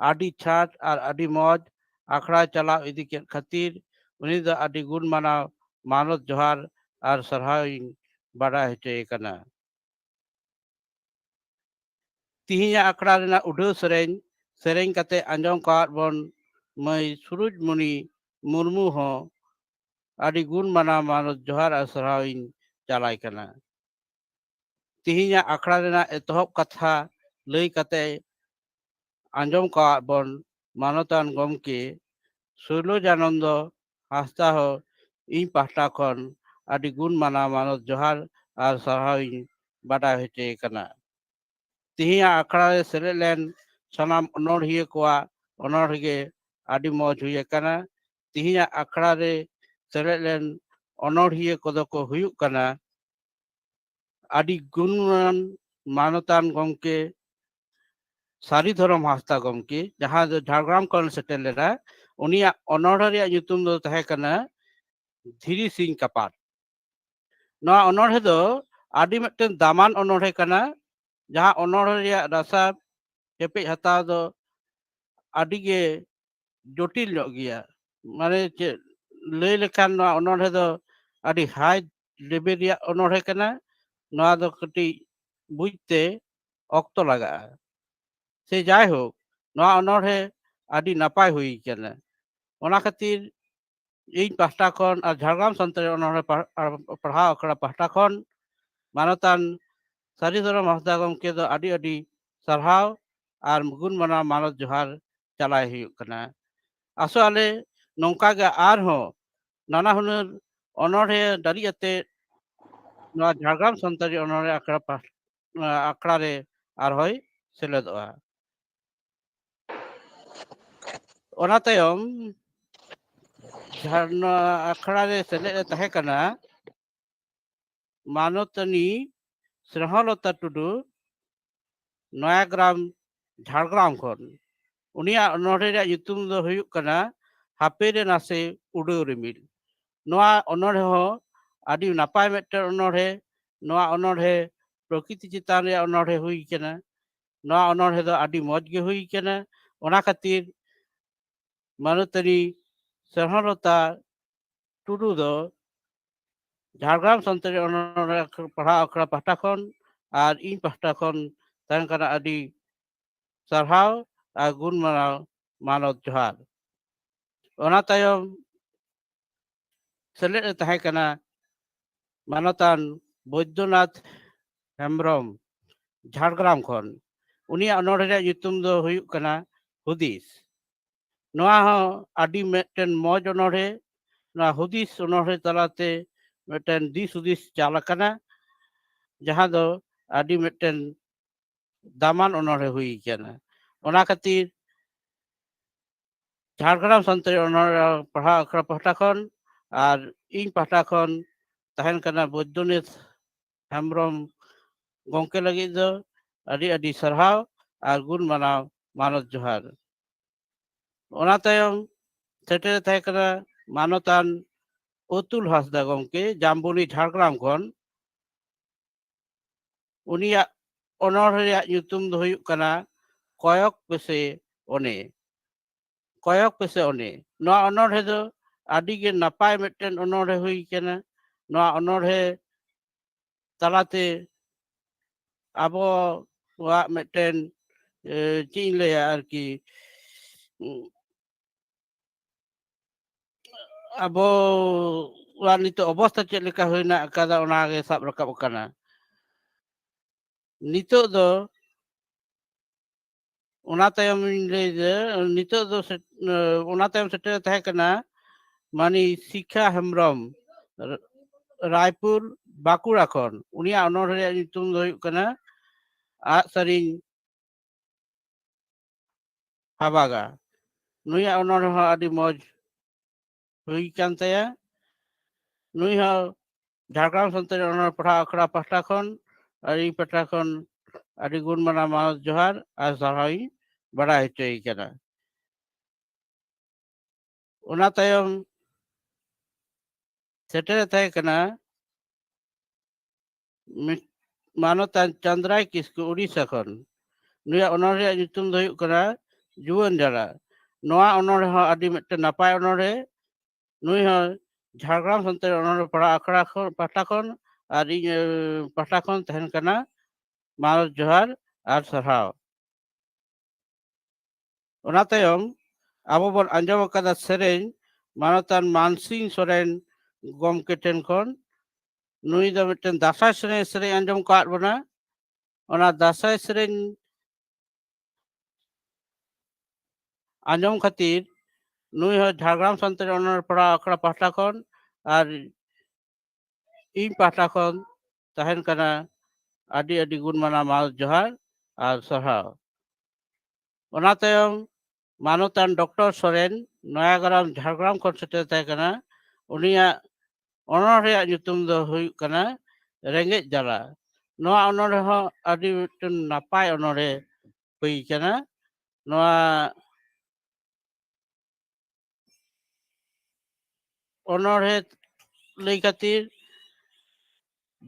ᱟᱹᱰᱤ ᱪᱷᱟᱴ ᱟᱨ ᱟᱹᱰᱤ ᱢᱚᱡᱽ ᱟᱠᱷᱲᱟ ᱪᱟᱞᱟᱣ ᱤᱫᱤ ᱠᱮᱫ ᱠᱷᱟᱹᱛᱤᱨ ᱩᱱᱤ ᱫᱚ ᱟᱹᱰᱤ ᱜᱩᱱ ᱢᱟᱱᱟᱣ ᱢᱟᱱᱚᱛ ᱡᱚᱦᱟᱨ ᱟᱨ ᱥᱟᱨᱦᱟᱣ ᱤᱧ ᱵᱟᱰᱟᱭ ᱦᱚᱪᱚᱭᱮ ᱠᱟᱱᱟ᱾ ᱛᱤᱦᱤᱧᱟᱜ ᱟᱠᱷᱲᱟ ᱨᱮᱱᱟᱜ ᱩᱰᱷᱟᱹᱣ ᱥᱮᱨᱮᱧ, ᱥᱮᱨᱮᱧ ᱠᱟᱛᱮ ᱟᱸᱡᱚᱢ ᱠᱟᱣᱟᱫ ᱵᱚᱱ ᱢᱟᱹᱭ ᱥᱩᱨᱩᱡᱽᱢᱩᱱᱤ ᱢᱩᱨᱢᱩ ᱦᱚᱸ ᱟᱹᱰᱤ ᱜᱩᱱ ᱢᱟᱱᱟᱣ ᱢᱟᱱᱚᱛ ᱡᱚᱦᱟᱨ ᱟᱨ ᱥᱟᱨᱦᱟᱣ ᱤᱧ ᱪᱟᱞᱟᱭ ᱠᱟᱱᱟ᱾ ᱛᱤᱦᱤᱧᱟᱜ ᱟᱠᱷᱲᱟ ᱨᱮᱱᱟᱜ ᱮᱛᱚᱦᱚᱵ ᱠᱟᱛᱷᱟ ᱞᱟᱹᱭ ᱠᱟᱛᱮ ᱟᱸᱡᱚᱢ ᱠᱟᱣᱟᱫ ᱵᱚᱱ ᱢᱟᱱᱚᱛᱟᱱ ᱜᱚᱢᱠᱮ ᱥᱩᱞᱳᱪᱟᱱᱚᱱᱫᱚ ᱦᱟᱸᱥᱫᱟ ᱦᱚᱸ ᱤᱧ ᱯᱟᱦᱴᱟ ᱠᱷᱚᱱ ᱟᱹᱰᱤ ᱜᱩᱱ ᱢᱟᱱᱟᱣ ᱢᱟᱱᱚᱛ ᱡᱚᱦᱟᱨ ᱟᱨ ᱥᱟᱨᱦᱟᱣ ᱤᱧ ᱵᱟᱰᱟᱭ ᱦᱚᱪᱚᱭᱮ ᱠᱟᱱᱟ᱾ ᱛᱮᱦᱮᱧᱟᱜ ᱟᱠᱷᱲᱟ ᱨᱮ ᱥᱮᱞᱮᱫ ᱞᱮᱱ ᱥᱟᱱᱟᱢ ᱚᱱᱚᱬᱦᱤᱭᱟᱹ ᱠᱚᱣᱟᱜ ᱚᱱᱚᱬᱦᱮ ᱜᱮ ᱟᱹᱰᱤ ᱢᱚᱡᱽ ᱦᱩᱭ ᱟᱠᱟᱱᱟ᱾ ᱛᱮᱦᱮᱧᱟᱜ ᱟᱠᱷᱲᱟ ᱨᱮ ᱥᱮᱞᱮᱫ ᱞᱮᱱ ᱚᱱᱚᱬᱦᱤᱭᱟᱹ ᱠᱚᱫᱚ ᱠᱚ ᱦᱩᱭᱩᱜ ᱠᱟᱱᱟ, ᱟᱹᱰᱤ ᱜᱩᱱᱢᱟᱱ ᱢᱟᱱᱚᱛᱟᱱ ᱜᱚᱢᱠᱮ ᱥᱟᱹᱨᱤ ᱫᱷᱚᱨᱚᱢ ᱦᱟᱸᱥᱫᱟ ᱜᱚᱢᱠᱮ, ᱡᱟᱦᱟᱸ ᱫᱚ ᱡᱷᱟᱲᱜᱨᱟᱢ ᱠᱷᱚᱱ ᱥᱮᱴᱮᱨ ᱞᱮᱱᱟ, ᱩᱱᱤᱭᱟᱜ ᱚᱱᱚᱬᱦᱮ ᱨᱮᱭᱟᱜ ᱧᱩᱛᱩᱢ ᱫᱚ ᱛᱟᱦᱮᱸ ᱠᱟᱱᱟ ᱫᱷᱤᱨᱤ ᱥᱤᱧ ᱠᱟᱯᱟᱫ᱾ ᱱᱚᱣᱟ ᱚᱱᱚᱬᱦᱮ ᱫᱚ ᱟᱹᱰᱤ ᱢᱤᱫᱴᱮᱱ ᱫᱟᱢᱟᱱ ᱚᱱᱚᱬᱦᱮ ᱠᱟᱱᱟ, ᱡᱟᱦᱟᱸ ᱚᱱᱚᱬᱦᱮ ᱨᱮᱭᱟᱜ ᱨᱟᱥᱟ ᱪᱮᱯᱮᱡ ᱦᱟᱛᱟᱣ ᱫᱚ ᱟᱹᱰᱤ ᱜᱮ ᱡᱚᱴᱤᱞ ᱧᱚᱜ ᱜᱮᱭᱟ᱾ ᱢᱟᱱᱮ ᱪᱮᱫ ᱞᱟᱹᱭ ᱞᱮᱠᱷᱟᱱ ᱱᱚᱣᱟ ᱚᱱᱚᱬᱦᱮ ᱫᱚ ᱟᱹᱰᱤ high level ᱨᱮᱭᱟᱜ ᱚᱱᱚᱬᱦᱮ ᱠᱟᱱᱟ᱾ ᱱᱚᱣᱟ ᱫᱚ ᱠᱟᱹᱴᱤᱡ ᱵᱩᱡᱽ ᱛᱮ ᱚᱠᱛᱚ ᱞᱟᱜᱟᱜᱼᱟ᱾ ᱥᱮ ᱡᱟᱭᱦᱳᱠ, ᱱᱚᱣᱟ ᱚᱱᱚᱬᱦᱮ ᱟᱹᱰᱤ ᱱᱟᱯᱟᱭ ᱦᱩᱭ ᱠᱟᱱᱟ᱾ ᱚᱱᱟ ᱠᱷᱟᱹᱛᱤᱨ ᱤᱧ ᱯᱟᱦᱴᱟ ᱠᱷᱚᱱ ᱟᱨ ᱡᱷᱟᱲᱜᱨᱟᱢ ᱥᱟᱱᱛᱟᱲᱤ ᱚᱱᱚᱬᱦᱮ ᱯᱟᱲ-, ᱟᱨ ᱯᱟᱲᱦᱟᱣ ᱟᱠᱷᱲᱟ ᱯᱟᱦᱴᱟ ᱠᱷᱚᱱ ᱢᱟᱱᱚᱛᱟᱱ ᱥᱟᱹᱨᱤ ᱫᱷᱚᱨᱚᱢ ᱦᱟᱸᱥᱫᱟ ᱜᱚᱢᱠᱮ ᱫᱚ ᱟᱹᱰᱤ ᱟᱹᱰᱤ ᱥᱟᱨᱦᱟᱣ ᱟᱨ ᱜᱩᱱ ᱢᱟᱱᱟᱣ ᱢᱟᱱᱚᱛ ᱡᱚᱦᱟᱨ ᱪᱟᱞᱟᱭ ᱦᱩᱭᱩᱜ ᱠᱟᱱᱟ᱾ ᱟᱥᱚᱜ ᱟᱞᱮ ᱱᱚᱝᱠᱟ ᱜᱮ ᱟᱨᱦᱚᱸ ᱱᱟᱱᱟ ᱦᱩᱱᱟᱹᱨ ᱚᱱᱚᱬᱦᱮ ᱰᱟᱹᱞᱤᱡ ᱟᱛᱮ ᱱᱚᱣᱟ ᱡᱷᱟᱲᱜᱨᱟᱢ ᱥᱟᱱᱛᱟᱲᱤ ᱚᱱᱚᱬᱦᱮ ᱟᱠᱷᱲᱟ ᱯᱟᱦ-, ᱟᱠᱷᱲᱟ ᱨᱮ ᱟᱨᱦᱚᱸᱭ ᱥᱮᱞᱮᱫᱚᱜᱼᱟ᱾ ᱚᱱᱟ ᱛᱟᱭᱚᱢ ᱡᱷᱟᱨᱱᱟ ᱟᱠᱷᱲᱟ ᱨᱮ ᱥᱮᱞᱮᱫ ᱮ ᱛᱟᱦᱮᱸ ᱠᱟᱱᱟ ᱢᱟᱱᱚᱛᱟᱱᱤ ᱥᱱᱮᱦᱚᱞᱚᱛᱟ ᱴᱩᱰᱩ, ᱱᱚᱭᱟᱜᱨᱟᱢ, ᱡᱷᱟᱲᱜᱨᱟᱢ ᱠᱷᱚᱱ᱾ ᱩᱱᱤᱭᱟᱜ ᱚᱱᱚᱬᱦᱮ ᱨᱮᱭᱟᱜ ᱧᱩᱛᱩᱢ ᱫᱚ ᱦᱩᱭᱩᱜ ᱠᱟᱱᱟ ᱦᱟᱯᱮ ᱨᱮ ᱱᱟᱥᱮ ᱩᱰᱟᱹᱣ ᱨᱤᱢᱤᱞ᱾ ᱱᱚᱣᱟ ᱚᱱᱚᱬᱦᱮ ᱦᱚᱸ ᱟᱹᱰᱤ ᱱᱟᱯᱟᱭ ᱢᱤᱫᱴᱮᱱ ᱚᱱᱚᱬᱦᱮ᱾ ᱱᱚᱣᱟ ᱚᱱᱚᱬᱦᱮ ᱯᱨᱚᱠᱨᱤᱛᱤ ᱪᱮᱛᱟᱱ ᱨᱮᱭᱟᱜ ᱚᱱᱚᱬᱦᱮ ᱦᱩᱭ ᱠᱟᱱᱟ᱾ ᱱᱚᱣᱟ ᱚᱱᱚᱬᱦᱮ ᱫᱚ ᱟᱹᱰᱤ ᱢᱚᱡᱽ ᱜᱮ ᱦᱩᱭ ᱠᱟᱱᱟ᱾ ᱚᱱᱟ ᱠᱷᱟᱹᱛᱤᱨ ᱢᱟᱱᱚᱛᱟᱱᱤ ᱥᱱᱮᱦᱚᱞᱚᱛᱟ ᱴᱩᱰᱩ ᱫᱚ ᱡᱷᱟᱲᱜᱨᱟᱢ ᱥᱟᱱᱛᱟᱲᱤ ᱚᱱᱚᱬᱦᱮ ᱯᱟᱲᱦᱟᱣ ᱟᱠᱷᱲᱟ ᱯᱟᱦᱴᱟ ᱠᱷᱚᱱ ᱟᱨ ᱤᱧ ᱯᱟᱦᱴᱟ ᱠᱷᱚᱱ ᱛᱟᱦᱮᱱ ᱠᱟᱱᱟ ᱟᱹᱰᱤ ᱥᱟᱨᱦᱟᱣ ᱟᱨ ᱜᱩᱱ ᱢᱟᱱᱟᱣ ᱢᱟᱱᱚᱛ ᱡᱚᱦᱟᱨ᱾ ᱚᱱᱟ ᱛᱟᱭᱚᱢ ᱥᱮᱞᱮᱫ ᱮ ᱛᱟᱦᱮᱸ ᱠᱟᱱᱟ ᱢᱟᱱᱚᱛᱟᱱ ᱵᱳᱭᱫᱚᱱᱟᱛᱷ ᱦᱮᱢᱵᱨᱚᱢ, ᱡᱷᱟᱲᱜᱨᱟᱢ ᱠᱷᱚᱱ᱾ ᱩᱱᱤᱭᱟᱜ ᱚᱱᱚᱬᱦᱮ ᱨᱮᱭᱟᱜ ᱧᱩᱛᱩᱢ ᱫᱚ ᱦᱩᱭᱩᱜ ᱠᱟᱱᱟ ᱦᱩᱫᱤᱥ᱾ ᱱᱚᱣᱟ ᱦᱚᱸ ᱟᱹᱰᱤ ᱢᱤᱫᱴᱮᱱ ᱢᱚᱡᱽ ᱚᱱᱚᱬᱦᱮ, ᱱᱚᱣᱟ ᱦᱩᱫᱤᱥ ᱚᱱᱚᱬᱦᱮ ᱛᱟᱞᱟᱛᱮ ᱢᱤᱫᱴᱮᱱ ᱫᱤᱥ ᱦᱩᱫᱤᱥ ᱪᱟᱞ ᱟᱠᱟᱱᱟ, ᱡᱟᱦᱟᱸ ᱫᱚ ᱟᱹᱰᱤ ᱢᱤᱫᱴᱮᱱ ᱫᱟᱢᱟᱱ ᱚᱱᱚᱬᱦᱮ ᱦᱩᱭ ᱟᱠᱟᱱᱟ᱾ ᱚᱱᱟ ᱠᱷᱟᱹᱛᱤᱨ ᱡᱷᱟᱲᱜᱨᱟᱢ ᱥᱟᱱᱛᱟᱲᱤ ᱚᱱᱚᱬᱦᱮ ᱯᱟᱲᱦᱟᱣ ᱟᱠᱷᱲᱟ ᱯᱟᱦᱴᱟ ᱠᱷᱚᱱ ᱟᱨ ᱤᱧ ᱯᱟᱦᱴᱟ ᱠᱷᱚᱱ ᱛᱟᱦᱮᱱ ᱠᱟᱱᱟ ᱵᱳᱭᱫᱚᱱᱟᱛᱷ ᱦᱮᱢᱵᱨᱚᱢ ᱜᱚᱢᱠᱮ ᱞᱟᱹᱜᱤᱫ ᱫᱚ ᱟᱹᱰᱤ ᱟᱹᱰᱤ ᱥᱟᱨᱦᱟᱣ ᱟᱨ ᱜᱩᱱ ᱢᱟᱱᱟᱣ ᱢᱟᱱᱚᱛ ᱡᱚᱦᱟᱨ᱾ ᱚᱱᱟ ᱛᱟᱭᱚᱢ ᱥᱮᱴᱮᱨ ᱛᱟᱦᱮᱸ ᱠᱟᱱᱟ ᱢᱟᱱᱚᱛᱟᱱ ᱚᱛᱩᱞ ᱦᱟᱸᱥᱫᱟ ᱜᱚᱢᱠᱮ, ᱡᱟᱢᱵᱚᱱᱤ, ᱡᱷᱟᱲᱜᱨᱟᱢ ᱠᱷᱚᱱ᱾ ᱩᱱᱤᱭᱟᱜ ᱚᱱᱚᱬᱦᱮ ᱨᱮᱭᱟᱜ ᱧᱩᱛᱩᱢ ᱫᱚ ᱦᱩᱭᱩᱜ ᱠᱟᱱᱟ ᱠᱚᱭᱚᱜ ᱯᱮᱥᱮ ᱚᱱᱮ, ᱠᱚᱭᱚᱜ ᱯᱮᱥᱮ ᱚᱱᱮ᱾ ᱱᱚᱣᱟ ᱚᱱᱚᱬᱦᱮ ᱫᱚ ᱟᱹᱰᱤ ᱜᱮ ᱱᱟᱯᱟᱭ ᱢᱤᱫᱴᱮᱱ ᱚᱱᱚᱬᱦᱮ ᱦᱩᱭ ᱠᱟᱱᱟ᱾ ᱱᱚᱣᱟ ᱚᱱᱚᱬᱦᱮ ᱛᱟᱞᱟᱛᱮ ᱟᱵᱚᱣᱟᱜ ᱢᱤᱫᱴᱮᱱ, ᱮ, ᱪᱮᱫ ᱤᱧ ᱞᱟᱹᱭᱟ ᱟᱨᱠᱤ, ᱩᱸ, ᱟᱵᱚᱣᱟᱜ ᱱᱤᱛᱚᱜ ᱚᱵᱚᱥᱛᱷᱟ ᱪᱮᱫ ᱞᱮᱠᱟ ᱦᱩᱭ ᱦᱮᱱᱟᱜ ᱟᱠᱟᱫᱟ, ᱚᱱᱟ ᱜᱮ ᱥᱟᱵ ᱨᱟᱠᱟᱵ ᱟᱠᱟᱱᱟ᱾ ᱱᱤᱛᱚᱜ ᱫᱚ ᱚᱱᱟ ᱛᱟᱭᱚᱢ ᱤᱧ ᱞᱟᱹᱭᱫᱟ, ᱱᱤᱛᱚᱜ ᱫᱚ ᱥᱮ-, ᱚᱱᱟ ᱛᱟᱭᱚᱢ ᱥᱮᱴᱮᱨ ᱛᱟᱦᱮᱸ ᱠᱟᱱᱟ ᱢᱟᱹᱱᱤ ᱥᱤᱠᱷᱟ ᱦᱮᱢᱵᱨᱚᱢ, ᱨ-, ᱨᱟᱭᱯᱩᱨ, ᱵᱟᱸᱠᱩᱲᱟ ᱠᱷᱚᱱ᱾ ᱩᱱᱤᱭᱟᱜ ᱚᱱᱚᱬᱦᱮ ᱨᱮᱭᱟᱜ ᱧᱩᱛᱩᱢ ᱫᱚ ᱦᱩᱭᱩᱜ ᱠᱟᱱᱟ ᱟᱜ ᱥᱟᱹᱨᱤᱧ ᱦᱟᱵᱟᱜᱟ᱾ ᱱᱩᱭᱟᱜ ᱚᱱᱚᱬᱦᱮ ᱦᱚᱸ ᱟᱹᱰᱤ ᱢᱚᱡᱽ ᱦᱩᱭ ᱠᱟᱱ ᱛᱟᱭᱟ᱾ ᱱᱩᱭ ᱦᱚᱸ ᱡᱷᱟᱲᱜᱨᱟᱢ ᱥᱟᱱᱛᱟᱲᱤ ᱚᱱᱚᱬᱦᱮ ᱯᱟᱲᱦᱟᱣ ᱟᱠᱷᱲᱟ ᱯᱟᱦᱴᱟ ᱠᱷᱚᱱ ᱟᱨ ᱤᱧ ᱯᱟᱦᱴᱟ ᱠᱷᱚᱱ ᱟᱹᱰᱤ ᱜᱩᱱ ᱢᱟᱱᱟᱣ ᱢᱟᱱᱚᱛ ᱡᱚᱦᱟᱨ ᱟᱨ ᱥᱟᱨᱦᱟᱣ ᱤᱧ ᱵᱟᱲᱟᱭ ᱦᱚᱪᱚᱭᱮ ᱠᱟᱱᱟ᱾ ᱚᱱᱟ ᱛᱟᱭᱚᱢ ᱥᱮᱴᱮᱨᱮ ᱛᱟᱦᱮᱸ ᱠᱟᱱᱟ ᱢᱤᱫ ᱢᱟᱱᱚᱛᱟᱱ ᱪᱟᱸᱫᱽᱨᱟᱭ ᱠᱤᱥᱠᱩ, ᱩᱰᱤᱥᱟ ᱠᱷᱚᱱ᱾ ᱱᱩᱭᱟᱜ ᱚᱱᱚᱬᱦᱮ ᱨᱮᱭᱟᱜ ᱧᱩᱛᱩᱢ ᱫᱚ ᱦᱩᱭᱩᱜ ᱠᱟᱱᱟ ᱡᱩᱣᱟᱹᱱ ᱡᱟᱞᱟ᱾ ᱱᱚᱣᱟ ᱚᱱᱚᱬᱦᱮ ᱦᱚᱸ ᱟᱹᱰᱤ ᱢᱤᱫᱴᱮᱱ ᱱᱟᱯᱟᱭ ᱚᱱᱚᱬᱦᱮ᱾ ᱱᱩᱭ ᱦᱚᱸ ᱡᱷᱟᱲᱜᱨᱟᱢ ᱥᱟᱱᱛᱟᱲᱤ ᱚᱱᱚᱬᱦᱮ ᱯᱟᱲᱦᱟᱣ ᱟᱠᱷᱲᱟ ᱠᱷᱚᱱ, ᱯᱟᱦᱴᱟ ᱠᱷᱚᱱ ᱟᱨ ᱤᱧ, ᱮ, ᱯᱟᱦᱴᱟ ᱠᱷᱚᱱ ᱛᱟᱦᱮᱱ ᱠᱟᱱᱟ ᱢᱟᱱᱚᱛ ᱡᱚᱦᱟᱨ ᱟᱨ ᱥᱟᱨᱦᱟᱣ᱾ ᱚᱱᱟ ᱛᱟᱭᱚᱢ ᱟᱵᱚ ᱵᱚᱱ ᱟᱸᱡᱚᱢ ᱟᱠᱟᱫᱟ ᱥᱮᱨᱮᱧ ᱢᱟᱱᱚᱛᱟᱱ ᱢᱟᱱᱥᱤᱝ ᱥᱚᱨᱮᱱ ᱜᱚᱢᱠᱮ ᱴᱷᱮᱱ ᱠᱷᱚᱱ᱾ ᱱᱩᱭ ᱫᱚ ᱢᱤᱫᱴᱮᱱ ᱫᱟᱸᱥᱟᱭ ᱥᱮᱨᱮᱧ, ᱥᱮᱨᱮᱧ ᱟᱸᱡᱚᱢ ᱟᱠᱟᱫ ᱵᱚᱱᱟ᱾ ᱚᱱᱟ ᱫᱟᱸᱥᱟᱭ ᱥᱮᱨᱮᱧ ᱟᱸᱡᱚᱢ ᱠᱷᱟᱹᱛᱤᱨ ᱱᱩᱭ ᱦᱚᱸ ᱡᱷᱟᱲᱜᱨᱟᱢ ᱥᱟᱱᱛᱟᱲᱤ ᱚᱱᱚᱬᱦᱮ ᱯᱟᱲᱦᱟᱣ ᱟᱠᱷᱲᱟ ᱯᱟᱦᱴᱟ ᱠᱷᱚᱱ ᱟᱨ ᱤᱧ ᱯᱟᱦᱴᱟ ᱠᱷᱚᱱ ᱛᱟᱦᱮᱱ ᱠᱟᱱᱟ ᱟᱹᱰᱤ ᱟᱹᱰᱤ ᱜᱩᱱ ᱢᱟᱱᱟᱣ ᱢᱟᱱᱚᱛ ᱡᱚᱦᱟᱨ ᱟᱨ ᱥᱟᱨᱦᱟᱣ᱾ ᱚᱱᱟ ᱛᱟᱭᱚᱢ ᱢᱟᱱᱚᱛᱟᱱ ᱰᱚᱠᱴᱚᱨ ᱥᱚᱨᱮᱱ ᱱᱚᱭᱟᱜᱨᱟᱢ ᱡᱷᱟᱲᱜᱨᱟᱢ ᱠᱷᱚᱱ ᱥᱮᱴᱮᱨ ᱛᱟᱦᱮᱸ ᱠᱟᱱᱟ᱾ ᱩᱱᱤᱭᱟᱜ ᱚᱱᱚᱬᱦᱮᱭᱟᱜ ᱧᱩᱛᱩᱢ ᱫᱚ ᱦᱩᱭᱩᱜ ᱠᱟᱱᱟ ᱨᱮᱸᱜᱮᱡ ᱡᱟᱞᱟ᱾ ᱱᱚᱣᱟ ᱚᱱᱚᱬᱦᱮ ᱦᱚᱸ ᱟᱹᱰᱤ ᱢᱤᱫᱴᱮᱱ ᱱᱟᱯᱟᱭ ᱚᱱᱚᱬᱦᱮ ᱦᱩᱭ ᱠᱟᱱᱟ᱾ ᱱᱚᱣᱟ ᱚᱱᱚᱬᱦᱮ ᱞᱟᱹᱭ ᱠᱷᱟᱹᱛᱤᱨ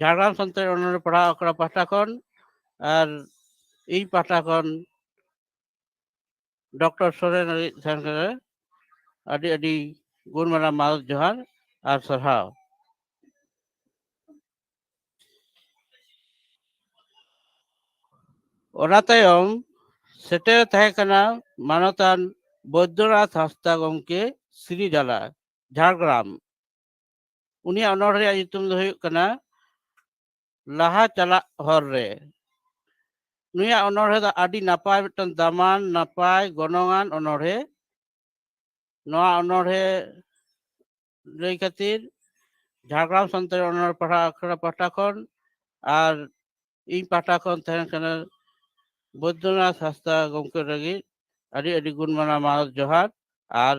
ᱡᱷᱟᱲᱜᱨᱟᱢ ᱥᱟᱱᱛᱟᱲᱤ ᱚᱱᱚᱬᱦᱮ ᱯᱟᱲᱦᱟᱣ ᱟᱠᱷᱲᱟ ᱯᱟᱦᱴᱟ ᱠᱷᱚᱱ ᱟᱨ ᱤᱧ ᱯᱟᱦᱴᱟ ᱠᱷᱚᱱ ᱰᱚᱠᱴᱚᱨ ᱥᱚᱨᱮᱱ ᱟᱹᱨᱤᱡ ᱛᱟᱦᱮᱱ ᱠᱟᱱᱟ ᱟᱹᱰᱤ ᱟᱹᱰᱤ ᱜᱩᱱ ᱢᱟᱱᱟᱣ ᱢᱟᱱᱚᱛ ᱡᱚᱦᱟᱨ ᱟᱨ ᱥᱟᱨᱦᱟᱣ᱾ ᱚᱱᱟ ᱛᱟᱭᱚᱢ ᱥᱮᱴᱮᱨ ᱛᱟᱦᱮᱸ ᱠᱟᱱᱟ ᱢᱟᱱᱚᱛᱟᱱ ᱵᱳᱭᱫᱚᱱᱟᱛᱷ ᱦᱟᱸᱥᱫᱟ ᱜᱚᱢᱠᱮ, ᱥᱤᱨᱤᱰᱟᱞᱟ, ᱡᱷᱟᱲᱜᱨᱟᱢ᱾ ᱩᱱᱤᱭᱟᱜ ᱚᱱᱚᱬᱦᱮ ᱨᱮᱭᱟᱜ ᱧᱩᱛᱩᱢ ᱫᱚ ᱦᱩᱭᱩᱜ ᱠᱟᱱᱟ ᱞᱟᱦᱟ ᱪᱟᱞᱟᱜ ᱦᱚᱨ ᱨᱮ᱾ ᱱᱩᱭᱟᱜ ᱚᱱᱚᱬᱦᱮ ᱫᱚ ᱟᱹᱰᱤ ᱱᱟᱯᱟᱭ, ᱢᱤᱫᱴᱟᱝ ᱫᱟᱢᱟᱱ, ᱱᱟᱯᱟᱭ, ᱜᱚᱱᱚᱝᱟᱱ ᱚᱱᱚᱬᱦᱮ᱾ ᱱᱚᱣᱟ ᱚᱱᱚᱬᱦᱮ ᱞᱟᱹᱭ ᱠᱷᱟᱹᱛᱤᱨ ᱡᱷᱟᱲᱜᱨᱟᱢ ᱥᱟᱱᱛᱟᱲᱤ ᱚᱱᱚᱬᱦᱮ ᱯᱟᱲᱦᱟᱣ ᱟᱠᱷᱲᱟ ᱯᱟᱦᱴᱟ ᱠᱷᱚᱱ ᱟᱨ ᱤᱧ ᱯᱟᱦᱴᱟ ᱠᱷᱚᱱ ᱛᱟᱦᱮᱱ ᱠᱟᱱᱟ ᱵᱳᱭᱫᱚᱱᱟᱛᱷ ᱦᱟᱸᱥᱫᱟ ᱜᱚᱢᱠᱮ ᱞᱟᱹᱜᱤᱫ ᱟᱹᱰᱤ ᱟᱹᱰᱤ ᱜᱩᱱ ᱢᱟᱱᱟᱣ ᱢᱟᱱᱚᱛ ᱡᱚᱦᱟᱨ ᱟᱨ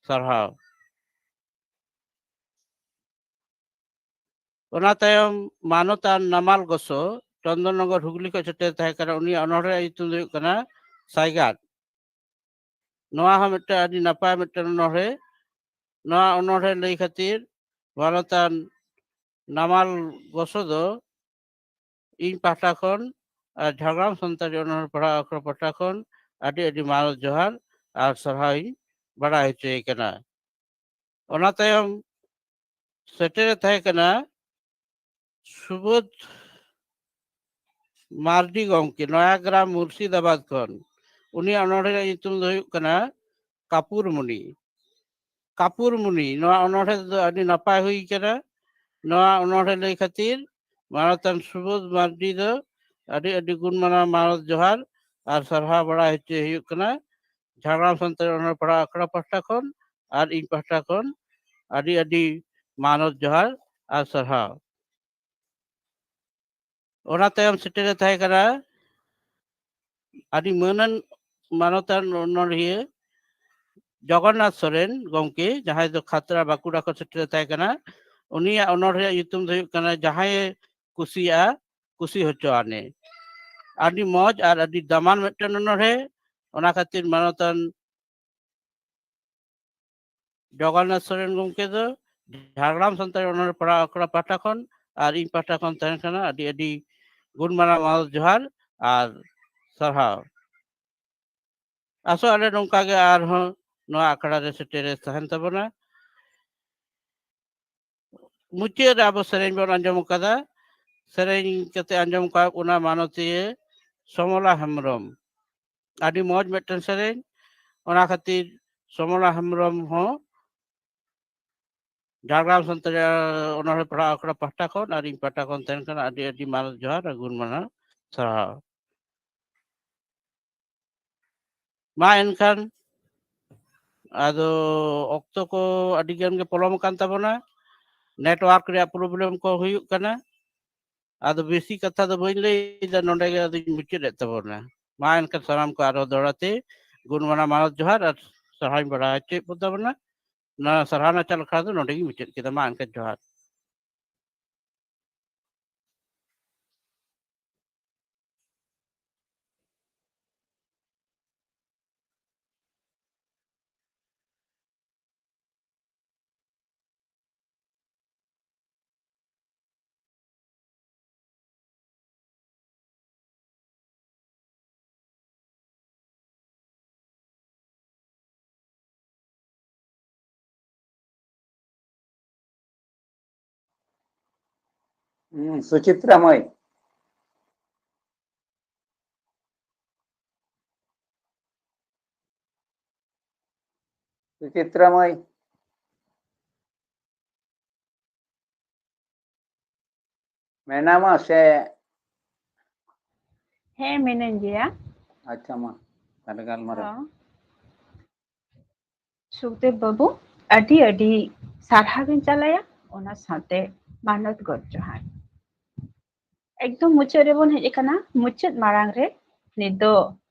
ᱥᱟᱨᱦᱟᱣ᱾ ᱚᱱᱟ ᱛᱟᱭᱚᱢ ᱢᱟᱱᱚᱛᱟᱱ ᱱᱟᱢᱟᱞ ᱜᱚᱥᱚ ᱪᱚᱱᱫᱚᱱᱱᱚᱜᱚᱨ ᱦᱩᱜᱽᱞᱤ ᱠᱷᱚᱱ ᱥᱮᱴᱮᱨ ᱛᱟᱦᱮᱸ ᱠᱟᱱᱟ᱾ ᱩᱱᱤᱭᱟᱜ ᱚᱱᱚᱬᱦᱮ ᱧᱩᱛᱩᱢ ᱫᱚ ᱦᱩᱭᱩᱜ ᱠᱟᱱᱟ ᱥᱟᱭᱜᱟᱫ᱾ ᱱᱚᱣᱟ ᱦᱚᱸ ᱢᱤᱫᱴᱟᱝ ᱟᱹᱰᱤ ᱱᱟᱯᱟᱭ ᱢᱤᱫᱴᱟᱝ ᱚᱱᱚᱬᱦᱮ᱾ ᱱᱚᱣᱟ ᱚᱱᱚᱬᱦᱮ ᱞᱟᱹᱭ ᱠᱷᱟᱹᱛᱤᱨ ᱢᱟᱱᱚᱛᱟᱱ ᱱᱟᱢᱟᱞ ᱜᱚᱥᱚ ᱫᱚ ᱤᱧ ᱯᱟᱦᱴᱟ ᱠᱷᱚᱱ ᱟᱨ ᱡᱷᱟᱲᱜᱨᱟᱢ ᱥᱟᱱᱛᱟᱲᱤ ᱚᱱᱚᱬᱦᱮ ᱯᱟᱲᱦᱟᱣ ᱟᱠᱷᱲᱟ ᱯᱟᱦᱴᱟ ᱠᱷᱚᱱ ᱟᱹᱰᱤ ᱟᱹᱰᱤ ᱢᱟᱱᱚᱛ ᱡᱚᱦᱟᱨ ᱟᱨ ᱥᱟᱨᱦᱟᱣ ᱤᱧ ᱵᱟᱲᱟᱭ ᱦᱚᱪᱚᱭᱮ ᱠᱟᱱᱟ᱾ ᱚᱱᱟ ᱛᱟᱭᱚᱢ ᱥᱮᱴᱮᱨᱮ ᱛᱟᱦᱮᱸ ᱠᱟᱱᱟ ᱥᱩᱵᱳᱫᱷ ᱢᱟᱨᱰᱤ ᱜᱚᱢᱠᱮ, ᱱᱚᱭᱟᱜᱨᱟᱢ ᱢᱩᱨᱥᱤᱫᱟᱵᱟᱫᱽ ᱠᱷᱚᱱ᱾ ᱩᱱᱤᱭᱟᱜ ᱚᱱᱚᱬᱦᱮ ᱨᱮᱭᱟᱜ ᱧᱩᱛᱩᱢ ᱫᱚ ᱦᱩᱭᱩᱜ ᱠᱟᱱᱟ ᱠᱟᱯᱩᱨ ᱢᱩᱱᱤ᱾ ᱠᱟᱯᱩᱨ ᱢᱩᱱᱤ, ᱱᱚᱣᱟ ᱚᱱᱚᱬᱦᱮ ᱫᱚ ᱟᱹᱰᱤ ᱱᱟᱯᱟᱭ ᱦᱩᱭ ᱠᱟᱱᱟ᱾ ᱱᱚᱣᱟ ᱚᱱᱚᱬᱦᱮ ᱞᱟᱹᱭ ᱠᱷᱟᱹᱛᱤᱨ ᱢᱟᱱᱚᱛᱟᱱ ᱥᱩᱵᱳᱫᱷ ᱢᱟᱨᱰᱤ ᱫᱚ ᱟᱹᱰᱤ ᱟᱹᱰᱤ ᱜᱩᱱ ᱢᱟᱱᱟᱣ ᱢᱟᱱᱚᱛ ᱡᱚᱦᱟᱨ ᱟᱨ ᱥᱟᱨᱦᱟᱣ ᱵᱟᱲᱟ ᱦᱚᱪᱚᱭ ᱦᱩᱭᱩᱜ ᱠᱟᱱᱟ᱾ ᱡᱷᱟᱲᱜᱨᱟᱢ ᱥᱟᱱᱛᱟᱲᱤ ᱚᱱᱚᱞ ᱯᱟᱲᱦᱟᱣ ᱟᱠᱷᱲᱟ ᱯᱟᱦᱴᱟ ᱠᱷᱚᱱ ᱟᱨ ᱤᱧ ᱯᱟᱦᱴᱟ ᱠᱷᱚᱱ ᱟᱹᱰᱤ ᱟᱹᱰᱤ ᱢᱟᱱᱚᱛ ᱡᱚᱦᱟᱨ ᱟᱨ ᱥᱟᱨᱦᱟᱣ᱾ ᱚᱱᱟ ᱛᱟᱭᱚᱢ ᱥᱮᱴᱮᱨᱮ ᱛᱟᱦᱮᱸ ᱠᱟᱱᱟ ᱟᱹᱰᱤ ᱢᱟᱹᱱᱟᱱ ᱢᱟᱱᱚᱛᱟᱱ ᱚᱱᱚᱬᱦᱤᱭᱟᱹ ᱡᱚᱜᱚᱱᱱᱟᱛᱷ ᱥᱚᱨᱮᱱ ᱜᱚᱢᱠᱮ, ᱡᱟᱦᱟᱸᱭ ᱫᱚ ᱠᱷᱟᱛᱲᱟ ᱵᱟᱸᱠᱩᱲᱟ ᱠᱷᱚᱱ ᱥᱮᱴᱮᱨᱮ ᱛᱟᱦᱮᱸ ᱠᱟᱱᱟ᱾ ᱩᱱᱤᱭᱟᱜ ᱚᱱᱚᱬᱦᱮᱭᱟᱜ ᱧᱩᱛᱩᱢ ᱫᱚ ᱦᱩᱭᱩᱜ ᱠᱟᱱᱟ ᱡᱟᱦᱟᱸᱭᱮ ᱠᱩᱥᱤᱭᱟᱜᱼᱟ ᱠᱩᱥᱤ ᱦᱚᱪᱚ ᱟᱱᱮ᱾ ᱟᱹᱰᱤ ᱢᱚᱡᱽ ᱟᱨ ᱟᱹᱰᱤ ᱫᱟᱢᱟᱱ ᱢᱤᱫᱴᱮᱱ ᱚᱱᱚᱬᱦᱮ᱾ ᱚᱱᱟ ᱠᱷᱟᱹᱛᱤᱨ ᱢᱟᱱᱚᱛᱟᱱ ᱡᱚᱜᱚᱱᱱᱟᱛᱷ ᱥᱚᱨᱮᱱ ᱜᱚᱢᱠᱮ ᱫᱚ ᱡᱷᱟᱲᱜᱨᱟᱢ ᱥᱟᱱᱛᱟᱲᱤ ᱚᱱᱚᱬᱦᱮ ᱯᱟᱲᱦᱟᱣ ᱟᱠᱷᱲᱟ ᱯᱟᱦᱴᱟ ᱠᱷᱚᱱ ᱟᱨ ᱤᱧ ᱯᱟᱦᱴᱟ ᱠᱷᱚᱱ ᱛᱟᱦᱮᱱ ᱠᱟᱱᱟ ᱟᱹᱰᱤ ᱟᱹᱰᱤ ᱜᱩᱱ ᱢᱟᱱᱟᱣ ᱢᱟᱱᱚᱛ ᱡᱚᱦᱟᱨ ᱟᱨ ᱥᱟᱨᱦᱟᱣ᱾ ᱟᱥᱚᱜ ᱟᱞᱮ ᱱᱚᱝᱠᱟ ᱜᱮ ᱟᱨᱦᱚᱸ ᱱᱚᱣᱟ ᱟᱠᱷᱲᱟ ᱨᱮ ᱥᱮᱴᱮᱨᱮ ᱛᱟᱦᱮᱱ ᱛᱟᱵᱚᱱᱟ᱾ ᱢᱩᱪᱟᱹᱫ ᱨᱮ ᱟᱵᱚ ᱥᱮᱨᱮᱧ ᱵᱚᱱ ᱟᱸᱡᱚᱢ ᱠᱟᱫᱟ, ᱥᱮᱨᱮᱧ ᱠᱟᱛᱮ ᱟᱸᱡᱚᱢ ᱠᱟᱜ ᱚᱱᱟ ᱢᱟᱱᱚᱛᱤᱭᱟᱹ ᱥᱚᱢᱚᱞᱟ ᱦᱮᱢᱵᱨᱚᱢ᱾ ᱟᱹᱰᱤ ᱢᱚᱡᱽ ᱢᱤᱫᱴᱮᱱ ᱥᱮᱨᱮᱧ᱾ ᱚᱱᱟ ᱠᱷᱟᱹᱛᱤᱨ ᱥᱚᱢᱚᱞᱟ ᱦᱮᱢᱵᱨᱚᱢ ᱦᱚᱸ ᱡᱷᱟᱲᱜᱨᱟᱢ ᱥᱟᱱᱛᱟᱲᱤ ᱚᱱᱚᱬᱦᱮ ᱯᱟᱲᱦᱟᱣ ᱟᱠᱷᱲᱟ ᱯᱟᱦᱴᱟ ᱠᱷᱚᱱ ᱟᱨ ᱤᱧ ᱯᱟᱦᱴᱟ ᱠᱷᱚᱱ ᱛᱟᱦᱮᱱ ᱠᱟᱱᱟ ᱟᱹᱰᱤ ᱟᱹᱰᱤ ᱢᱟᱱᱚᱛ ᱡᱚᱦᱟᱨ ᱟᱨ ᱜᱩᱱ ᱢᱟᱱᱟᱣ ᱥᱟᱨᱦᱟᱣ᱾ ᱢᱟ ᱮᱱᱠᱷᱟᱱ, ᱟᱫᱚ ᱚᱠᱛᱚ ᱠᱚ ᱟᱹᱰᱤ ᱜᱟᱱ ᱜᱮ ᱯᱚᱞᱚᱢ ᱟᱠᱟᱱ ᱛᱟᱵᱚᱱᱟ, network ᱨᱮᱭᱟᱜ problem ᱠᱚ ᱦᱩᱭᱩᱜ ᱠᱟᱱᱟ᱾ ᱟᱫᱚ ᱵᱮᱥᱤ ᱠᱟᱛᱷᱟ ᱫᱚ ᱵᱟᱹᱧ ᱞᱟᱹᱭᱫᱟ, ᱱᱚᱰᱮ ᱜᱮ ᱟᱫᱚᱧ ᱢᱩᱪᱟᱹᱫ ᱮᱫ ᱛᱟᱵᱚᱱᱟ᱾ ᱢᱟ ᱮᱱᱠᱷᱟᱱ ᱥᱟᱱᱟᱢ ᱠᱚ ᱟᱨᱦᱚᱸ ᱫᱚᱦᱲᱟ ᱛᱮ ᱜᱩᱱ ᱢᱟᱱᱟᱣ ᱢᱟᱱᱚᱛ ᱡᱚᱦᱟᱨ ᱟᱨ ᱥᱟᱨᱦᱟᱣᱤᱧ ᱵᱟᱲᱟᱭ ᱦᱚᱪᱚᱭᱮᱫ ᱵᱚᱱ ᱛᱟᱵᱚᱱᱟ᱾ ᱱᱚᱣᱟ ᱥᱟᱨᱦᱟᱣ ᱱᱟᱪᱟᱨ ᱟᱠᱷᱲᱟ ᱫᱚ ᱱᱚᱰᱮ ᱜᱤᱧ ᱢᱩᱪᱟᱹᱫ ᱠᱮᱫᱟ᱾ ᱢᱟ ᱮᱱᱠᱷᱟᱱ ᱡᱚᱦᱟᱨ᱾ ᱦᱩᱸ, ᱥᱩᱪᱤᱛᱨᱟ ᱢᱟᱹᱭ᱾ ᱥᱩᱪᱤᱛᱨᱟ ᱢᱟᱹᱭ᱾ ᱢᱮᱱᱟᱢᱟ ᱥᱮ? ᱦᱮᱸ, ᱢᱮᱱᱟᱹᱧ ᱜᱮᱭᱟ᱾ ᱟᱪᱪᱷᱟ, ᱢᱟ ᱛᱟᱦᱞᱮ ᱜᱟᱞᱢᱟᱨᱟᱣ᱾ ᱦᱚᱸ᱾ ᱥᱩᱠᱫᱮᱵ ᱵᱟᱹᱵᱩ, ᱟᱹᱰᱤ ᱟᱹᱰᱤ ᱥᱟᱨᱦᱟᱣ ᱤᱧ ᱪᱟᱞᱟᱭᱟ, ᱚᱱᱟ ᱥᱟᱶᱛᱮ ᱢᱟᱱᱚᱛ ᱜᱚᱰ ᱡᱚᱦᱟᱨ᱾ ᱮᱠᱫᱚᱢ ᱢᱩᱪᱟᱹᱫ ᱨᱮᱵᱚᱱ ᱦᱮᱡ ᱟᱠᱟᱱᱟ᱾ ᱢᱩᱪᱟᱹᱫ ᱢᱟᱲᱟᱝ ᱨᱮ ᱱᱤᱛ ᱫᱚ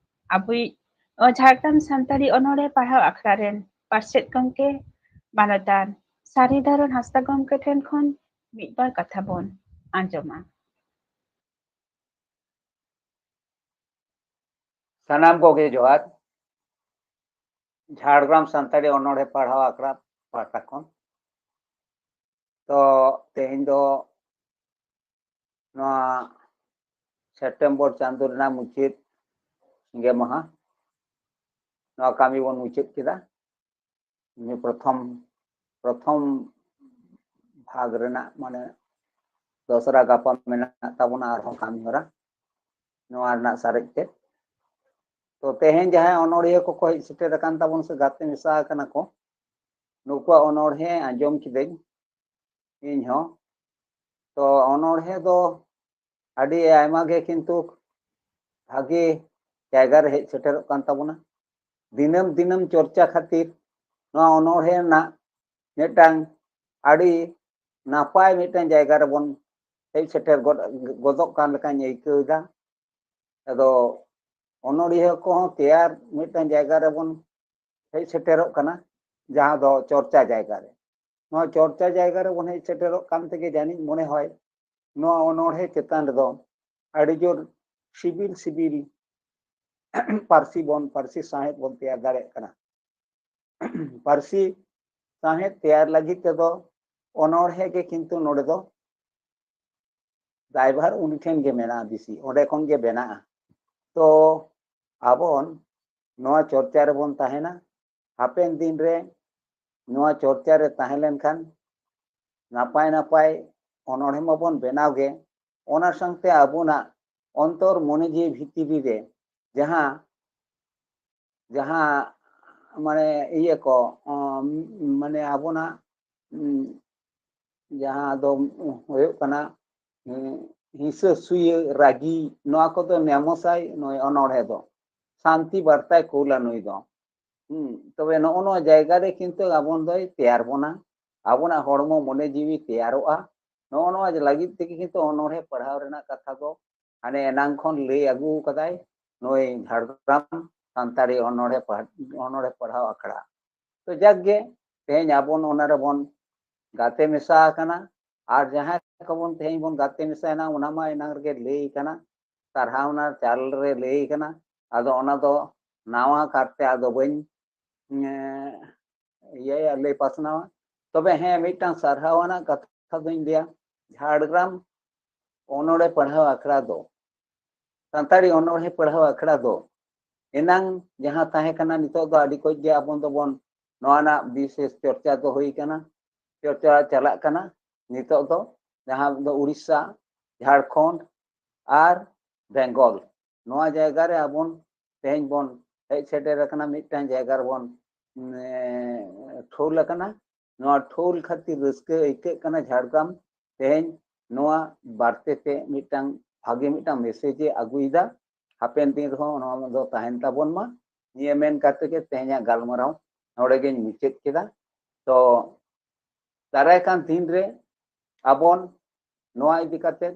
ᱟᱵᱚᱭᱤᱡ ᱡᱷᱟᱲᱜᱨᱟᱢ ᱥᱟᱱᱛᱟᱲᱤ ᱚᱱᱚᱬᱦᱮ ᱯᱟᱲᱦᱟᱣ ᱟᱠᱷᱲᱟ ᱨᱮᱱ ᱯᱟᱨᱥᱮᱛ ᱜᱚᱢᱠᱮ ᱢᱟᱱᱚᱛᱟᱱ ᱥᱟᱨᱤᱫᱷᱚᱨᱚᱱ ᱦᱟᱸᱥᱫᱟ ᱜᱚᱢᱠᱮ ᱴᱷᱮᱱ ᱠᱷᱚᱱ ᱢᱤᱫ ᱵᱟᱨ ᱠᱟᱛᱷᱟ ᱵᱚᱱ ᱟᱸᱡᱚᱢᱟ᱾ ᱥᱟᱱᱟᱢ ᱠᱚᱜᱮ ᱡᱚᱦᱟᱨ᱾ ᱡᱷᱟᱲᱜᱨᱟᱢ ᱥᱟᱱᱛᱟᱲᱤ ᱚᱱᱚᱬᱦᱮ ᱯᱟᱲᱦᱟᱣ ᱟᱠᱷᱲᱟ ᱯᱟᱦᱴᱟ ᱠᱷᱚᱱ᱾ ᱛᱚ ᱛᱮᱦᱮᱧ ᱫᱚ ᱱᱚᱣᱟ ᱥᱮᱯᱴᱮᱢᱵᱚᱨ ᱪᱟᱸᱫᱳ ᱨᱮᱱᱟᱜ ᱢᱩᱪᱟᱹᱫ ᱥᱤᱸᱜᱮ ᱢᱟᱦᱟ᱾ ᱱᱚᱣᱟ ᱠᱟᱹᱢᱤ ᱵᱚᱱ ᱢᱩᱪᱟᱹᱫ ᱠᱮᱫᱟ᱾ ᱱᱤᱭᱟᱹ ᱯᱨᱚᱛᱷᱚᱢ ᱯᱨᱚᱛᱷᱚᱢ ᱵᱷᱟᱜᱽ ᱨᱮᱱᱟᱜ, ᱢᱟᱱᱮ ᱫᱚᱥᱨᱟ ᱜᱟᱯᱟ ᱢᱮᱱᱟᱜ ᱛᱟᱵᱚᱱᱟ ᱟᱨᱦᱚᱸ ᱠᱟᱹᱢᱤ ᱦᱚᱨᱟ ᱱᱚᱣᱟ ᱨᱮᱱᱟᱜ ᱥᱟᱨᱮᱡ ᱛᱮ᱾ ᱛᱚ ᱛᱮᱦᱮᱧ ᱡᱟᱦᱟᱸᱭ ᱚᱱᱚᱬᱦᱤᱭᱟᱹ ᱠᱚᱠᱚ ᱦᱮᱡ ᱥᱮᱴᱮᱨ ᱟᱠᱟᱱ ᱛᱟᱵᱚᱱ ᱥᱮ ᱜᱟᱛᱮ ᱢᱮᱥᱟ ᱟᱠᱟᱱᱟ ᱠᱚ, ᱱᱩᱠᱩᱣᱟᱜ ᱚᱱᱚᱬᱦᱮ ᱟᱸᱡᱚᱢ ᱠᱤᱫᱟᱹᱧ ᱤᱧ ᱦᱚᱸ᱾ ᱛᱚ ᱚᱱᱚᱬᱦᱮ ᱫᱚ ᱟᱹᱰᱤ ᱟᱭᱢᱟ ᱜᱮ ᱠᱤᱱᱛᱩ ᱵᱷᱟᱜᱮ ᱡᱟᱭᱜᱟ ᱨᱮ ᱦᱮᱡ ᱥᱮᱴᱮᱨᱚᱜ ᱠᱟᱱ ᱛᱟᱵᱚᱱᱟ᱾ ᱫᱤᱱᱟᱹᱢ ᱫᱤᱱᱟᱹᱢ ᱪᱚᱨᱪᱟ ᱠᱷᱟᱹᱛᱤᱨ ᱱᱚᱣᱟ ᱚᱱᱚᱬᱦᱮ ᱨᱮᱱᱟᱜ ᱢᱤᱫᱴᱟᱝ ᱟᱹᱰᱤ ᱱᱟᱯᱟᱭ ᱢᱤᱫᱴᱟᱝ ᱡᱟᱭᱜᱟ ᱨᱮᱵᱚᱱ ᱦᱮᱡ ᱥᱮᱴᱮᱨ ᱜᱚᱫ ᱜᱚᱫᱚᱜ ᱠᱟᱱ ᱞᱮᱠᱟᱧ ᱟᱹᱭᱠᱟᱹᱣ ᱮᱫᱟ᱾ ᱟᱫᱚ ᱚᱱᱚᱬᱦᱤᱭᱟᱹ ᱠᱚᱦᱚᱸ ᱛᱮᱭᱟᱨ ᱢᱤᱫᱴᱟᱝ ᱡᱟᱭᱜᱟ ᱨᱮᱵᱚᱱ ᱦᱮᱡ ᱥᱮᱴᱮᱨᱚᱜ ᱠᱟᱱᱟ, ᱡᱟᱦᱟᱸ ᱫᱚ ᱪᱚᱨᱪᱟ ᱡᱟᱭᱜᱟ ᱨᱮ᱾ ᱱᱚᱣᱟ ᱪᱚᱨᱪᱟ ᱡᱟᱭᱜᱟ ᱨᱮᱵᱚᱱ ᱦᱮᱡ ᱥᱮᱴᱮᱨᱚᱜ ᱠᱟᱱ ᱛᱮᱜᱮ ᱡᱟᱹᱱᱤᱡ ᱢᱚᱱᱮ ᱦᱚᱭ ᱱᱚᱣᱟ ᱚᱱᱚᱬᱦᱮ ᱪᱮᱛᱟᱱ ᱨᱮᱫᱚ ᱟᱹᱰᱤ ᱡᱳᱨ ᱥᱤᱵᱤᱞ ᱥᱤᱵᱤᱞ ᱯᱟᱹᱨᱥᱤ ᱵᱚᱱ, ᱯᱟᱹᱨᱥᱤ ᱥᱟᱶᱦᱮᱫ ᱵᱚᱱ ᱛᱮᱭᱟᱨ ᱫᱟᱲᱮᱭᱟᱜ ᱠᱟᱱᱟ᱾ ᱯᱟᱹᱨᱥᱤ ᱥᱟᱶᱦᱮᱫ ᱛᱮᱭᱟᱨ ᱞᱟᱹᱜᱤᱫ ᱛᱮᱫᱚ ᱚᱱᱚᱬᱦᱮ ᱜᱮ ᱠᱤᱱᱛᱩ ᱱᱚᱰᱮ ᱫᱚ ᱫᱟᱭᱵᱷᱟᱨ ᱩᱱᱤ ᱴᱷᱮᱱ ᱜᱮ ᱢᱮᱱᱟᱜᱼᱟ, ᱵᱮᱥᱤ ᱚᱸᱰᱮ ᱠᱷᱚᱱ ᱜᱮ ᱵᱮᱱᱟᱜᱼᱟ᱾ ᱛᱚ ᱟᱵᱚᱱ ᱱᱚᱣᱟ ᱪᱚᱨᱪᱟ ᱨᱮᱵᱚᱱ ᱛᱟᱦᱮᱱᱟ᱾ ᱦᱟᱯᱮᱱ ᱫᱤᱱ ᱨᱮ ᱱᱚᱣᱟ ᱪᱚᱨᱪᱟ ᱨᱮ ᱛᱟᱦᱮᱸ ᱞᱮᱱᱠᱷᱟᱱ ᱱᱟᱯᱟᱭ ᱱᱟᱯᱟᱭ ᱚᱱᱚᱬᱦᱮ ᱢᱟᱵᱚᱱ ᱵᱮᱱᱟᱣ ᱜᱮ, ᱚᱱᱟ ᱥᱟᱶᱛᱮ ᱟᱵᱚᱱᱟᱜ ᱚᱱᱛᱚᱨ ᱢᱚᱱᱮ ᱡᱤᱣᱤ ᱵᱷᱤᱛᱨᱤ ᱨᱮ ᱡᱟᱦᱟᱸ ᱡᱟᱦᱟᱸ ᱢᱟᱱᱮ ᱤᱭᱟᱹ ᱠᱚ, ᱚ, ᱢᱟᱱᱮ ᱟᱵᱚᱱᱟᱜ, ᱩᱢ, ᱡᱟᱦᱟᱸ ᱫᱚ ᱦᱩᱭᱩᱜ ᱠᱟᱱᱟ, ᱩᱢ, ᱦᱤᱸᱥᱟᱹ ᱥᱩᱭᱟᱹ, ᱨᱟᱹᱜᱤ, ᱱᱚᱣᱟ ᱠᱚᱫᱚ ᱱᱮᱢᱚᱥᱟᱭ ᱱᱩᱭ ᱚᱱᱚᱬᱦᱮ ᱫᱚ᱾ ᱥᱟᱱᱛᱤ ᱵᱟᱨᱛᱟᱭ ᱠᱳᱞᱟ ᱱᱩᱭ ᱫᱚ᱾ ᱦᱩᱸ, ᱛᱚᱵᱮ ᱱᱚᱜᱼᱚ ᱱᱚᱣᱟ ᱡᱟᱭᱜᱟ ᱨᱮ ᱠᱤᱱᱛᱩ ᱟᱵᱚᱱ ᱫᱚᱭ ᱛᱮᱭᱟᱨ ᱵᱚᱱᱟ, ᱟᱵᱚᱱᱟᱜ ᱦᱚᱲᱢᱚ ᱢᱚᱱᱮ ᱡᱤᱣᱤ ᱛᱮᱭᱟᱨᱚᱜᱼᱟ᱾ ᱱᱚᱜᱼᱚ ᱱᱚᱣᱟ ᱞᱟᱹᱜᱤᱫ ᱛᱮᱜᱮ ᱠᱤᱱᱛᱩ ᱚᱱᱚᱬᱦᱮ ᱯᱟᱲᱦᱟᱣ ᱨᱮᱱᱟᱜ ᱠᱟᱛᱷᱟ ᱫᱚ ᱦᱟᱱᱮ ᱮᱱᱟᱝ ᱠᱷᱚᱱ ᱞᱟᱹᱭ ᱟᱹᱜᱩ ᱠᱟᱫᱟᱭ ᱱᱩᱭ ᱡᱷᱟᱲᱜᱨᱟᱢ ᱥᱟᱱᱛᱟᱲᱤ ᱚᱱᱚᱬᱦᱮ ᱯᱟᱲ-, ᱚᱱᱚᱬᱦᱮ ᱯᱟᱲᱦᱟᱣ ᱟᱠᱷᱲᱟ᱾ ᱛᱚ ᱡᱟᱠ ᱜᱮ, ᱛᱮᱦᱮᱧ ᱟᱵᱚᱱ ᱚᱱᱟ ᱨᱮᱵᱚᱱ ᱜᱟᱛᱮ ᱢᱮᱥᱟ ᱟᱠᱟᱱᱟ᱾ ᱟᱨ ᱡᱟᱦᱟᱸᱭ ᱠᱚᱵᱚᱱ ᱛᱮᱦᱮᱧ ᱵᱚᱱ ᱜᱟᱛᱮ ᱢᱮᱥᱟᱭᱮᱱᱟ, ᱚᱱᱟ ᱢᱟ ᱮᱱᱟᱝ ᱨᱮᱜᱮ ᱞᱟᱹᱭ ᱠᱟᱱᱟ, ᱥᱟᱨᱦᱟᱣᱱᱟ ᱪᱟᱞ ᱨᱮ ᱞᱟᱹᱭ ᱠᱟᱱᱟ᱾ ᱟᱫᱚ ᱚᱱᱟ ᱫᱚ ᱱᱟᱣᱟ ᱠᱟᱨᱛᱮ ᱟᱫᱚ ᱵᱟᱹᱧ, ᱮᱸ, ᱤᱭᱟᱹᱭᱟ, ᱞᱟᱹᱭ ᱯᱟᱥᱱᱟᱣᱟ᱾ ᱛᱚᱵᱮ ᱦᱮᱸ, ᱢᱤᱫᱴᱟᱝ ᱥᱟᱨᱦᱟᱣ ᱟᱱᱟᱜ ᱠᱟᱛᱷᱟ ᱫᱚᱧ ᱞᱟᱹᱭᱟ, ᱡᱷᱟᱲᱜᱨᱟᱢ ᱚᱱᱚᱬᱦᱮ ᱯᱟᱲᱦᱟᱣ ᱟᱠᱷᱲᱟ ᱫᱚ ᱥᱟᱱᱛᱟᱲᱤ ᱚᱱᱚᱬᱦᱮ ᱯᱟᱲᱦᱟᱣ ᱟᱠᱷᱲᱟ ᱫᱚ ᱮᱱᱟᱝ ᱡᱟᱦᱟᱸ ᱛᱟᱦᱮᱸ ᱠᱟᱱᱟ, ᱱᱤᱛᱚᱜ ᱫᱚ ᱟᱹᱰᱤ ᱠᱚᱡ ᱜᱮ ᱟᱵᱚ ᱫᱚᱵᱚᱱ ᱱᱚᱣᱟ ᱨᱮᱱᱟᱜ ᱵᱤᱥᱮᱥ ᱪᱚᱨᱪᱟ ᱫᱚ ᱦᱩᱭ ᱠᱟᱱᱟ, ᱪᱚᱨᱪᱟ ᱪᱟᱞᱟᱜ ᱠᱟᱱᱟ᱾ ᱱᱤᱛᱚᱜ ᱫᱚ ᱡᱟᱦᱟᱸ ᱫᱚ ᱩᱲᱤᱥᱥᱟ, ᱡᱷᱟᱲᱠᱷᱚᱸᱰ ᱟᱨ ᱵᱮᱝᱜᱚᱞ, ᱱᱚᱣᱟ ᱡᱟᱭᱜᱟ ᱨᱮ ᱟᱵᱚᱱ ᱛᱮᱦᱮᱧ ᱵᱚᱱ ᱦᱮᱡ ᱥᱮᱴᱮᱨ ᱟᱠᱟᱱᱟ, ᱢᱤᱫᱴᱟᱝ ᱡᱟᱭᱜᱟ ᱨᱮᱵᱚᱱ, ᱮᱸ, ᱴᱷᱩᱞ ᱟᱠᱟᱱᱟ᱾ ᱱᱚᱣᱟ ᱴᱷᱩᱞ ᱠᱷᱟᱹᱛᱤᱨ ᱨᱟᱹᱥᱠᱟᱹ ᱟᱹᱭᱠᱟᱹᱜ ᱠᱟᱱᱟ ᱡᱷᱟᱲᱜᱨᱟᱢ ᱛᱮᱦᱮᱧ ᱱᱚᱣᱟ ᱵᱟᱨᱛᱮ ᱛᱮ ᱢᱤᱫᱴᱟᱝ ᱵᱷᱟᱜᱮ ᱢᱤᱫᱴᱟᱝ ᱢᱮᱥᱮᱡᱽ ᱮ ᱟᱹᱜᱩᱭᱮᱫᱟ᱾ ᱦᱟᱯᱮᱱ ᱫᱤᱱ ᱨᱮᱦᱚᱸ ᱱᱚᱣᱟ ᱫᱚ ᱛᱟᱦᱮᱱ ᱛᱟᱵᱚᱱ ᱢᱟ᱾ ᱱᱤᱭᱟᱹ ᱢᱮᱱ ᱠᱟᱛᱮ ᱜᱮ ᱛᱮᱦᱮᱧᱟᱜ ᱜᱟᱞᱢᱟᱨᱟᱣ ᱱᱚᱰᱮ ᱜᱤᱧ ᱢᱩᱪᱟᱹᱫ ᱠᱮᱫᱟ᱾ ᱛᱚ ᱫᱟᱨᱟᱭ ᱠᱟᱱ ᱫᱤᱱ ᱨᱮ ᱟᱵᱚᱱ ᱱᱚᱣᱟ ᱤᱫᱤ ᱠᱟᱛᱮ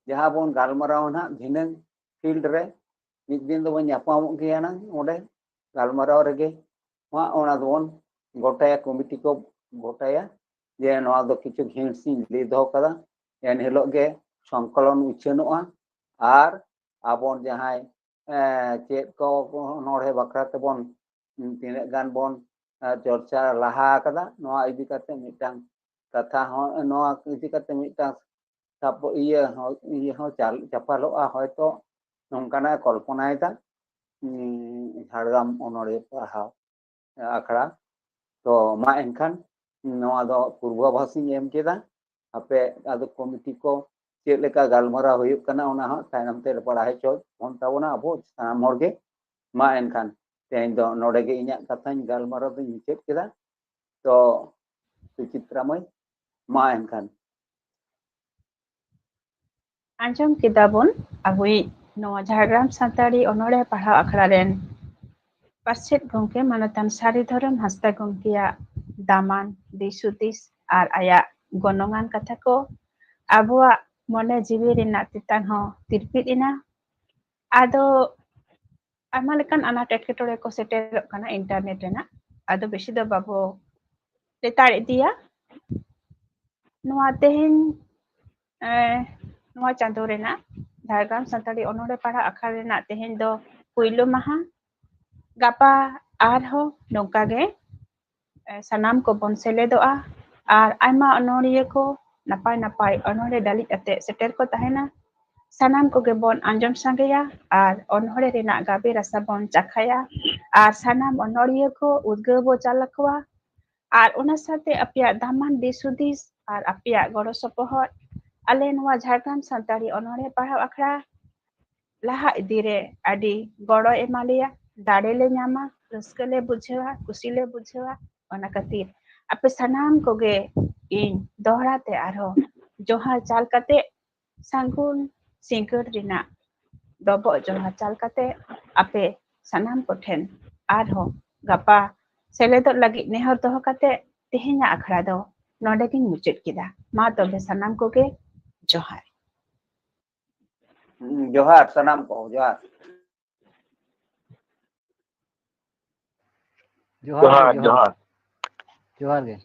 ᱡᱟᱦᱟᱸ ᱵᱚᱱ ᱜᱟᱞᱢᱟᱨᱟᱣᱟ ᱱᱟᱦᱟᱜ ᱫᱷᱤᱱᱟᱹᱝ field ᱨᱮ, ᱢᱤᱫ ᱫᱤᱱ ᱫᱚᱵᱚᱱ ᱧᱟᱯᱟᱢᱚᱜ ᱜᱮᱭᱟ ᱱᱟᱝ ᱚᱸᱰᱮ ᱜᱟᱞᱢᱟᱨᱟᱣ ᱨᱮᱜᱮ᱾ ᱢᱟ ᱚᱱᱟ ᱫᱚᱵᱚᱱ ᱜᱚᱴᱟᱭᱟ, ᱠᱚᱢᱤᱴᱤ ᱠᱚ ᱜᱚᱴᱟᱭᱟ ᱡᱮ ᱱᱚᱣᱟ ᱫᱚ ᱠᱤᱪᱷᱩ hints ᱤᱧ ᱞᱟᱹᱭ ᱫᱚᱦᱚ ᱠᱟᱫᱟ, ᱮᱱ ᱦᱤᱞᱳᱜ ᱜᱮ ᱥᱚᱝᱠᱚᱞᱚᱱ ᱩᱪᱷᱟᱹᱱᱚᱜᱼᱟ᱾ ᱟᱨ ᱟᱵᱚᱱ ᱡᱟᱦᱟᱸᱭ, ᱮᱸ, ᱪᱮᱫ ᱠᱚ ᱚᱱᱚᱬᱦᱮ ᱵᱟᱠᱷᱨᱟ ᱛᱮᱵᱚᱱ, ᱩᱸ, ᱛᱤᱱᱟᱹᱜ ᱜᱟᱱ ᱵᱚᱱ, ᱮᱸ, ᱪᱚᱨᱪᱟ ᱞᱟᱦᱟ ᱟᱠᱟᱫᱟ, ᱱᱚᱣᱟ ᱤᱫᱤ ᱠᱟᱛᱮ ᱢᱤᱫᱴᱟᱝ ᱠᱟᱛᱷᱟ ᱦᱚᱸ, ᱱᱚᱣᱟ ᱤᱫᱤ ᱠᱟᱛᱮ ᱢᱤᱫᱴᱟᱝ ᱥᱟᱯ-, ᱤᱭᱟᱹ ᱦᱚᱸ, ᱤᱭᱟᱹ ᱦᱚᱸ ᱪᱟᱞ-, ᱪᱟᱯᱟᱞᱚᱜᱼᱟ ᱦᱚᱭᱛᱚ, ᱱᱚᱝᱠᱟᱱᱟᱜ ᱮ ᱠᱚᱞᱯᱚᱱᱟᱭᱮᱫᱟ, ᱩᱸ, ᱡᱷᱟᱲᱜᱨᱟᱢ ᱚᱱᱚᱬᱦᱮ ᱯᱟᱲᱦᱟᱣ ᱟᱠᱷᱲᱟ᱾ ᱛᱚ ᱢᱟ ᱮᱱᱠᱷᱟᱱ ᱱᱚᱣᱟ ᱫᱚ ᱯᱩᱨᱵᱟᱵᱷᱟᱥ ᱤᱧ ᱮᱢ ᱠᱮᱫᱟ᱾ ᱟᱯᱮ ᱟᱫᱚ ᱠᱚᱢᱤᱴᱤ ᱠᱚ ᱪᱮᱫ ᱞᱮᱠᱟ ᱜᱟᱞᱢᱟᱨᱟᱣ ᱦᱩᱭᱩᱜ ᱠᱟᱱᱟ, ᱚᱱᱟ ᱦᱚᱸ ᱛᱟᱭᱱᱚᱢ ᱛᱮ ᱵᱟᱲᱟᱭ ᱦᱚᱪᱚ ᱵᱚᱱ ᱛᱟᱵᱚᱱᱟ ᱟᱵᱚ ᱥᱟᱱᱟᱢ ᱦᱚᱲ ᱜᱮ᱾ ᱢᱟ ᱮᱱᱠᱷᱟᱱ ᱛᱮᱦᱮᱧ ᱫᱚ ᱱᱚᱰᱮ ᱜᱮ ᱤᱧᱟᱹᱜ ᱠᱟᱛᱷᱟᱧ ᱜᱟᱞᱢᱟᱨᱟᱣ ᱫᱚᱧ ᱢᱩᱪᱟᱹᱫ ᱠᱮᱫᱟ᱾ ᱛᱚ ᱥᱩᱪᱤᱛᱨᱟ ᱢᱟᱹᱭ, ᱢᱟ ᱮᱱᱠᱷᱟᱱ᱾ ᱟᱸᱡᱚᱢ ᱠᱮᱫᱟ ᱵᱚᱱ ᱟᱵᱚᱭᱤᱡ ᱱᱚᱣᱟ ᱡᱷᱟᱲᱜᱨᱟᱢ ᱥᱟᱱᱛᱟᱲᱤ ᱚᱱᱚᱬᱦᱮ ᱯᱟᱲᱦᱟᱣ ᱟᱠᱷᱲᱟ ᱨᱮᱱ ᱯᱟᱨᱥᱮᱛ ᱜᱚᱢᱠᱮ ᱢᱟᱱᱚᱛᱟᱱ ᱥᱟᱹᱨᱤ ᱫᱷᱚᱨᱚᱢ ᱦᱟᱸᱥᱫᱟ ᱜᱚᱢᱠᱮᱭᱟᱜ ᱫᱟᱢᱟᱱ ᱫᱤᱥ ᱦᱩᱫᱤᱥ ᱟᱨ ᱟᱭᱟᱜ ᱜᱚᱱᱚᱝᱟᱱ ᱠᱟᱛᱷᱟ ᱠᱚ ᱟᱵᱚᱣᱟᱜ ᱢᱚᱱᱮ ᱡᱤᱣᱤ ᱨᱮᱱᱟᱜ ᱛᱮᱛᱟᱝ ᱦᱚᱸ ᱛᱤᱨᱯᱤᱫ ᱮᱱᱟ᱾ ᱟᱫᱚ ᱟᱭᱢᱟ ᱞᱮᱠᱟᱱ ᱟᱱᱟᱴ ᱮᱴᱠᱮᱴᱚᱬᱮ ᱠᱚ ᱥᱮᱴᱮᱨᱚᱜ ᱠᱟᱱᱟ internet ᱨᱮᱱᱟᱜ, ᱟᱫᱚ ᱵᱮᱥᱤ ᱫᱚ ᱵᱟᱵᱚ ᱞᱮᱛᱟᱲ ᱤᱫᱤᱭᱟ᱾ ᱱᱚᱣᱟ ᱛᱮᱦᱮᱧ, ᱮ, ᱱᱚᱣᱟ ᱪᱟᱸᱫᱳ ᱨᱮᱱᱟᱜ ᱡᱷᱟᱲᱜᱨᱟᱢ ᱥᱟᱱᱛᱟᱲᱤ ᱚᱱᱚᱬᱦᱮ ᱯᱟᱲᱦᱟᱣ ᱟᱠᱷᱲᱟ ᱨᱮᱱᱟᱜ ᱛᱮᱦᱮᱧ ᱫᱚ ᱯᱩᱭᱞᱩ ᱢᱟᱦᱟ᱾ ᱜᱟᱯᱟ ᱟᱨᱦᱚᱸ ᱱᱚᱝᱠᱟ ᱜᱮ, ᱮ, ᱥᱟᱱᱟᱢ ᱠᱚᱵᱚᱱ ᱥᱮᱞᱮᱫᱚᱜᱼᱟ ᱟᱨ ᱟᱭᱢᱟ ᱚᱱᱚᱬᱦᱤᱭᱟᱹ ᱠᱚ ᱱᱟᱯᱟᱭ ᱱᱟᱯᱟᱭ ᱚᱱᱚᱬᱦᱮ ᱞᱟᱹᱞᱤᱡ ᱟᱛᱮ ᱥᱮᱴᱮᱨ ᱠᱚ ᱛᱟᱦᱮᱱᱟ᱾ ᱥᱟᱱᱟᱢ ᱠᱚᱜᱮ ᱵᱚᱱ ᱟᱸᱡᱚᱢ ᱥᱟᱸᱜᱮᱭᱟ ᱟᱨ ᱚᱱᱚᱬᱦᱮ ᱨᱮᱱᱟᱜ ᱜᱟᱵᱮ ᱨᱟᱥᱟ ᱵᱚᱱ ᱪᱟᱠᱷᱟᱭᱟ ᱟᱨ ᱥᱟᱱᱟᱢ ᱚᱱᱚᱬᱦᱤᱭᱟᱹ ᱠᱚ ᱩᱫᱽᱜᱟᱹᱣ ᱵᱚ ᱪᱟᱞ ᱟᱠᱚᱣᱟ᱾ ᱟᱨ ᱚᱱᱟ ᱥᱟᱶᱛᱮ ᱟᱯᱮᱭᱟᱜ ᱫᱟᱢᱟᱱ ᱫᱤᱥ ᱦᱩᱫᱤᱥ ᱟᱨ ᱟᱯᱮᱭᱟᱜ ᱜᱚᱲᱚ ᱥᱚᱯᱚᱦᱚᱫ ᱟᱞᱮ ᱱᱚᱣᱟ ᱡᱷᱟᱲᱜᱨᱟᱢ ᱥᱟᱱᱛᱟᱲᱤ ᱚᱱᱚᱬᱦᱮ ᱯᱟᱲᱦᱟᱣ ᱟᱠᱷᱲᱟ ᱞᱟᱦᱟ ᱤᱫᱤ ᱨᱮ ᱟᱹᱰᱤ ᱜᱚᱲᱚ ᱮᱢᱟ ᱞᱮᱭᱟ, ᱫᱟᱲᱮ ᱞᱮ ᱧᱟᱢᱟ, ᱨᱟᱹᱥᱠᱟᱹ ᱞᱮ ᱵᱩᱡᱷᱟᱹᱣᱟ, ᱠᱩᱥᱤ ᱞᱮ ᱵᱩᱡᱷᱟᱹᱣᱟ᱾ ᱚᱱᱟ ᱠᱷᱟᱹᱛᱤᱨ ᱟᱯᱮ ᱥᱟᱱᱟᱢ ᱠᱚᱜᱮ ᱤᱧ ᱫᱚᱦᱲᱟ ᱛᱮ ᱟᱨᱦᱚᱸ ᱡᱚᱦᱟᱨ ᱪᱟᱞ ᱠᱟᱛᱮ ᱥᱟᱹᱜᱩᱱ ᱥᱤᱸᱜᱟᱹᱲ ᱨᱮᱱᱟᱜ ᱰᱚᱵᱚᱜ ᱡᱚᱦᱟᱨ ᱪᱟᱞ ᱠᱟᱛᱮ ᱟᱯᱮ ᱥᱟᱱᱟᱢ ᱠᱚᱴᱷᱮᱱ ᱟᱨᱦᱚᱸ ᱜᱟᱯᱟ ᱥᱮᱞᱮᱫᱚᱜ ᱞᱟᱹᱜᱤᱫ ᱱᱮᱦᱚᱨ ᱫᱚᱦᱚ ᱠᱟᱛᱮ ᱛᱮᱦᱮᱧᱟᱜ ᱟᱠᱷᱲᱟ ᱫᱚ ᱱᱚᱰᱮ ᱜᱤᱧ ᱢᱩᱪᱟᱹᱫ ᱠᱮᱫᱟ᱾ ᱢᱟ ᱛᱚᱵᱮ ᱥᱟᱱᱟᱢ ᱠᱚᱜᱮ ᱡᱚᱦᱟᱨ᱾ ᱦᱩᱸ, ᱡᱚᱦᱟᱨ ᱥᱟᱱᱟᱢ ᱠᱚ, ᱡᱚᱦᱟᱨ᱾ ᱡᱚᱦᱟᱨ ᱜᱮ, ᱡᱚᱦᱟᱨ ᱡᱚᱦᱟᱨ ᱜᱮ᱾